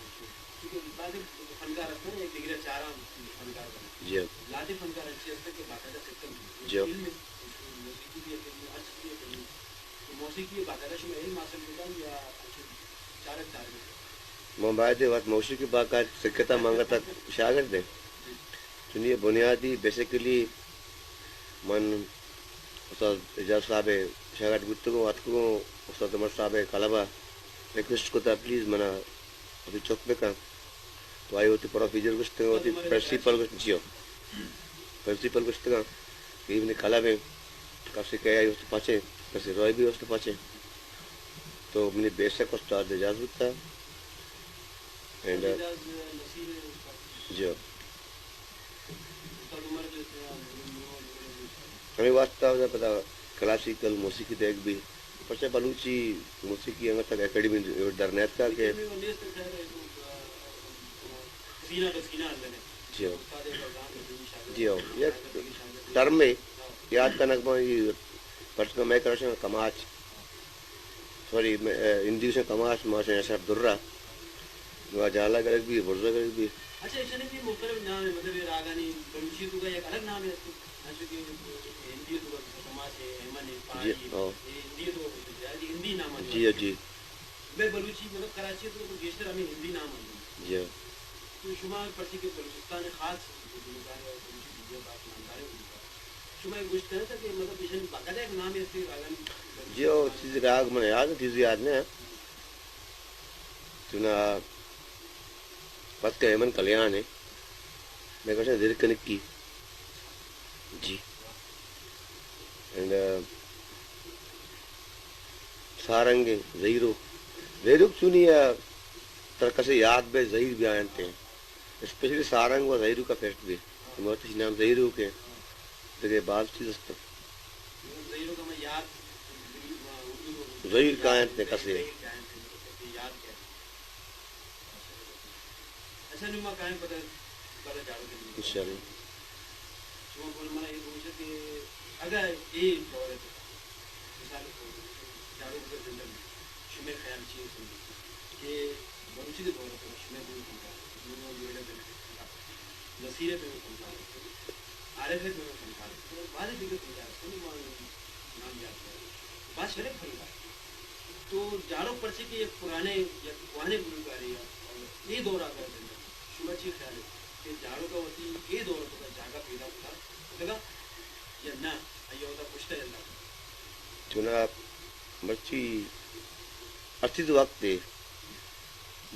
چونکہ بعض فنکار ہستن، یک دگرے چاراں فنکار بنت۔ جی۔ لہتے فنکار انچیں ہستن کہ باقاعدہ سکن۔ جی۔ علم موسیقی بھی ہے، ہر چیز بھی ہے۔ موسیقی ء باقاعدہ شما علم حاصل کتگ یا انچو چارگ چارگ ء؟ من باید وت موسیقی باقاعدہ سکتا، من انگت شاگرد ایں۔ جی۔ چونی بنیادی بیسیکلی من استاد اعجاز صاحب ء شاگرد بوتگوں، اتکگوں استاد عمر صاحب ء کلب ء ریکویسٹ کتا پلیز منا ابھی چک بکن۔ تو آئی وتی پروسیجر گوشتگ، وتی پرنسپل گوشت، جی ہو۔ پرنسپل گوشتگ کہ اے منی کلب ایں، کسے کہ آئی واسطہ پچیں، کسے روئے بھی واسطہ پچیں۔ تو منی بیسک استاد اعجاز بوتا۔ اینڈ، جی ہو۔ ہمے واسطہ پدا کلاسیکل موسیقی دیگ بھی پرچہ بلوچی موسیقی انگت تک اکیڈمی در نیتکا کہ، جی ہو۔ جی ہو۔ یک ٹرم ہے، یاد کنگ بان، یہ پرچہ میں کرشن کماچ، سوری، میں، اے، ہندی سے کماچ، ماشاء اشرف درہ، نوا جالا گرگ بھی، برزا گرگ بھی۔ اچھا، ایشانی بھی مختلف نام ہے، مطلب یہ راگانی بلوچی تو کا ایک الگ نام ہے اس کو؟ انچو کہ ہندی ء توکا کماش ہے، ایمن ہے، جی، پہاڑی ہے، ہاں۔ اے ہندی ء توکا گوشنت، یعنی ہندی نام آنی جی، واسطے۔ جی۔ بلے بلوچی، مطلب کراچی ء توکا تو گیشتر ہمے ہندی نام آنی۔ جی۔ تو شما پرچی کہ بلوچستان ء خاص گلوکار ء بلوچی دنیا ء باز نامداریں گلوکار، شما اے گوشت کنت کہ مطلب ایشانی باقاعدہ یک نامے است راگانی؟ جی، او چیز راگ من یاد، چیز یاد نہ۔ چونا پس کہ ایمن کلیان ہے، میں کہتے ہیں زیر کنکی۔ جی۔ اینڈ، آ، سارنگ ہیں، زہیروک۔ زہیروک چونی، آ، تر کسے یاد بے زہیر بھی آئنتے ہیں۔ اسپیشلی سارنگ و زہیروک کا فیٹ بھی۔ مرتش نام زہیروک ہیں۔ دگہ باز چیز است۔ زہیر کاینت نے کسے۔ اچھا، نوں ما کائیں پدا، پدا جاڑو کے لیے۔ انشاءاللہ۔ شما بول منا یہ پوچھا کہ اگر اے دور ہے تو، مثال کو، جاڑو کے زندہ میں، شمے خیال چیز کہ بلوچی کے دور ہے تو، شمے بول فنکار، نوں میرے بل فنکار، نصیر بل فنکار، عارف بل فنکار، بعد دیگر فنکار، نام یاد کرے۔ باز شریں فنکار۔ تو جاڑو پرچے کہ یک پرانے، یک پرانے گلوکارے یا اے دور آ کر زندہ۔ شما چی خیال ہے؟ کہ جاڑوک ءَ وتی اے دور ءِ توکا جاگہ پیدا کتا، کتگا یا نہ، آئی ءَ وتا کشتہ یا نہ کتہ؟ جناب، مرچی ہر چیز وقت دے۔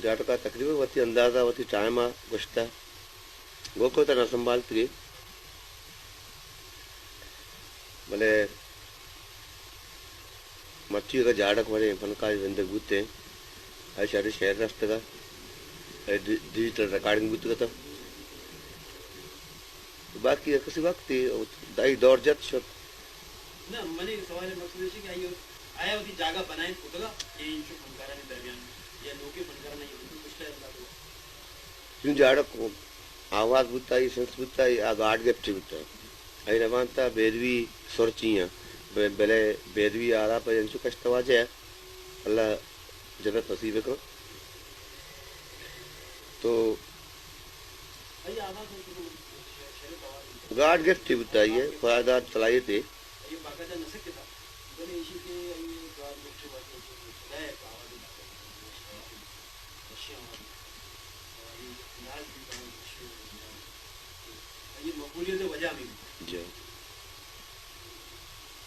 جاڑوک ءَ تقریباً وتی اندازہ، وتی ٹائم ءَ گشتہ، گوکو تنا سنبھالتگے۔ بلے مرچی اگاں جاڑوک وڑیں فنکارے زندگ بوتیں، آئی شریں شعر رستگا، آئی ڈی-، ڈیجیٹل ریکارڈنگ بوتگ اتاں۔ باقی ہر کسی وقت دائی دور جت شت۔ نہ، منی سوال ءِ مقصد ایش کہ آئی، آیا وتی جاگہ بنائینت کتگا کہ انچو فنکارانی درمیان یا نوکیں فنکارانی بالکل مشکل ءَ چون جاڑوک آواز بوتائی، سنس بوتائی، آ گاڈ گفٹ بوتا۔ آئی نہ بانتا بیروی سر چی آں، ب-، بلے بیروی آلاپ انچو کشت واجہ، اللہ جنت نصیب کن۔ تو گاڈ گفٹ بوتائی، خدا داد صلاحیت۔ جی۔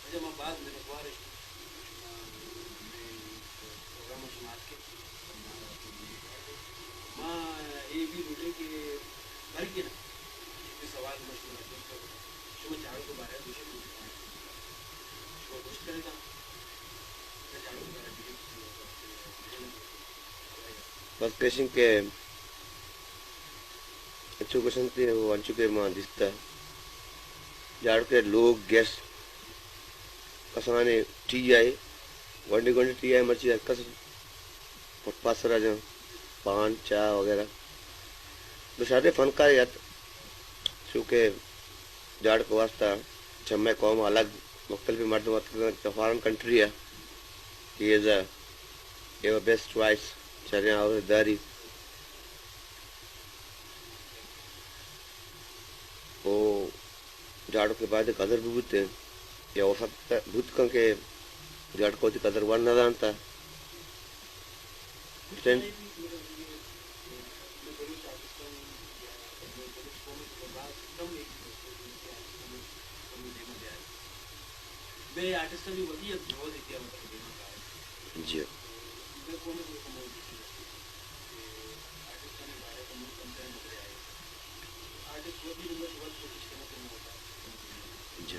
اچھا، ما باز منتوار ایں شما، مئے پروگرام ءَ شما اتکے۔ ما اے بھی لوٹیں کہ بلکہ نا، کہ سوال ما شما را جست کتگ، شما جاڑوک ءِ بارہ ءَ گوشے، شما گوشت کنگا، جاڑوک ءِ بارہ ءَ بھی بس کشن کہ انچو گوشنت، او انچو کہ ما دیستہ، جاڑوک ءِ لوگ گیس کسانیں ٹی آئی، گونڈیں گونڈیں ٹی آئی، مرچی ہر کس فٹ پاتھ سرا جاں، پان، چاہ وغیرہ۔ تو شریں فنکارے ات، چونکہ جاڑوک ءِ واسطہ چہ مئے قوم ءَ الگ مختلف مردم اتکگ انت، چہ فارن کنٹری ءَ، کہ as a ever best choice, شریں آورت داری۔ او جاڑوک ءِ باید قدر بہ بوتیں۔ یا ہو سکتا بوت کن کہ جاڑوک ءَ وتی قدر وت نہ زانتا۔ جی۔ جی۔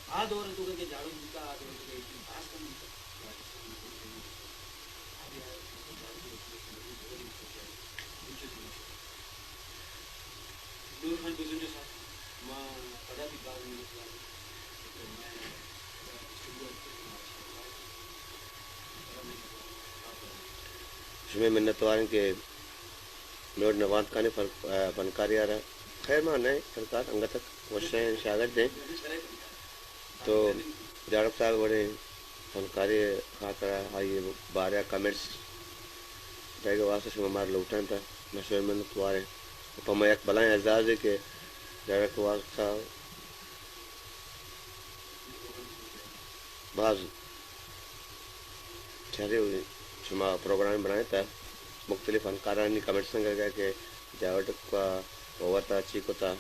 آ دور ءِ توکا کہ جاڑوک بوتا، آ دور ءِ توکا ایشی باز کم بوتا۔ نور خان بزنجو صاحب، ما پدا بھی باز منتوار ایں۔ شمئے منتوار ایں کہ مئے وڑ نوانتکاریں فن-، آ، فنکارے ءَ را، خیر ما نئے فنکار، انگت ءَ وشیں شاگرد ایں۔ تو جاڑوک صاحب وڑیں فنکارے ءِ خاطر ءَ آئی ءِ بارہ ءَ کمنٹس دئیگ ءِ واسطہ شما مارا لوٹائینت ءُ ما شمئے منتوار ایں۔ پہ ما یک بلاہیں اعزازے کہ جاڑوک ءِ واسطہ باز چرے شما پروگرام بنائینت ءُ مختلف فنکارانی کمنٹس گرگ ءَ کہ جاڑوک ءَ وت ءَ چی کتا،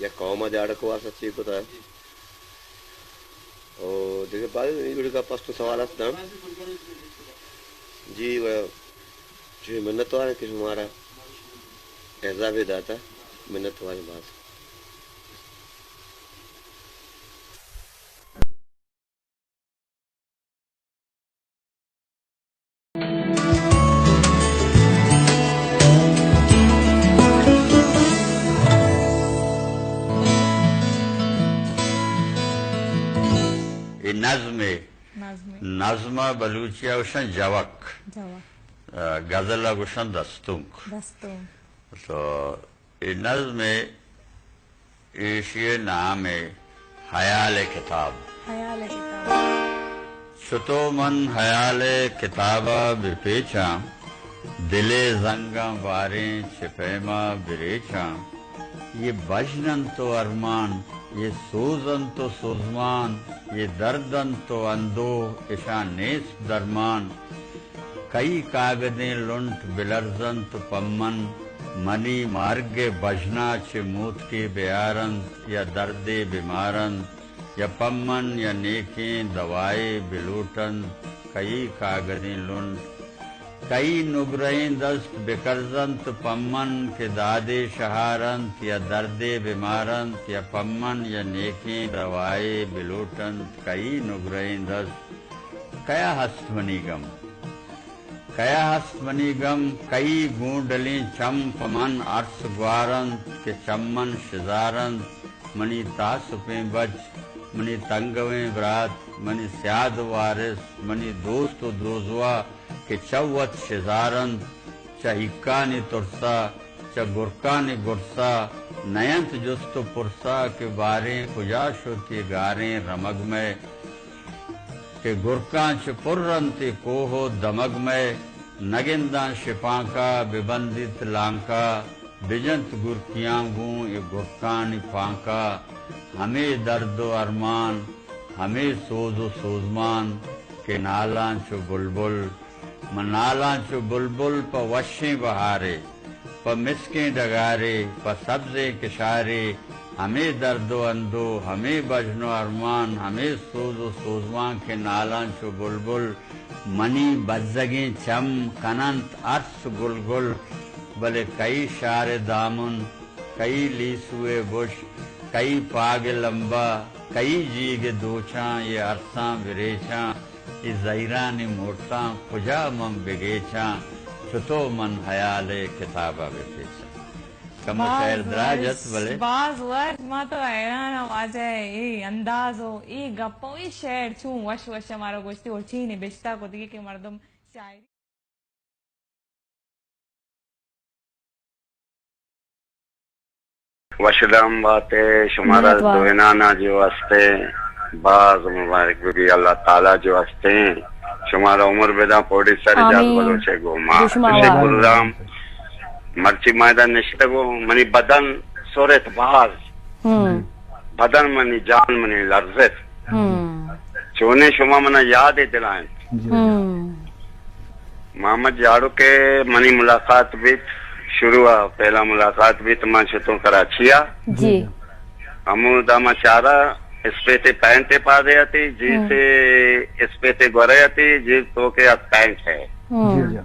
یک قوم ءَ جاڑوک ءِ واسطہ چی کتا۔ او دگہ باز اے جوڑی گپ است ءُ سوال است نا؟ جی، و چوشیں منتوار ایں کہ شمارا اعزازے داتا، منتوار ایں باز۔ اے نظمے۔ نظمے۔ نظم ءَ بلوچی ءَ گوشن جوک۔ جوک۔ آ، غزل ءَ گوشن دستونک۔ دستونک۔ تو اے نظم ءِ ایشی ءِ نام ءَ ہیال ءِ کتاب۔ ہیال ءِ کتاب۔ چتو من ہیال ءِ کتاب ءَ بہ پیچاں، دل ءِ زنگاں باریں چہ پیم ءَ بہ ریچاں۔ یہ بژن انت و ارمان، یہ سوز انت و سوزمان، یہ درد انت و اندوہ، اشاں نیست درمان۔ کئی کاگدیں لنٹ بلرزنت پمن، منی مارگ ءِ بژنا چہ موتکے بیار اَنت یا دردے بمار اَنت یا پمن یا نیکیں دوائے بلوٹ اَنت، کئی کاگدیں لنٹ، کئی نگرہیں دست بکرز اَنت پمن کہ دادے شہار اَنت یا دردے بمار اَنت یا پمن یا نیکیں دوائے بلوٹ اَنت، کئی نگرہیں دست۔ کیا ہست منی گم؟ کیا ہست منی گم؟ کئی گونڈلیں چم پہ من ارس گوار اَنت کہ چمن شزار اَنت؟ منی تاسپیں بچ، منی تنگویں برات، منی سیاد وارث، منی دوست و دوزواہ کہ چہ وت شزار اَنت، چہ ہیکانی ترسا، چہ گرکانی گرسا، نہ اَنت جست و پرسا کہ باریں کجا شت اے گاریں رمگ مئے؟ کہ گرکاں چہ پر اَنت اے کوہ و دمگ مئے، نہ گنداں شپانکا بہ بندیت لانکا، بجنت گرکیاں گوں اے گرکانی پانکا، ہمے درد و ارمان، ہمے سوز و سوزمان کہ نالاں چو بلبل، من نالاں چو بلبل پہ وشیں بہارے، پہ مسکیں ڈگارے، پہ سبزیں کشارے، ہمے درد و اندوہ، ہمے بژن و ارمان، ہمے سوز و سوزمان کہ نالاں چو بلبل، منی بزگیں چم کن اَنت ارس گل گل، بلے کئی شار ءِ دامن، کئی لیسو ءِ بش، کئی پاگ ءِ لمبا، کئی جیگ ءِ دوچاں، اے ارساں بریچاں، اے زہیرانی موٹاں کجا من بگیچاں، چتو من ہیال ءِ کتاب ءَ بپیچاں۔ کمو شعر دراج اَت، بلے باز وش، ما تو حیران آں واجہ ءِ اے انداز و اے گپ و اے شعر چون وش وش ءَ مارا گوشتی اور چین نبشتہ کتگی کہ مردم شاعری۔ وشدام بات ئے، شمارا منت وار۔ دوئینانا جو ہستے، باز مبارک بہ بی، اللہ تعالی جو ہستے، شمارا عمر بداں، پروڈیوسر اعجاز آمین۔ بلوچ ءِ گوما۔ جو شما چشیں آوار۔ پروگرام مرچی ما ادا نشتگوں، منی بدن سرت باز۔ ہم۔ بدن منی، جان منی لرزت۔ ہم۔ چونیں شما منا یاد دلائیں۔ جی۔ ہم۔ محمد جاڑو کہ منی ملاقات بیت، شروع ءَ پہلا ملاقات بیت، من شتوں کراچی ءَ۔ جی۔ ہمودا ما چارا اسپیتے پینٹ پادے اتی، جی ہم۔ سے اسپیتے گورے اتی، جی تو کے ات پینٹ ہے۔ ہم۔ جی، جی۔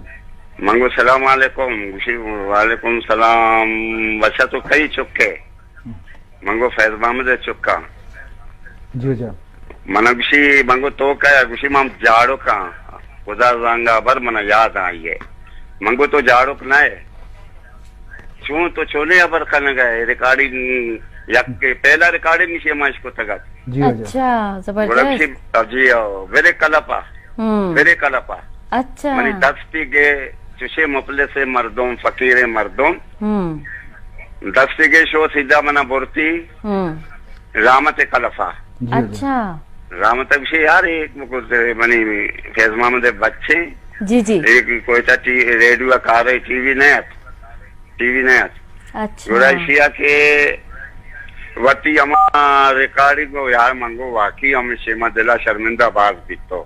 من گو سلام علیکم، گوشی وعلیکم سلام، بچا تو کئی چکے؟ من گو فیض محمد ءِ چکاں۔ جی، جی۔ من گوشی، من گو تو کئے؟ گوشی من جاڑوکاں۔ خدا زانگا بر من یاد آئی ہے۔ من گو تو جاڑوک نہ ہے۔ چون تو چولے ہبر کنگ ہے؟ ریکارڈنگ یک پہلا ریکارڈنگ نشے ما اشکتگ ات۔ جی، جی۔ اچھا، گڑا زبردست۔ گوشی، جی، او، برے کلپا۔ ہم۔ برے کلپا۔ اچھا۔ منی دستی گے چوشے مفلس مردم، فقیر مردم۔ ہم۔ دستی گے شو سیدھا منا برتی۔ ہم۔ رحمت کلفا۔ جی، جی۔ اچھا۔ رحمت گوشی یار، ایک مکو منی فیض محمد بچے۔ جی، جی۔ ایک کوئٹہ ٹی، ریڈیو کارے، ٹی وی نہ ات۔ ٹی وی نہ ات۔ اچھا۔ گڑا ایشی ءَ کہ وتی ہما ریکارڈنگ ءَ یار من گو واقعی ہمے شیما دل ءَ شرمندہ باز بیتو۔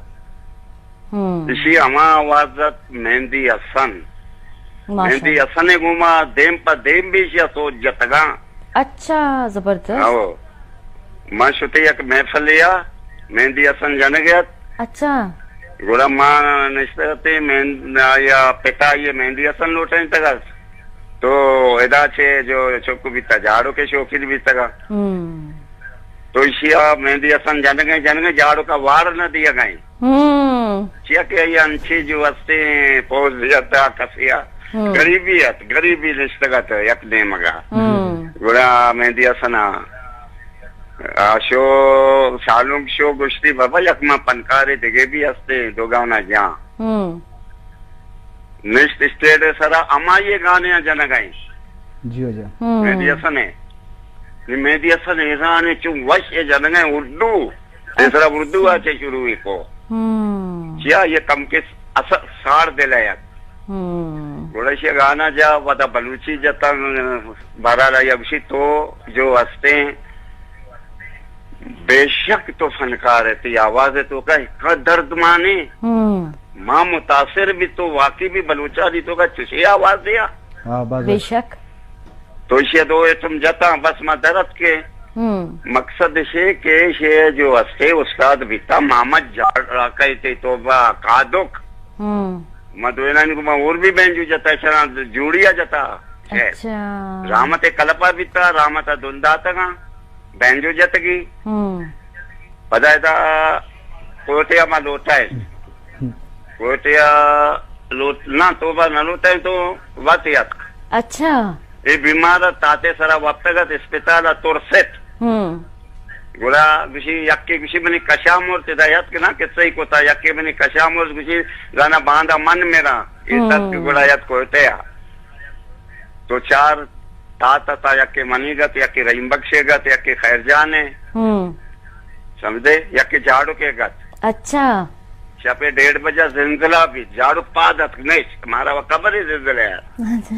ہم۔ ایشی ہما آواز ات مہندی حسن۔ ماشاءاللہ۔ مہندی حسن ءِ گوما دیم پہ دیم بھی ایشی ءَ سوچ جتگاں۔ اچھا، زبردست۔ ہو۔ من شتے یک محفلے ءَ مہندی حسن جنگ ات۔ اچھا۔ گڑا ما نشتگ اتیں، مہن-، آیا پتا یہ مہندی حسن لوٹائینتگ ات۔ تو ادا چے جو چک بیتا جاڑوکے شوقین بیتگا۔ ہم۔ تو ایشی ءَ مہندی حسن جنگیں، جنگیں جاڑوکا وار نہ دیگا۔ ہم۔ چیا کہ آئی انچیں جو ہستیں پوز دیتا کسیا۔ ہم۔ غریبی ات، غریبی نشتگ ات یک نیمگا۔ ہم۔ گڑا مہندی حسن ءَ آ شو، سالونک شو گوشتی، بابا، یک ما پنکارے دگہ بھی ہستے، دو گانا جان۔ ہم۔ نشت اسٹیج سرا ہمائی گانے جنگائیں۔ جی، جی۔ ہم۔ مہدی حسن ہے۔ نی مہدی حسن ایران ہے، چون وش ہے جنگائیں اردو۔ اے سرا اردو آ چے شروع ہی کو۔ ہم۔ چیا یہ کم کس اثر ساڑ دل ہے۔ ہم۔ گڑا شی گانا جا، پدا بلوچی جتا، بہرحال آئی گوشی تو جو ہستیں، بے شک تو فنکار ہے، تی آواز ہے تو کا، کا درد مانے۔ ہم۔ ما متاثر بھی تو واقعی بھی بلوچانی تو کا چشے آواز دیا۔ ہاں، باز بے وش۔ شک۔ تو ایشی دو ایٹم جتا، بس ما درت کے۔ ہم۔ مقصد ایشی کہ ایشی جو ہستے استاد بیتا، محمد جاڑ راکے تے توبہ قادک۔ ہم۔ ما دوینانی کو ما اور بھی بینجو جتا، شران جوڑیا جتا۔ اچھا۔ رحمت کلپا بیتا، رحمت دنداتگا، بینجو جتگی۔ ہم۔ پدا ادا کوئٹہ ما لوٹائے۔ کوئٹہ لوٹ، نہ، توبہ نہ لوٹائے تو وت یاتک۔ اچھا۔ اے بیمار تاتے سرا وپتگت اسپتال ترست۔ ہم۔ گڑا گوشی، یکے گوشی منی کشا مرت، ادا یاتک نا، قصہ ہی کوتا، یکے منی کشا مرت، گوشی، زانا باندا من میرا، اے ہم۔ تک گڑا یات کوئٹہ۔ تو چار تات تا، یکے منی گت، یکے رحیم بخشے گت، یکے خیر جانے۔ ہم۔ سمجھے؟ یکے جاڑو کے گت۔ اچھا۔ شپے ڈیڑھ بجہ زلزلہ بھی، جاڑو پاد اتک نیش، مارا وہ خبر ہے زلزلہ یار۔ اچھا۔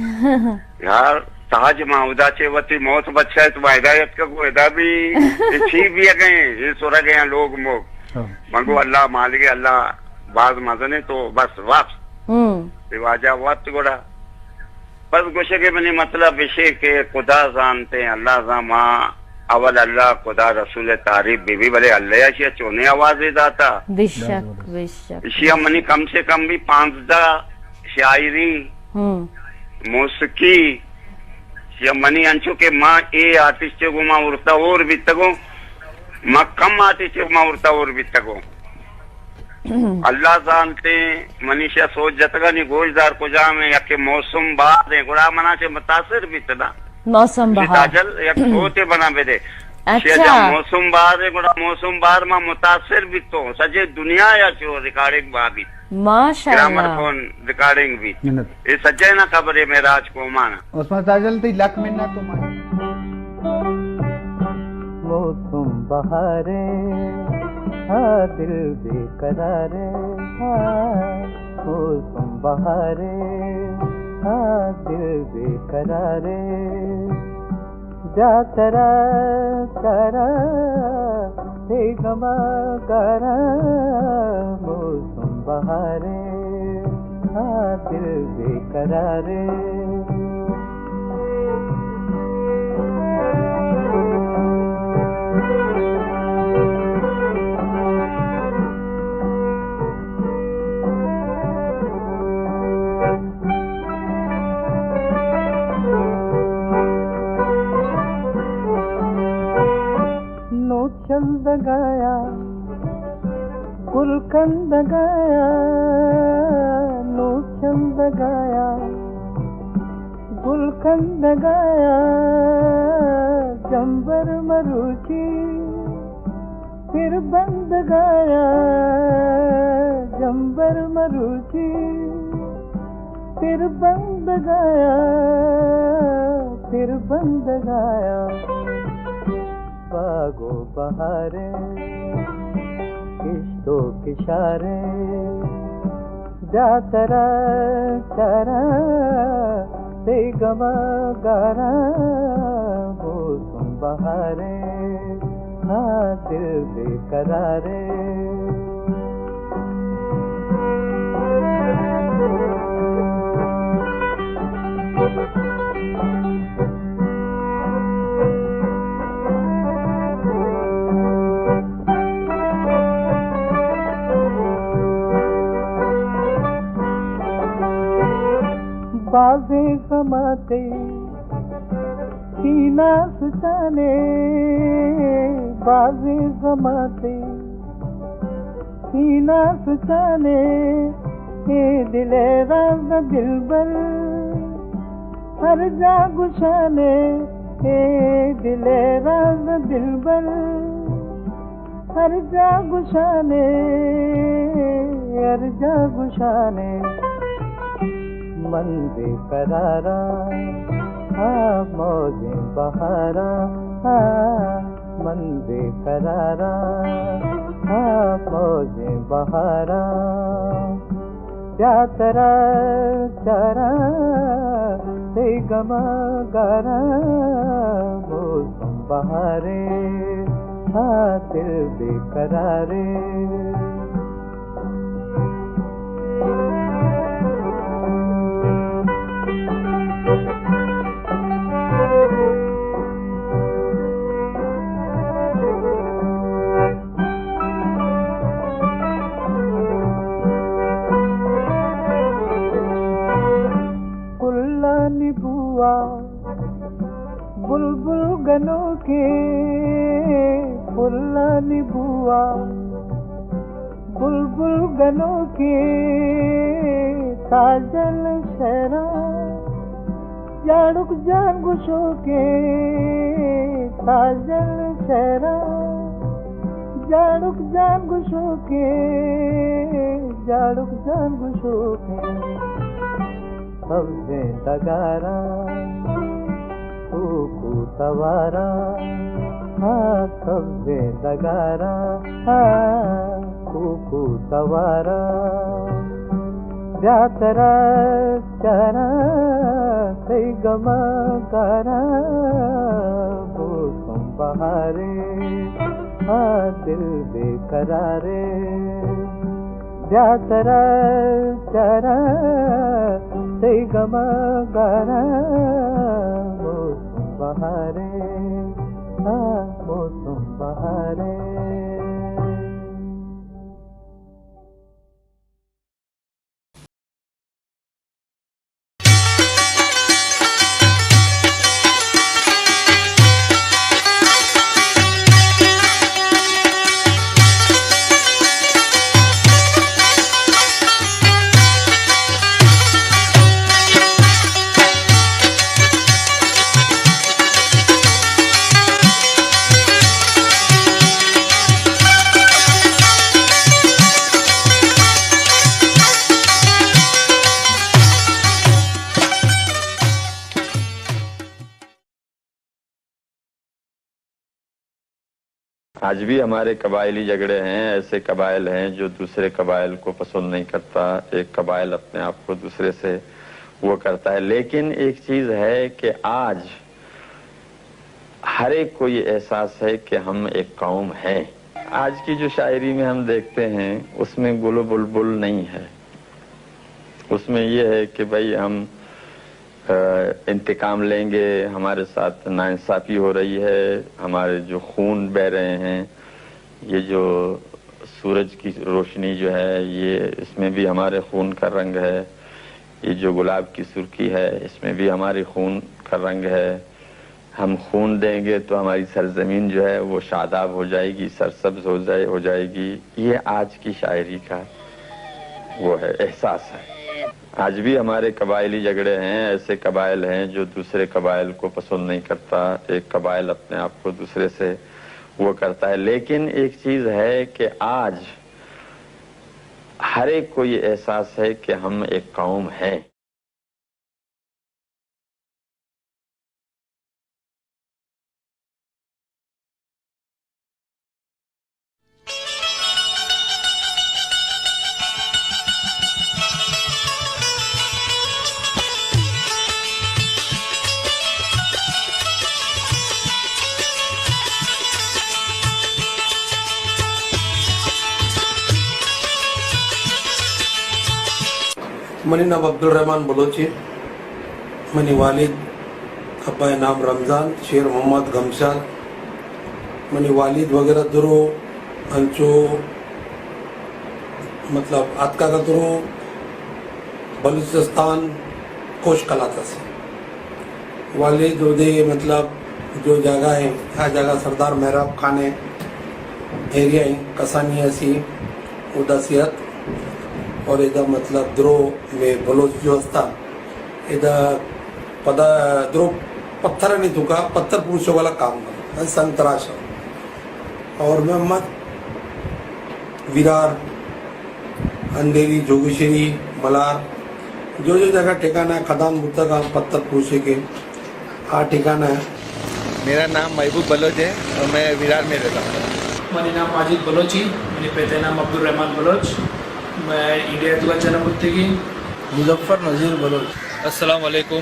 یار، تاج ما ادا چے وتی موت بچائے تو ما ہدایت کا کو ادا بھی، یہ چھی بھی گئے، یہ سورا گئے لوگ موگ۔ ہاں۔ منگو اللہ مالک، اللہ باز مزنے تو بس واپس۔ ہم۔ یہ واجہ وقت گڑا۔ بس گوشے کہ منی مطلب ایشی کہ خدا زانتے، اللہ زان، ما اول اللہ، خدا، رسول تعریف بی بی، بلے اللہ اشیا چونے آوازے داتا۔ بے شک، بے شک۔ اشیا منی کم سے کم بھی پانزدہ شاعری، ہم۔ موسیقی، یا منی انچو کہ ما اے آرٹسٹ گو ما ورتا اور بیتگو، ما کم آرٹسٹ ما ورتا اور بیتگو۔ اللہ زانتے، منی شا سوچ جتگا نی گوشدار کجام ہے، یا کہ موسم بہار ہے، گڑا منا چے متاثر بیتنا۔ موسم بہار۔ تاجل یک سوتے بنا بدے۔ اچھا۔ شا موسم بہار ہے، گڑا موسم بہار ما متاثر بیتو، سجے دنیا یا چو ریکارڈنگ با بیت۔ ماشاءاللہ۔ گرامر فون ریکارڈنگ بیت۔ منت۔ اے سجے نا خبر ہے میرا آج کو مانا۔ عثمان تاجل تی لک منت تو مانا۔ موسم بہارے، ہاں دل بے قرارے، ہاں موسم بہارے، ہاں دل بے قرارے۔ جا ترا چارا، تئی گما گارا، موسم بہارے، ہاں دل بے قرارے۔ نوک چندگایا، گل کندگایا، نوک چندگایا، گل کندگایا، جمبر مروچی، پر بندگایا، جمبر مروچی، پر بندگایا، پر بندگایا۔ باغ و بہاریں، کشت و کشاریں، جا ترا چاراں، تئی گما گاراں، موسم بہاریں، ہاں دل بے قراریں۔ بازیں زماتے سینہ سچانے، بازیں زماتے سینہ سچانے، اے دل ءِ راز دلبر ہر جا گشانے، اے دل ءِ راز دلبر ہر جا گشانے، ہر جا گشانے۔ من بے قراراں، ہاں موجیں بہاراں، ہاں من بے قراراں، ہاں موجیں بہاراں۔ بیا ترا چاراں، تئی گما گاراں، موسم بہاریں، ہاں دل بے قراریں۔ بلبل گنوکیں ساجن شعراں، جاڑک جان گشوکیں ساجن شعراں، جاڑک جان گشوکیں، جاڑک جان گشوکیں۔ سبزیں ڈگاراں، کوکو تواراں، ہاں، سبزیں ڈگاراں، ہاں، کوکو تواراں۔ بیا ترا چاراں، تئی گماں گاراں، موسم بہاریں، ہاں، دل بے قراریں۔ بیا ترا چاراں، تئی گماں گاراں، موسم بہاریں، ہاں، موسم بہاریں۔ آج بھی ہمارے قبائلی جھگڑے ہیں، ایسے قبائل ہیں جو دوسرے قبائل کو پسند نہیں کرتا، ایک قبائل اپنے آپ کو دوسرے سے وہ کرتا ہے۔ لیکن ایک چیز ہے کہ آج ہر ایک کو یہ احساس ہے کہ ہم ایک قوم ہیں۔ آج کی جو شاعری میں ہم دیکھتے ہیں، اس میں گل و بلبل نہیں ہے، اس میں یہ ہے کہ بھائی ہم، آ، انتقام لیں گے، ہمارے ساتھ ناانصافی ہو رہی ہے، ہمارے جو خون بہ رہے ہیں، یہ جو سورج کی روشنی جو ہے، یہ اس میں بھی ہمارے خون کا رنگ ہے، یہ جو گلاب کی سرخی ہے، اس میں بھی ہمارے خون کا رنگ ہے۔ ہم خون دیں گے تو ہماری سرزمین جو ہے وہ شاداب ہو جائے گی، سرسبز ہو جائے، ہو جائے گی۔ یہ آج کی شاعری کا وہ ہے، احساس ہے۔ آج بھی ہمارے قبائلی جھگڑے ہیں، ایسے قبائل ہیں جو دوسرے قبائل کو پسند نہیں کرتا، ایک قبائل اپنے آپ کو دوسرے سے وہ کرتا ہے۔ لیکن ایک چیز ہے کہ آج ہر ایک کو یہ احساس ہے کہ ہم ایک قوم ہیں۔ منی نام عبدالرحمن بلوچ اِنت۔ منی والد ابا ءِ نام رمضان، شیر محمد گمشاد۔ منی والد وغیرہ درو انچو مطلب آتکگ ءَ درو بلوچستان کوش کلات است۔ والد اودے مطلب جو جاگہ اِنت، آ جاگہ سردار محراب خان ءِ ایریا اِنت، کسانی اسی ادا سی ات اور ادا مطلب درو میں بلوچ جو استا ادا پدا درو پتھرانی توکا پتھر پروشگ والا کام کرتا، سنگ تراش۔ اور میں مت ویرار، اندھیری، جوگیشری، ملار، جو جو جگہ ٹھکانہ کھدان بوتگ آں پتھر پروشی کے، آ ٹھکانہ ہے۔ میرا نام محبوب بلوچ ہے اور میں ویرار میں رہتا ہوں۔ منی نام ماجد بلوچ اِنت، منی پت ءِ نام عبدالرحمن بلوچ، میں انڈیا ءِ توکا جنم بوتگی۔ مظفر نذیر بلوچ۔ السلام علیکم،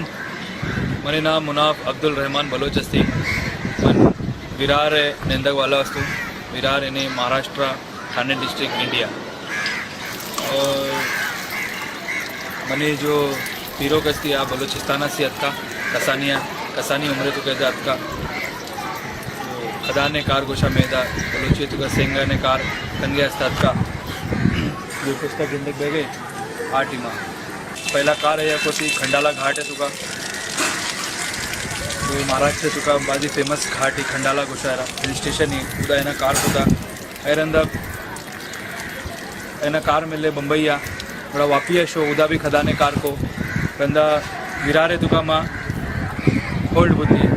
منی نام مناف عبدالرحمن بلوچ استی، من ویرار ءِ نندگ والا استوں، ویرار یعنی مہاراشٹرا، ٹھانے ڈسٹرکٹ، انڈیا۔ اور منی جو پیروک استی آ بلوچستان ءَ سی اتکا، کسانی ءَ، کسانی عمرے تو کہتا اتکا۔ تو کھدانے کار گوشا میدا، بلوچی تو کا سنگانے کار تنگے است اتکا۔ جو پشتا گندگ بہ گئے آ ٹیما۔ پہلا کار ہے یا کوتی کھنڈالا گھاٹ ہے تو کا۔ تو مہاراشٹر تو کا بازی فیمس گھاٹ ہے کھنڈالا گوشا ہے، ہل اسٹیشن ہے، خدا ہے نا کار ہوتا۔ اے رندا اینا کار ملے بمبئی آ، گڑا واپی آ شو، اودا بھی خدا نے کار کو، رندا ویرار ءِ توکا ما ہولڈ بوتی۔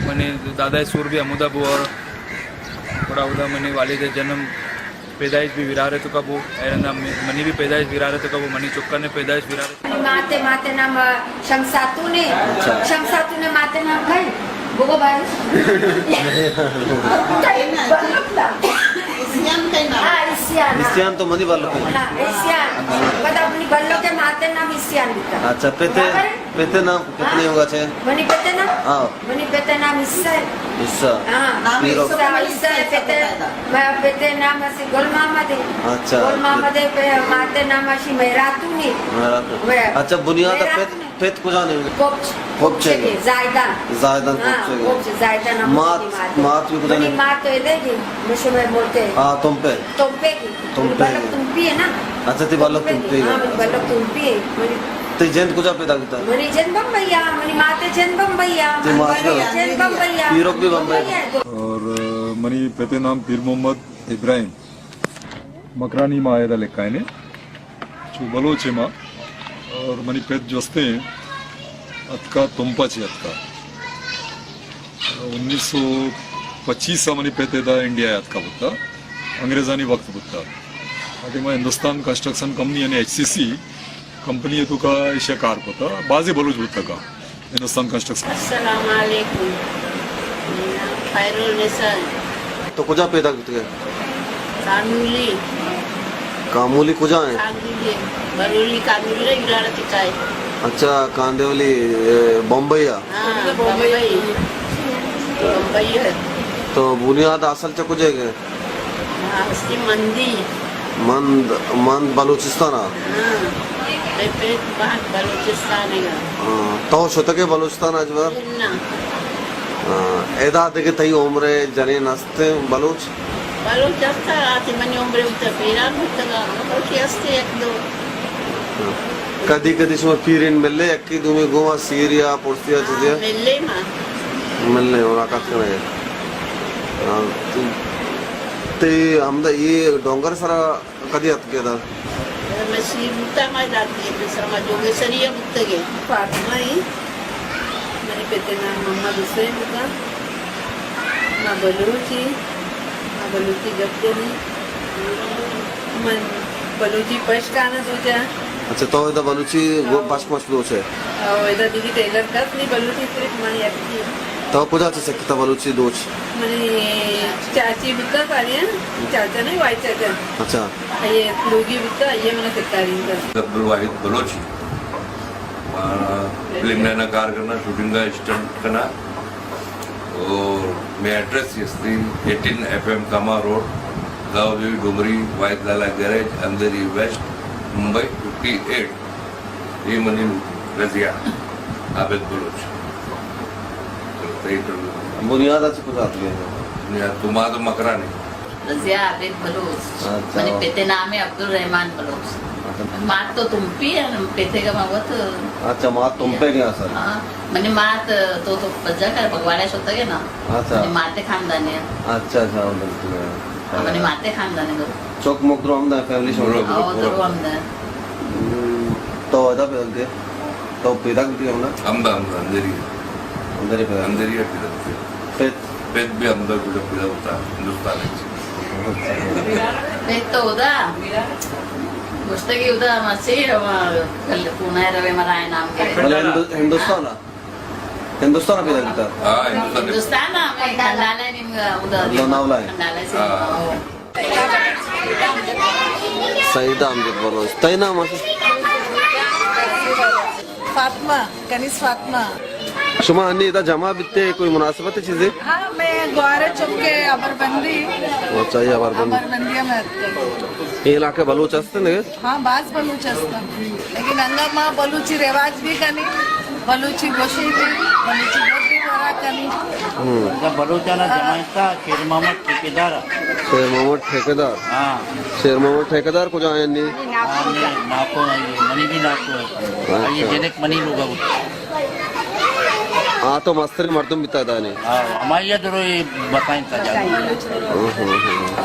منی دادا ءِ سور بھی ہمودا بو، اور گڑا اودا منی والد ءِ جنم، پیدائش بھی ویرار ءِ توکا بو، اے رندا منی بھی پیدائش ویرار ءِ توکا بو، منی چکاں نے پیدائش ویرار ءِ توکا۔ ماتے، ماتے نام شمساتون اے۔ اچھا۔ شمساتون اے، ماتے نام کئے؟ بگو بھائی۔ اسیان کئے نام؟ ہاں، اسیان۔ اسیان تو منی بلک اے۔ ہاں، اسیان۔ پدا منی بلک اے، ماتے نام اسیان بیتا۔ اچھا، پتے، برابر اے؟ پتے نام کتنے ہوگا چے؟ منی پتے نام؟ ہاں۔ منی پتے نام حصہ اے۔ حصہ۔ ہاں۔ نام حصہ، حصہ اے پتے۔ میں پتے نام اسی گل محمد اے۔ اچھا۔ گل محمد اے، پہ ماتے نام اشی میراتون اے۔ میراتون۔ اچھا، بنیاد پت پت کجا نے؟ کوپچ۔ کوپچے کے۔ زاہدان۔ زاہدان ہاں، کوپچے کے۔ کوپچ، زاہدان ہم مات، مات۔ مات بھی کجا نے؟ منی مات تو ادے گی، مشو میں ملتے۔ ہاں، تمپے۔ تمپے کی۔ تمپے بلک کی۔ تمپی اے نا؟ اچھا، تی بلک تمپے کی۔ ہاں، منی بلک تمپی اے۔ منی تی جند کجا پیدا بیتا؟ منی جند بمبئی آ، منی ماتے جند بمبئی آ۔ تی مات منی جند بمبئی آ۔ پیرک بھی بمبئی آ۔ اور، آ، منی پتے نام پیر محمد ابراہیم۔ مکرانی ما ایدا لکھائینے۔ چو بلوچ اے ما، اور منی پت جوستیں اتکا، تمپا چے اتکا۔ انیس سو پچیس ءَ منی پت ادا انڈیا ءَ اتکا بوتا، انگریزانی وقت بوتا۔ آ ٹائم ءَ ہندوستان کنسٹرکشن کمپنی یعنی ایچ سی سی کمپنی ءِ توکا ایشی ءَ کار کتا، بازیں بلوچ بوتگا۔ ہندوستان کنسٹرکشن۔ السلام علیکم۔ خیرالنساء۔ تو کجا پیدا بیتگ ئے؟ کانولی۔ کامولی کجا ایں؟ کانولی، برولی کانولی ءَ گلارا تکا اے۔ اچھا، کاندیولی، اے، بمبئی ءَ؟ ہاں، بمبئی۔ بمبئی ءَ۔ تو بنیاد اصل چہ کجا ئے؟ ہاں، ہستی مندی۔ مند، مند بلوچستان ءَ؟ ہاں، اے پیت بہت بلوچستان ءَ۔ ہاں، تو شتگ ئے بلوچستان ءَ اچ بار؟ نہ۔ ہاں، ادا دگہ تئی عمر ءِ جنین است ایں بلوچ؟ بلوچ است، آتی منی عمر ءَ بوتا پیران بوتگا، بلوچی است یک دو۔ ہاں۔ کدی کدی شما پیرین ملے یکی دومی گوما سیر یا پرسی یا چیزے؟ ہاں، ملے ما۔ ملے ملاقات کنے۔ ہاں، تو، تے ہمدا اے ڈونگر سرا کدی اتکے دا؟ مشیر بوتا ما داتی، پیسر ما جوگے سری بوتگے۔ فاطمہ ای، منی پتے نام محمد حسین بوتا۔ ما بلوچی، ما بلوچی گپ جنی۔ من بلوچی پشکانا دوچا۔ اچھا، تو ادا بلوچی گو-، ہاں۔ پشک مشک دوچے؟ او، ادا دیگی ٹیلر کس نی، بلوچی صرف من یکی۔ تو کجا چہ سکتا بلوچی دوچ؟ منی چاچی بوتا ساری، چاچا نہیں، وائی چاچا۔ اچھا۔ یہ لوگی بوتا، یہ منا سکاری بوتا۔ عبدالواحد بلوچی۔ ما فلم لینا کار کرنا، شوٹنگ کا اسٹنٹ کرنا۔ اور میں ایڈریس یہ سی ایٹین ایف ایم کاما روڈ، گاؤں دیوی ڈومری، واحد لالا گیریج، اندھیری ویسٹ، ممبئی ففٹی ایٹ۔ یہ منی رضیہ عابد بلوچ۔ بنیاد اچ کجا اتکے؟ بنیاد تو ما تو مکرانی۔ رضیہ عابد بلوچ۔ اچھا۔ منی پتے نام ہے عبدالرحمان بلوچ۔ اچھا۔ مات تو تمپی ہے، پتے کا ماں وت۔ اچھا، مات تمپے گیا سر۔ ہاں، منی مات تو، تو پجا کر بگواڑے شتگے نا۔ اچھا۔ منی ماتے خاندانی ہے۔ اچھا، اچھا، بالکل۔ ہاں، منی ماتے خاندانی ہے۔ چوک مکرو ہم دا فیملی شو۔ برو، برو، او، برو۔ درو ہم دا۔ ہم، تو ادا پہ دے۔ تو پیدا کتی ہم نا؟ ہم دا، ہم دا، اندری۔ اندری پیدا۔ اندری پیدا کتی۔ پت؟ پت بھی ہم دا کجا پیدا ہوتا، ہندوستان ہے۔ پت تو ادا۔ گوشتگی ادا ہم اسی، ہم کل پونا روے مرائے نام کے۔ بلے ہندو-، ہندوستان ہے؟ ہندوستان پیدا کتا؟ ہاں، ہندوستان۔ ہندوستان ءَ ہمے کنڈالہ نیم ادا لوناولا ہے۔ کنڈالہ سے۔ ہاں۔ سعیدہ امجد بلوچ۔ تئی نام ہے؟ فاطمہ، کنیز فاطمہ۔ شما ہنی ادا جمع بیتے، کوئی مناسبت چیزے؟ ہاں، میں گوارے چوک کے ابر بندی۔ اچھا، یہ ابر بندی۔ ابر بندی میں آتے ہیں۔ یہ علاقے بلوچ ہستے نا؟ ہاں، باز بلوچ است۔ لیکن انگا ما بلوچی رواج بھی کنی، بلوچی گوشی بھی، بلوچی گپ بھی برا کنی۔ ہم۔ انگا بلوچانا ہاں۔ جماعت تا شیر محمد ٹھیکیدار۔ شیر محمد ٹھیکیدار۔ ہاں۔ شیر محمد ٹھیکیدار کجا آئے نی؟ ہاں، نی، ناکو ہے، منی بھی ناکو ہے۔ اچھا۔ یہ جنک منی لوگا ہوتا۔ آ تو مستریں مردم بیتا دانے۔ ہاں، ہمائی ءَ درو اے بتائیں تا جان۔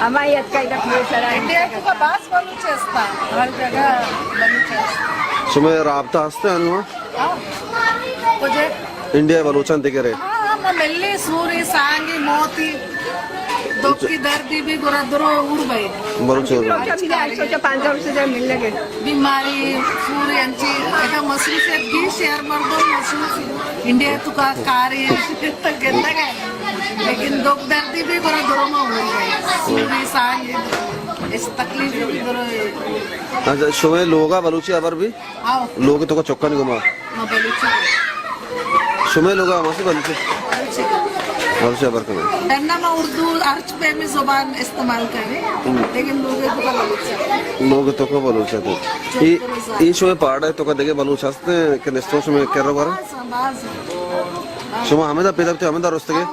ہمائی اتکا ادھر پولیس سرا۔ انڈیا تو کا باز بلوچ ہستا، ہر جگہ بلوچ ہستا۔ شمئے رابطہ ہستے انو؟ ہاں۔ کجے؟ انڈیا بلوچان دگرے۔ ہاں، ہاں، ما ملی سوری سانگی موتی۔ دکھی دردی بھی گڑا درو اور بھائی۔ بلوچ اور بھائی۔ اچھا، ملے، اچھا، اچھا، پانچ سو سے ملنے گئے۔ بیماری پوری انچی، ادا مصروفیت بھی شہر مردم مصروف۔ انڈیا تو کا کاری گندگ ہے۔ لیکن دکھ دردی بھی گڑا درو ما ہوئی گئے۔ سوری سانگی، اس تکلیف بھی درو ہے۔ اچھا، شمئے لوگا بلوچی ہبر بھی؟ آؤ۔ لوگ تو کا چکانی گما۔ ما بلوچی۔ شمئے لوگا ہماسی بلوچی؟ بلوچی۔ بلوچی ہبر کنے۔ ڈنا ما اردو ہرچ پیمی زبان استعمال کرے، لیکن لوگ تو کا بلوچی۔ لوگ تو کا بلوچی تو۔ اے، اے شمئے پاڑا تو کا دگہ بلوچ ہستے کہ نستو شمئے کرو بارا؟ باز، باز۔ شما ہمدا پیدا بیتے، ہمدا رستگے؟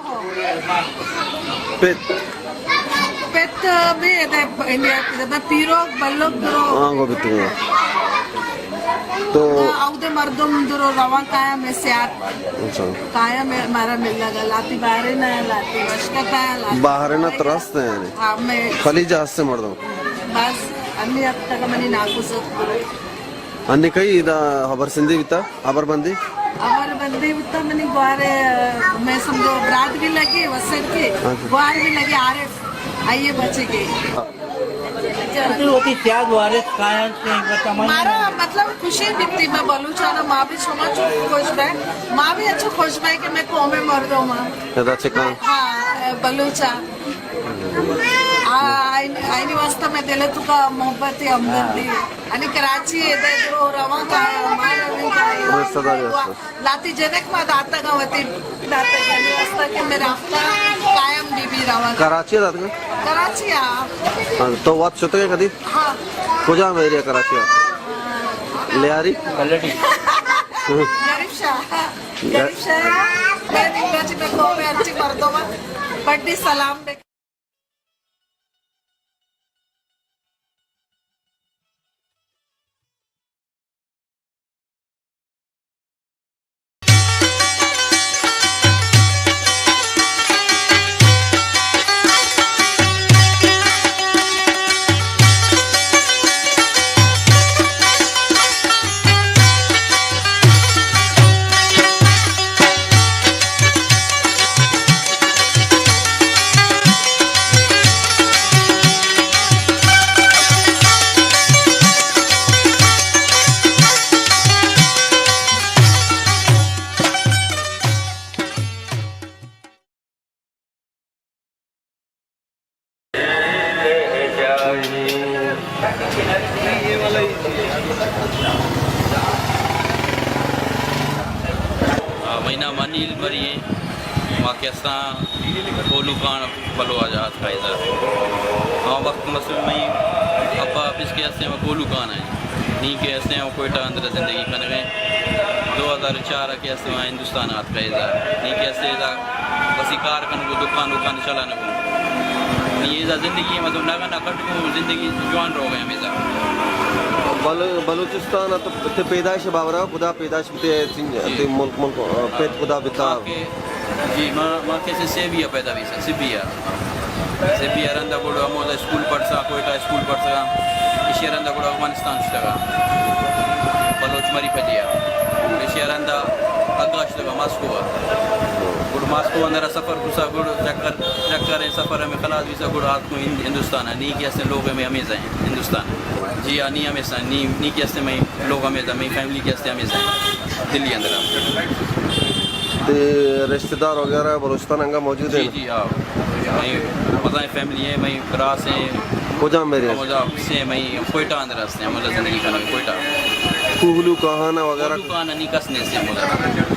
پت۔ پت بھی ادے انڈیا، ادے پیروک بلوک درو۔ ہاں، گو بیتے۔ تو اودے مردم درو روان کایا میں سیات۔ اچھا۔ کایا میں مارا ملگا، لاتی باہرے نہ، لاتی وشکتا، لاتی باہرے نہ ترست ہیں یعنی۔ ہاں، میں خلیج ہستے مردم۔ بس، انی اب تک منی ناکوزت درو۔ انی کئی ادا ہبر سندی بیتا، ہبر بندی؟ ہبر بندی بیتا منی گوارے، میں سمجھو برات بھی لگی، وسر کی، ہاں جی۔ گوار بھی لگی، عارف، آئیے بچے کے۔ ہاں۔ تو وتی سیاد وارث کایاں سے بتمام۔ مارا مطلب خوشی بیتی، میں بلوچانا، ما بھی شما چو خوش بے، ما بھی اچھا خوش بے کہ میں قوم مردم ہاں۔ ادا چکان؟ ہاں، بلوچا۔ آ، آئین-، آئینی واسطہ میں دل تو کا محبت ہے، ہمدردی۔ ہاں۔ انی کراچی ہے، دے درو رواں کا ہے، ہمارا بھی کا ہے۔ ہمیں صدا بھی ہے۔ لاتی جنک ما داتا گا وتی داتا گا، انی واسطہ کہ میں رابطہ قائم بی بی رواں۔ کراچی داتا گا؟ کراچی آ۔ ہاں، تو وات شتے کدی؟ ہاں۔ کجا میں ایریا کراچی آ؟ لیاری؟ کلٹی۔ غریب شاہ۔ غریب شاہ۔ میں دنگا چی میں کو میں ارچی مردم بڑی سلام دے۔ آ، مئی نام انیل مری ایں۔ ما کہ استاں کولو کان بلو آ جہاز کائزہ۔ آ وقت مسئول مئی ابا آفس کہ استیں، ما کولو کان ایں۔ نی کہ استیں، ما کوئٹہ اندر زندگی کنگیں۔ دو ہزار چار کہ استیں، ما ہندوستان آتکا ایزا۔ نی کہ استیں ایزا بسی کار کنگو، دکان وکان چلانگو۔ نی ایزا زندگی مطلب نگن اکٹ کو زندگی جوان روگے ہمیزا۔ بل-، بلوچستان تو تے پیدائش بابرا کدا پیدائش بوتے، جی۔ تے ملک، ملک، آ، پت کدا بتا؟ ما کہ، جی، ما، ما کسے سیبیا پیدا بیسا، سیبیا۔ سیبیا رندا گڑا ہمودا اسکول پڑھسا، کوئٹہ اسکول پڑھسا۔ ایشی رندا گڑا افغانستان شتگا۔ بلوچ مری پجیا۔ ایشی رندا اگا شتگا ماسکو آ۔ گڑا ماسکو اندرا سفر کسا، گڑا چکر، چکر سفر ہمیں خلاص بیسا، گڑا آتکو ہند-، ہندوستان آ۔ نی کہ استیں لوگ ہمیں ہمیزا ہیں، ہندوستان۔ جی ہاں، نی ہمیزا، نی، نی کہ استیں میں لوگ ہمیزا، میں فیملی کہ استیں ہمیزا ہیں۔ دلی اندر۔ تے رشتہ دار وغیرہ بلوچستان انگا موجود ہیں؟ جی، جی، ہاں۔ میں مزائیں فیملی ہیں، میں براس ہیں۔ کجام میرے؟ مزا سے میں کوئٹہ اندر ہستیں، مزا زندگی کنیں کوئٹہ۔ کوہلو کاہانا وغیرہ؟ کوہلو کاہانا نی کس نہیں سے مزا۔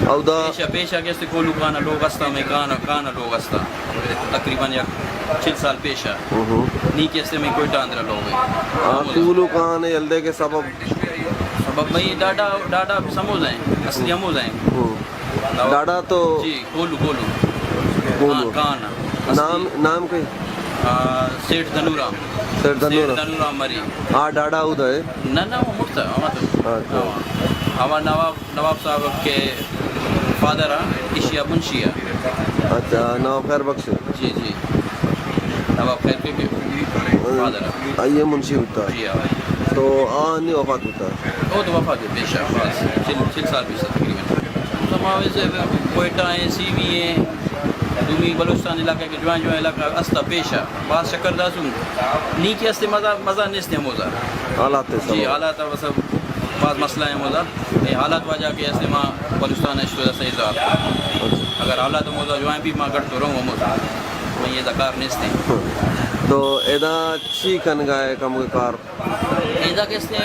اودا؟ پیشا، پیشا کہ سے کوہلو کاہانا لوگ ہستا، میں کاہانا، کاہانا لوگ ہستا۔ تقریباً یک چل سال پیشا۔ ہوں۔ نی کہ سے میں کوئٹہ اندر لوگ ہے۔ ہاں، کوہلو کاہانا یلدے کے سبب؟ سبب میں ڈاڈا، ڈاڈا سموز ہیں، اصلی ہموز ہیں۔ ہوں۔ ڈاڈا تو جی، کولو، کولو۔ کولو۔ ہاں، کان۔ نام، نام کئی؟ آ، سیٹھ دھنورام۔ سیٹھ دھنورام۔ سیٹھ دھنورام مری۔ ہاں، ڈاڈا اود ہے۔ نہ، نہ، وہ مڑتا، ہوا تو۔ اچھا۔ ہوا، ہوا نواب، نواب صاحب کے فادر ءَ، ایشی ءَ منشی ءَ۔ اچھا، نواب خیر بخش۔ جی، جی۔ نواب خیر کے کے فادر ءَ۔ آئی ءَ منشی بوتا۔ جی ہاں۔ تو آ نی وفات بوتا؟ او تو وفات بوتا، بے شک، بس چل، چل سال پیسر تقریباً۔ تو ما ویسے کوئٹہ ہیں، سی وی ہیں، دومی بلوچستان علاقہ کے جوان جوان علاقہ استا پیشہ، باز چکر داسوں۔ نی کہ استے مزہ، مزہ نیستے موزہ۔ حالات ہے سب۔ جی، حالات ہے بس۔ باز مسئلہ ہیں مودا۔ اے حالات واجہ کہ استے ما بلوچستان اشتو دستا ایزا۔ اگر حالات مودا جوائیں بھی ما گڑ تو رہوں مودا۔ میں یہ دکار نیستے۔ تو ادا چی کنگا ہے کم کار؟ ادا کہ استے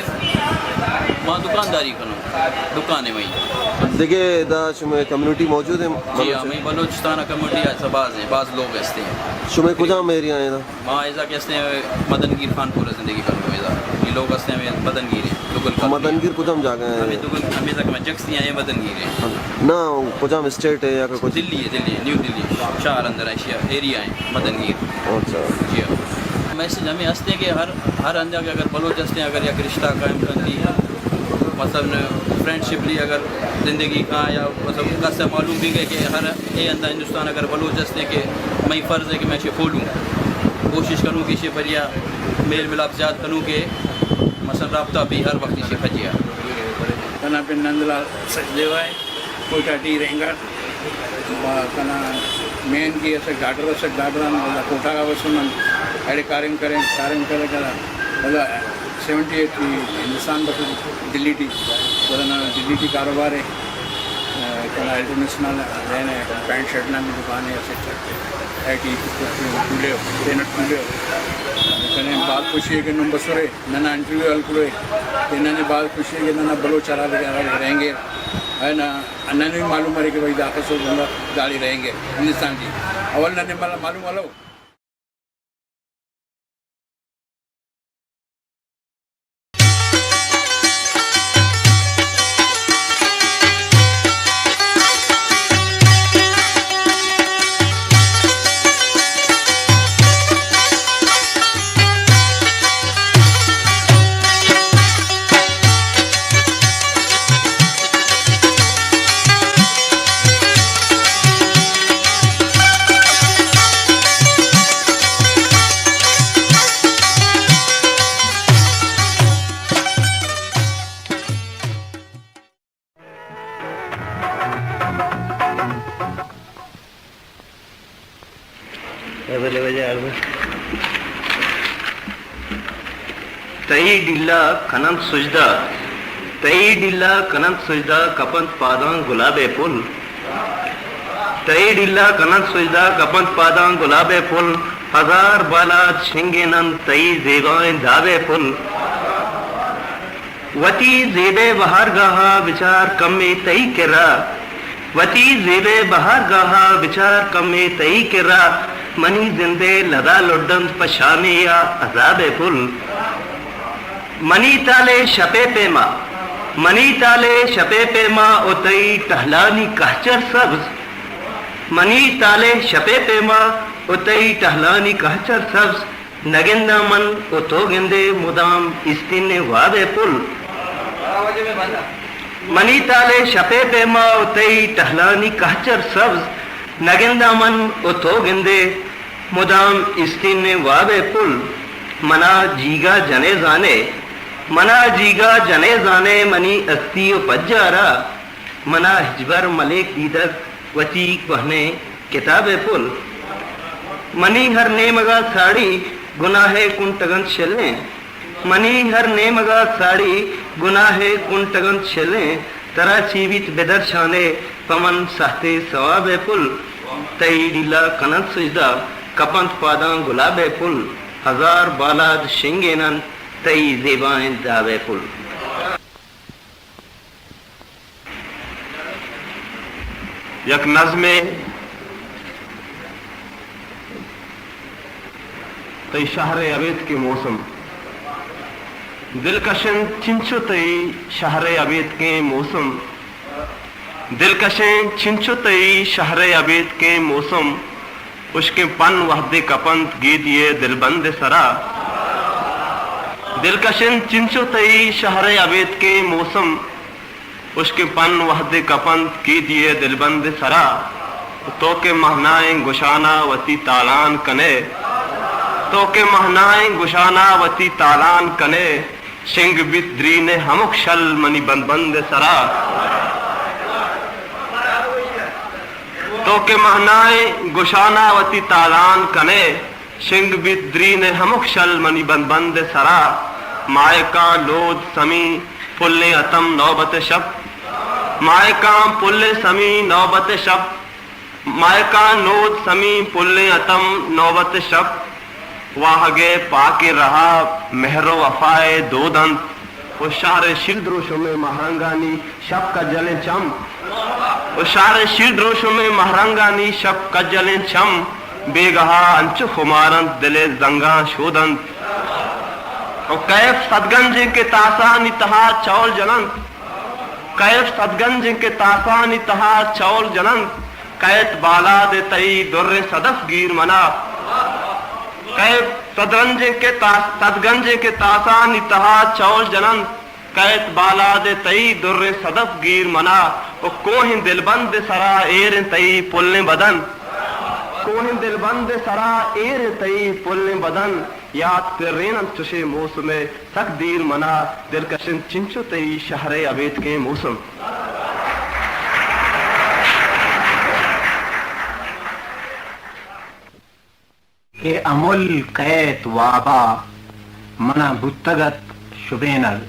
ما دکانداری کنوں۔ دکان ہے وہیں۔ دیکھے ادا شمے کمیونٹی موجود ہیں؟ جی ہاں، میں بلوچستان کمیونٹی ہے، سب باز ہیں، باز لوگ استے ہیں۔ شمے کجام ایریا ہیں ادا؟ ما ایزا کہ استے مدن گیر خان پور زندگی کنوں ایزا۔ یہ لوگ استے ہمیں مدن گیر ہیں، دگل کا۔ مدن گیر کجام جاگہ ہے؟ ہمیں دگل، ہمیں تک میں جکسی ہیں، مدن گیر ہیں۔ نہ، کجام اسٹیٹ ہے یا کہ کچھ؟ دلی ہے، دلی ہے، نیو دلی، شہر اندر ایشیا ایریا ہیں، مدن گیر۔ اچھا۔ جی ہاں۔ میسج ہمیں ہستے کہ ہر، ہر اندر کے اگر بلوچ ہستے ہیں، اگر یک رشتہ قائم کرنی، مثلاً فرینڈشپ لی اگر زندگی کا یا مطلب کس سے معلوم بھی گئے کہ ہر اے اندر ہندوستان اگر بلوچ ہستے کہ مئی فرض ہے کہ میں اسے کھولوں، کوشش کروں کہ اسے بریا میل ملاپ زیاد کنوں کہ مثلاً رابطہ بھی ہر وقت اسے پھجیا۔ کنا پہ نندلال سچدیو ہے، کوئٹہ ڈی رینگر۔ با کنا مین کی اسے ڈاکٹر، اسے ڈاکٹر ہم کوئٹہ کا بس من اڑے کاریم کریں، کاریم کریں کرا۔ سیونٹی ایٹ ہندوستان بس دلی ٹی، ورنہ دلی ٹی کاروبار ہے۔ کنا انٹرنیشنل لین ہے، پینٹ شرٹ نا بھی دکان ہے، اسے آئی ٹی کھولے ہو، پینٹ کھولے ہو۔ کنے بات خوشی ہے کہ نم بسورے، ننا انٹرویو ہل کھلوے، کہ ننے بات خوشی ہے کہ ننا بلوچ ہرا بھی، ہرا بھی رہیں گے۔ ہے نا، ننے بھی معلوم ہے کہ بھائی داخل سو بندہ داڑی رہیں گے ہندوستان کی۔ اول ننے مال-، معلوم ہلو۔ تئی ڈیلا کننت سجدہ، تئی ڈیلا کننت سجدہ، کپنت پاداں گلابے پل۔ تئی ڈیلا کننت سجدہ، کپنت پاداں گلابے پل، ہزار بالاد شنگیننت تئی زیبائیں دابے پل۔ وتی زیبے بہارگاہا بچار کمے تئی کرا، وتی زیبے بہارگاہا بچار کمے تئی کرا، منی زندے لدا لڈنت پہ شامے یا عذابے پل۔ منی تالے شپے پیما، منی تالے شپے پیما، او تئی ٹہلانی کہچر سبز۔ منی تالے شپے پیما، او تئی ٹہلانی کہچر سبز۔ نہ گنداں من و تو گندے مدام استین وابے پل۔ منی تالے شپے پیما و تئی ٹہلانی کہچر سبز، نہ گنداں من و تو گندے مدام استین وابے پل۔ منا جیگا جنے زانے، منا جیگا جنے زانے منی ہستی و پجارا، منا ہچبر ملیک دیدگ وتی کوہنیں کتابے پل۔ منی ہر نیمگا ساڑی گناہے کنٹگنت شلیں۔ منی ہر نیمگا ساڑی گناہے کنٹگنت شلیں۔ ترا چی بیت بدرشانے پہ من سہتے ثوابے پل۔ تئی ڈیلا کننت سجدہ، کپنت پاداں گلابے پل۔ ہزار بالاد شنگیننت تئی زیبائیں دابے پل۔ یک نظمے۔ تئی شہر ء ابیتکیں موسم۔ دلکش انت چنچو تئی شہر ء ابیتکیں موسم۔ دلکش انت چنچو تئی شہر ء ابیتکیں موسم۔ ہشکیں پن وہدے کپنت گیدی ء دلبند ء سرا۔ دلکش انت چنچو تئی شہر ء ابیتکیں موسم۔ ہشکیں پن وہدے کپنت کیدی ءِ دلبند ءِ سرا، تو کہ مہنائیں گشانا وتی تالان کنئے، تو کہ مہنائیں گشانا وتی تالان کنئے، شنگ بیت درین ءِ ہمک شل منی بندبند ءِ سرا۔ تو کہ مہنائیں گشانا وتی تالان کنئے، شنگ بیت درین ءِ ہمک شل منی بندبند ءِ سرا۔ ماہکاں لود سمی پلیں اتم نوبت شپ، ماہکاں پلیں سمی نوبت شپ، ماہکاں لود سمی پلیں اتم نوبت شپ۔ واہگ ءِ پاکیں رہا مہر و وفا ءِ دود انت۔ و شہر ءِ شیر دروشمیں مہرنگانی شپ کجلیں چم، و شہر ءِ شیر دروشمیں مہرنگانی شپ کجلیں چم، بیگہا انچو خمار انت دل ءِ زنگاں شود انت۔ و کیف صدگنجیں کہ تاسانی تہا چول جننت، کیف صدگنجیں کہ تاسانی تہا چول جننت، کئیت بالاد ءِ تئی دریں صدف گیر منا۔ کئیت صدرنجیں کہ تاس-، صدگنجیں کہ تاسانی تہا چول جننت، کئیت بالاد ءِ تئی دریں صدف گیر منا۔ و کوہیں دلبند ءِ سرا ایریں تئی پلیں بدن، کوہیں دلبند ءِ سرا ایریں تئی پلیں بدن۔ یات پرین انت چشیں موسم ءِ سک دیر منا، دلکش انت چنچو تئی شہر ءِ ابیتکیں موسم۔ کہ امل کئیت وابا منا بوتگ ات شبینگ،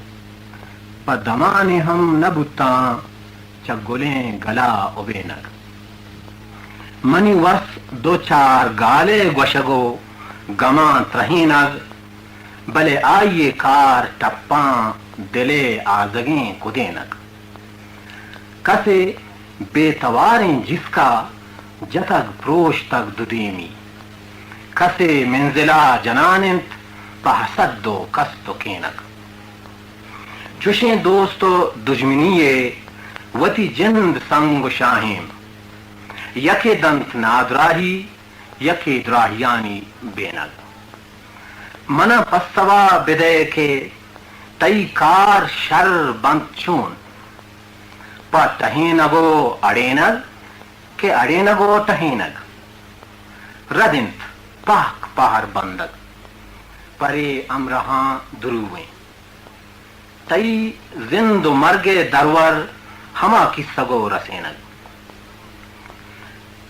پہ دمانے ہم نہ بوتاں چہ گلیں گلا ابینگ۔ منی وس دو چار گالے گوشگ و گماں ترہینگ، بلے آئی ءِ کار ٹپاں دل ءِ آزگیں کدینگ۔ کسے بے تواریں جسکا جتگ پروشتگ دودیمی، کسے منزلا جنان انت پہ حسد و کست و کینگ۔ چشیں دوست و دژمنی ءِ وتی جند سنگ و شاہیم، یکے دنت نادراہی، یکے دراہیانی بینگ۔ منا پسوا بدئے کہ تئی کار شر بنت چون؟ پہ ٹہینگ و اڑینگ کہ اڑینگ و ٹہینگ؟ رد انت پہک پہر بندگ، پرے ہمراہاں درویں۔ تئی زند و مرگ ءِ درور ہما کیسگ و رسینگ۔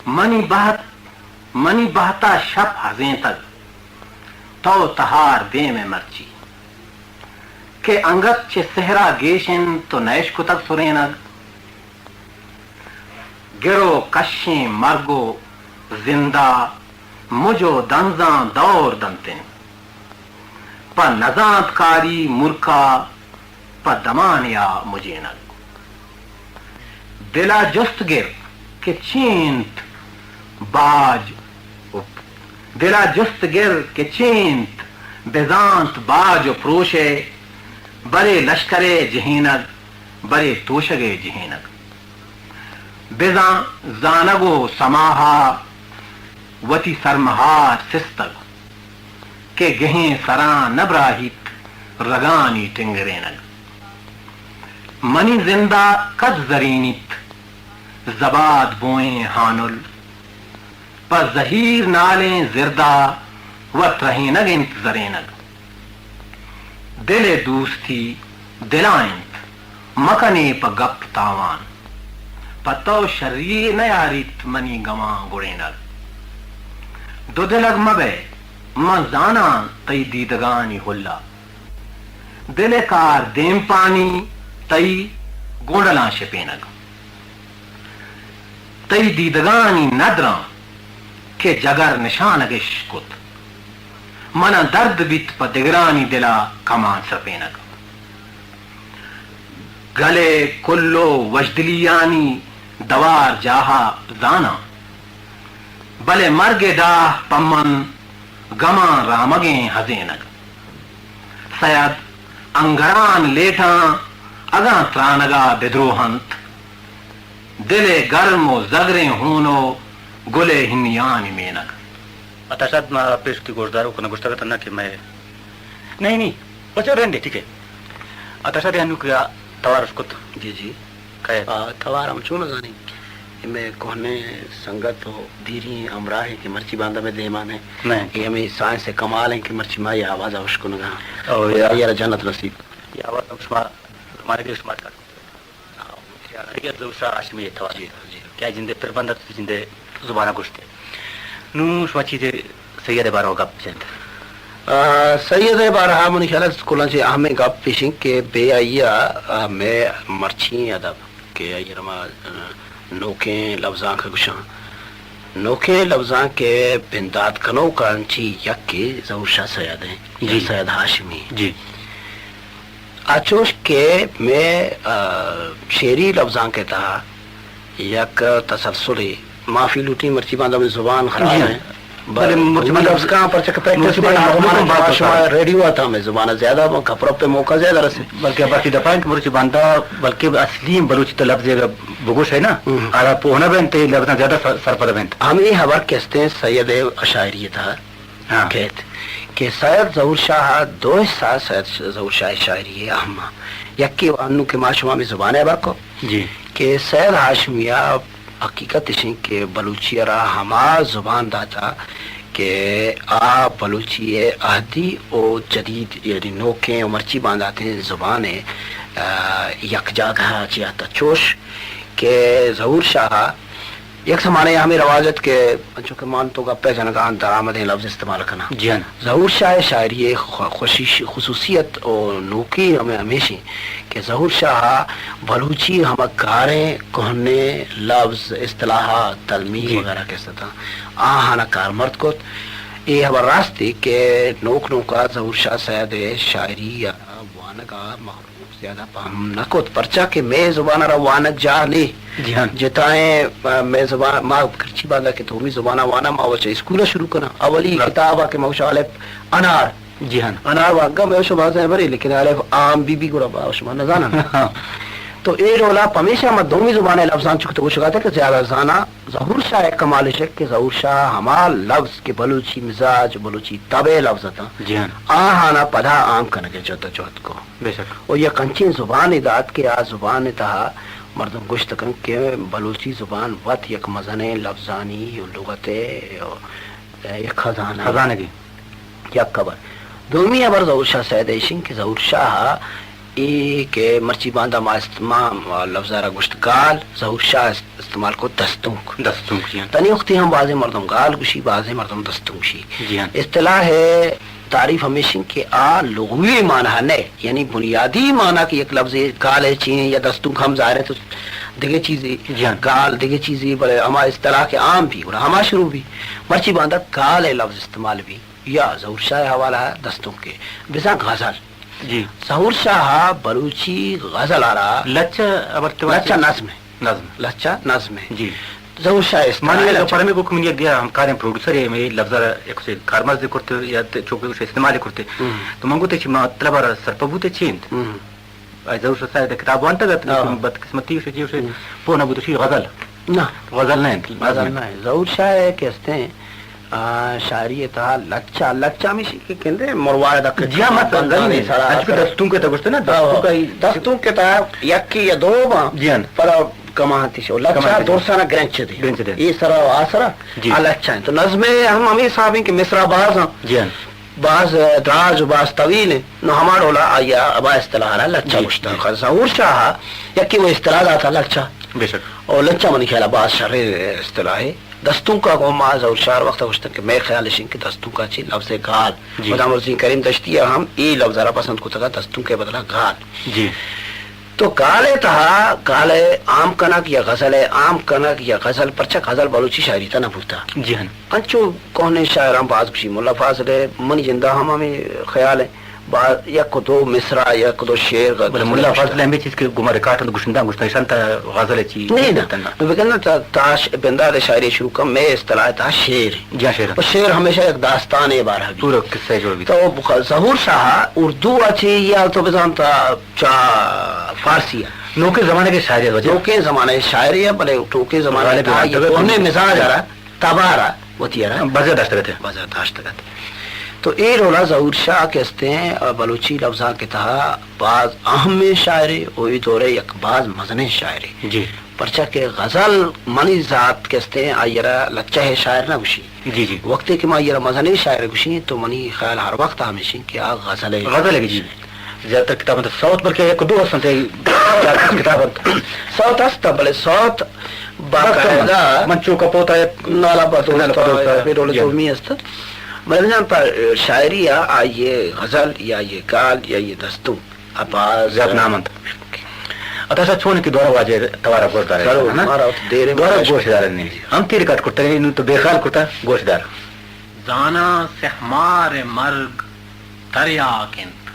منی بہت، منی بہتا شپ ہزینتگ، تو تہار دیم ءَ مرچی کہ انگت چہ سہرا گیش انت تو نہ اشکتگ سرینگ۔ گر و کشیں مرگ و زندا مج و دنزاں دور دنت انت۔ پہ نزانتکاری مرکا پہ دمانیا مجینگ۔ دلا جست گر کہ چینت باج و، دلا جست گر کہ چینت بزانت باج و پروشے، برے لشکرے جہینگ، برے توشگے جہینگ۔ بزاں زانگ و سماہا وتی سرمہار سستگ کہ گہیں سراں نبراہیت رگانی ٹنگرینگ۔ منی زندا کد زرینیت زباد بوئیں ہانل، پہ زہیر نالیں زردا و ترہینگ انت زرینگ۔ دل ءِ دوستی دلا انت، مکن ئے پہ گپ تاوان۔ پہ تو شری یے نیاریت منی گماں گڑینگ۔ دودلگ مبئے، من زاناں تئی دیدگانی ہلا۔ دل ءِ کار دیمپانی تئی گونڈلاں شپینگ۔ تئی دیدگانی ندراں کہ جگر نشانگ اش کت، منا درد بیت پہ دگرانی دلا کمان سرپینگ۔ گل ءِ کل و وشدلیانی دوار جاہا زاناں، بلے مرگ ءِ ڈاہ پہ من گماں رامگیں ہزینگ۔ سید انگران لیٹاں اگاں ترانگا بدروہنت، دل ءِ گرم و زگریں ہون و گل ءِ ہنیانی مینگ۔ عطا شاد ما پیش کی گوشدار و کنگ گوشتگ ات نہ کہ مئے نہیں، نہیں، بس رہن دے، ٹھیک ہے۔ عطا شاد انو کیا توار اس کت۔ جی، جی۔ کئے؟ آ، توار ہم چون نزانیں۔ اے مئے کوہنیں سنگت و دیریں ہمراہ ایں کہ مرچی باندا مئے دیما نہ ایں۔ نہ۔ اے ہمے سائنس ءِ کمال ایں کہ مرچی ما اے آواز ءَ اشکنگا آں۔ او، خدا یا۔ آئی ءَ را جنت نصیب۔ اے آواز ہم شما زمانگے شما کار۔ آ، اے ظہور شاہ ہاشمی ءِ توار۔ جی، جی۔ کہ آئی جندے پر بندات، جندے زبان ءَ گوشتے۔ نوں شما چیزے سید ءِ باروا گپ جنت۔ آ، سید ءِ باروا منی خیال ءَ کلاں چہ اہمیں گپ ایش انت کہ بے آئی ءَ، آ، مئے مرچی ادب کہ آئی ءَ را ما، آ، نوکیں لبزانک گوشاں۔ نوکیں لبزانک ءِ بندات کنوکاں چہ یکے ظہور شاہ سید انت یا جی۔ سید ہاشمی۔ جی۔ آ چوش کہ مئے، آ، شعری لبزانک ءِ تہا یک تسلسلے، معافی لوٹیں مرچی باندا منی زبان خراب جی۔ ایں۔ بلے بلے مرچی باندا لبز کاں پرچہ کہ پریکٹس مرچی باندا مئے مردم شما، باز شما بات ریڈیو ءَ تھا مئے زبان ءَ زیادہ کپرپ ءِ موقع زیادہ رسے۔ بلکہ باقی دپائیں کہ مرچی باندا بلکہ اصلی بلوچی تو لبز بگوش ہے نا، ہم۔ آرا پوہ نہ بنت، لبزاں زیادہ سر-، سرپد بنت۔ ہمے ہبر کہ استیں سید ءِ شاعری ءِ تہا ہاں۔ کیت کہ سید ظہور شاہ ءَ دو حصہ سید ش-، ظہور شاہ ءِ شاعری ءِ اہم آں۔ یکے انوں کہ ما شما ہمے زبان ءِ ہبر کو جی۔ کہ سید ہاشمی ءَ حقیقت اش انت کہ بلوچی ءَ را ہما زبان داتا کہ آ بلوچی ءِ عہدی و جدید یعنی نوکیں و مرچی بانداتیں زبان ءِ، آ، یک جاگہ ءَ چہ آتا چوش کہ ظہور شاہ ءَ یک زمانہ ءَ ہمے رواج ات کہ انچو کہ من تو گپ ءَ جنگا آں، درآمدیں لبز استعمال کناں۔ جی ہاں۔ ظہور شاہ ءِ شاعری ءِ خو-، خوشی-، خصوصیت و نوکی ہمے ہمیش انت کہ ظہور شاہ ءَ بلوچی ہما کاریں کوہنیں لبز، اصطلاحات، تلمیر جی۔ وغیرہ کہ است اتاں، آہانا کارمرد کت۔ اے ہبر راستے کہ نوک نوکا ظہور شاہ سید ءِ شاعری ءَ را وانگا مخلوق زیادہ پہم نہ کت، پرچا کہ مئے زبان ءَ را وانگ جاہ نے۔ جی ہاں۔ جتائیں، آ، مئے زبان، ما کرچی باندا کہ دومی زبان ءَ واناں، ما وچ اسکول ءَ شروع کناں۔ اولی ہاں۔ کتاب ءَ کہ ما وش الف انار۔ جی ہاں۔ انار واقعہ مئے شما زیبرے، لیکن الف عام بی بی گڑا ما شما نہ زاناں۔ ہاں۔ تو اے ڈولا پمیشا ما دومی زبان ءِ لبزاں چک تو گوشگا تھا کہ زیادہ زاناں۔ ظہور شاہ ءِ کمال اش کہ ظہور شاہ ہما لبز کہ بلوچی مزاج، بلوچی طبع ءِ لبز اتاں، جی ہاں۔ آہانا پدا عام کنگ ءِ جد ءُ جہد کو۔ بے شک۔ و یک انچیں زبانے دات کہ آ زبان ءِ تہا مردم گوشت کنت کہ بلوچی زبان وت یک مزنیں لبزانی و لغت ءِ یک خزانہ۔ خزانگے۔ یک ہبر۔ دومی ہبر ظہور شاہ سید ایش انت کہ ظہور شاہ اے کہ مرچی باندا ما است-، ما لفظ ءَ را گوشت گال، ظہور شاہ است-، استعمال کو دستونک۔ دستونک، جی ہاں۔ تنی وقتی ہم بازیں مردم گال گوشی، بازیں مردم دستونک گوشی۔ جی ہاں۔ اصطلاح ءِ تعریف ہمیش انت کہ آ لغوی معنی نہ، یعنی بنیادی معنی کہ یک لفظ گال ءِ چی انت یا دستونک ہم ظاہر ہے تو دگہ چیزے، جی ہاں۔ گال دگہ چیزے، بلے ہما اصطلاح کہ عام بی، گڑا ہما شروع بی۔ مرچی باندا گال ءِ لفظ استعمال بی۔ یا ظہور شاہ ءِ حوالہ ءَ دستونک ءِ بزاں غزل۔ جی۔ ظہور شاہ ءَ بلوچی غزل ءَ را لچہ ابرتہ لچہ نظم ءِ۔ نظم۔ لچہ نظم ءِ۔ جی۔ ظہور شاہ ءِ استعمال منی لچہ۔ پرمے گوک منی یک دیا ہمکاریں پروڈیوسر ءَ مئے لفظ ءَ را یک سے کارمرز کرتے یا تے چوکہ گوش استعمال کرتے۔ ہم۔ تو من گوتے چی مطلب ءَ را سرپد بوتے چی انت؟ ہم۔ آئی ظہور شاہ صاحب ءِ کتاب وانتگ ات، ہاں۔ لیکن بدقسمتی گوشے چی گوشے، ہم۔ پوہ نہ بوت، شی غزل۔ نہ۔ غزل نہ انت، غزل نظم۔ نہ انت۔ ظہور شاہ ءِ کہ استیں، آ، شاعری ءِ تہا لچہ، لچہ ہمیشی کہ کندے مرواڑ دک جی ہاں، مت بندانی غزل سرا انت۔ اچ کہ آسرا۔ دستونک ءِ تہا گوشتے نا، ہاں، دستونک ءَ۔ دستونک ءِ تہا یکی یا دو باں، جی ہاں۔ پر کمانتی شو۔ لچہ کمانتی شو۔ درسانا گرنچ دی۔ گرنچ دی۔ اے سرا آسرا، جی۔ آ لچہ انت۔ تو نظم ءِ ہم ہمے حساب انت کہ مصرع باز ہاں۔ جی ہاں۔ باز دراج و باز طویل انت۔ نو ہما ڈولا آئی ءَ ہما اصطلاح ءَ را لچہ جی، گوشتگ۔ جی۔ ظہور شاہ ءَ یکے وہ اصطلاح داتا لچہ۔ بے شک۔ اور لچہ منی خیال ءَ باز شریں اصطلاح ہے۔ دستونک ءَ گوں ما ظہور شاہ ءَ وقت گوشتگ کہ مئے خیال اش انت کہ دستونک ءَ چی لفظ گال۔ جی۔ غلام رضی کریم دشتی ءَ ہم اے لفظ ءَ را پسند کتگ ءَ دستونک ءِ بدلا گال۔ جی۔ تو گال ءِ تہا، گال ءِ عام کنگ یا غزل ءِ عام کنگ یا غزل، پرچا غزل بلوچی شاعری تہا نہ بوتا؟ جی ہاں۔ انچو کوہنیں شاعراں باز گوشی، ملا فاضل ءِ منی جندا ہم ہمے خیال ہے، باز یک و دو مصرع، یک و دو شعر غ-، بلے غزل ملا گوشتا۔ فاضل ءِ ہمے چیز کہ گوما ریکارڈ انت گوشندہ گوشتا، ایشان تا غزل چی نہیں، نہ۔ نہ۔ بگن تا، تا ش-، بندات شاعری شروع کم، مئے اصطلاح تا شعر۔ جی ہاں، شعر۔ و شعر ہمیشہ یک داستان ءِ بارہ بی۔ پورا قصہ جوڑ بی۔ تو بخ-، ظہور شاہ اردو ءَ چی یا تو بزانتا چا فارسی ءَ۔ نوکیں زمانگ ءِ شاعری ءِ وجہ۔ نوکیں زمانگ ءِ شاعری ءَ، بلے نوکیں زمانگ ءِ غالب تہا یہ غالب کوہنیں مزاج ءَ را، تب ءَ را، وتی ءَ را۔ بزگ داشتگ ات۔ بزگ داشتگ ات۔ تو اے ڈولا ظہور شاہ کہ استیں، آ، بلوچی لبزانک ءِ تہا باز اہمیں شاعرے و اے دور ءِ یک باز مزنیں شاعرے۔ جی۔ پرچا کہ غزل منی ذات کہ استیں، آئی ءَ را لچہ ءِ شاعر نہ گوشی۔ جی، جی۔ وقتے کہ ما آئی ءَ را مزنیں شاعر گوشیں، تو منی خیال ہر وقت ہمیش انت کہ آ غزل ءِ غزل ءِ، جی۔ زیادہ تر کتاباں تو سوت، بلکہ یک دو است انت، کتاب انت۔ سوت است، بلے سوت باقاعدہ من چو کپوت ءَ یک نالا پہ دوست نالا پہ دوست ءَ، ءَ، اے ڈول ءِ، جی۔ دومی است۔ بلے بزاں پہ شاعری ءَ آئی ءِ غزل یا آئی ءِ گال یا آئی ءِ دستونک ءَ باز زیات نام انت۔ عطا صاحب، چون کہ دوارہ واجہ توار ءَ گوش دارے، ضرور، نا؟ مارا وت دیر ءَ دوارہ گوش دارے نی۔ ہم تیر کٹ کرتا، نوں تو بے خیال کرتا، گوش دار۔ زاناں سہمار ءِ مرگ تریاک انت۔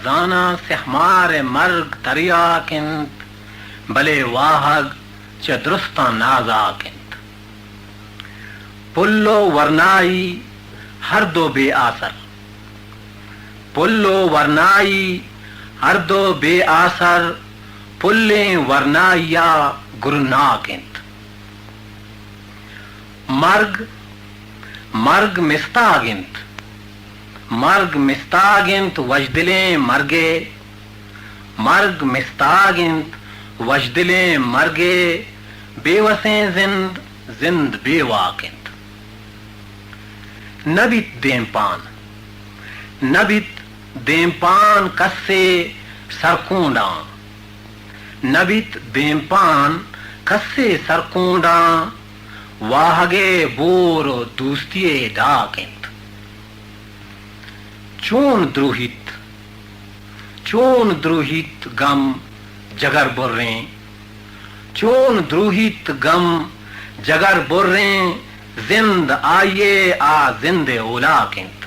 زاناں سہمار ءِ مرگ تریاک انت، بلے واہگ چہ درستاں نازاک انت۔ پل و ورنائی ہر دو بے آسر۔ پل و ورنائی ہر دو بے آسر، پلیں ورنائی ءَ گرناک انت۔ مرگ، مرگ مستاگ انت۔ مرگ مستاگ انت وژدلیں مرگے۔ مرگ مستاگ انت وژدلیں مرگے۔ بے وسیں زند، زند بے واک انت۔ نہ بیت دیمپان، نہ بیت دیمپان کسے سرکونڈاں۔ نہ بیت دیمپان کسے سرکونڈاں، واہگ ءِ بور و دوستی ءِ ڈاک انت۔ چون دروہیت، چون دروہیت گم جگر بریں، چون دروہیت گم جگر بریں، زند آئی ءِ آ زند ءِ اولاک انت۔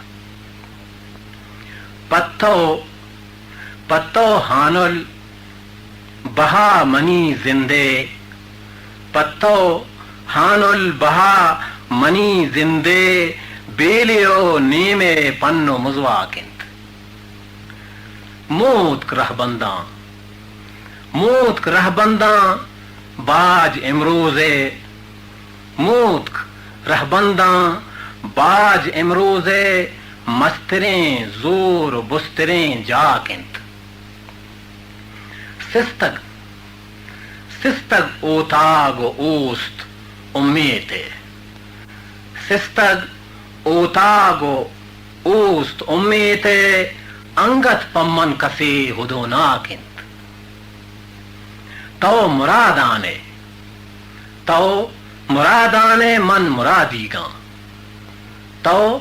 پہ تو، پہ تو ہانل بہا منی زندے، پہ تو ہانل بہا منی زندے، بیلے و نیمے پن و مزواک انت۔ موتک رہبنداں، موتک رہبنداں باج امروزے، موتک رہبنداں باج امروزے، مستریں زور و بستریں جاک انت۔ سستگ، سستگ اوتاگ و اوست امیت ءِ۔ سستگ اوتاگ و اوست امیت ءِ، انگت پہ من کسے ہدوناک انت۔ تو مرادان ئے، تو مرادان ئے، من مرادیگاں۔ تو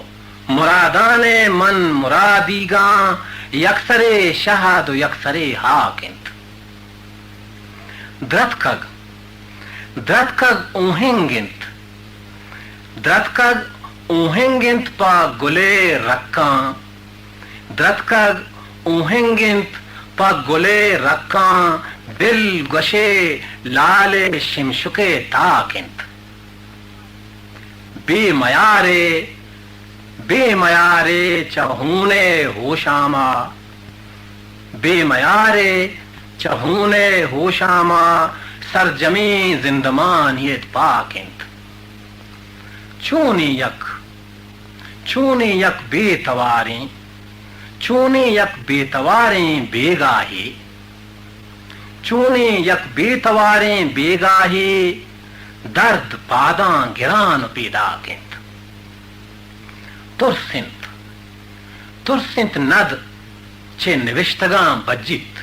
مرادان ئے، من مرادیگاں، یکسرے شہد و یکسرے ہاک انت۔ درتکگ، درتکگ اوہنگ انت۔ درتکگ اوہنگ انت پہ گل ءِ رکاں۔ درتکگ اوہنگ انت پہ گل ءِ رکاں، دل گوشے لال ءِ شمشک ءِ تاک انت۔ بے میارے، بے میارے چہ ہون ءِ ہوشام ءَ، بے میارے چہ ہون ءِ ہوشام ءَ، سرجمیں زندمانی ات پاک انت۔ چونیں یک، چونیں یک بے تواریں، چونیں یک بے تواریں بیگاہے، چونیں یک بے تواریں بیگاہے، درد پاداں گران و پیداک انت۔ ترس انت، ترس انت ند چہ نبشتگاں بجیت۔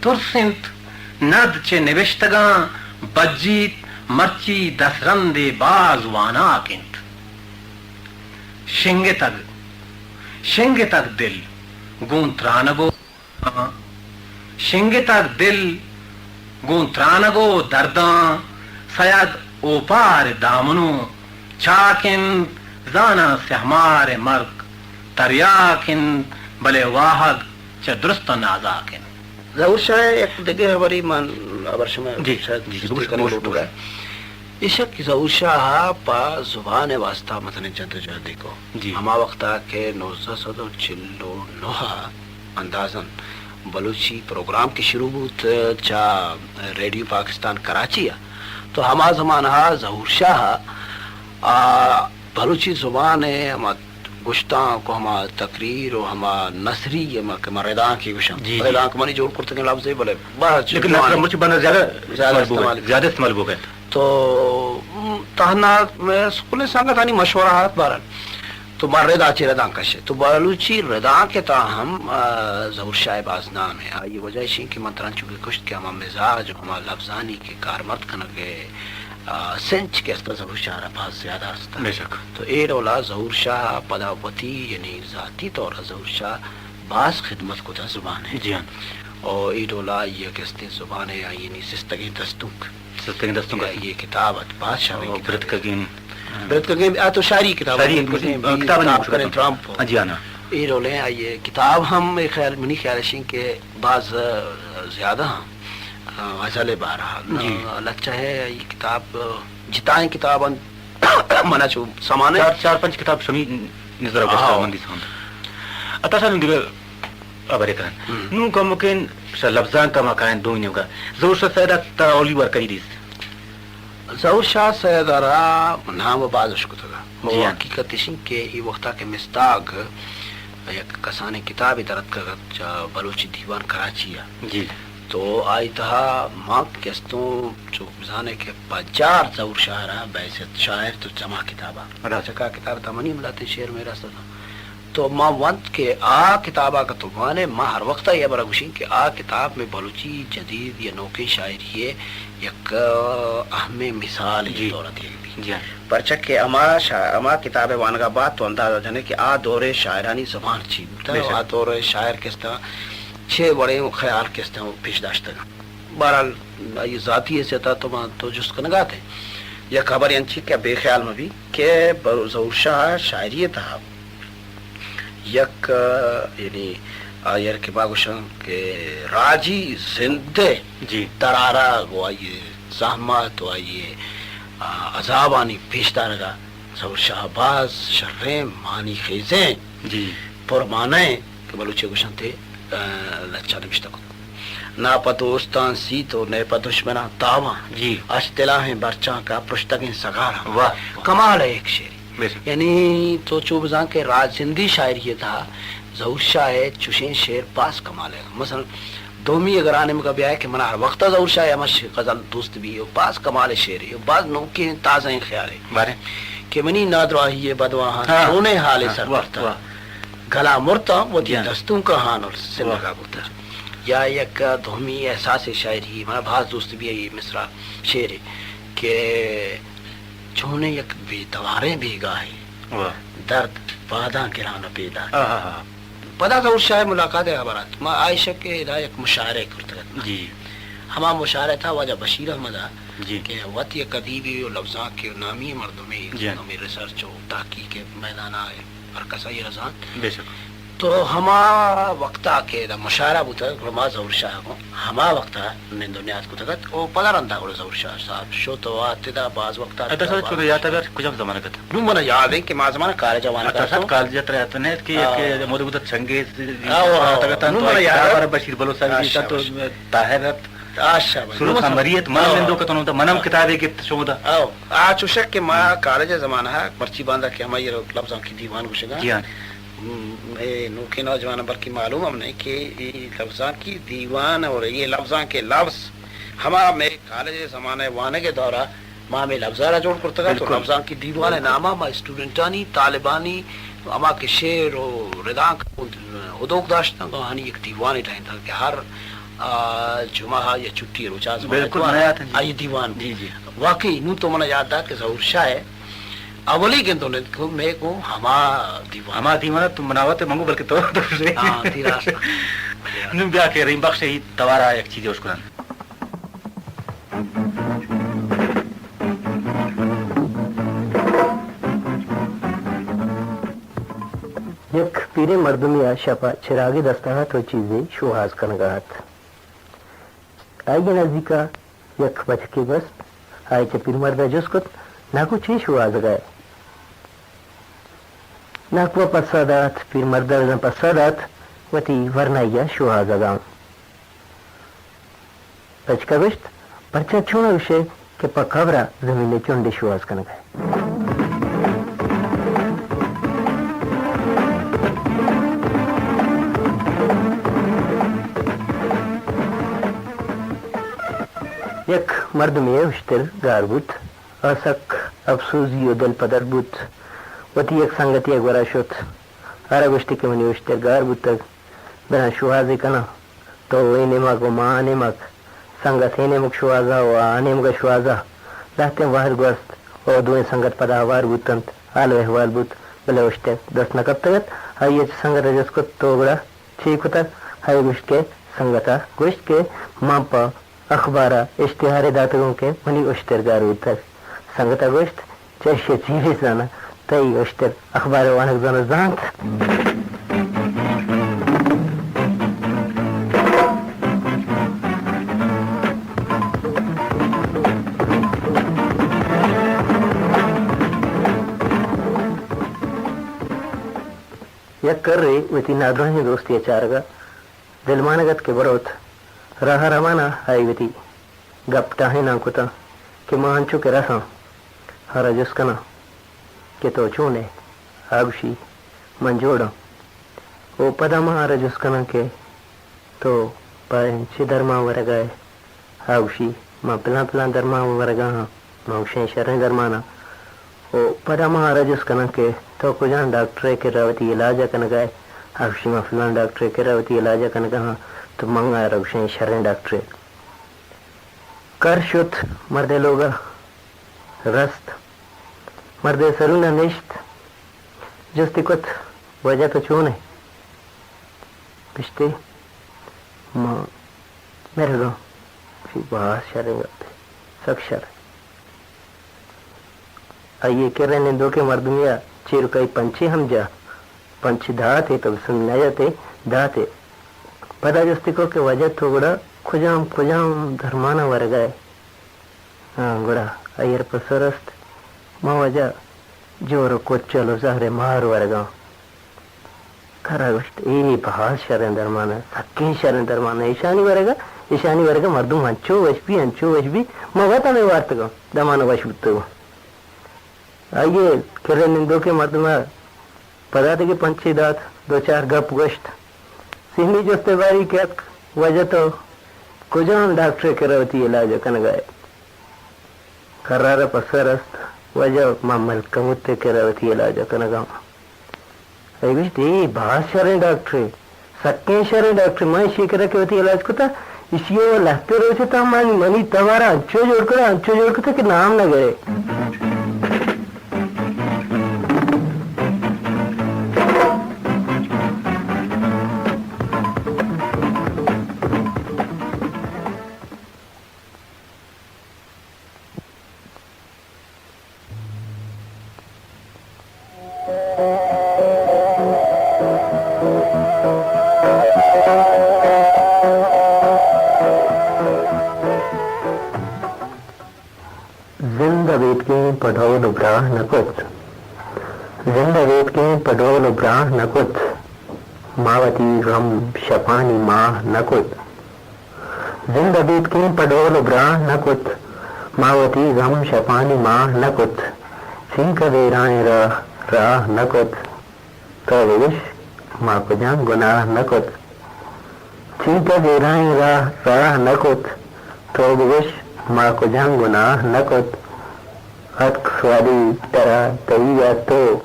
ترس انت ند چہ نبشتگاں بجیت، مرچی دسترندے باز واناک انت۔ شنگتگ، شنگتگ دل گوں ترانگ و شنگتگ دل گوں ترانگ و درداں، سید اوپار دامن و چاک انت، زاناں سہمار مرگ تریاک انت، بلے واہگ چہ درستاں نازاک انت۔ ظہور شاہ، یک دگہ ہبرے من ہبر شما جی، شاید جی، جی، جستی بگوش، کنگ بگوش، لوٹگ ءَ۔ بگوش۔ ایشک کہ ظہور شاہ ءَ پہ زبان ءِ واستہ مزنیں جد و جہدے کو۔ جی۔ ہما وقت ءَ کہ نوزدہ سد و چل و نہ ءَ اندازاً بلوچی پروگرام کہ شروع بوت چہ ریڈیو پاکستان کراچی ءَ، تو ہما زمانہ ءَ ظہور شاہ ءَ، آ، بلوچی زبان ءِ ہما گشتانک و ہما تقریر و ہما نثری، ہما کہ ما ردانک ئی گوشاں۔ جی، جی۔ ردانک منی جوڑ کرتگیں لفظے، بلے بہت لیکن جوان نثر انت۔ مرچی بندہ زیادہ زیادہ استعمال بوگ ء۔ استعمال بوگ ء۔ زیادہ استعمال بوگ ء۔ تو، م، تہنا مئے سکولیں سنگتانی مشورہ ات بہرحال۔ تو ما ردا چہ ردانک کشے۔ تو بلوچی ردانک ء تہا ہم، آ، ظہور شاہ ء باز نام ء۔ آئی ء وجہ اش انت کہ من ترا انچو کہ گوشت کہ ہما مزاج و ہما لفظانی کہ کارمرد کنگ ء، آ، سنچ کہ است ظہور شاہ ء را باز زیادہ است۔ بے شک۔ تو اے ڈولا ظہور شاہ ء پدا وتی یعنی ذاتی طور ء ظہور شاہ باز خدمت کتہ زبان ء۔ جی ہاں۔ او اے ڈولا آئی ء کہ استیں زبان ء آئی یعنی سستگیں دستونک۔ سستگیں دستونک۔ آئی ء کتاب ات، باز شریں او کتاب ات۔ برتکگیں۔ برتکگیں، آ تو شاعری کتاب شاعری ات، برتکگیں، کتاب نہیں کتاب گوشگ کریں اتاں۔ ترمپ۔ ہاں جی، ہاں نا۔ اے ڈولیں آئی ء کتاب ہم اے خیال، منی خیال اش انت کہ باز، آ، زیادہ ہاں، آ، غزل ء بارہ۔ جی۔ لچہ ء آئی کتاب، آ، جتائیں کتاب انت، منا چو سمانے۔ چار، چار پنچ کتاب شمی نظر ء گشتہ ہاں۔ من دیساں۔ عطا شاہ نوں دگہ ہبرے کنن۔ ہم۔ نوں کمکین شہ لبزانک ء ما کائیں دومی نیمگا۔ ظہور شاہ سید ء تا اولی وار کدی دیست؟ ظہور شاہ سید ء را نام ء باز اش کتگ۔ جی ہاں۔ حقیقت اش انت کہ اے وقتا کہ مستاگ یک کسانیں کتابے در اتکگ ات چہ بلوچی دیوان کراچی ء۔ جی۔ تو آئی تہا ما کہ استوں چو بزانے کہ پجار ظہور شاہ ء را بحیثیت شاعر تو چما کتابا۔ ادا۔ چکا کتاب تا منی ہم لہتیں شعر میر است اتاں۔ تو ما ونت کہ آ کتابا کہ تو وانے، ما ہر وقتا اے ہبرا گوشیں کہ آ کتاب مئے بلوچی جدید یا نوکیں شاعری ء یک، آ، اہمیں مثالے جی۔ طور ء دیگ بیت۔ جی ہاں۔ پرچا کہ ہما شا-، ہما کتاب ء وانگا بعد تو اندازہ جنے کہ آ دور ء شاعرانی زبان چی بوتگ، بے شک۔ آ دور ء شاعر کستاں چے وڑیں خیال کستاں پیش داشتگ۔ بہرحال، آئی ذاتی حیثیت ء تو ما تو جست کنگا ات۔ یک خبرے انچی کہ بے خیال مہ بی کہ بر-، ظہور شاہ ء شاعری ء تہا یک، یعنی، آئی ء کہ ما گوشاں کہ راجی زند ء جی۔ درآرگ و آئی ء زحمت و آئی ء، آ، عذابانی پیش دارگ ء ظہور شاہ ء باز شریں معنی خیزیں جی۔ پر معنی کہ بلوچی ء گوشنت، آ، لچہ نبشتہ کت۔ نہ پہ دوستاں سیت و نئے پہ دشمناں تاواں۔ جی۔ اش تلاہیں برچاں کا پرشتگیں سگاراں۔ واہ، واہ۔ کمال ء یک شعری۔ بے شک۔ یعنی تو چو بزان کہ راج زندی شاعری ء تہا ظہور شاہ ء چوشیں شعر باز کمال ء۔ مثلاً دومی اگر آ نیمگا بیائے کہ منا ہر وقت ء ظہور شاہ ء ہمش غزل دوست بی و باز کمال ء شعرے و باز نوکیں تازہیں خیالے بارے۔ کہ منی نادراہی ء بدواہاں ہاں۔ چونیں حالے ہاں، سر واہ، کرتہ۔ واہ۔ گلا مرتاں وتی جان۔ دستونکاں ہانل سندگا واہ۔ برتہ۔ یا یک دومی احساس شاعری منا باز دوست بی اے مصرع شعرے کہ چونیں یک بے تواریں بیگاہے۔ واہ۔ درد پاداں گران ء پیداک۔ آہا۔ پدا ظہور شاہ ء ملاقات ء ہبر ات۔ ما آ شپ کہ ادا یک مشاعرہ کرتگ ات۔ جی۔ ہما مشاعرہ تھا واجہ بشیر احمد ء جی۔ کہ وت یک ادیبے و لبزانکے و نامی مردمے، جی۔ نامی ریسرچ و تحقیق ء میدان ء ہر کس آئی ء را زانت۔ بے شک۔ تو ہما وقتا کہ ادا مشاعرہ بوتگ، گڑا ما ظہور شاہ ء گوں ہما وقتا نند و نیاد کتگ ات و پدا رندا گڑا ظہور شاہ صاحب شت و آت ادا باز وقتا۔ ادا سر چودا یات ء بیار کجام زمانگ ات؟ نوں منا یاد انت کہ ما زمانہ کالج ء وانگ ء اتوں۔ کالج ء ترا یات نہ ات کہ آ۔ یک مدت مدت چنگیز آ، آ، آ۔ اتگ ات نوں تو منا یاد کتاب ات۔ بشیر بلوچ صاحب ء اچھا، تو بشیر۔ طاہر ات۔ اچھا، بھائی۔ سرود نوں ہم مری ات، من ہم آ۔ نندوک اتوں، من ہم آ۔ کتابے گپت شمودا۔ آ، آ، چوشک کہ ما کالج ء زمانہ ء مرچی باندا کہ ہمائی لبزانکی دیوان گوشگاں۔ جی ہاں۔ م، اے نوکیں نوجواناں بلکہ معلوم ہم نہیں کہ اے لبزانکی دیوان اور یہ لبزانکی لفظ ہما میں کالج ء زمانہ ء وانگ ء دورا ما ہمے لبزار ء جوڑ کرتگ ات و بالکل۔ لبزانکی دیوان ء بالکل۔ نام ء ما اسٹوڈنٹانی، طالبانی، ہما کہ شعر و ردانک ہدوک داشتنت، آہانی یک دیوانے ٹاہینتگ کہ ہر، آ، جمعہ یا چھٹی ء روچا زمانہ بالکل، اتوار نیا تھا، جی۔ آئی دیوان۔ جی، جی۔ واقعی نوں تو منا یاد دات کہ ظہور شاہ ء اولی گندو نند کو میں کو ہما دیوان۔ ہما دیوان تو مناوت منگو بلکہ تو، تو ہاں، تی راست۔ نوں بیا کہ رحیم بخش ء توارا یک چیزے اشکنن۔ یک پیریں مردمے ء شپ ء چراگے دست ء ات و چیزے شوہاز کنگ ء ات۔ آئی ء نزیک ء یک بچکے گوست، آئی چہ پیرمرد ء جست کت، ناکو چے شوہازگ ء ئے؟ ناکو ء پسہ دات، پیرمرد ء پسہ دات، وتی ورنائی ء شوہازگ ء آں۔ بچک ء گوشت، پرچا چون ء گوش ئے کہ پہ کبر ء زمین ء چنڈے شوہاز کنگ ء ئے؟ یک مردمے ءِ اشتر گار بوت۔ آ سک اپسوزی ءُ دلپدر بوت۔ وتی یک سنگتے ءِ گورا شت۔ آرا گوشتی کہ منی اشتر گار بوتگ، براں شوہازے کناں۔ تو اے نیمگ ءُ ما آ نیمگ، سنگت اے نیمگ شوہازا ءُ آ نیمگ ءَ شوہازا۔ لہتیں وہد گوست ءُ دوئیں سنگت پدا ہوار بوتنت۔ حال ءُ احوال بوت، بلے اشتر دست نہ کپتگ ات۔ آئی ءَ چہ سنگت ءَ جست کت، تو گڑا چے کتگ؟ آئی ءَ گوشت کہ سنگت ءَ گوشت کہ من پہ اخبار ءَ اشتہارے داتگ اوں کہ منی اشتر گار بوتگ۔ سنگت ءَ گوشت، چہ ایشی ءَ چی بہ زاناں؟ تئی اشتر اخبار ءِ وانگ زانت زانت؟ یک کرے وتی نادراہیں دوستے ءِ چارگ ءَ دلمانگ ات کہ بروت۔ راہ ءَ روان ءَ آئی وتی گپ ڈاہیناں کتاں کہ ما انچو کہ رساں، آرا جست کناں کہ تو چون ئے؟ آ گوشی، من جوڑ آں۔ او پدا ما آرا جست کناں کہ تو پہ چے درمان ورگ ءَ ئے؟ آ گوشی، من پلان پلان درمان ورگ ءَ آں۔ ما گوشیں شریں درمان ءَ۔ او پدا ما آرا جست کناں کہ تو کجام ڈاکٹر ءِ کرا وتی علاج ءَ کنگ ءَ ئے؟ آ گوشی، من فلان ڈاکٹر ءِ کرا وتی علاج ءَ کنگ ءَ آں۔ تو من آرا گوشیں شریں ڈاکٹرے۔ کر شت، مردے لوگ ءَ رست۔ مردے سرون ءَ نشت۔ جستی کت، واجہ تو چون ئے؟ گشتی، ما مرگ آں۔ گشی، باز شریں گپے، سک شر۔ آئی ءِ کرا نندوکیں مردمے ءَ چیرکائی پنچے ہم جا، پنچے دات ئے، تو بسن نہ جت ئے، دات ئے۔ پدا جستی کت کہ واجہ تو گڑا کجام کجام درمان ءَ ورگ ءَ ئے؟ ہاں، گڑا آئی ءَ را پسو رست، ما واجہ جور ءُ کچل ءُ زہر ءِ مار ورگ ءَ آں۔ کرا گوشت، اے باز شریں درمان ءَ، سکیں شریں درمان ءَ، ایشانی ورگ ءَ، ایشانی ورگ ءَ مردم انچو وش بی، انچو وش بی، ما وت ہمے وارتگ آں، دمان ءَ وش بوتگ آں۔ آئی ءِ کرا نندوکیں مردم ءَ پدا دگہ پنچے دات، دو چار گپ گوشت۔ سیمی جست ءِ باری کہ یک، واجہ تو کجام ڈاکٹر ءِ کرا وتی علاج ءَ کنگ ءَ ئے؟ کرا را پسو رست، واجہ من ملکموت ءِ کرا وتی علاج ءَ کنگ ءَ آں۔ آئی گوشت، اے باز شریں ڈاکٹرے، سکیں شریں ڈاکٹرے، من ایشی ءِ کرا کہ وتی علاج کتا، ایشی ءَ لہتے روچ ءَ تاں من، منی توار ءَ انچو جوڑ کتا، انچو جوڑ کتا کہ نام نہ گرے۔ زند ابیتکیں پہ ڈول ءُ براہ نہ کت۔ زند ابیتکیں پہ ڈول ءُ براہ نہ کت۔ ما وتی غم شپانی ماہ نہ کت۔ زند ابیتکیں پہ ڈول ءُ براہ نہ کت۔ ما وتی غم شپانی ماہ نہ کت۔ چنکہ بیرائیں راہ راہ نہ کت۔ تو بگوش، ما کجام گناہ نہ کت؟ چنکہ بیرائیں راہ راہ نہ کت۔ تو بگوش، ما کجام گناہ نہ کت؟ اتک سوالی درا تئی ءَ تو۔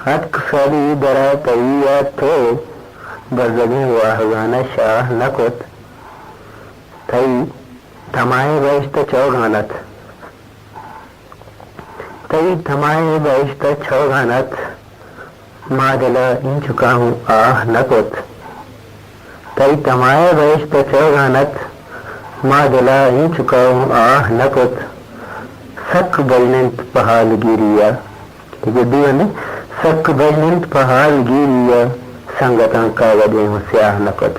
اتک سوالی درا تئی ءَ تو۔ بزگیں واہگان ءَ شاہ نہ کت۔ تئی تمائے بہشت ءَ چوگان ات۔ تئی تمائے بہشت ءَ چوگان ات، ما دل ءَ اینچکا ہوں آہ نہ کت۔ تئی تمائے بہشت ءَ چوگان ات، ما دل ءَ اینچکا ہوں آہ نہ کت۔ سک بژن انت پہ حالگیری ءَ، گڈی ءَ نہ، سک بژن انت پہ حالگیری ءَ، سنگتاں کاگدے ہوں سیاہ نہ کت۔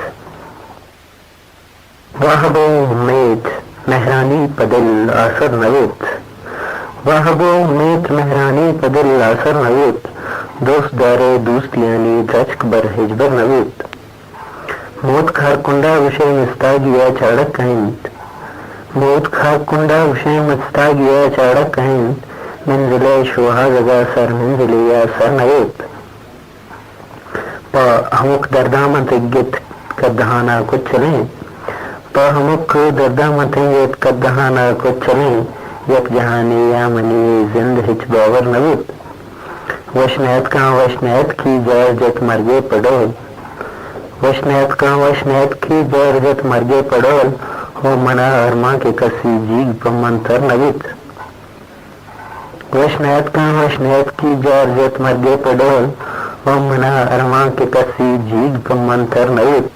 واہگ ءُ امیت مہرانی پہ دل آسر نہ بوت۔ واہگ ءُ امیت مہرانی پہ دل آسر نہ بوت۔ دوست دار ءِ دوستیانی درچک بر ہچبر نہ بوت۔ موتک ہر کنڈا گوشئے مستاگی ءَ چاڑک کئے انت۔ موتک ہر کنڈا گوشئے مستاگی ءَ چاڑک کئے انت۔ منزل ءِ شوہازگ ءَ سر منزلے ءَ سر نہ بوت۔ پہ ہمک درداں من تگت کدہاناں کچلیں۔ پہ ہمک درداں من تنیگت، کدہانا کچلیں یک جہانے یا منی زند ہچ باور نہ بوت۔ وش نیاتکاں، وش نیاتکی جار جت مرگے پہ ڈول۔ وش نیاتکاں، وش نیاتکی جار جت مرگے پہ ڈول۔ ہو منا ارمان کہ کسی جیگ پہ من تر نہ بوت۔ وش نیاتکاں، وش نیاتکی جار جت مرگے پہ ڈول۔ ہو منا ارمان کہ کسی جیگ پہ من تر نہ بوت۔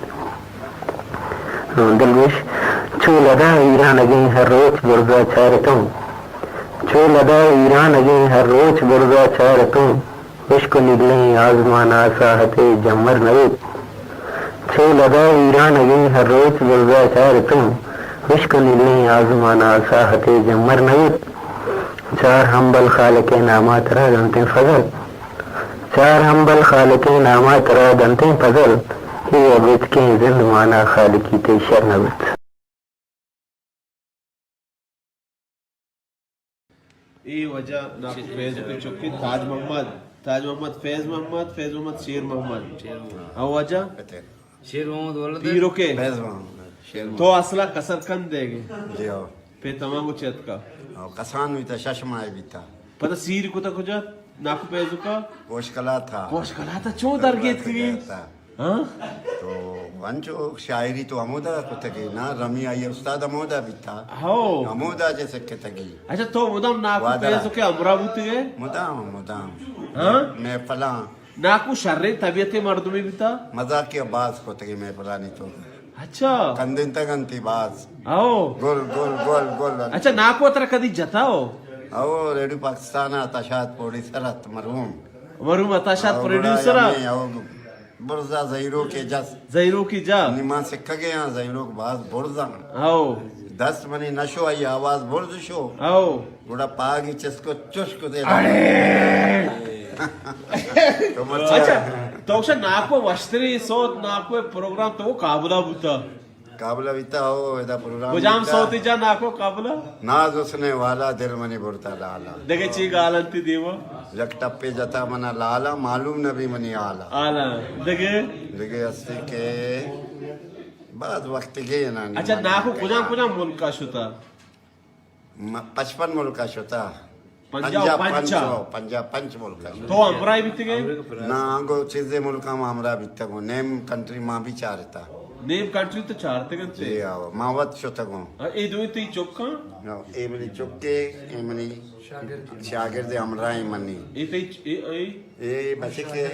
دلگوش، چو لدا ویرانگیں ہر روچ برزا چارتوں۔ چو لدا ویرانگیں ہر روچ برزا چارتوں۔ ہشک و نیلیں آزمان ءَ ساہتے جمر نہ بیت۔ چو لدا ویرانگیں ہر روچ برزا چارتوں۔ ہشک و نیلیں آزمان ءَ ساہتے جمر نہ بیت۔ چار ہمبل خالق ءِ نام ءَ ترا دنتیں فضل۔ چار ہمبل خالق ءِ نام ءَ ترا دنتیں فضل۔ اے ابیتکیں زندمان ءَ خالقی تئی شر نہ بیت۔ اے واجہ ناکو فیض ءِ چکے تاج محمد، تاج محمد، فیض محمد، فیض محمد، شیر محمد۔ شیر محمد۔ او واجہ؟ شیر محمد ولد۔ پیرو کے؟ فیض محمد، شیر محمد۔ تو اصلا کسر کند دیگے؟ جی ہو۔ پہ تمام چتکا؟ او کسان ہوئی تا شش ماہ بیتا۔ پتہ سیر کتا کجا؟ ناکو پیزوکا؟ پوشکلا تھا۔ پوشکلا تھا، چو درگیت کی؟ درگیت تھا۔ ہاں؟ تو انچو شاعری تو ہمودا کتگی نا، رمی آئی استاد ہمودا بیتا۔ ہو۔ ہمودا جیسے کتگی۔ اچھا، تو مدام ناکو وادرا۔ پیزوکے ہمراہ بوتگے؟ مدام، مدام۔ ہاں؟ محفلاں۔ ناکو شریں طبیعت مردمی بیتا؟ مزاقی باز کتگی محفلانی تو۔ اچھا۔ کندنتگ انتی باز۔ او۔ گل، گل، گل، گل۔ اچھا، ناکو ترا کدی جتا ہو؟ او، ریڈیو پاکستان ءَ عطا شاد پروڈیوسر ات، مرحوم۔ مرحوم عطا شاد او، پروڈیوسر گڑا ات۔ ہمیں، او، برزا زہیروک ءِ جس۔ زہیروکی جا۔ نی ما سکھگے ہاں، زہیروک باز برزا۔ او۔ دست منی نشو، آئی آواز برز شو۔ او۔ گڑا پاگی چسکو چش کتے۔ اڑے۔ تو مرچی اچھا، تو شا ناکو وشتری سوت، ناکو پروگرام تو کابلا بوتا؟ کابلا بیتا ہو، ادا پروگرام کجام بیتا۔ سوتی جا ناکو کابلا؟ ناز حسن والا دل منی برتا لالا۔ دگہ چی گالنتی دیما؟ یک ٹپے جتا منا لالا، معلوم نبی منی حالا۔ حالا۔ دگہ؟ دگہ ہستی کہ بعد وقت گئے نا نی اچھا، معلوم ناکو کہ کجام کجام ملکا شتا؟ م-، پچپن ملک ءَ شتا۔ پنجاہ و پنچ۔ پنجاہ و پنچ، پنجاہ و پنچ ملک ءَ شتا۔ تو ہمراہ بیتگے؟ نا، انگو چیزے ملک ءَ ما ہمراہ بیتگوں، نیم کنٹری ما بھی چارتا۔ نیم کنٹری تو چارتگ انت؟ جی ہاں، ما وت شتگوں۔ ہاں، اے دوئیں تئی چکاں؟ ہاں، اے منی چکے، اے منی شاگرد ہمراہ منی۔ اے تئی چ-، اے، اے؟ اے بچکے،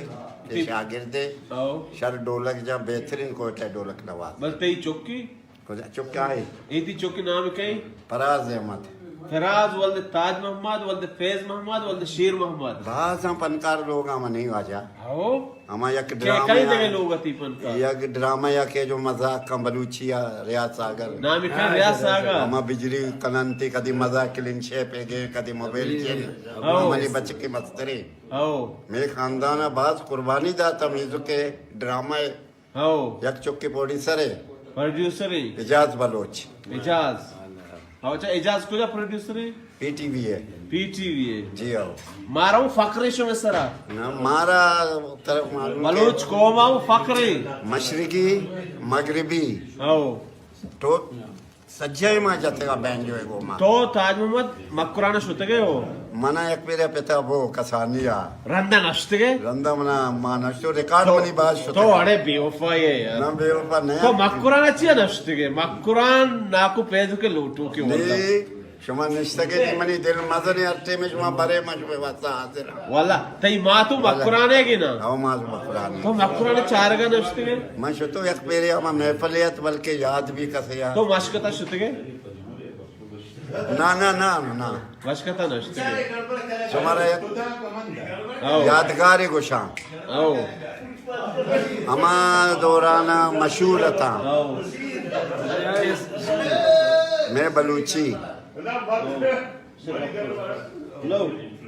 اے شاگردے۔ او۔ شر ڈولک جا، بہترین کوئٹہ ڈولک نواز۔ بس تئی چکی؟ کجا چکا ہے؟ اے تئی چکی نام کئے؟ فراز احمد۔ فراز ولد تاج محمد، ولد فیض محمد، ولد شیر محمد۔ بازاں پنکار لوگاں منی واجہ۔ ہو؟ ہما یک کہ ڈرامہ کئی یا، دگہ لوگ تی پنکار؟ یک ڈرامہ یا کہ جو مزاق کن بلوچی یا ریاض ساگر۔ نام کئے ریاض ساگر؟ ہما بجلی کننتی کدی مزاق کلین شیپ گے، کدی موبائل گیم۔ ہو۔ منی بچکی مستری۔ ہو۔ مے خاندان باز قربانی داتا میوزک ڈرامہ ہو۔ یک چکے پروڈیوسر ہے۔ پروڈیوسر ہے۔ اعجاز بلوچ۔ اعجاز۔ ہو، اچھا، اعجاز کجا پروڈیوسر ہے؟ پی ٹی وی ہے۔ پی ٹی وی ہے۔ جی ہو۔ مارا وہ فخر ہے شمے سرا۔ نا، مارا طرف معلوم بلوچ کہ قوم آ وہ فخر ہے۔ مشرقی، مغربی۔ ہو۔ تو سجہیں ما جتگا بینجو ءِ گوما۔ تو تاج محمد مکران شتگے ہو؟ منا یک پیرے پتا بو کسانی آ۔ رندا نشتگے؟ رندا منا ما نشتو، ریکارڈ تو، منی باز شتگ۔ تو اڑے بے وفا ہے یار۔ نہ، بے وفا نہ۔ تو مکران چیا نشتگے؟ مکران ناکو پیدو کے لوٹو کے واللہ۔ نی، شما نشتگے نی منی دل مزنے، ہر ٹیم شما برے من شما واسطہ حاضر ہاں۔ واللہ، تئی ماں تو واللہ۔ مکرانے گے نا؟ او ماں تو مکرانے۔ تو مکران چارگا نشتگے؟ من شتو یک پیرے ہما محفل ات، بلکہ یاد بھی کسے یار۔ تو مشکتا شتگے؟ نا، نا، نا، نا۔ مشکتا نشتگے۔ شمارا یک او۔ یادگاری گوشاں۔ او۔ ہما دوران مشہور اتاں۔ او۔ میں بلوچی۔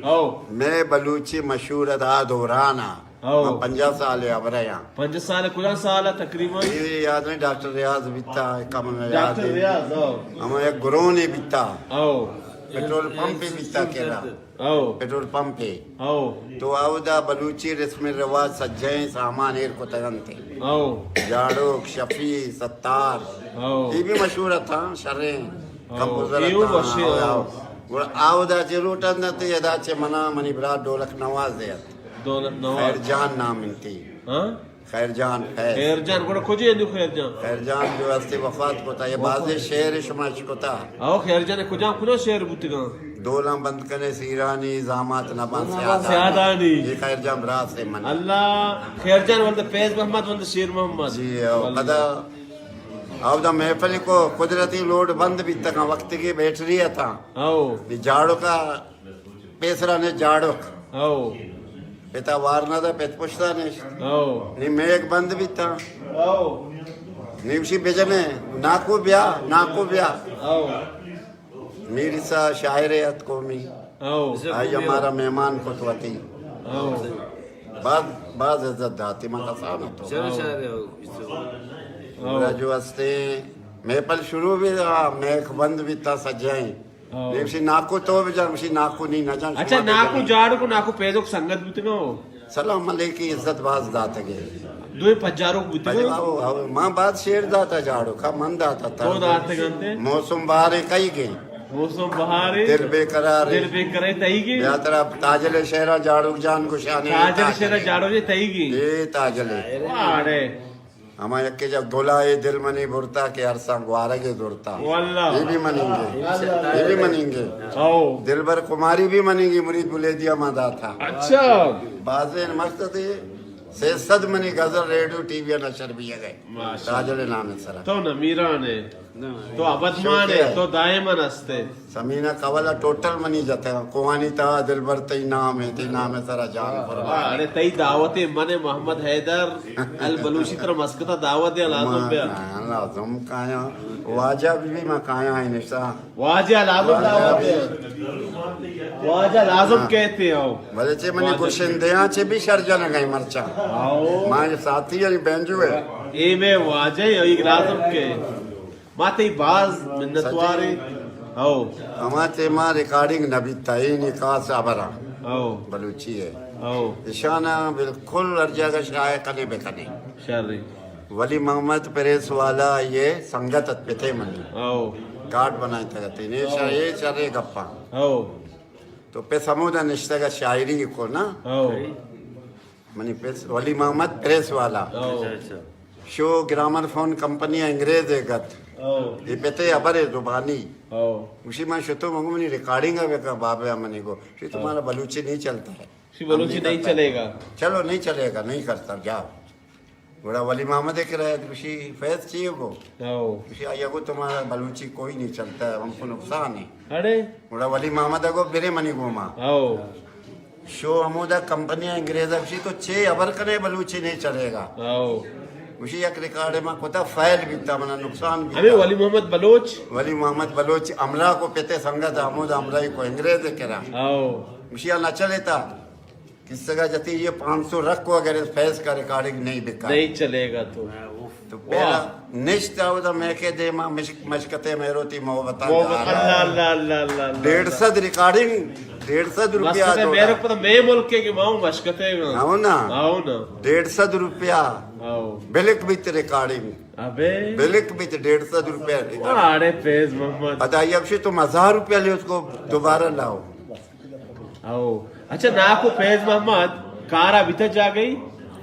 او۔ میں بلوچی مشہور ات آ دوران آ۔ ہو۔ من پنجاہ سال ءِ ہبرہ آں۔ پنجاہ سال ءِ کجا سال ءَ تقریباً؟ اے یاد نہیں، ڈاکٹر ریاض بیتا، کم میں یاد ڈاکٹر ہے۔ ریاض، ہو۔ ہما یک گرونے بیتا۔ ہو۔ پٹرول پمپے بیتا کیرا۔ ہو۔ پٹرول پمپے۔ ہو۔ تو اودا بلوچی رسم رواج سجہیں سامان ایر کتگ انت۔ او۔ جاڑوک، شفیع، ستار۔ او۔ اے بھی مشہور اتاں، شریں او، کمپوزر اے او اتاں۔ بشیر، او، او۔ او۔ گڑا آودا چہ لوٹن دنت، ادا چہ منا منی برات ڈولک نواز ات۔ ڈولک نواز۔ خیر جان نام انتی۔ ہاں؟ خیر جان فیض۔ خیر جان، گڑا کجے اندو خیر جان؟ خیر جان جو استے وفات کتا، یہ بازیں شعر شما اشکتا۔ او خیر جان، کجام کجام شعر بوتگاں؟ دولاں بند کنے سیرانی، زامات نباں سیادانی۔ سیادانی۔ یہ خیر جان برات سے من۔ اللہ، خیر جان ولد فیض محمد، ولد شیر محمد۔ جی، او واللہ۔ پدا اودا محفل کو قدرتی لوڈ بند بیتگاں، وقت کی بیٹری اتاں۔ او۔ یہ جاڑوکا پیسرا نے جاڑوک۔ او۔ پتا وار نہ دا، پت پشتا نشت۔ او۔ نی میگ بند بیتا۔ او۔ نی وشی بجنے، ناکو بیا، ناکو بیا۔ او۔ میرسا شاعر ات قومی۔ او۔ آئی ہمارا مہمان کت وتی۔ او۔ باز، باز عزت داتی، من کسان تو۔ چلو شاعر ہو۔ او۔ گڑا جو ہستے، محفل شروع بھی، آ، میگ بند بیتا سجائیں۔ او۔ نی گوشی ناکو تو بجن، گوشی ناکو نی نہ جن، اچھا، شما ناکو بجن۔ جاڑوک و ناکو پیدوک سنگت بوتگا ہو؟ سلام علیکی عزت باز داتگے۔ دوئے پجاروک بوتگا؟ پجا-، او، او، ما باز شعر داتا جاڑوکا، من داتا تا۔ تو داتگ انتے؟ موسم بہارے کئی گے۔ موسم بہارے۔ دل بے قرارے۔ دل بے قرارے تئی گے۔ یا ترا تاجل شعرا جاڑوک جان گشانے۔ تاجل شعرا جاڑوک جان تئی گے۔ اے تاجلے۔ واڑے۔ ہما یکے جا گلائے دل منی برتا کہ ارساں گوارگ زرتا۔ واللہ۔ یہ بھی مننگے۔ یہ بھی مننگے۔ او۔ دلبر کماری بھی مننگے، مرید بلیدیا ما داتا۔ اچھا۔ بازیں مقصد ہے، سے سد منی غزل ریڈیو ٹی وی نشر بھی گئے۔ ماشاءاللہ۔ تاجل نام سرا۔ تو نمیران ہے۔ تو ابدمان ہے، شکریہ۔ تو دائماً ہستے۔ سمینہ قولا ٹوٹل منی جتگاں۔ کوہانی تہا دلبر تئی نام ہے، تئی نام ہے سرا جان قربان۔ ارے تئی دعوت من محمد حیدر البلوچی ترا مسکتا دعوت دے، لازم ما بیا۔ کایاں، لازم کایاں۔ واجہ بھی، بھی ما کایاں ہی نشتا۔ واجہ لازم دعوت دے۔ واجہ لازم ہاں۔ کہتے ہو۔ بلے چے منی واجہ۔ گشندیاں چے بھی شر جنگا مرچا۔ آؤ۔ ما یہ ساتھی یعنی بینجو ہے۔ اے میں واجہ ہے، یہ لازم کہ۔ ما تئی باز منتواریں۔ ہو۔ ہما ٹیما ریکارڈنگ نہ بیتا، اے نی خاص ہبراں۔ ہو۔ بلوچی ہے۔ ہو۔ اشانا بالکل ہر جگہ شائع کنے بکنے۔ شریں۔ ولی محمد پریس والا یہ سنگت ات پتے منی۔ ہو۔ کارڈ بنائیں تگتے۔ نے شا-، اے شرے گپاں۔ ہو۔ تو پس ہمودا نشتگا شاعری کو نا۔ ہو۔ منی پس ولی محمد پریس والا۔ او۔ اچھا، اچھا۔ شو گرامر فون کمپنی انگریز ہے گت۔ او۔ یہ پتے ابر ہے زبانی۔ او۔ اسی من شتو منگو منی ریکارڈنگ ہے بکا بابا منی کو۔ شی تمہارا بلوچی نہیں چلتا ہے۔ شی بلوچی نہیں چلے گا۔ چلو نہیں چلے گا، نہیں کرتا، جاؤ۔ گڑا ولی محمد کرا گوشی فیض چی ہو گو؟ او۔ گوشی آیا گو تمہارا بلوچی کوئی نہیں چلتا ہے، ہم کو نقصان ہے۔ اڑے۔ گڑا ولی محمد گو برے منی گوما۔ او۔ شو ہمودا کمپنی انگریز گوشی تو چے ہبر کنے بلوچی نہیں چلے گا۔ او۔ گوشی یک ریکارڈ ما کتا فیل بیتا منا نقصان بیتا۔ ہمیں ولی محمد بلوچ؟ ولی محمد بلوچ ہمراہ کو پتے سنگت ہمودا ہمراہی کو انگریز کرا۔ او۔ گوشی نہ چلے تا۔ کسگا جتی یہ پانچ سو رکھ کو اگر اس فیض کا ریکارڈنگ نہیں بکا۔ نہیں چلے گا تو۔ تو پہلا واہ۔ نشت آودا میں کے دے ما مشک-، مشکتے میروتی محبت محبت، اللہ، اللہ، اللہ، اللہ، اللہ۔ ڈیڑھ سد ریکارڈنگ، ڈیڑھ سد روپیہ مشکتے میرے پتہ میں ملک کے کہ ماؤں مشکتے گا۔ ہاں نا۔ ہاں نا۔ ڈیڑھ سد روپیہ۔ ہاں۔ بلک بیت ریکارڈنگ۔ ابے۔ بلک بیت ڈیڑھ سد روپیہ ریکارڈنگ۔ واہ، اڑے فیض محمد۔ پتہ یہ اب سے تم ہزار روپیہ لے اس کو دوبارہ لاؤ۔ او۔ اچھا، ناکو فیض محمد کارا بیتا جاگئی؟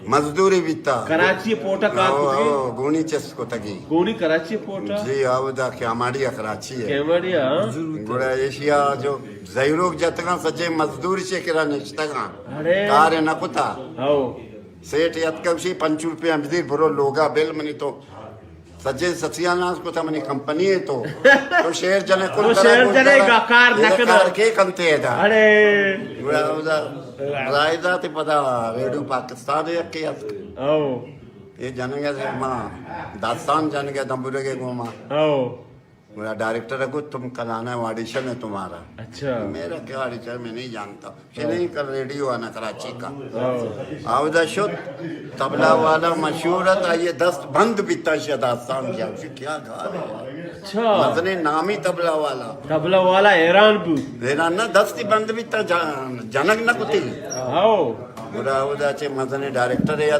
مزدوری بیتا۔ کراچی پورٹا کار او، کتگی؟ او، گونی چست کتگی۔ گونی کراچی پورٹا؟ جی، او دا کیاماڑی کراچی ہے۔ کیاماڑی، ہاں۔ گڑا ایشیا جو زہیروک جتگاں سجے مزدور چے کرا نشتگاں۔ اڑے۔ کار نہ کتا۔ او۔ سیٹ یتکا گوشی پنچ روپیہ بدیر برو لوگا بل منی تو سجے سسیاں ناز کتا منی کمپنی ہے تو۔ تو شعر جنے کل تو شعر جنے گا کار نہ کنا۔ کار کے کنتے ہے دا۔ اڑے۔ گڑا اودا رائے دا تے پدا ریڈیو پاکستان ہے یکے ات۔ او۔ یہ جنگے ما داستان جنگے دمبرگے گوما۔ او۔ گڑا ڈائریکٹر کو تم کلانا ہے آڈیشن ہے تمہارا۔ اچھا۔ میرا کیا آڈیشن میں نہیں جانتا۔ کہ نہیں کر ریڈیو آنا کراچی کا۔ ہاں۔ آودا شد، طبلہ والا مشہور ہے، تا یہ دست بند بیتا شی داستان کیا، اسے کیا گال ہے۔ اچھا۔ مزنے نامی طبلہ والا۔ طبلہ والا حیران بو۔ حیران نہ، دستی بند بیتا جا-، جنگ نہ کتی۔ ہاں۔ گڑا آودا چے مزنے ڈائریکٹر ہے،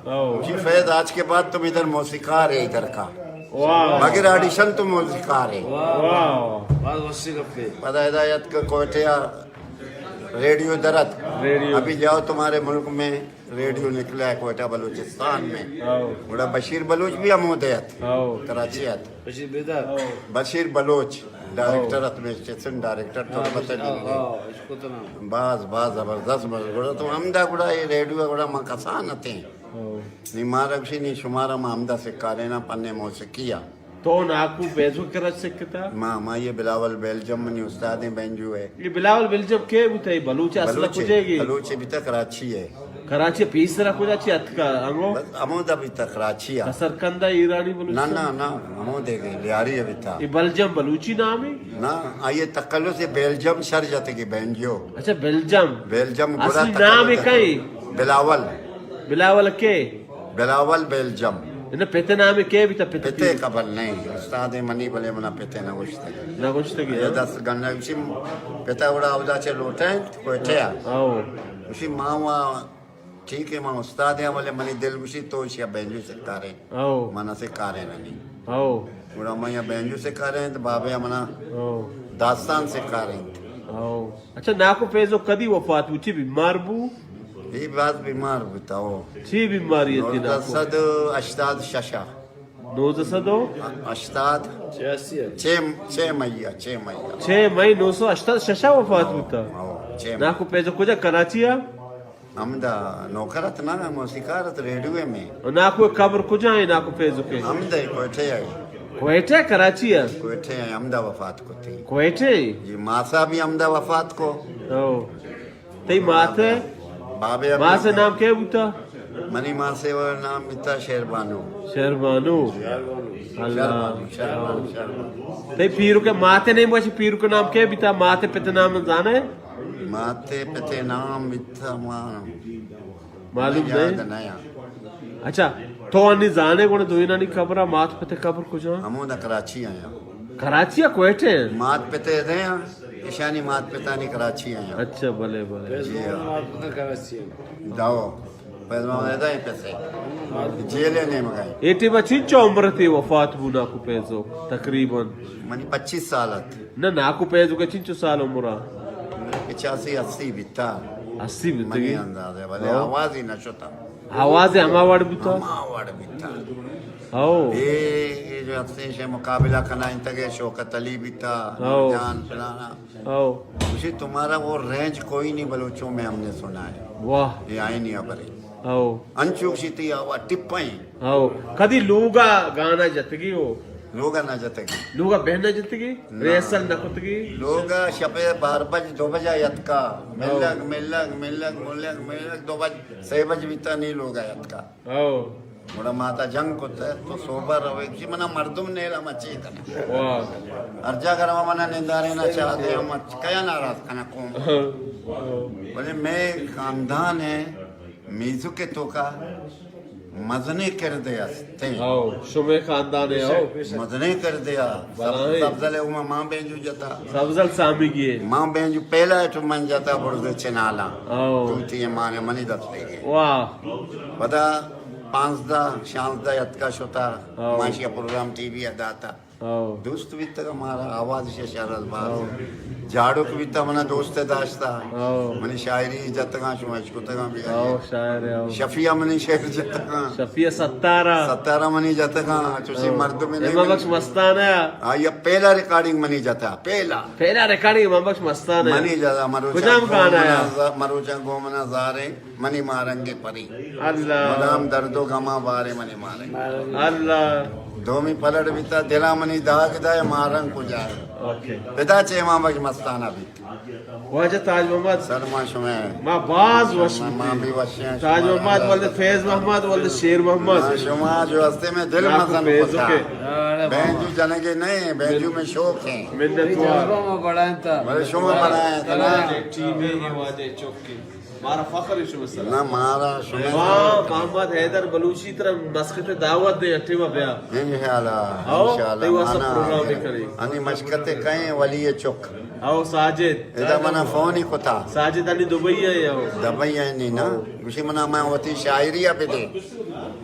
او۔ جی فیض، آج کے بعد تم ادھر موسیقار ہے ادھر کا۔ واہ۔ بغیر آڈیشن تم موسیقار ہے۔ واہ۔ باز وشی گپے۔ پدا ہدایت کا کوئٹہ ریڈیو درت۔ ریڈیو۔ ابھی جاؤ تمہارے ملک میں ریڈیو نکلا ہے کوئٹہ بلوچستان میں۔ او۔ گڑا بشیر بلوچ بھی ہمودے ات۔ او۔ کراچی ات۔ بشیر بیدار۔ بشیر بلوچ ڈائریکٹر ات، میں اسٹیشن ڈائریکٹر تربت ڈیلی۔ باز، باز زبردست، باز۔ گڑا تو ہمدا گڑا یہ ریڈیو گڑا ما کسان اتیں۔ او۔ نی مارا گوشی، نی شمارا ما ہمدا سکاریناں پنے موسیقی ء۔ تو ناکو بیزو کرا سکتا؟ ما، ما یہ بلاول بیلجم منی استادیں بینجو ہے۔ یہ بلاول بیلجم کے بوتا؟ یہ بلوچ اصل بلوچ ہے، کجے گی؟ بلوچ ہے، بیتا کراچی ہے۔ کراچی پیسرا کجا چی اتکا انگو؟ بس ہمودا بیتا کراچی ہے۔ سرکندا ایرانی بلوچ؟ نہ، نہ، نہ، ہمودے گی، لیاری ہے بیتا۔ یہ بلجم بلوچی نام ہے؟ نہ، آئیے تقلص ہے بیلجم شر جاتے گی بینجو۔ اچھا، بیلجم۔ بیلجم گڑا اصلی نام ہے تقلص ہے۔ کئی؟ بلاول۔ بلاول کے؟ بلاول بیلجم۔ انہ پتے نام کے بیتا؟ پتے پتے خبر نہیں۔ استاد منی بلے منا پتے نہ گوشتگی۔ نہ گوشتگی، یہ ہاں؟ دست گنڈا گوشی پتا گڑا اودا چہ لوٹیں کوئٹہ آ۔ او۔ گوشی ما وا ٹھیک ہے، ما استاد ہیں، بلے منی دل گوشی تو شیا بینجو سکارے۔ او۔ منا سکارے نہیں۔ او۔ گڑا ما یا بینجو سکارے تو بابے منا او۔ داستان سکارے۔ او۔ اچھا، ناکو فیضو کدی وفات بو؟ چی بیمار بو؟ یہ باز بیمار بوتا ہو۔ چی بیماری ہے نوزدہ سد ہشتاد ششا؟ نوزدہ سد و؟ ہشتاد۔ چھ، چھ مئی، چھ مئی۔ چھ مئی نو سو ہشتاد ششا وفات بوتا۔ ہاں، چھ مئی۔ ناکو فیضو کجا کراچی آ؟ ہمدا نوکر ات نا، موسیقار ات ریڈیو میں۔ و ناکو قبر کجا ہے ناکو فیضو کے؟ ہمدا کوئٹہ ہے۔ کوئٹہ کراچی ہے؟ کوئٹہ ہے، ہمدا وفات کو تھی۔ کوئٹہ؟ جی، ماسا بھی ہمدا وفات کو۔ او۔ تئی مات؟ بابے ابھی ماس نام کے بوتا؟ منی ماسے و نام بیتا شہر بانو۔ شہر بانو۔ اللہ۔ شہر بانو، شہر بانو، شہر بانو۔ تئی پیرو کے مات نہیں بچ، پیرو کے نام کے بیتا؟ مات پت نام زانے؟ مات پت نام بیتا ما معلوم یاد نہیں۔ نہیں۔ اچھا، تو انی زانے گوڑے دوئینانی قبر، مات پت قبر کجا؟ ہمو دا کراچی آیا۔ کراچی آ کوئٹہ ہیں؟ مات پت دے ہیں، اشانی مات پتانی کراچی آیا۔ اچھا، بلے، بلے۔ جی ہاں۔ داو۔ پیدا ہیں پتے۔ جیلے نے مگائیں۔ اے ٹیما چنچو عمر تے وفات بو ناکو فیضو؟ تقریباً۔ منی پچیس سال ات۔ نہ، ناکو فیضو کے چنچو سال عمر آ؟ پچاسی، اسی بیتا۔ اسی بیتا منی گی؟ اندازہ، بلے ہاں۔ آواز ہی نہ شتا۔ آواز ہما وڑ بیتا؟ ہما وڑ بیتا۔ ہاؤ۔ اے، اے جو ہستیں شے مقابلہ کنا انتگے، شوکت علی بیتا، ہاؤ۔ جان فلانا۔ ہاؤ۔ گوشی تمہارا وہ رینج کوئی نہیں بلوچوں میں ہم نے سنا ہے۔ واہ۔ یہ آئینی خبر ہے۔ ہاؤ۔ انچو گوشی تی آوا ٹپائیں۔ ہاؤ۔ کدی لوگا گانا جتگی ہو؟ لوگا نہ جتگی۔ لوگا بہن نہ جتگی؟ نہ۔ ریہرسل نہ کتگی؟ لوگا شپے بار بج، دو بجا یتکا۔ ہاؤ۔ ملگ، ملگ، ملگ، ملگ، ملگ، دو بج، سے بج بیتا نہیں لوگا یتکا۔ او۔ گڑا ماتا جنگ کت تو سوبا روے، گوشی منا مردم نیلا، ما چے کناں؟ واہ۔ ہر جاگہ رواں منا نندارے نا چاہتے ہم کیا ناراض کنا قوم۔ او۔ بلے میں خاندان ہے میزو کے تو کا مزنے کردے است۔ او، شمے خاندان ہے، او۔ مزنے کردے آ۔ بلائیں۔ سبزل ہے، ما ماں بینجو جتا۔ سبزل سامی گیے۔ ماں بینجو پہلا ہے تو من جتا برز چنالا۔ او۔ تو تی مانے منی دست لے گئے۔ واہ۔ پدا پانزدہ، شانزدہ یتکا شتا، ہاؤ۔ ماشیا پروگرام ٹی وی ء داتا۔ ہاؤ۔ دوست بیتگا مارا، آواز شہ شر از باز۔ ہاؤ۔ جاڑوک بیتا منا دوست داشتا۔ ہاؤ۔ منی شاعری جتگاں، شما اشکتگاں بھی۔ ہاؤ، شاعر ہے، ہاؤ۔ شفیع منی شعر جتگاں۔ شفیع ستارا۔ ستارا منی جتگاں، چوشی ہاؤ۔ مردم نے امام بخش مستانہ۔ آ، یہ پہلا ریکارڈنگ منی جتا، پہلا۔ پہلا ریکارڈنگ امام بخش مستانہ۔ منی جتا، مروچا کجام گانا ہے؟ گومنا ز-، مروچا گومنا زارے۔ منی مارنگ پری۔ اللہ۔ مدام درد و غماں بارے منی مارنگ۔ اللہ۔ دومی پلڑ بیتا، دلا منی داغ دائے، مارنگ کجا ہے؟ اوکے۔ پدا چہ امام بخش مستانہ بیت۔ واجہ تاج محمد۔ سلمان شمے۔ ما باز وش ما، ما بیتیں۔ بھی وشیں۔ تاج محمد ولد فیض محمد ولد شیر محمد۔ ما شما جو ہستے میں دل مزن فیض کتا۔ کے۔ بینجو جنگے نہیں، بینجو میں شوق ہیں۔ منت وار۔ بلے شما بڑا ہیں نا۔ ٹیم ہے واجہ چوکی۔ مارا فخر ہے شما سرا۔ نہ، مارا شما ما سرا۔ محمد حیدر بلوچی ترا مسکت دعوت دے، اٹے ما بیا۔ انشاءاللہ، ہاؤ، انشاءاللہ، تئی واسطہ منا پروگرام ہے۔ کرے۔ انی مسکت کہیں ولی چک۔ ہاؤ، ساجد۔ ادا منا فون ہی کتا۔ ساجد علی دبئی ہے، ہاؤ۔ دبئی ہے نی نا۔ گوشی منا میں وتی شاعری ء بدے۔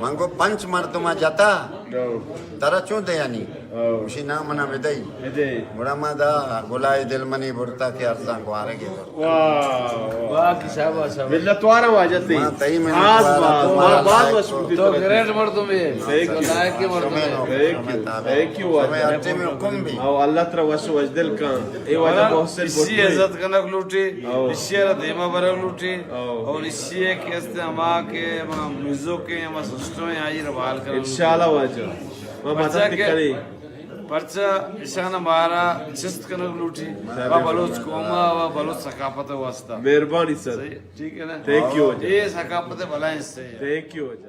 من گو پنچ مردم جتا، او۔ ترا چون دیانی؟ او۔ گوشی نا منا بدئی۔ بدئی۔ گڑا ما دا گلائے دل منی برتا کہ ارزان گوارگے برتا۔ واہ، واہ۔ واہ، کہ شاباش، شاباش۔ منت وارا واجہ تئی۔ ما تئی منت خاص وارا، باز، تو ما مارا باز لائق مشکور کو۔ تو گریٹ مردم ہے۔ Thank you. لائق مردم ہے۔ Thank you. تھینک یو واجہ۔ تمہیں اچھے میں حکم بھی۔ او، اللہ ترا وش وش دل کن۔ اے واجہ محسن اسی بھٹو۔ عزت کنگ لوٹی، او۔ اسی را دیما برگ لوٹی۔ او۔ اور اسی ہے کہ است ہما کہ ہما میوزک ہے، ہما سسٹم ہے، آئی را بحال کرنا۔ انشاءاللہ واجہ۔ ما پرچا مدد کہ، کریں۔ پرچا اشان مارا چست کنگ لوٹی۔ و بلوچ قوم و بلوچ ثقافت واسطہ۔ مہربانی سر۔ صحیح، ٹھیک ہے نا؟ تھینک یو واجہ۔ یہ ثقافت بلائیں حصہ ہے۔ تھینک یو واجہ۔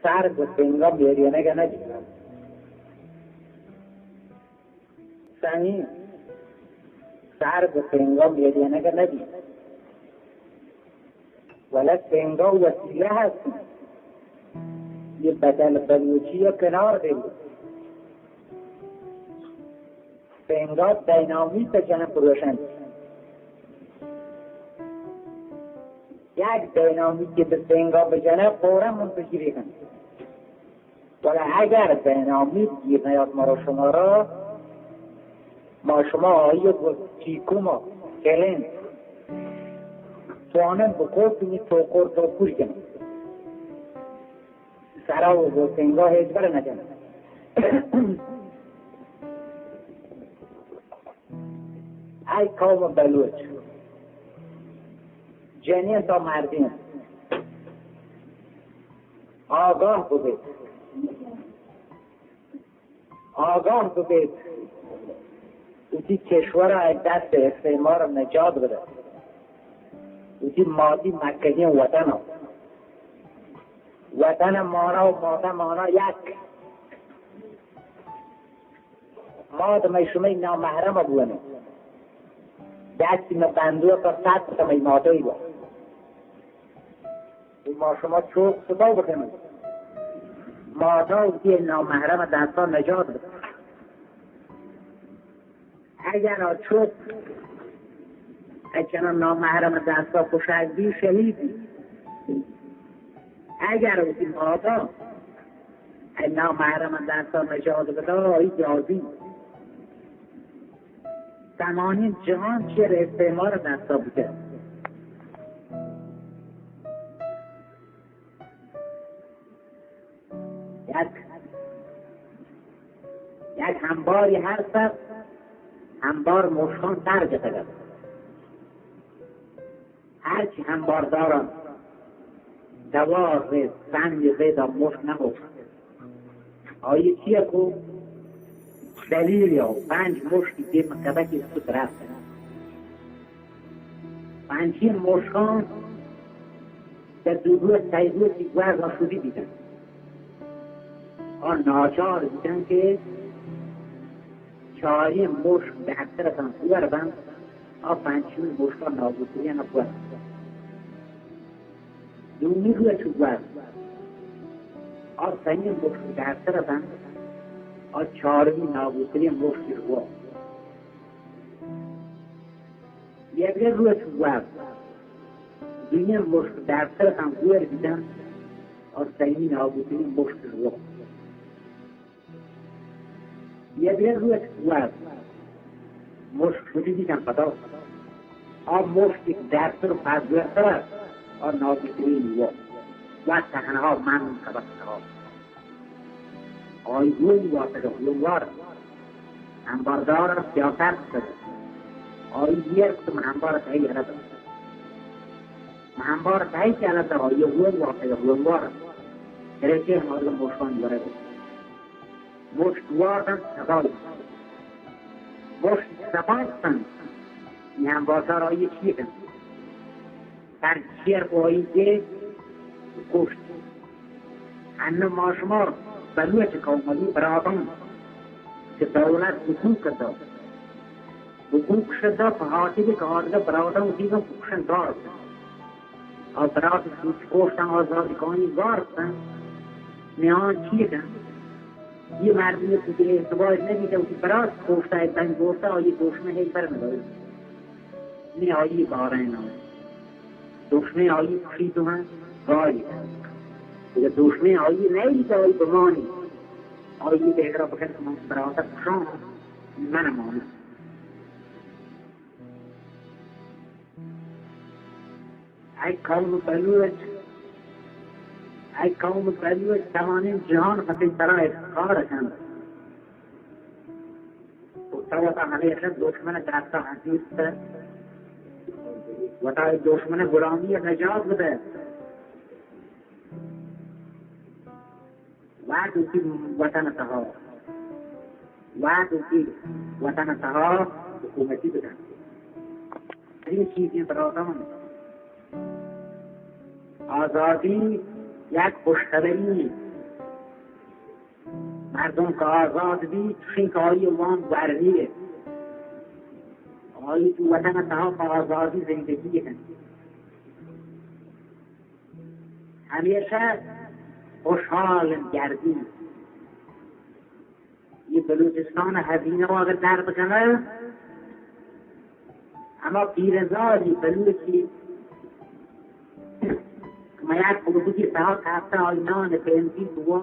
سر گوں پینگا بیڑینگ ءَ نہ بیت۔ سائیں، سر گوں پینگا بیڑینگ ءَ نہ بیت۔ ولے پینگا وسیلہ ہست۔ یہ بدل بلوچی ءَ کنار دے۔ پینگا دینامیت ءَ جنگ پروشنت۔ یک دینامیت کہ پینگا بجنہ، فوراً منفجر کنت۔ ولے اگر دینامیت گیر نیات مارا شما را، ما شما آئی گوں چیکوما، کلین، توانن بکوپنی، توکور توکور کنن۔ سرا و گوسنگا ہچبر نہ جنت۔ اے قوم بلوچ، جنین تا مردین، آگاہ ببیت۔ آگاہ ببیت، وتی کشور ءَ دست استعمار ءَ نجات بدئے۔ وتی مادی مکگیں وطن ءَ، وطن ءِ مانا و مادہ مانا یک۔ ماد مئے شمئے نامحرم ءَ بوئیں۔ دستی مئے بندوک ءَ سد کمئے مادہ ءَ بوئیں۔ ما شما چوک ستا بکنیں۔ ماتا وتی نامحرم دستا نجات بدئے۔ اگر آ چوک اچنا نامحرم دستا کشگ بی، شہید بی۔ اگر وتی ماتا اے نامحرم دستا نجات بدا، آئی جازی۔ تمامی جہان چیر استعمار دستا بوتہ۔ یک، یک ہمباری ہست، ہمبار مشکان سر جتگ ات۔ ہرچی ہمبارداران دوار رست، سنگ زد، آ مشک نمشت۔ آئی چیا کو؟ دلیل یا پنج مشکی دیم کبکی سوت رفت۔ پنچین مشکان در دو روچ، سئے روچی گوز آ شدی بیتن۔ آ ناچار بیتن کہ چارین مشک بہتر اتن، پور بنت، آ پنچمی مشکا نابودترین پور بنت۔ دومی روچ گوز آ سئیین مشک بہتر اتن، آ چارمی نابودترین مشک رو۔ یدگہ روچ گوز دوئیں مشک درتر اتاں، گور بیتاں، اور سئیمی نابودترین مشک رو۔ یدگہ روچ گوز مشک شدی بیتاں، پدا آ مشک یک درتر و پزورتر است، اور نابودترین رو۔ و تنها من سبق تها۔ آئی گون واسگہ گونوار، ہمباردار سیاست کت۔ آئی گیر کت، من ہمبار تئی یلہ دات۔ من ہمبار تئی یلہ دات، آئی گون واسگہ گونوار۔ گریکہ ہمارا مشکان ورگ۔ مشک وار دنت سبائی۔ مشک سبائی دنت۔ یہ ہمباردار آئی چی دنت؟ سر چیر کو آئی کہ کشت۔ انو ما شما بلوچ قوم ء براتاں کہ دولت حقوق دا، حقوق شدا پہ خاطر کہ آرگا براتاں وتی گا کشن دار۔ اور برات سوچ کوشتاں آزاد کانی گار کن۔ میان چی کن؟ یہ مردمی کہ اعتبار نبیتا، وتی برات کوشتا، بند بورتا، اور یہ دوشمن ہے پر نداری۔ نی آئی بارین آں۔ دوشمے آئی کشی تو ہم گاری۔ اگر دوشمے آئی نیلی تو آئی بمانی۔ آئی دیگرا بکن کہ من برادر کشان من مانا۔ اے قوم بلوچ، اے قوم بلوچ توانین جہان خطی سرا افتخار کن۔ و تو وتا ہمیشہ دشمن دستا ہنسیت، وتا دشمن غلامی نجات بدے۔ وت وتی وطن تہا، وت وتی وطن تہا حکومتی بدن۔ این چیزیں برادان، آزادی یک خوشخبری۔ مردم کہ آزاد بی، چشیں کہ آئی وام گورمی۔ آئی تو وطن تہا پہ آزادی زندگی کن۔ ہمیشہ خوشحال گردی۔ یہ بلوچستان ہزینہ و اگر در بکنہ، ہما پیرزاری بلوچی میار پردگی تہا کپتہ، آئی نان پینتی بوا،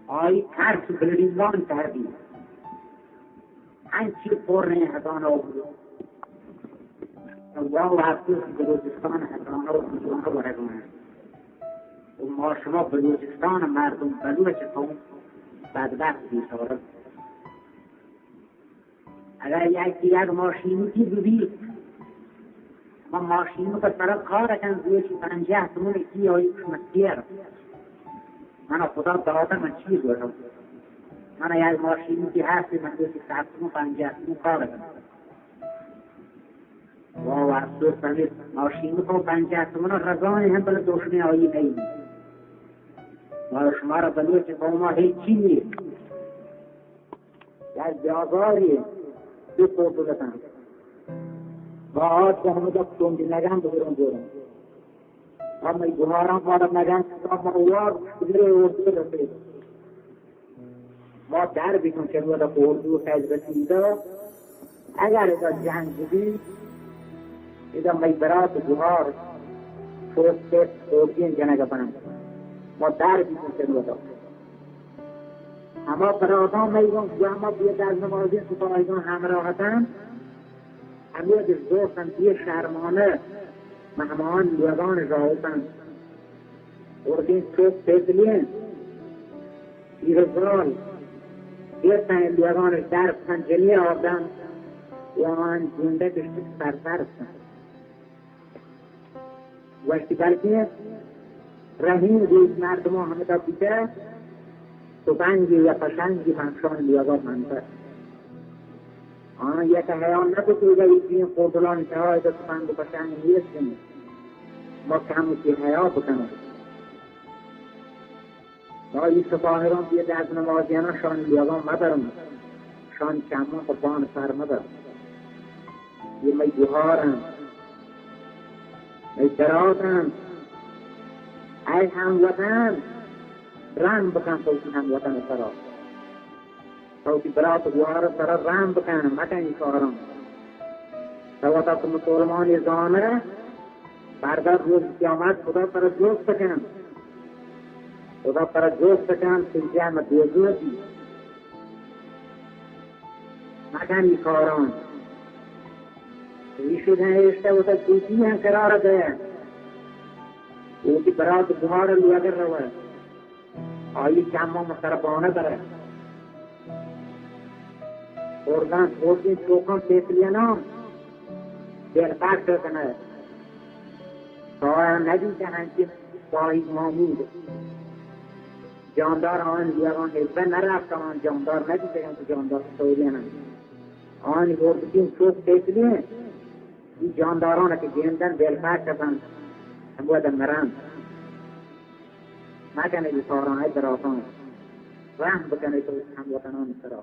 آئی ترس بلڈنگان کردی۔ انچی پر ہیں ہزانہ و بلوچ۔ واہ، وقتی بلوچستان ہزانہ و بلوچ ورگ میں۔ و ما شما بلوچستان مردم بلوچ قوم بدبخت بیچارہ۔ اگر یک، یک ماشینکی ببیت، ما ماشینک سرا کار کن، گوشی پنجاہ تومن کی آئی شما سیر۔ من خدا داتا من چی گوشم؟ من یک ماشینکی ہستی، من گوشی صد تومن، پنجاہ تومن کار کن۔ واہ، افسوس ہمیں ماشینک و پنجاہ تومن رزانی ہم بلے دشمن آئی نہیں۔ ما شما را بلوچ قوما ہیچی نیست۔ یک جاگاری دو فوٹو بکن۔ با آج که همه دست تنگی نگم بگیرم بورم. اما ای گوهاران ما را نگم، ما وار بگیره و دور رسید. ما در بیتون که نودا که اردو فیض رسیده. اگر ادا جنگ ببی، ادا می برات گوهار، چوک پت، خوردین جنگ بند. ما در بیتون که نودا. ہما براتاں مئے گوں گوما بے دزنمازیں سپاہیگاں ہمراہ اتنت، ہمے دزگوشتنت بے شرمانہ مہمان لوگان ژاوتنت۔ اردین چوک پیسلیں پیرزال گپتنت لوگان در پنجنی آدم و آن گندگ سر سر اتنت۔ گوشتی، بلکیں رحیم گوش مردماں ہمدا بیتہ، تپنگی یا پشنگی من شان لیاگا منتہ۔ آن یک حیال نکت، اودا ایدین کوٹلانی تہا ادا تپنگ و پشنگ نیست انت۔ ما کم وتی حیا بکنیں۔ ما ای سپاہران بے دزنمازیانا شان لیاگاں مبرم، شان چماں پہ پان سر مبرم۔ یہ مئی گوہار انت، مئی برات انت۔ اے ہم وطن، رحم بکن تو وتی ہم وطن سرا۔ تو وتی برات گوہار سرا رحم بکن، مکن ای کاراں۔ تو وتا تو مسلمانی زانہ، بردار روز قیامت خدا ترا جست کن۔ خدا ترا جست کن، تو جہم دوزوتی۔ مکن ای کاران۔ ایشی دن اشتہ وتا دوتی ہم قرار دے۔ وتی برات گوہار لوگر روے۔ آئی چماں مسربانہ برے۔ اردان، اردین چوکاں پیسلیناں دل پاک کنئے۔ تو آیاں ندیتہ ہنچیں سپاہیگ معمول۔ جاندار آن لیاگاں حزبہ نرفت، آن جاندار ندیتگنت، جاندار سوریان انت۔ آن اردین چوک پیسلیں، ای جانداران کہ گندن دل پاک کننت، ہمودا مرنت۔ مکنئے ای کاراں، اے براتاں، رحم بکنئے تو ہم وطنان سرا۔